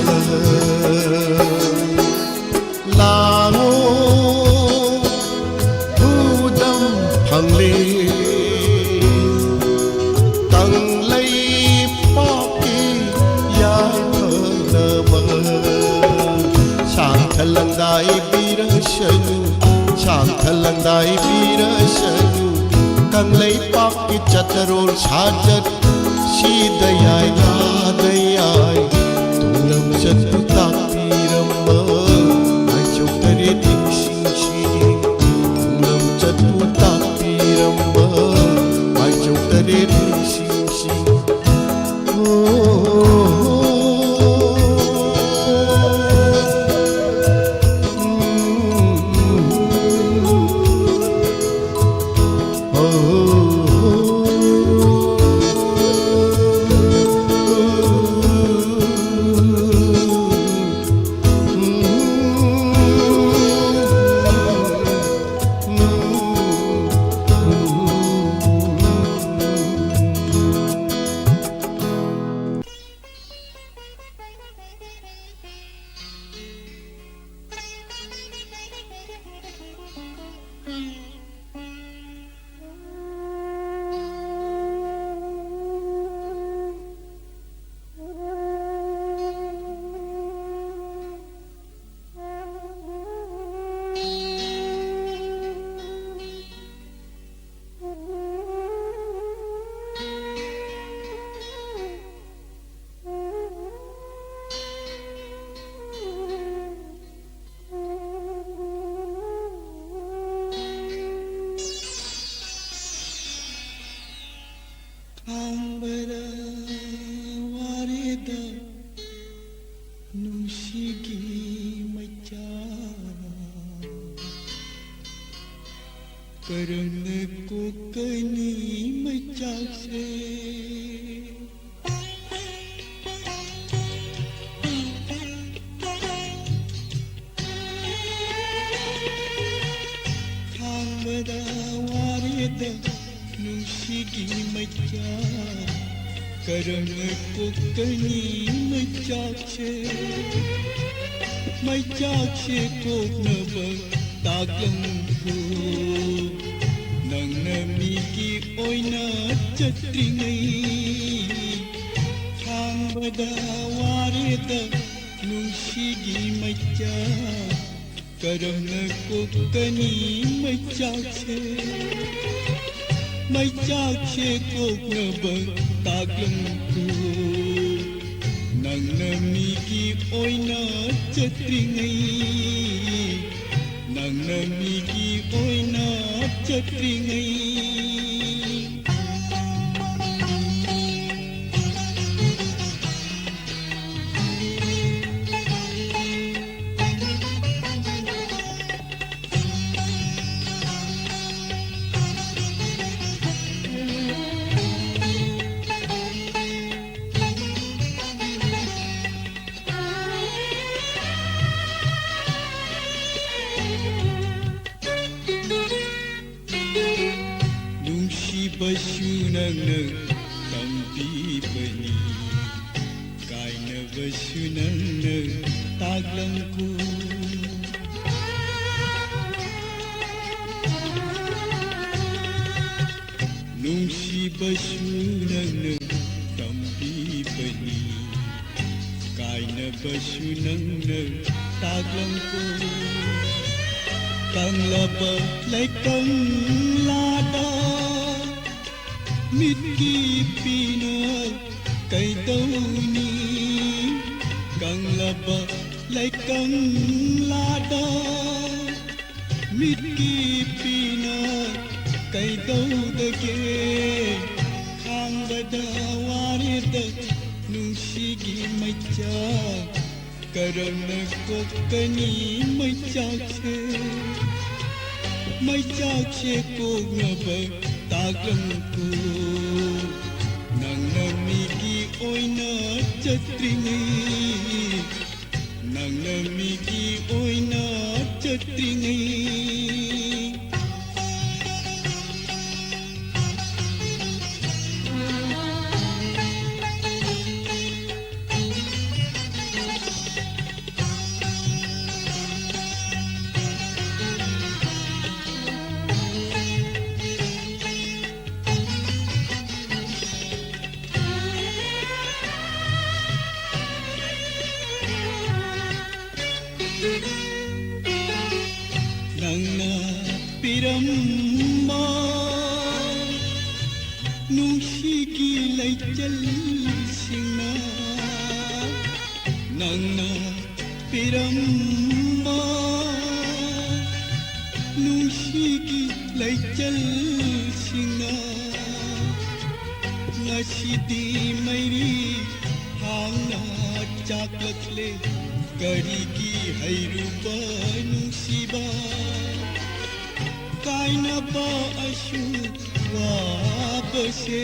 ꯂꯥꯡꯉꯣ ꯈꯨꯗꯝ ꯐꯪꯂꯦ ꯀꯪꯂꯩꯄꯥꯛꯀꯤ ꯌꯥꯏꯐꯅꯕ꯫ ꯁꯥꯡꯊ ꯂꯪꯗꯥꯏ ꯄꯤꯔꯁꯅꯨ, ꯁꯥꯡꯊ ꯂꯪꯗꯥꯏ ꯄꯤꯔꯁꯅꯨ ꯀꯪꯂꯩꯄꯥꯛꯀꯤ ꯆꯠꯅꯔꯣꯜ ꯁꯥꯖꯠ ꯁꯤꯗ ꯌꯥꯏ ꯅꯥꯗ ꯌꯥꯏ ꯇꯨꯡꯂꯝꯆꯠꯄꯨ ꯇꯥꯛꯄꯤꯔꯝꯕ ꯃꯥꯏꯆꯧ ꯇꯔꯦꯠ ꯅꯤꯡꯁꯤꯡꯁꯤ꯫ ꯇꯨꯡꯂꯝꯆꯠꯄꯨ ꯇꯥꯛꯄꯤꯔꯝꯕ ꯃꯥꯏꯆꯧ ꯇꯔꯦꯠ ꯅꯤꯡꯁꯤꯡꯁꯤ꯫ ꯍꯣ, ꯍꯣ, ꯍꯣ꯫ ꯈꯥꯡꯕꯗ ꯋꯥꯔꯦꯗ ꯅꯨꯡꯁꯤꯒꯤ ꯃꯩꯆꯥꯛ, ꯀꯔꯝꯅ ꯀꯣꯛꯀꯅꯤ ꯃꯩꯆꯥꯛꯁꯦ? ꯈꯥꯡꯕꯗ ꯋꯥꯔꯦꯗ ꯅꯨꯡꯁꯤꯒꯤ ꯃꯩꯆꯥꯛ, ꯀꯔꯝꯅ ꯀꯣꯛꯀꯅꯤ ꯃꯩꯆꯥꯛꯁꯦ? ꯃꯩꯆꯥꯛꯁꯦ ꯀꯣꯛꯅꯕ ꯇꯥꯛꯂꯝꯈꯣ, ꯅꯪꯅ ꯃꯤꯒꯤ ꯑꯣꯏꯅ ꯆꯠꯇ꯭ꯔꯤꯉꯩ꯫ ꯈꯥꯡꯕꯗ ꯋꯥꯔꯦꯗ ꯅꯨꯡꯁꯤꯒꯤ ꯃꯩꯆꯥꯛ, ꯀꯔꯝꯅ ꯀꯣꯛꯀꯅꯤ ꯃꯩꯆꯥꯛꯁꯦ? ꯃꯩꯆꯥꯛꯁꯦ ꯀꯣꯛꯅꯕ ꯇꯥꯛꯂꯝꯈꯣ, ꯅꯪꯅ ꯃꯤꯒꯤ ꯑꯣꯏꯅ ꯆꯠꯇ꯭ꯔꯤꯉꯩ, ꯅꯪꯅ ꯃꯤꯒꯤ ꯑꯣꯏꯅ ꯆꯠꯇ꯭ꯔꯤꯉꯩ꯫ ꯅꯨꯡꯁꯤꯕꯁꯨ ꯅꯪꯅ ꯇꯝꯕꯤꯕꯅꯤ, ꯀꯥꯏꯅꯕꯁꯨ ꯅꯪꯅ ꯇꯥꯛꯂꯝꯈꯣ꯫ ꯅꯨꯡꯁꯤꯕꯁꯨ ꯅꯪꯅ ꯇꯝꯕꯤꯕꯅꯤ, ꯀꯥꯏꯅꯕꯁꯨ ꯅꯪꯅ ꯇꯥꯛꯂꯝꯈꯣ꯫ ꯀꯪꯂꯕ ꯂꯩꯀꯪꯂꯥꯗ ꯃꯤꯠꯀꯤ ꯄꯤꯅ ꯀꯩꯗꯧꯅꯤ? ꯀꯪꯂꯕ ꯂꯩꯀꯪꯂꯥꯗ ꯃꯤꯠꯀꯤ ꯄꯤꯅ ꯀꯩꯗꯧꯗꯒꯦ? ꯈꯥꯡꯕꯗ ꯋꯥꯔꯦꯗ ꯅꯨꯡꯁꯤꯒꯤ ꯃꯩꯆꯥꯛ, ꯀꯔꯝꯅ ꯀꯣꯛꯀꯅꯤ ꯃꯩꯆꯥꯛꯁꯦ? ꯃꯩꯆꯥꯛꯁꯦ ꯀꯣꯛꯅꯕ ꯇꯥꯛꯂꯝꯈꯣ, ꯅꯪꯅ ꯃꯤꯒꯤ ꯑꯣꯏꯅ ꯆꯠꯇ꯭ꯔꯤꯉꯩ, ꯅꯪꯅ ꯃꯤꯒꯤ ꯑꯣꯏꯅ ꯆꯠꯇ꯭ꯔꯤꯉꯩ꯫ ꯅꯪꯅ ꯄꯤꯔꯝꯕ ꯅꯨꯡꯁꯤꯒꯤ ꯂꯩꯆꯜꯁꯤꯡꯅ, ꯅꯪꯅ ꯄꯤꯔꯝꯕ ꯅꯨꯡꯁꯤꯒꯤ ꯂꯩꯆꯜꯁꯤꯡꯅ ꯉꯁꯤꯗꯤ ꯃꯩꯔꯤ ꯍꯥꯡꯅ ꯆꯥꯛꯂꯛꯂꯦ꯫ ꯀꯔꯤꯒꯤ ꯍꯩꯔꯨꯕ ꯅꯨꯡꯁꯤꯕ ꯀꯥꯏꯅꯕ ꯑꯁꯨꯛ ꯋꯥꯕꯁꯦ?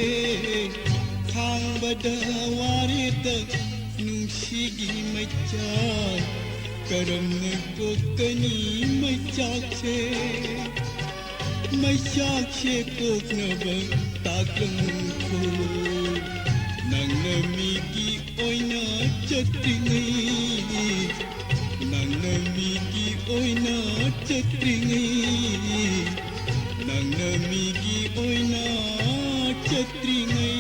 ꯈꯥꯡꯕꯗ ꯋꯥꯔꯦꯗ ꯅꯨꯡꯁꯤꯒꯤ ꯃꯩꯆꯥꯛ, ꯀꯔꯝꯅ ꯀꯣꯛꯀꯅꯤ ꯃꯩꯆꯥꯛꯁꯦ? ꯃꯩꯆꯥꯛꯁꯦ ꯀꯣꯛꯅꯕ ꯇꯥꯛꯂꯝꯈꯣ, ꯅꯪꯅ ꯃꯤꯒꯤ ꯑꯣꯏꯅ ꯆꯠꯇ꯭ꯔꯤꯉꯩ, ꯅꯪꯅ ꯃꯤꯒꯤ ꯑꯣꯏꯅ ꯆꯠꯇ꯭ꯔꯤꯉꯩ, ꯅꯪꯅ ꯃꯤꯒꯤ ꯑꯣꯏꯅ ꯆꯠꯇ꯭ꯔꯤꯉꯩ꯫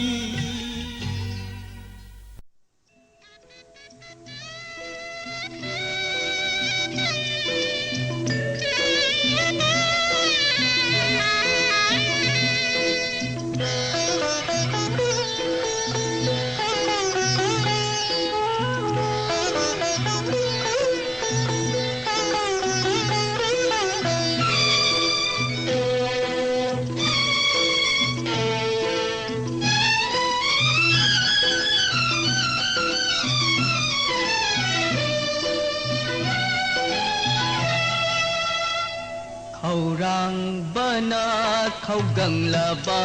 ꯈꯧꯒꯪꯂꯕ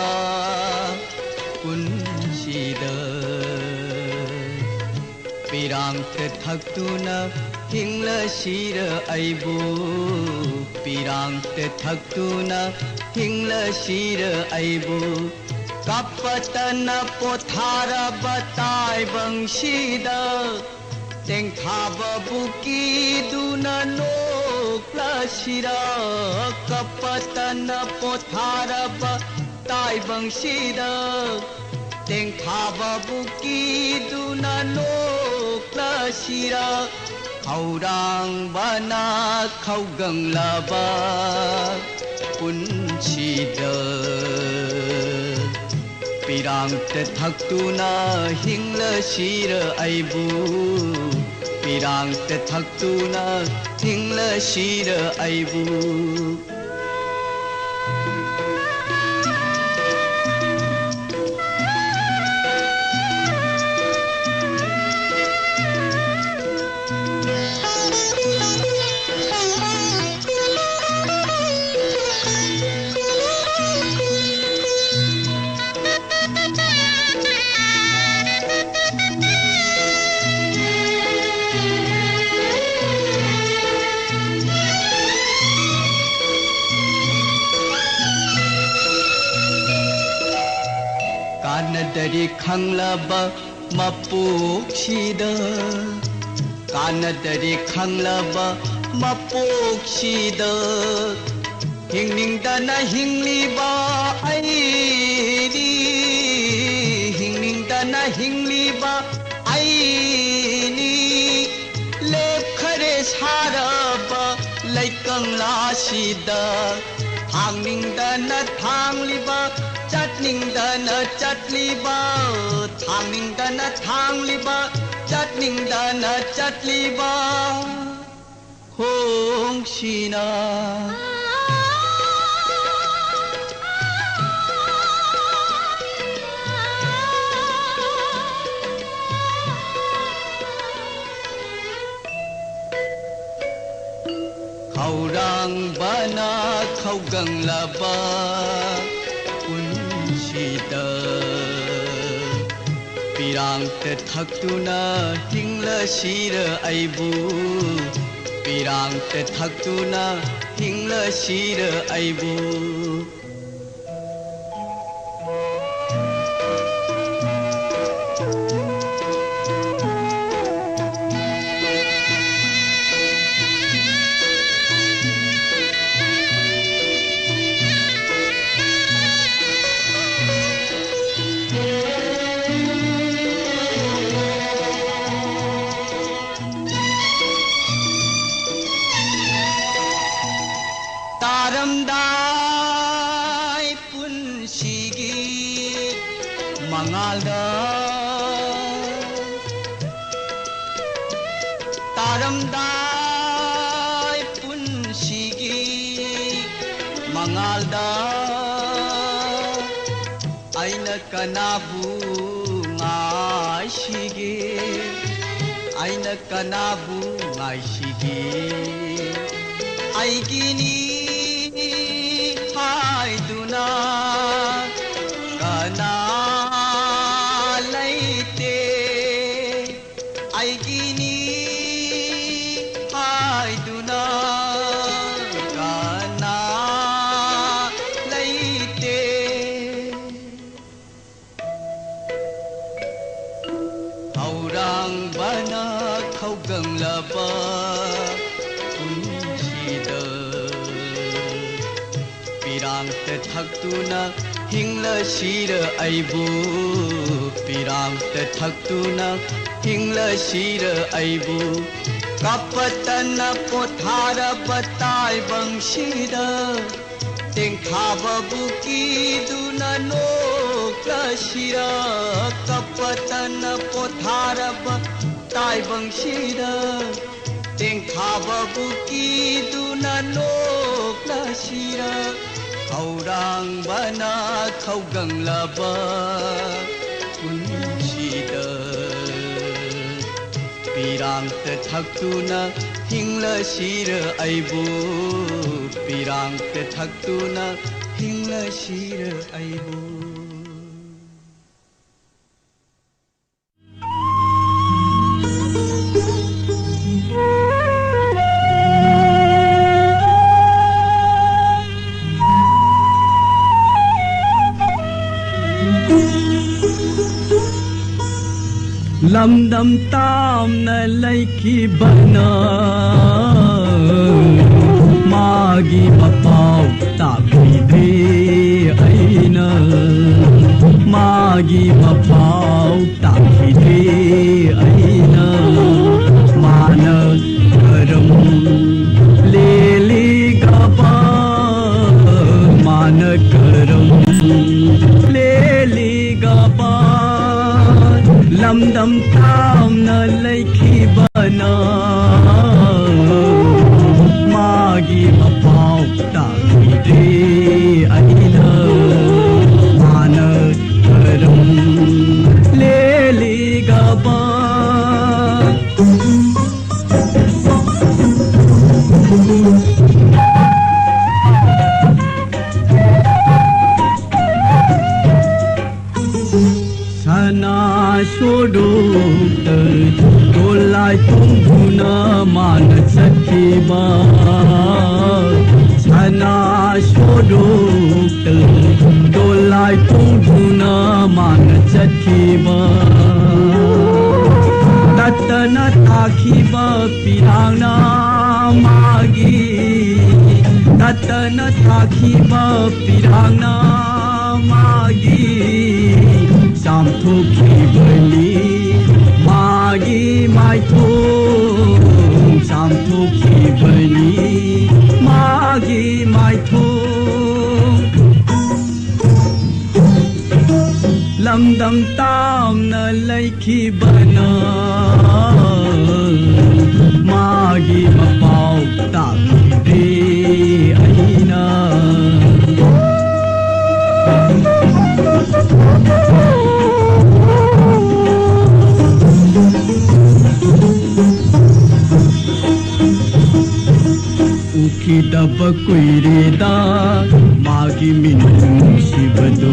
ꯄꯨꯟꯁꯤꯗ ꯄꯤꯔꯥꯡꯇ ꯊꯛꯇꯨꯅ ꯍꯤꯡꯂꯁꯤꯔ ꯑꯩꯕꯨ, ꯄꯤꯔꯥꯡꯇ ꯊꯛꯇꯨꯅ ꯍꯤꯡꯂꯁꯤꯔ ꯑꯩꯕꯨ, ꯀꯞꯄꯇꯅ ꯄꯣꯊꯥꯔꯕ ꯇꯥꯏꯕꯪꯁꯤꯗ ꯇꯦꯡꯊꯥꯕꯕꯨ ꯀꯤꯗꯨꯅ ꯅꯣꯛꯂꯁꯤꯔ, ꯀꯞꯄꯇꯅ ꯄꯣꯊꯥꯔꯕ ꯇꯥꯏꯕꯪꯁꯤꯗ ꯇꯦꯡꯊꯥꯕꯕꯨ ꯀꯤꯗꯨꯅ ꯅꯣꯛꯂꯁꯤꯔ, ꯈꯧꯔꯥꯡꯕꯅ ꯈꯧꯒꯪꯂꯕ ꯄꯨꯟꯁꯤꯗ ꯄꯤꯔꯥꯡꯇ ꯊꯛꯇꯨꯅ ꯍꯤꯡꯂꯁꯤꯔ ꯑꯩꯕꯨ, ꯄꯤꯔꯥꯡꯇ ꯊꯛꯇꯨꯅ ꯍꯤꯡꯂꯁꯤꯔ ꯑꯩꯕꯨ꯫ ꯀꯥꯟꯅꯗꯔꯦ ꯈꯪꯂꯕ ꯃꯄꯣꯛꯁꯤꯗ, ꯀꯥꯟꯅꯗꯔꯦ ꯈꯪꯂꯕ ꯃꯄꯣꯛꯁꯤꯗ, ꯍꯤꯡꯅꯤꯡꯗꯅ ꯍꯤꯡꯂꯤꯕ ꯑꯩꯅꯤ, ꯍꯤꯡꯅꯤꯡꯗꯅ ꯍꯤꯡꯂꯤꯕ ꯑꯩꯅꯤ꯫ ꯂꯦꯞꯈꯔꯦ ꯁꯥꯔꯕ ꯂꯩꯀꯪꯂꯥꯁꯤꯗ, ꯊꯥꯡꯅꯤꯡꯗꯅ ꯊꯥꯡꯂꯤꯕ, ꯆꯠꯅꯤꯡꯗꯅ ꯆꯠꯂꯤꯕ, ꯊꯥꯡꯅꯤꯡꯗꯅ ꯊꯥꯡꯂꯤꯕ, ꯆꯠꯅꯤꯡꯗꯅ ꯆꯠꯂꯤꯕ ꯈꯣꯡꯁꯤꯅ꯫ ꯈꯧꯔꯥꯡꯕꯅ ꯈꯧ ꯍꯧꯒꯪꯂꯕ ꯄꯨꯟꯁꯤꯗ ꯄꯤꯔꯥꯡꯇ ꯊꯛꯇꯨꯅ ꯍꯤꯡꯂꯁꯤꯔ ꯑꯩꯕꯨ, ꯄꯤꯔꯥꯡꯇ ꯊꯛꯇꯨꯅ ꯍꯤꯡꯂꯁꯤꯔ ꯑꯩꯕꯨ꯫ ꯇꯥꯔꯝꯗꯥꯏ ꯄꯨꯟꯁꯤꯒꯤ ꯃꯉꯥꯜꯗ, ꯇꯥꯔꯝꯗꯥꯏ ꯄꯨꯟꯁꯤꯒꯤ ꯃꯉꯥꯜꯗ, ꯑꯩꯅ ꯀꯅꯥꯕꯨ ꯉꯥꯏꯁꯤꯒꯦ? ꯑꯩꯅ ꯀꯅꯥꯕꯨ ꯉꯥꯏꯁꯤꯒꯦ? ꯑꯩꯒꯤꯅꯤ ꯍꯥꯏꯗꯨꯅ ꯀꯅꯥ ꯂꯩꯇꯦ꯫ ꯑꯩꯒꯤꯅꯤ ꯍꯥꯏꯗꯨꯅ ꯀꯅꯥ ꯂꯩꯇꯦ꯫ ꯍꯧꯔꯥꯡꯕꯅ ꯈꯧꯒꯪꯂꯕ ꯄꯨꯟꯁꯤꯗ ꯄꯤꯔꯥꯡꯇ ꯊꯛꯇꯨꯅ ꯍꯤꯡꯂꯁꯤꯔ ꯑꯩꯕꯨ, ꯄꯤꯔꯥꯡꯇ ꯊꯛꯇꯨꯅ ꯍꯤꯡꯂꯁꯤꯔ ꯑꯩꯕꯨ꯫ ꯀꯞꯄꯇꯅ ꯄꯣꯊꯥꯔꯕ ꯇꯥꯏꯕꯪꯁꯤꯗ ꯇꯦꯡꯊꯥꯕꯕꯨ ꯀꯤꯗꯨꯅ ꯅꯣꯛꯂꯁꯤꯔ? ꯀꯞꯄꯇꯅ ꯄꯣꯊꯥꯔꯕ ꯇꯥꯏꯕꯪꯁꯤꯗ ꯇꯦꯡꯊꯥꯕꯕꯨ ꯀꯤꯗꯨꯅ ꯅꯣꯛꯂꯁꯤꯔ? ꯈꯧꯔꯥꯡꯕꯅ ꯈꯧꯒꯪꯂꯕ ꯄꯨꯟꯁꯤꯗ ꯄꯤꯔꯥꯡꯇ ꯊꯛꯇꯨꯅ ꯍꯤꯡꯂꯁꯤꯔ ꯑꯩꯕꯨ, ꯄꯤꯔꯥꯡ ꯄꯦꯊꯛꯇꯨꯅ ꯍꯤꯡꯅꯁꯤꯔ ꯑꯩꯕꯨ꯫ ꯂꯝꯗꯝ ꯇꯥꯝꯅ ꯂꯩꯈꯤꯕꯅ ꯃꯥꯒꯤ ꯃꯄꯥꯎ ꯇꯥꯛꯄꯤꯗꯦ ꯑꯩꯅ, ꯃꯥꯒꯤ ꯃꯄꯥꯎ ꯇꯥꯛꯄꯤꯗꯦ ꯑꯩꯅ꯫ ꯃꯥꯅ ꯀꯔꯝ ꯂꯦꯜꯂꯤꯒꯕ, ꯃꯥꯅ ꯀꯔꯝ ꯂꯦꯜꯂꯤꯒꯕ, ꯂꯝꯗꯝ ꯇꯥꯝꯅ ꯂꯩꯈꯤꯕꯅ ꯃꯥꯒꯤ ꯃꯄꯥꯎ ꯇꯥꯛꯄꯤꯗꯦ ꯑꯩꯅ꯫ ꯃꯥꯅ ꯀꯔꯝ ꯂꯦꯜꯂꯤꯒꯕ꯫ ꯁꯅꯥ ꯁꯣꯔꯣꯛꯇ ꯗꯣꯂꯥꯏ ꯇꯣꯡꯗꯨꯅ ꯃꯥꯅ ꯆꯠꯈꯤꯕ꯫ ꯁꯅꯥ ꯁꯣꯔꯣꯛꯇ ꯗꯣꯂꯥꯏ ꯇꯣꯡꯗꯨꯅ ꯃꯥꯅ ꯆꯠꯈꯤꯕ꯫ ꯇꯠꯇꯅ ꯊꯥꯈꯤꯕ ꯄꯤꯔꯥꯡꯅ ꯃꯥꯒꯤ, ꯇꯠꯇꯅ ꯊꯥꯈꯤꯕ ꯄꯤꯔꯥꯡꯅ ꯃꯥꯒꯤ ꯆꯥꯝꯊꯣꯛꯈꯤꯕꯅꯤ꯫ ꯃꯥꯒꯤ ꯃꯥꯏꯊꯣꯡ ꯆꯥꯝꯊꯣꯛꯈꯤꯕꯅꯤ꯫ ꯃꯥꯒꯤ ꯃꯥꯏꯊꯣꯡ ꯂꯝꯗꯝ ꯇꯥꯝꯅ ꯂꯩꯈꯤꯕꯅ ꯃꯥꯒꯤ ꯃꯄꯥꯎ ꯇꯥꯛꯈꯤꯗꯦ ꯑꯩꯅ꯫ ꯎꯈꯤ ꯎꯗꯕ ꯀꯨꯏꯔꯦꯗ ꯃꯥꯒꯤ ꯃꯤꯅꯨꯡꯁꯤꯕꯗꯨ,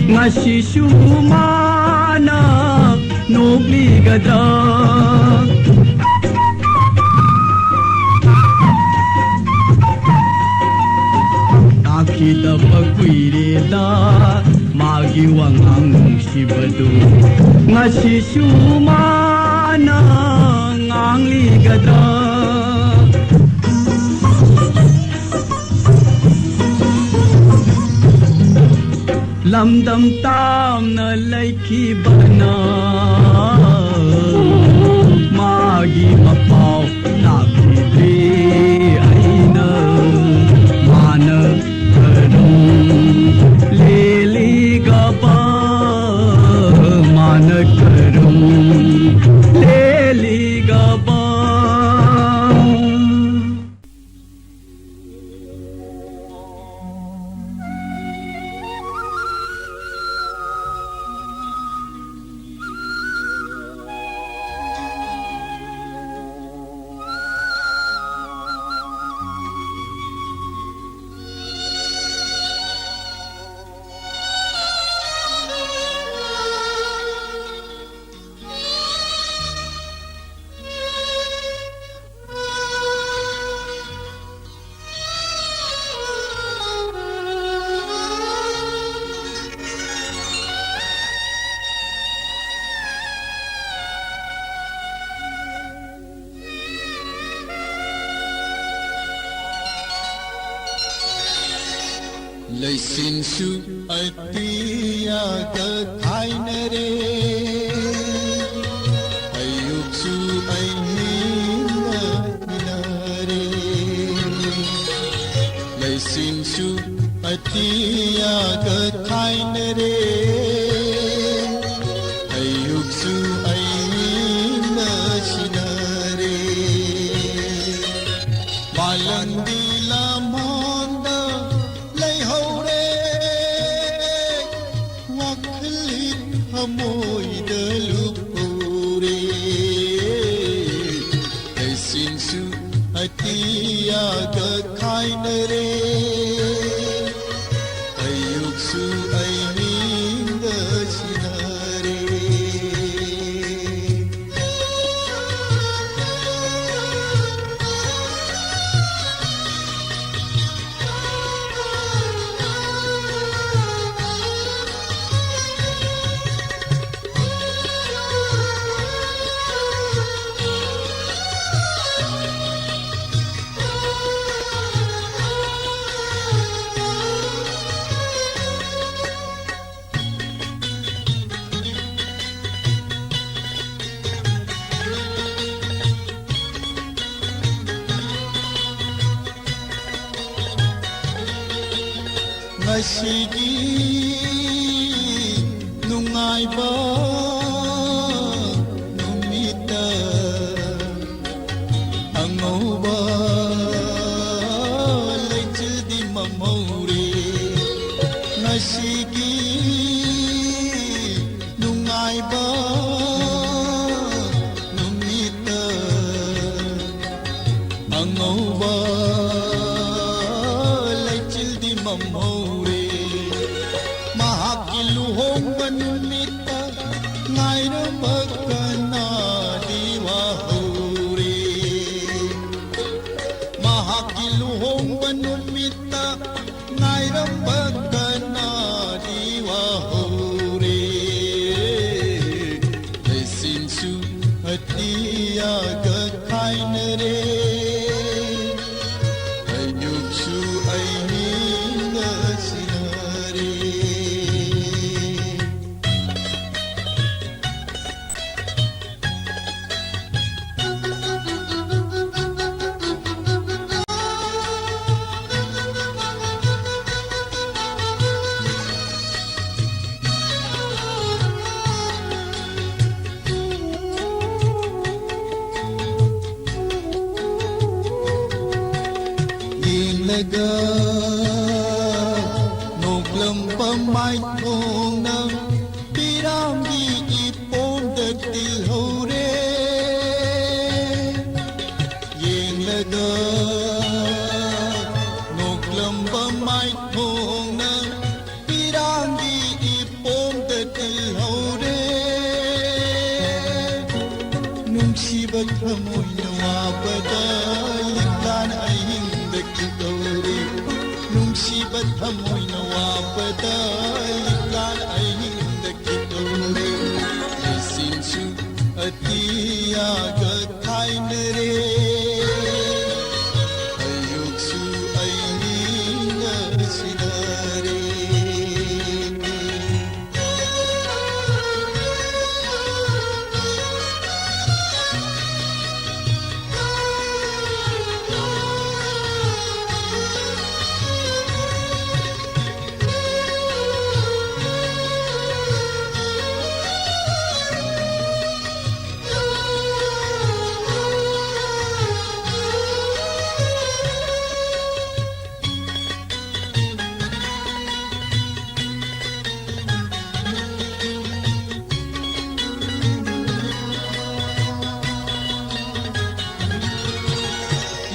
ꯉꯁꯤꯁꯨ ꯃꯥꯅ ꯅꯣꯛꯂꯤꯒꯗ꯭ꯔꯥ? ꯇꯥꯈꯤꯗꯕ ꯀꯨꯏꯔꯦꯗ ꯃꯥꯒꯤ ꯋꯥꯉꯥꯡ ꯅꯨꯡꯁꯤꯕꯗꯨ, ꯉꯁꯤꯁꯨ ꯃꯥꯅ ꯉꯥꯡꯂꯤꯒꯗ꯭ꯔꯥ? ꯂꯝꯗꯝ ꯇꯥꯝꯅ ꯂꯩꯈꯤꯕꯅ ꯃꯥꯒꯤ ꯃꯄꯥꯎ ꯇꯥꯈꯤꯗ꯭ꯔꯤ꯫ ꯑꯩꯅ ꯃꯥꯅ ꯀꯔꯝ ꯂꯦꯜꯂꯤꯒꯕ, ꯃꯥꯅ ꯀꯔꯝ ꯂꯦꯜꯂꯤꯒꯕ꯫ ꯂꯩꯆꯤꯟꯁꯨ ꯑꯇꯤꯌꯥꯒ ꯈꯥꯏꯅꯔꯦ, ꯑꯌꯨꯛꯁꯨ ꯑꯏꯪꯅ ꯎꯅꯔꯦ꯫ ꯂꯩꯆꯤꯟꯁꯨ ꯑꯇꯤꯌꯥꯒ ꯈꯥꯏꯅꯔꯦ, ꯑꯌꯨꯛꯁꯨ ꯑꯏꯪꯅ ꯁꯤꯅꯔꯦ꯫ ꯃꯥꯂꯪꯗꯤ ꯂꯝꯍꯥꯟꯗ ꯂꯩꯍꯧꯔꯦ, ꯋꯥꯈꯜꯒꯤ ꯊꯃꯣꯏꯗ ꯂꯨꯞꯍꯧꯔꯦ꯫ ꯂꯩꯆꯤꯟꯁꯨ ꯑꯇꯤꯌꯥꯒ ꯍꯥꯏꯅꯔꯦ꯫ ꯑꯌꯨꯛꯁꯨ ꯑꯍꯤꯡꯗ ꯁꯤꯟꯅꯔꯦ꯫ ꯉꯁꯤꯒꯤ ꯅꯨꯡꯉꯥꯏꯕ ꯅꯨꯃꯤꯠꯇ ꯑꯉꯧꯕ ꯂꯩꯆꯤꯜꯗꯤ ꯃꯝꯍꯧꯔꯦ꯫ ꯉꯁꯤꯒꯤ ꯅꯨꯡꯉꯥꯏꯕ ꯅꯨꯃꯤꯠꯇ ꯑꯉꯧꯕ ꯂꯩꯆꯤꯜꯗꯤ ꯃꯝꯍꯧꯔꯦ꯫ ꯃꯍꯥꯛꯀꯤ ꯂꯨꯍꯣꯡꯕ ꯅꯨꯃꯤꯠꯇ ꯉꯥꯏꯔꯝꯕ ꯀꯅꯥꯗꯤ ꯋꯥꯍꯧꯔꯦ꯫ ꯃꯍꯥꯛꯀꯤ ꯂꯨꯍꯣꯡꯕ ꯅꯨꯃꯤꯠꯇ ꯉꯥꯏꯔꯝꯕ ꯀꯅꯥꯗꯤ ꯋꯥꯍꯧꯔꯦ꯫ ꯂꯩꯆꯤꯟꯁꯨ ꯑꯇꯤꯌꯥꯒ ꯈꯥꯏꯅꯔꯦ꯫ ꯑꯌꯨꯛꯁꯨ ꯑꯍꯤꯡꯒ ꯁꯤꯟꯅꯔꯦ꯫ ꯌꯦꯡꯂꯒ ꯅꯣꯛꯂꯝꯕ ꯃꯥꯏꯊꯣꯡꯅ ꯄꯤꯔꯥꯡꯒꯤ ꯏꯄꯣꯝꯗ ꯇꯤꯜꯍꯧꯔꯦ꯫ ꯌꯦꯡꯂꯒ ꯅꯨꯡꯁꯤꯕ ꯊꯃꯣꯏꯅ ꯋꯥꯕꯗ ꯂꯤꯛꯂꯥꯟ ꯑꯍꯤꯡꯗ ꯀꯤꯇꯧꯔꯦ꯫ ꯅꯨꯡꯁꯤꯕ ꯊꯃꯣꯏꯅ ꯋꯥꯕꯗ ꯂꯤꯛꯂꯥꯟ ꯑꯍꯤꯡꯗ ꯀꯤꯇꯧꯔꯦ꯫ ꯂꯩꯆꯤꯟꯁꯨ ꯑꯇꯤꯌꯥꯒ ꯈꯥꯏꯅꯔꯦ꯫ ꯑꯌꯨꯛꯁꯨ ꯑꯍꯤꯡꯒ ꯁꯤꯟꯅꯔꯦ꯫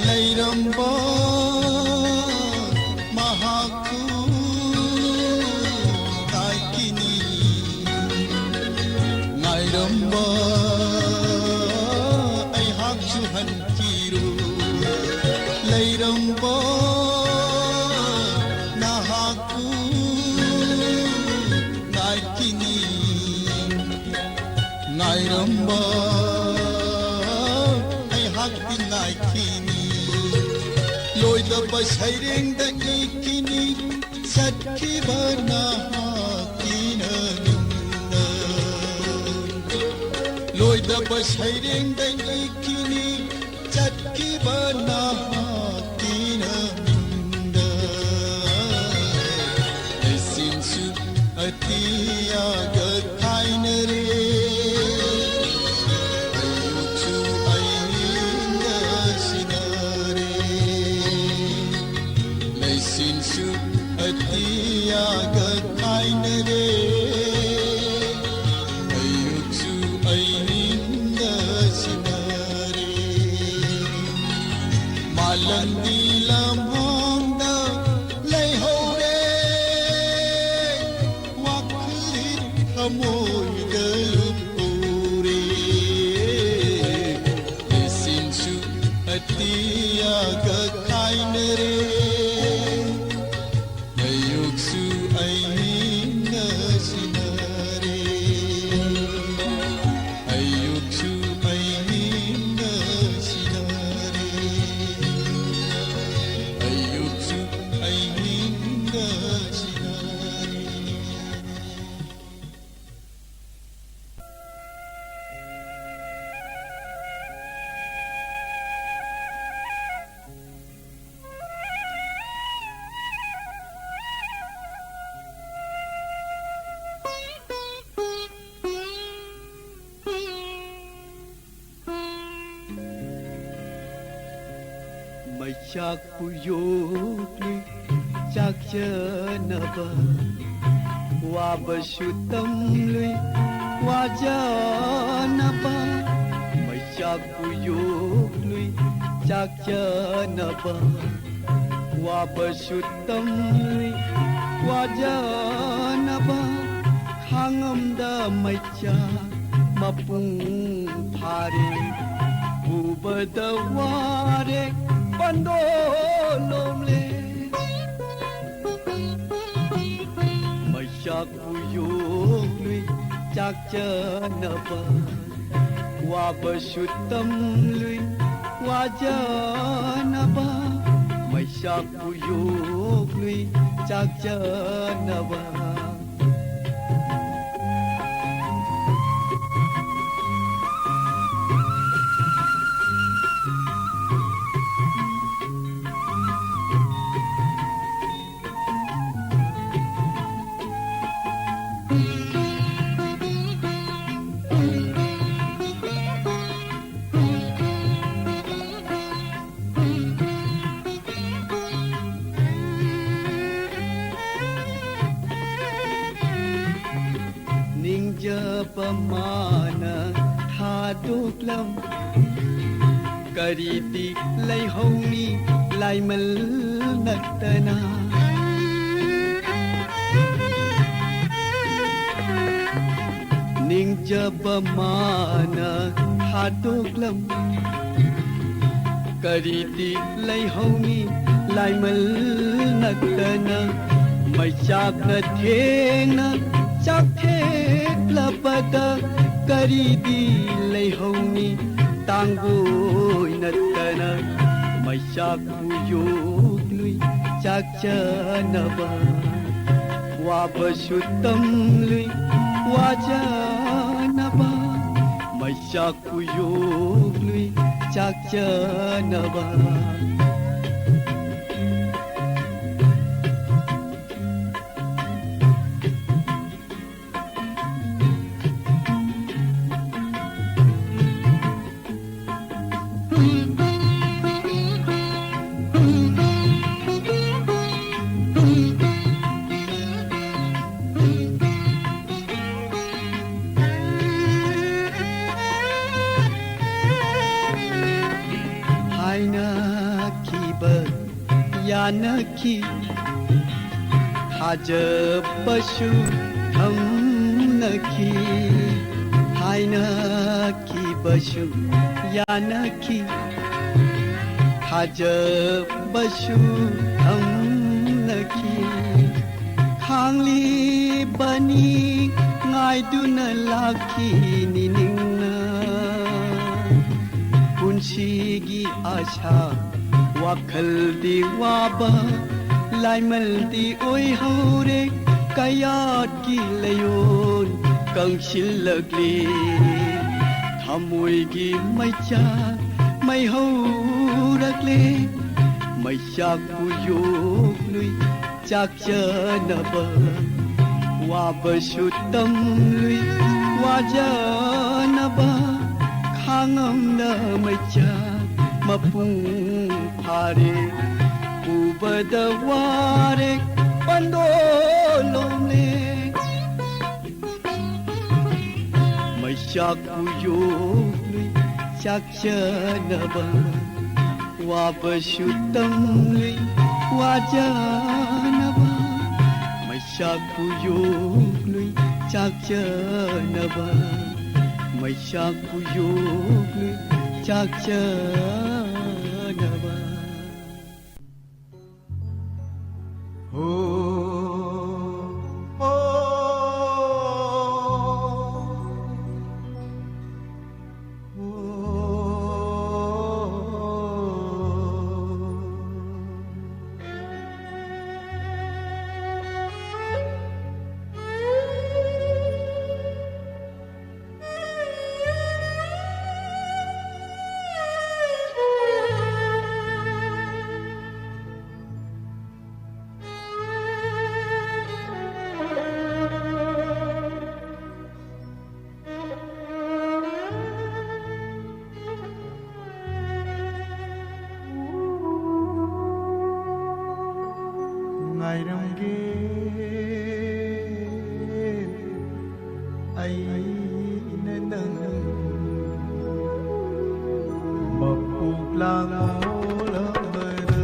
ꯂꯩꯔꯝꯕ ꯃꯍꯥꯛꯄꯨ ꯉꯥꯏꯈꯤꯅꯤ꯫ ꯉꯥꯏꯔꯝꯕ ꯑꯩꯍꯥꯛꯁꯨ ꯍꯟꯈꯤꯔꯣꯏ꯫ ꯂꯩꯔꯝꯕ ꯅꯍꯥꯛꯄꯨ ꯉꯥꯏꯈꯤꯅꯤ꯫ ꯉꯥꯏꯔꯝꯕ ꯑꯩꯍꯥꯛꯇꯤ ꯉꯥꯏꯈꯤꯅꯤ꯫ ꯂꯣꯏꯗꯕ ꯁꯩꯔꯦꯡꯗ ꯏꯈꯤꯅꯤ꯫ ꯆꯠꯈꯤꯕ ꯅꯍꯥꯛꯀꯤ ꯅꯃꯤꯡꯗ꯫ ꯂꯣꯏꯗꯕ ꯁꯩꯔꯦꯡꯗ ꯏꯈꯤꯅꯤ꯫ ꯆꯠꯈꯤꯕ ꯅꯍꯥꯛꯀꯤ ꯅꯃꯤꯡꯗ꯫ ꯂꯩꯆꯤꯟꯁꯨ ꯑꯇꯤꯌꯥꯒ ꯈꯥꯏꯅꯔꯦ꯫ ꯑꯌꯨꯛꯁꯨ ꯑꯍꯤꯡꯒ ꯁꯤꯟꯅꯔꯦ꯫ ꯂꯩꯆꯤꯟꯁꯨ ꯑꯇꯤꯌꯥꯒ ꯈꯥꯏꯅꯔꯦ꯫ ꯑꯌꯨꯛꯁꯨ ꯑꯍꯤꯡꯒ ꯁꯤꯟꯅꯔꯦ꯫ ꯃꯥꯂꯪꯗꯤ ꯂꯝꯍꯥꯡꯗ ꯂꯩꯍꯧꯔꯦ꯫ ꯋꯥꯈꯜꯗꯤ ꯊꯃꯣꯏꯗ ꯂꯨꯞꯍꯧꯔꯦ꯫ ꯆꯥꯛꯄꯨ ꯌꯣꯛꯂꯨꯏ ꯆꯥꯛ ꯆꯥꯅꯕ, ꯋꯥꯕꯁꯨ ꯇꯝꯂꯨꯏ ꯋꯥꯖꯅꯕ꯫ ꯃꯩꯆꯥꯛꯄꯨ ꯌꯣꯛꯂꯨꯏ ꯆꯥꯛ ꯆꯥꯅꯕ, ꯋꯥꯕꯁꯨ ꯇꯝꯂꯨꯏ ꯋꯥꯖꯅꯕ꯫ ꯈꯥꯡꯉꯝꯗ ꯃꯩꯆꯥꯛ ꯃꯄꯨꯡ ꯐꯥꯔꯦ, ꯎꯕꯗ ꯋꯥꯔꯦ ꯄꯟꯗꯣꯂꯣꯝꯂꯦ꯫ ꯃꯩꯆꯥꯛꯄꯨ ꯌꯣꯛꯂꯨꯏ ꯆꯥꯛ ꯆꯥꯅꯕ, ꯋꯥꯕꯁꯨ ꯇꯝꯂꯨꯏ ꯋꯥꯖꯅꯕ꯫ ꯃꯩꯆꯥꯛꯄꯨ ꯌꯣꯛꯂꯨꯏ ꯆꯥꯛ ꯆꯥꯅꯕ꯫ ꯅꯤꯡꯖꯕ ꯃꯥꯅ ꯊꯥꯗꯣꯛꯂꯝ ꯀꯔꯤꯗꯤ ꯂꯩꯍꯧꯅꯤ ꯂꯥꯏꯃꯜ ꯅꯠꯇꯅ꯫ ꯅꯤꯡꯖꯕ ꯃꯥꯅ ꯊꯥꯗꯣꯛꯂꯝ ꯀꯔꯤꯗꯤ ꯂꯩꯍꯧꯅꯤ ꯂꯥꯏꯃꯜ ꯅꯠꯇꯅ꯫ ꯃꯩꯆꯥꯛꯅ ꯊꯦꯡꯅ ꯆꯥꯛꯊꯦꯛꯂꯕꯗ ꯀꯔꯤꯗꯤ ꯂꯩꯍꯧꯅꯤ ꯇꯥꯡꯒꯣꯏ ꯅꯠꯇꯅ꯫ ꯃꯩꯆꯥꯛꯄꯨ ꯌꯣꯛꯂꯨꯏ ꯆꯥꯛ ꯆꯥꯅꯕ, ꯋꯥꯕꯁꯨ ꯇꯝꯂꯨꯏ ꯋꯥꯖꯅꯕ꯫ ꯃꯩꯆꯥꯛꯄꯨ ꯌꯣꯛꯂꯨꯏ ꯆꯥꯛ ꯆꯥꯅꯕ꯫ ꯌꯥꯅꯈꯤ, ꯊꯥꯖꯕꯁꯨ ꯊꯝꯅꯈꯤ, ꯍꯥꯏꯅꯈꯤꯕꯁꯨ ꯌꯥꯅꯈꯤ, ꯊꯥꯖꯕꯁꯨ ꯊꯝꯅꯈꯤ꯫ ꯈꯥꯡꯂꯤꯕꯅꯤ, ꯉꯥꯏꯗꯨꯅ ꯂꯥꯛꯈꯤꯅꯤ ꯅꯤꯡꯅ꯫ ꯄꯨꯟꯁꯤꯒꯤ ꯑꯥꯁꯥ, ꯋꯥꯈꯜꯗꯤ ꯋꯥꯕ, ꯂꯥꯏꯃꯜꯗꯤ ꯑꯣꯏꯍꯧꯔꯦ꯫ ꯀꯌꯥꯠꯀꯤ ꯂꯩꯌꯣꯟ ꯀꯪꯁꯤꯜꯂꯛꯂꯤ꯫ ꯊꯃꯣꯏꯒꯤ ꯃꯩꯆꯥꯛ ꯃꯩ ꯍꯧꯔꯛꯂꯦ꯫ ꯃꯩꯆꯥꯛꯄꯨ ꯌꯣꯛꯂꯨꯏ ꯆꯥꯛ ꯆꯥꯅꯕ꯫ ꯋꯥꯕꯁꯨ ꯇꯝꯂꯨꯏ ꯋꯥꯖꯅꯕ꯫ ꯈꯥꯡꯉꯝꯅ ꯃꯩꯆꯥꯛ ꯃꯄꯨꯡ ꯐꯥꯔꯦ꯫ ꯎꯕꯗ ꯋꯥꯔꯦ ꯄꯟꯗꯣꯂꯣꯝꯂꯦ꯫ ꯃꯩꯆꯥꯛꯄꯨ ꯌꯣꯛꯂꯨꯏ ꯆꯥꯛ ꯆꯥꯅꯕ꯫ ꯋꯥꯕꯁꯨ ꯇꯝꯂꯨꯏ ꯋꯥꯖꯅꯕ꯫ ꯃꯩꯆꯥꯛꯄꯨ ꯌꯣꯛꯂꯨꯏ ꯆꯥꯛ ꯆꯥꯅꯕ꯫ ꯃꯩꯆꯥꯛꯄꯨ ꯌꯣꯛꯂꯨꯏ ꯆꯥꯛ ꯆꯥꯅꯕ꯫ ꯍꯣ, ꯍꯣ, ꯍꯣ꯫ ꯉꯥꯏꯔꯝꯒꯦ ꯑꯩꯅ ꯅꯪ ꯃꯄꯣꯛ ꯂꯥꯡ ꯑꯣꯜꯂꯝꯕꯗ꯫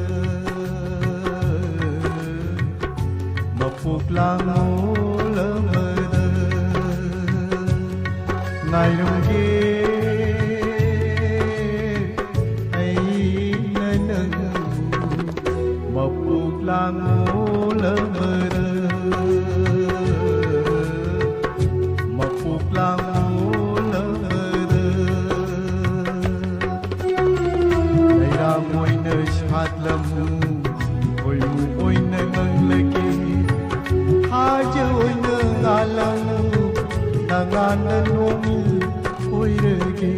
ꯉꯥꯏꯔꯝꯒꯦ ꯑꯩꯅ ꯅꯪꯕꯨ ꯃꯄꯣꯛ ꯂꯥꯡꯉꯣꯂꯃꯔ, ꯃꯄꯣꯛ ꯂꯥꯡꯉꯣꯂꯃꯔ꯫ ꯂꯩꯔꯥꯡ ꯑꯣꯏꯅ ꯁꯥꯠꯂꯝꯃꯨ, ꯈꯣꯏꯃꯨ ꯑꯣꯏꯅ ꯉꯪꯂꯒꯦ꯫ ꯊꯥꯖ ꯑꯣꯏꯅ ꯉꯥꯜꯂꯝꯃꯨ, ꯅꯉꯥꯟꯅ ꯅꯣꯡꯏꯜ ꯑꯣꯏꯔꯒꯦ꯫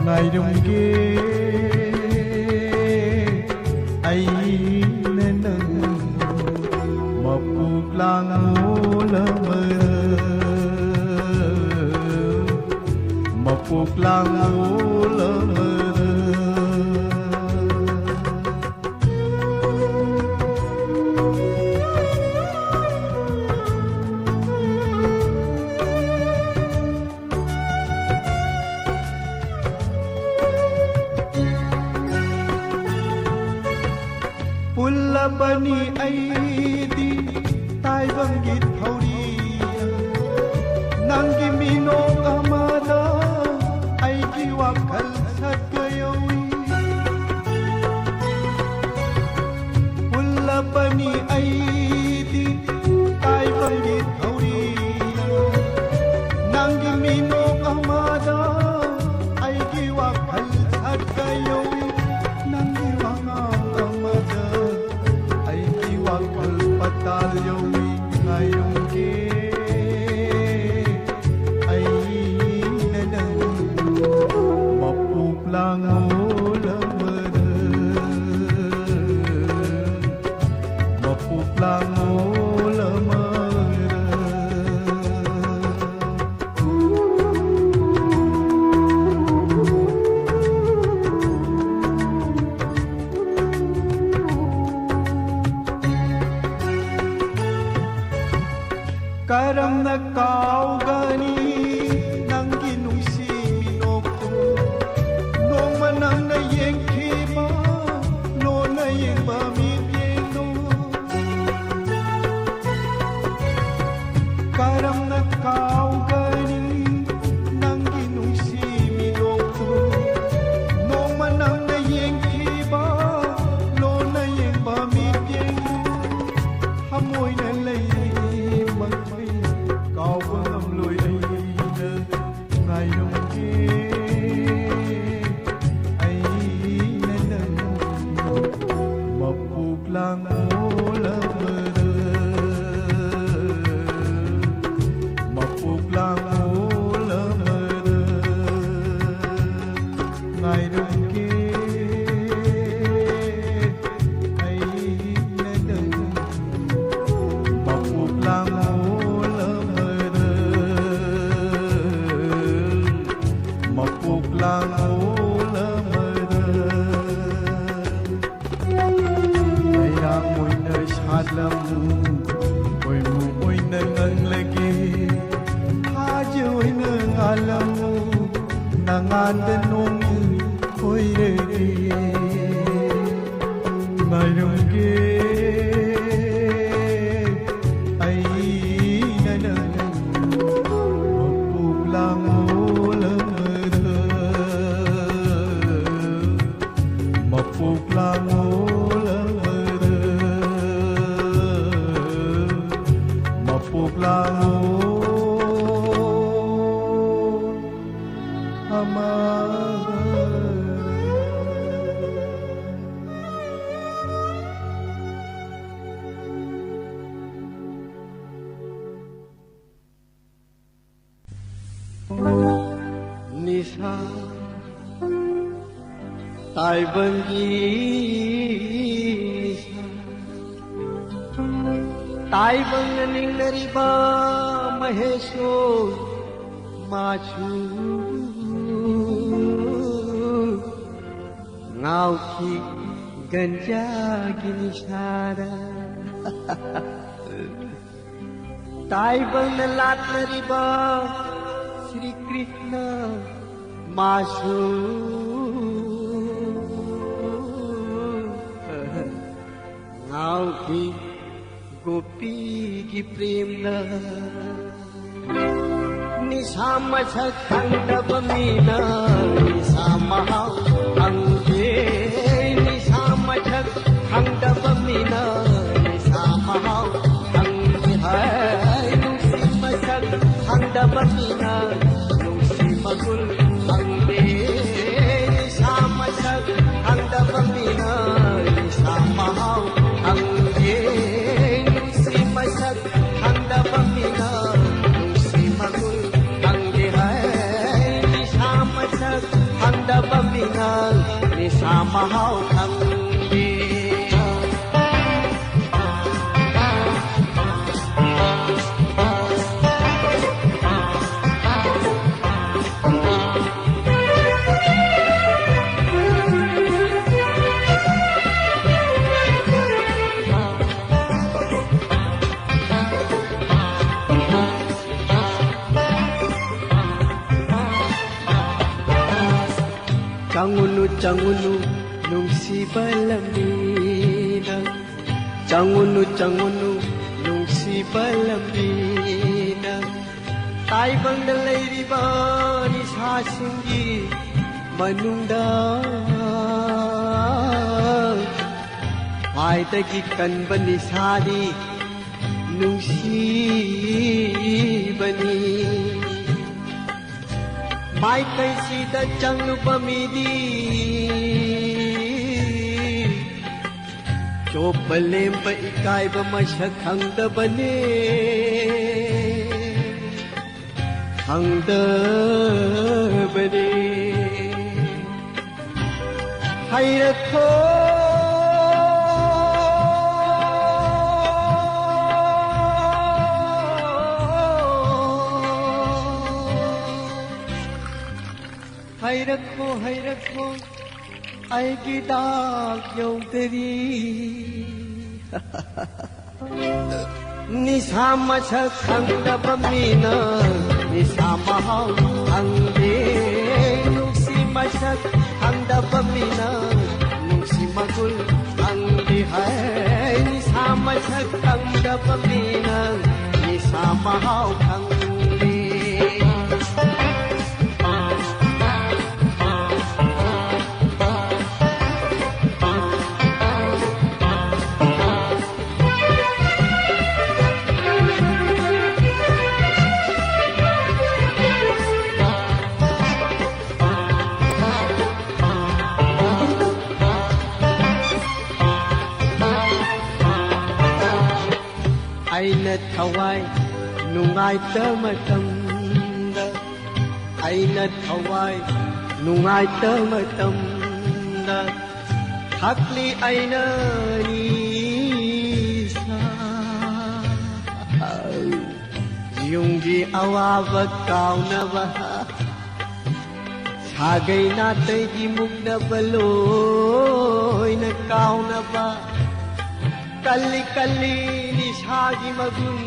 ꯉꯥꯏꯔꯝꯒꯦ ꯑꯩꯅ ꯅꯪꯕꯨ ꯃꯄꯣꯛ ꯂꯥꯡꯉꯣꯂꯃꯔ, ꯃꯄꯣꯛ ꯂꯥꯡꯉꯣꯂꯃꯔ꯫ ꯄꯨꯜꯂꯕꯅꯤ ꯑꯩꯗꯤ ꯇꯥꯏꯕꯪꯒꯤ ꯊꯧꯔꯤ, ꯅꯪꯒꯤ ꯃꯤꯅꯣꯛ ꯑꯃꯗ ꯑꯩꯒꯤ ꯋꯥꯈꯜ ꯁꯠꯀ ꯌꯧꯏ꯫ ꯄꯨꯜꯂꯕꯅꯤ ꯑꯩꯗꯤ ꯇꯥꯏꯕꯪꯒꯤ ꯊꯧꯔꯤ, ꯅꯪꯒꯤ ꯃꯤꯅꯣꯛ ꯑꯃꯗ ꯑꯩꯒꯤ ꯋꯥꯈꯜ ꯁꯠꯀ ꯌꯧꯏ꯫ ꯅꯪꯒꯤ ꯋꯥꯉꯥꯡ ꯑꯃꯗ ꯑꯩꯒꯤ ꯋꯥꯈꯜ ꯄꯇꯥꯜ ꯌꯧꯏ꯫ ꯉꯥꯏꯔꯝꯒꯦ ꯑꯩ ꯑꯉꯥꯟꯕ ꯅꯣꯡꯖꯨ ꯑꯣꯏꯔꯒꯦ, ꯉꯥꯏꯔꯝꯒꯦ ꯑꯩꯅ ꯅꯪꯕꯨ ꯃꯄꯣꯛ ꯂꯥꯡꯑꯣꯜ ꯑꯃꯗ, ꯃꯄꯣꯛ ꯂꯥꯡꯑꯣꯜ ꯑꯃꯗ, ꯃꯄꯣꯛ ꯂꯥꯡꯑꯣꯜ ꯑꯃ꯫ ꯅꯤꯁꯥ ꯇꯥꯏꯕꯪꯒꯤ ꯅꯤꯁꯥ, ꯇꯥꯏꯕꯪꯅ ꯅꯤꯡꯅꯔꯤꯕ ꯃꯍꯦꯁꯣꯔ ꯃꯥꯁꯨ ꯉꯥꯎꯈꯤ ꯒꯟꯖꯥꯒꯤ ꯅꯤꯁꯥꯗ꯫ ꯇꯥꯏꯕꯪꯅ ꯂꯥꯠꯅꯔꯤꯕ ꯁ꯭ꯔꯤ ꯀ꯭ꯔꯤꯁꯅ ꯃꯥꯁꯨ ꯉꯥꯎꯈꯤ ꯒꯣꯄꯤꯒꯤ ꯄ꯭ꯔꯦꯝꯗ꯫ ꯅꯤꯁꯥ ꯃꯁꯛ ꯈꯪꯗꯕ ꯃꯤꯅ ꯅꯤꯁꯥ ꯃꯍꯥꯎ ꯈꯪꯗꯦ꯫ ꯅꯤꯁꯥ ꯃꯁꯛ ꯈꯪꯗꯕ ꯃꯤꯅ ꯅꯤꯁꯥ ꯃꯍꯥꯎ ꯈꯪꯗꯦ꯫ ꯍꯥꯏ, ꯅꯨꯡꯁꯤ ꯃꯁꯛ ꯈꯪꯗꯕ ꯃꯤꯅ ꯅꯨꯡꯁꯤ ꯃꯒꯨꯟ ꯈꯪꯗꯦ꯫ ꯅꯤꯁꯥ ꯃꯁꯛ ꯈꯪꯗꯕ ꯃꯤꯅ ꯅꯤꯁꯥ ꯃꯍꯥꯎ ꯈꯪꯗꯦ꯫ ꯅꯨꯡꯁꯤ ꯃꯁꯛ ꯈꯪꯗꯕ ꯃꯤꯅ ꯅꯨꯡꯁꯤ ꯃꯒꯨꯟ ꯈꯪꯗꯦ꯫ ꯍꯥꯏ, ꯅꯤꯁꯥ ꯃꯁꯛ ꯈꯪꯗꯕ ꯃꯤꯅ ꯅꯤꯁꯥ ꯃꯍꯥꯎ ꯈꯪꯗꯦ꯫ ꯆꯪꯉꯨꯅꯨ, ꯆꯪꯉꯨꯅꯨ, ꯅꯨꯡꯁꯤꯕ ꯂꯝꯕꯤꯗ꯫ ꯆꯪꯉꯨꯅꯨ, ꯆꯪꯉꯨꯅꯨ, ꯅꯨꯡꯁꯤꯕ ꯂꯝꯕꯤꯗ꯫ ꯇꯥꯏꯕꯪꯗ ꯂꯩꯔꯤꯕ ꯅꯤꯁꯥꯁꯤꯡꯒꯤ ꯃꯅꯨꯡꯗ ꯈ꯭ꯋꯥꯏꯗꯒꯤ ꯀꯟꯕ ꯅꯤꯁꯥꯗꯤ ꯅꯨꯡꯁꯤꯕꯅꯤ꯫ ꯃꯥꯏꯀꯩꯁꯤꯗ ꯆꯪꯂꯨꯕ ꯃꯤꯗꯤ ꯆꯣꯞꯄ ꯂꯦꯝꯕ ꯏꯀꯥꯏꯕ ꯃꯁꯛ ꯈꯪꯗꯕꯅꯦ, ꯈꯪꯗꯕꯅꯦ꯫ ꯍꯩꯔꯛꯈꯣ꯫ ꯍꯩꯔꯛꯈꯣ, ꯍꯩꯔꯛꯈꯣ, ꯑꯩꯒꯤ ꯗꯥꯛ ꯌꯧꯗꯔꯤ꯫ ꯅꯤꯁꯥ ꯃꯁꯛ ꯈꯪꯗꯕ ꯃꯤꯅ ꯅꯤꯁꯥ ꯃꯍꯥꯎ ꯈꯪꯗꯦ꯫ ꯅꯨꯡꯁꯤ ꯃꯁꯛ ꯈꯪꯗꯕ ꯃꯤꯅ ꯅꯨꯡꯁꯤ ꯃꯒꯨꯟ ꯈꯪꯗꯦ ꯍꯥꯏ꯫ ꯅꯤꯁꯥ ꯃꯁꯛ ꯈꯪꯗꯕ ꯃꯤꯅ ꯅꯤꯁꯥ ꯃꯍꯥꯎ ꯈꯪꯗꯦ꯫ ꯑꯩꯅ ꯊꯋꯥꯏ ꯅꯨꯡꯉꯥꯏꯇ ꯃꯇꯝꯗ, ꯑꯩꯅ ꯊꯋꯥꯏ ꯅꯨꯡꯉꯥꯏꯇ ꯃꯇꯝꯗ, ꯊꯛꯂꯤ ꯑꯩꯅ ꯅꯤꯁꯥ꯫ ꯌꯨꯝꯒꯤ ꯑꯋꯥꯕ ꯀꯥꯎꯅꯕ, ꯁꯥꯒꯩ ꯅꯥꯇꯩꯒꯤ ꯃꯨꯛꯅꯕ ꯂꯣꯏꯅ ꯀꯥꯎꯅꯕ꯫ ꯀꯜꯂꯤ ꯀꯜꯂꯤ ꯅꯤꯁꯥꯒꯤ ꯃꯒꯨꯟ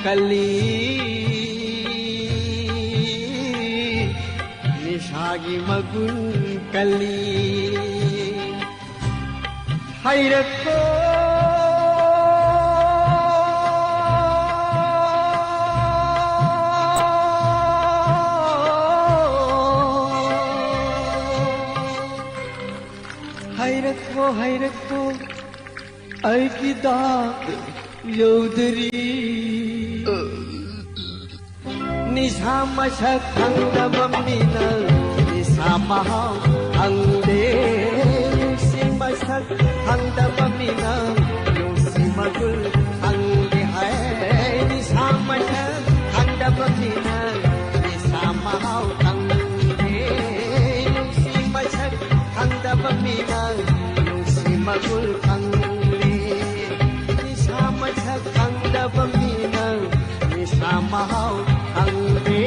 ꯀꯜꯂꯤ, ꯅꯤꯁꯥꯒꯤ ꯃꯒꯨꯟ ꯀꯜꯂꯤ꯫ ꯍꯩꯔꯛꯈꯣ꯫ ꯍꯩꯔꯛꯈꯣ, ꯍꯩꯔꯛꯈꯣ, ꯑꯩꯒꯤ ꯗꯥꯛ ꯌꯧꯗꯔꯤ꯫ ꯅꯤꯁꯥ ꯃꯁꯛ ꯈꯪꯗꯕ ꯃꯤꯅ ꯅꯤꯁꯥ ꯃꯍꯥꯎ ꯈꯪꯗꯦ꯫ ꯅꯨꯡꯁꯤ ꯃꯁꯛ ꯈꯪꯗꯕ ꯃꯤꯅ ꯅꯨꯡꯁꯤ ꯃꯒꯨꯜ ꯈꯪꯗꯦ ꯍꯥꯏ꯫ ꯅꯤꯁꯥ ꯃꯁꯛ ꯈꯪꯗꯕ ꯃꯤꯅ ꯅꯤꯁꯥ ꯃꯍꯥꯎ ꯈꯪꯗꯦ꯫ ꯅꯨꯡꯁꯤ ꯃꯁꯛ ꯈꯪꯗꯕ ꯃꯤꯅ ꯅꯨꯡꯁꯤ ꯃꯒꯨꯜ ꯈꯪꯗꯦ꯫ ꯅꯤꯁꯥ ꯃꯁꯛ ꯈꯪꯗꯕ ꯃꯤꯅ ꯅꯤꯁꯥ ꯃꯍꯥꯎ ꯈꯪꯗꯦ꯫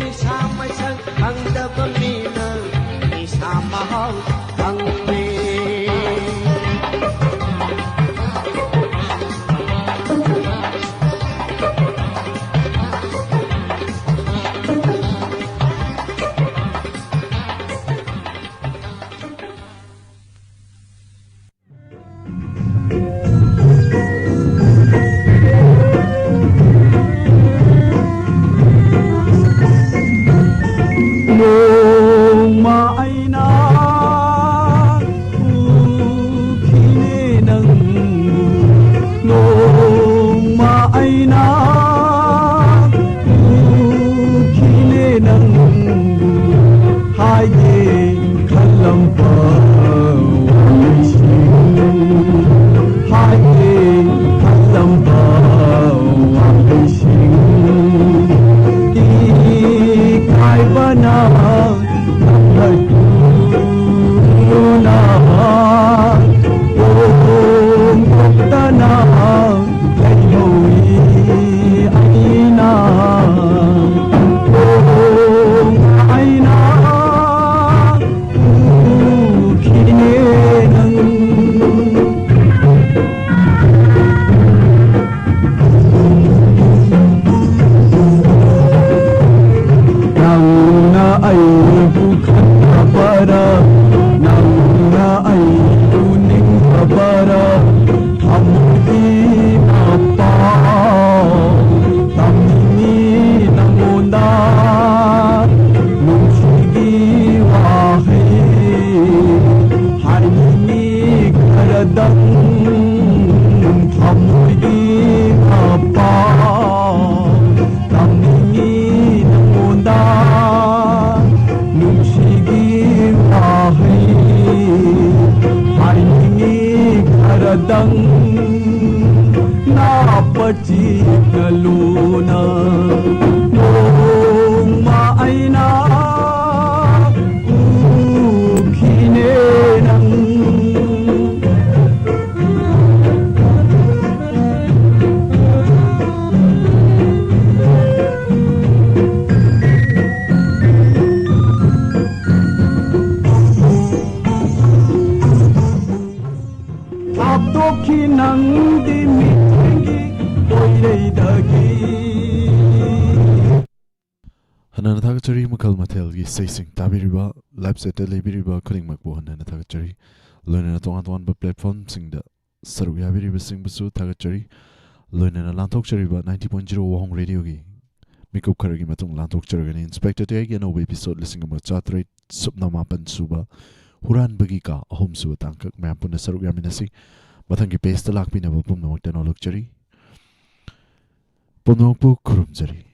ꯅꯤꯁꯥ ꯃꯁꯛ ꯈꯪꯗꯕ ꯃꯤꯅ ꯅꯤꯁꯥ ꯃꯍꯥꯎ ꯈꯪꯗꯦ꯫ ꯍꯟꯅꯅ ꯊꯥꯒꯠꯆꯔꯤ꯫ ꯃꯈꯜ ꯃꯊꯦꯜꯒꯤ ꯏꯁꯩꯁꯤꯡ ꯇꯥꯕꯤꯔꯤꯕ, ꯂꯥꯏꯚ ꯆꯦꯠꯇ ꯂꯩꯕꯤꯔꯤꯕ ꯈꯨꯗꯤꯡꯃꯛꯄꯨ ꯍꯟꯅꯅ ꯊꯥꯒꯠꯆꯔꯤ꯫ ꯂꯣꯏꯅꯅ ꯇꯣꯉꯥꯟ ꯇꯣꯉꯥꯟꯕ ꯄ꯭ꯂꯦꯠꯐꯣꯝꯁꯤꯡꯗ ꯁꯔꯨꯛ ꯌꯥꯕꯤꯔꯤꯕꯁꯤꯡꯕꯨꯁꯨ ꯊꯥꯒꯠꯆꯔꯤ꯫ ꯂꯣꯏꯅꯅ ꯂꯥꯟꯊꯣꯛꯆꯔꯤꯕ ninety point zero ꯋꯥꯍꯣꯡ ꯔꯦꯗꯤꯑꯣꯒꯤ ꯃꯤꯀꯨꯞ ꯈꯔꯒꯤ ꯃꯇꯨꯡ ꯂꯥꯟꯊꯣꯛꯆꯔꯒꯅꯤ꯫ ꯏꯟꯁꯄꯦꯛꯇꯔ ꯇꯌꯥꯏꯒꯤ ꯑꯅꯧꯕ episode ꯂꯤꯁꯤꯡ ꯑꯃ ꯆꯥꯇ꯭ꯔꯦꯠ ꯁꯨꯞꯅ ꯃꯥꯄꯟ ꯁꯨꯕ ꯍꯨꯔꯥꯟꯕꯒꯤ ꯀꯥ ꯑꯍꯨꯝ ꯁꯨꯕ ꯇꯥꯡꯀꯛ ꯃꯌꯥꯝ ꯄꯨꯟꯅ ꯁꯔꯨꯛ ꯌꯥꯃꯤꯟꯅꯁꯤ꯫ ꯃꯊꯪꯒꯤ pageꯇ ꯂꯥꯛꯄꯤꯅꯕ ꯄꯨꯝꯅꯃꯛꯇ ꯅꯣꯂꯨꯛꯆꯔꯤ꯫ ꯄꯨꯝꯅꯃꯛꯄꯨ ꯈꯨꯔꯨꯝꯖꯔꯤ꯫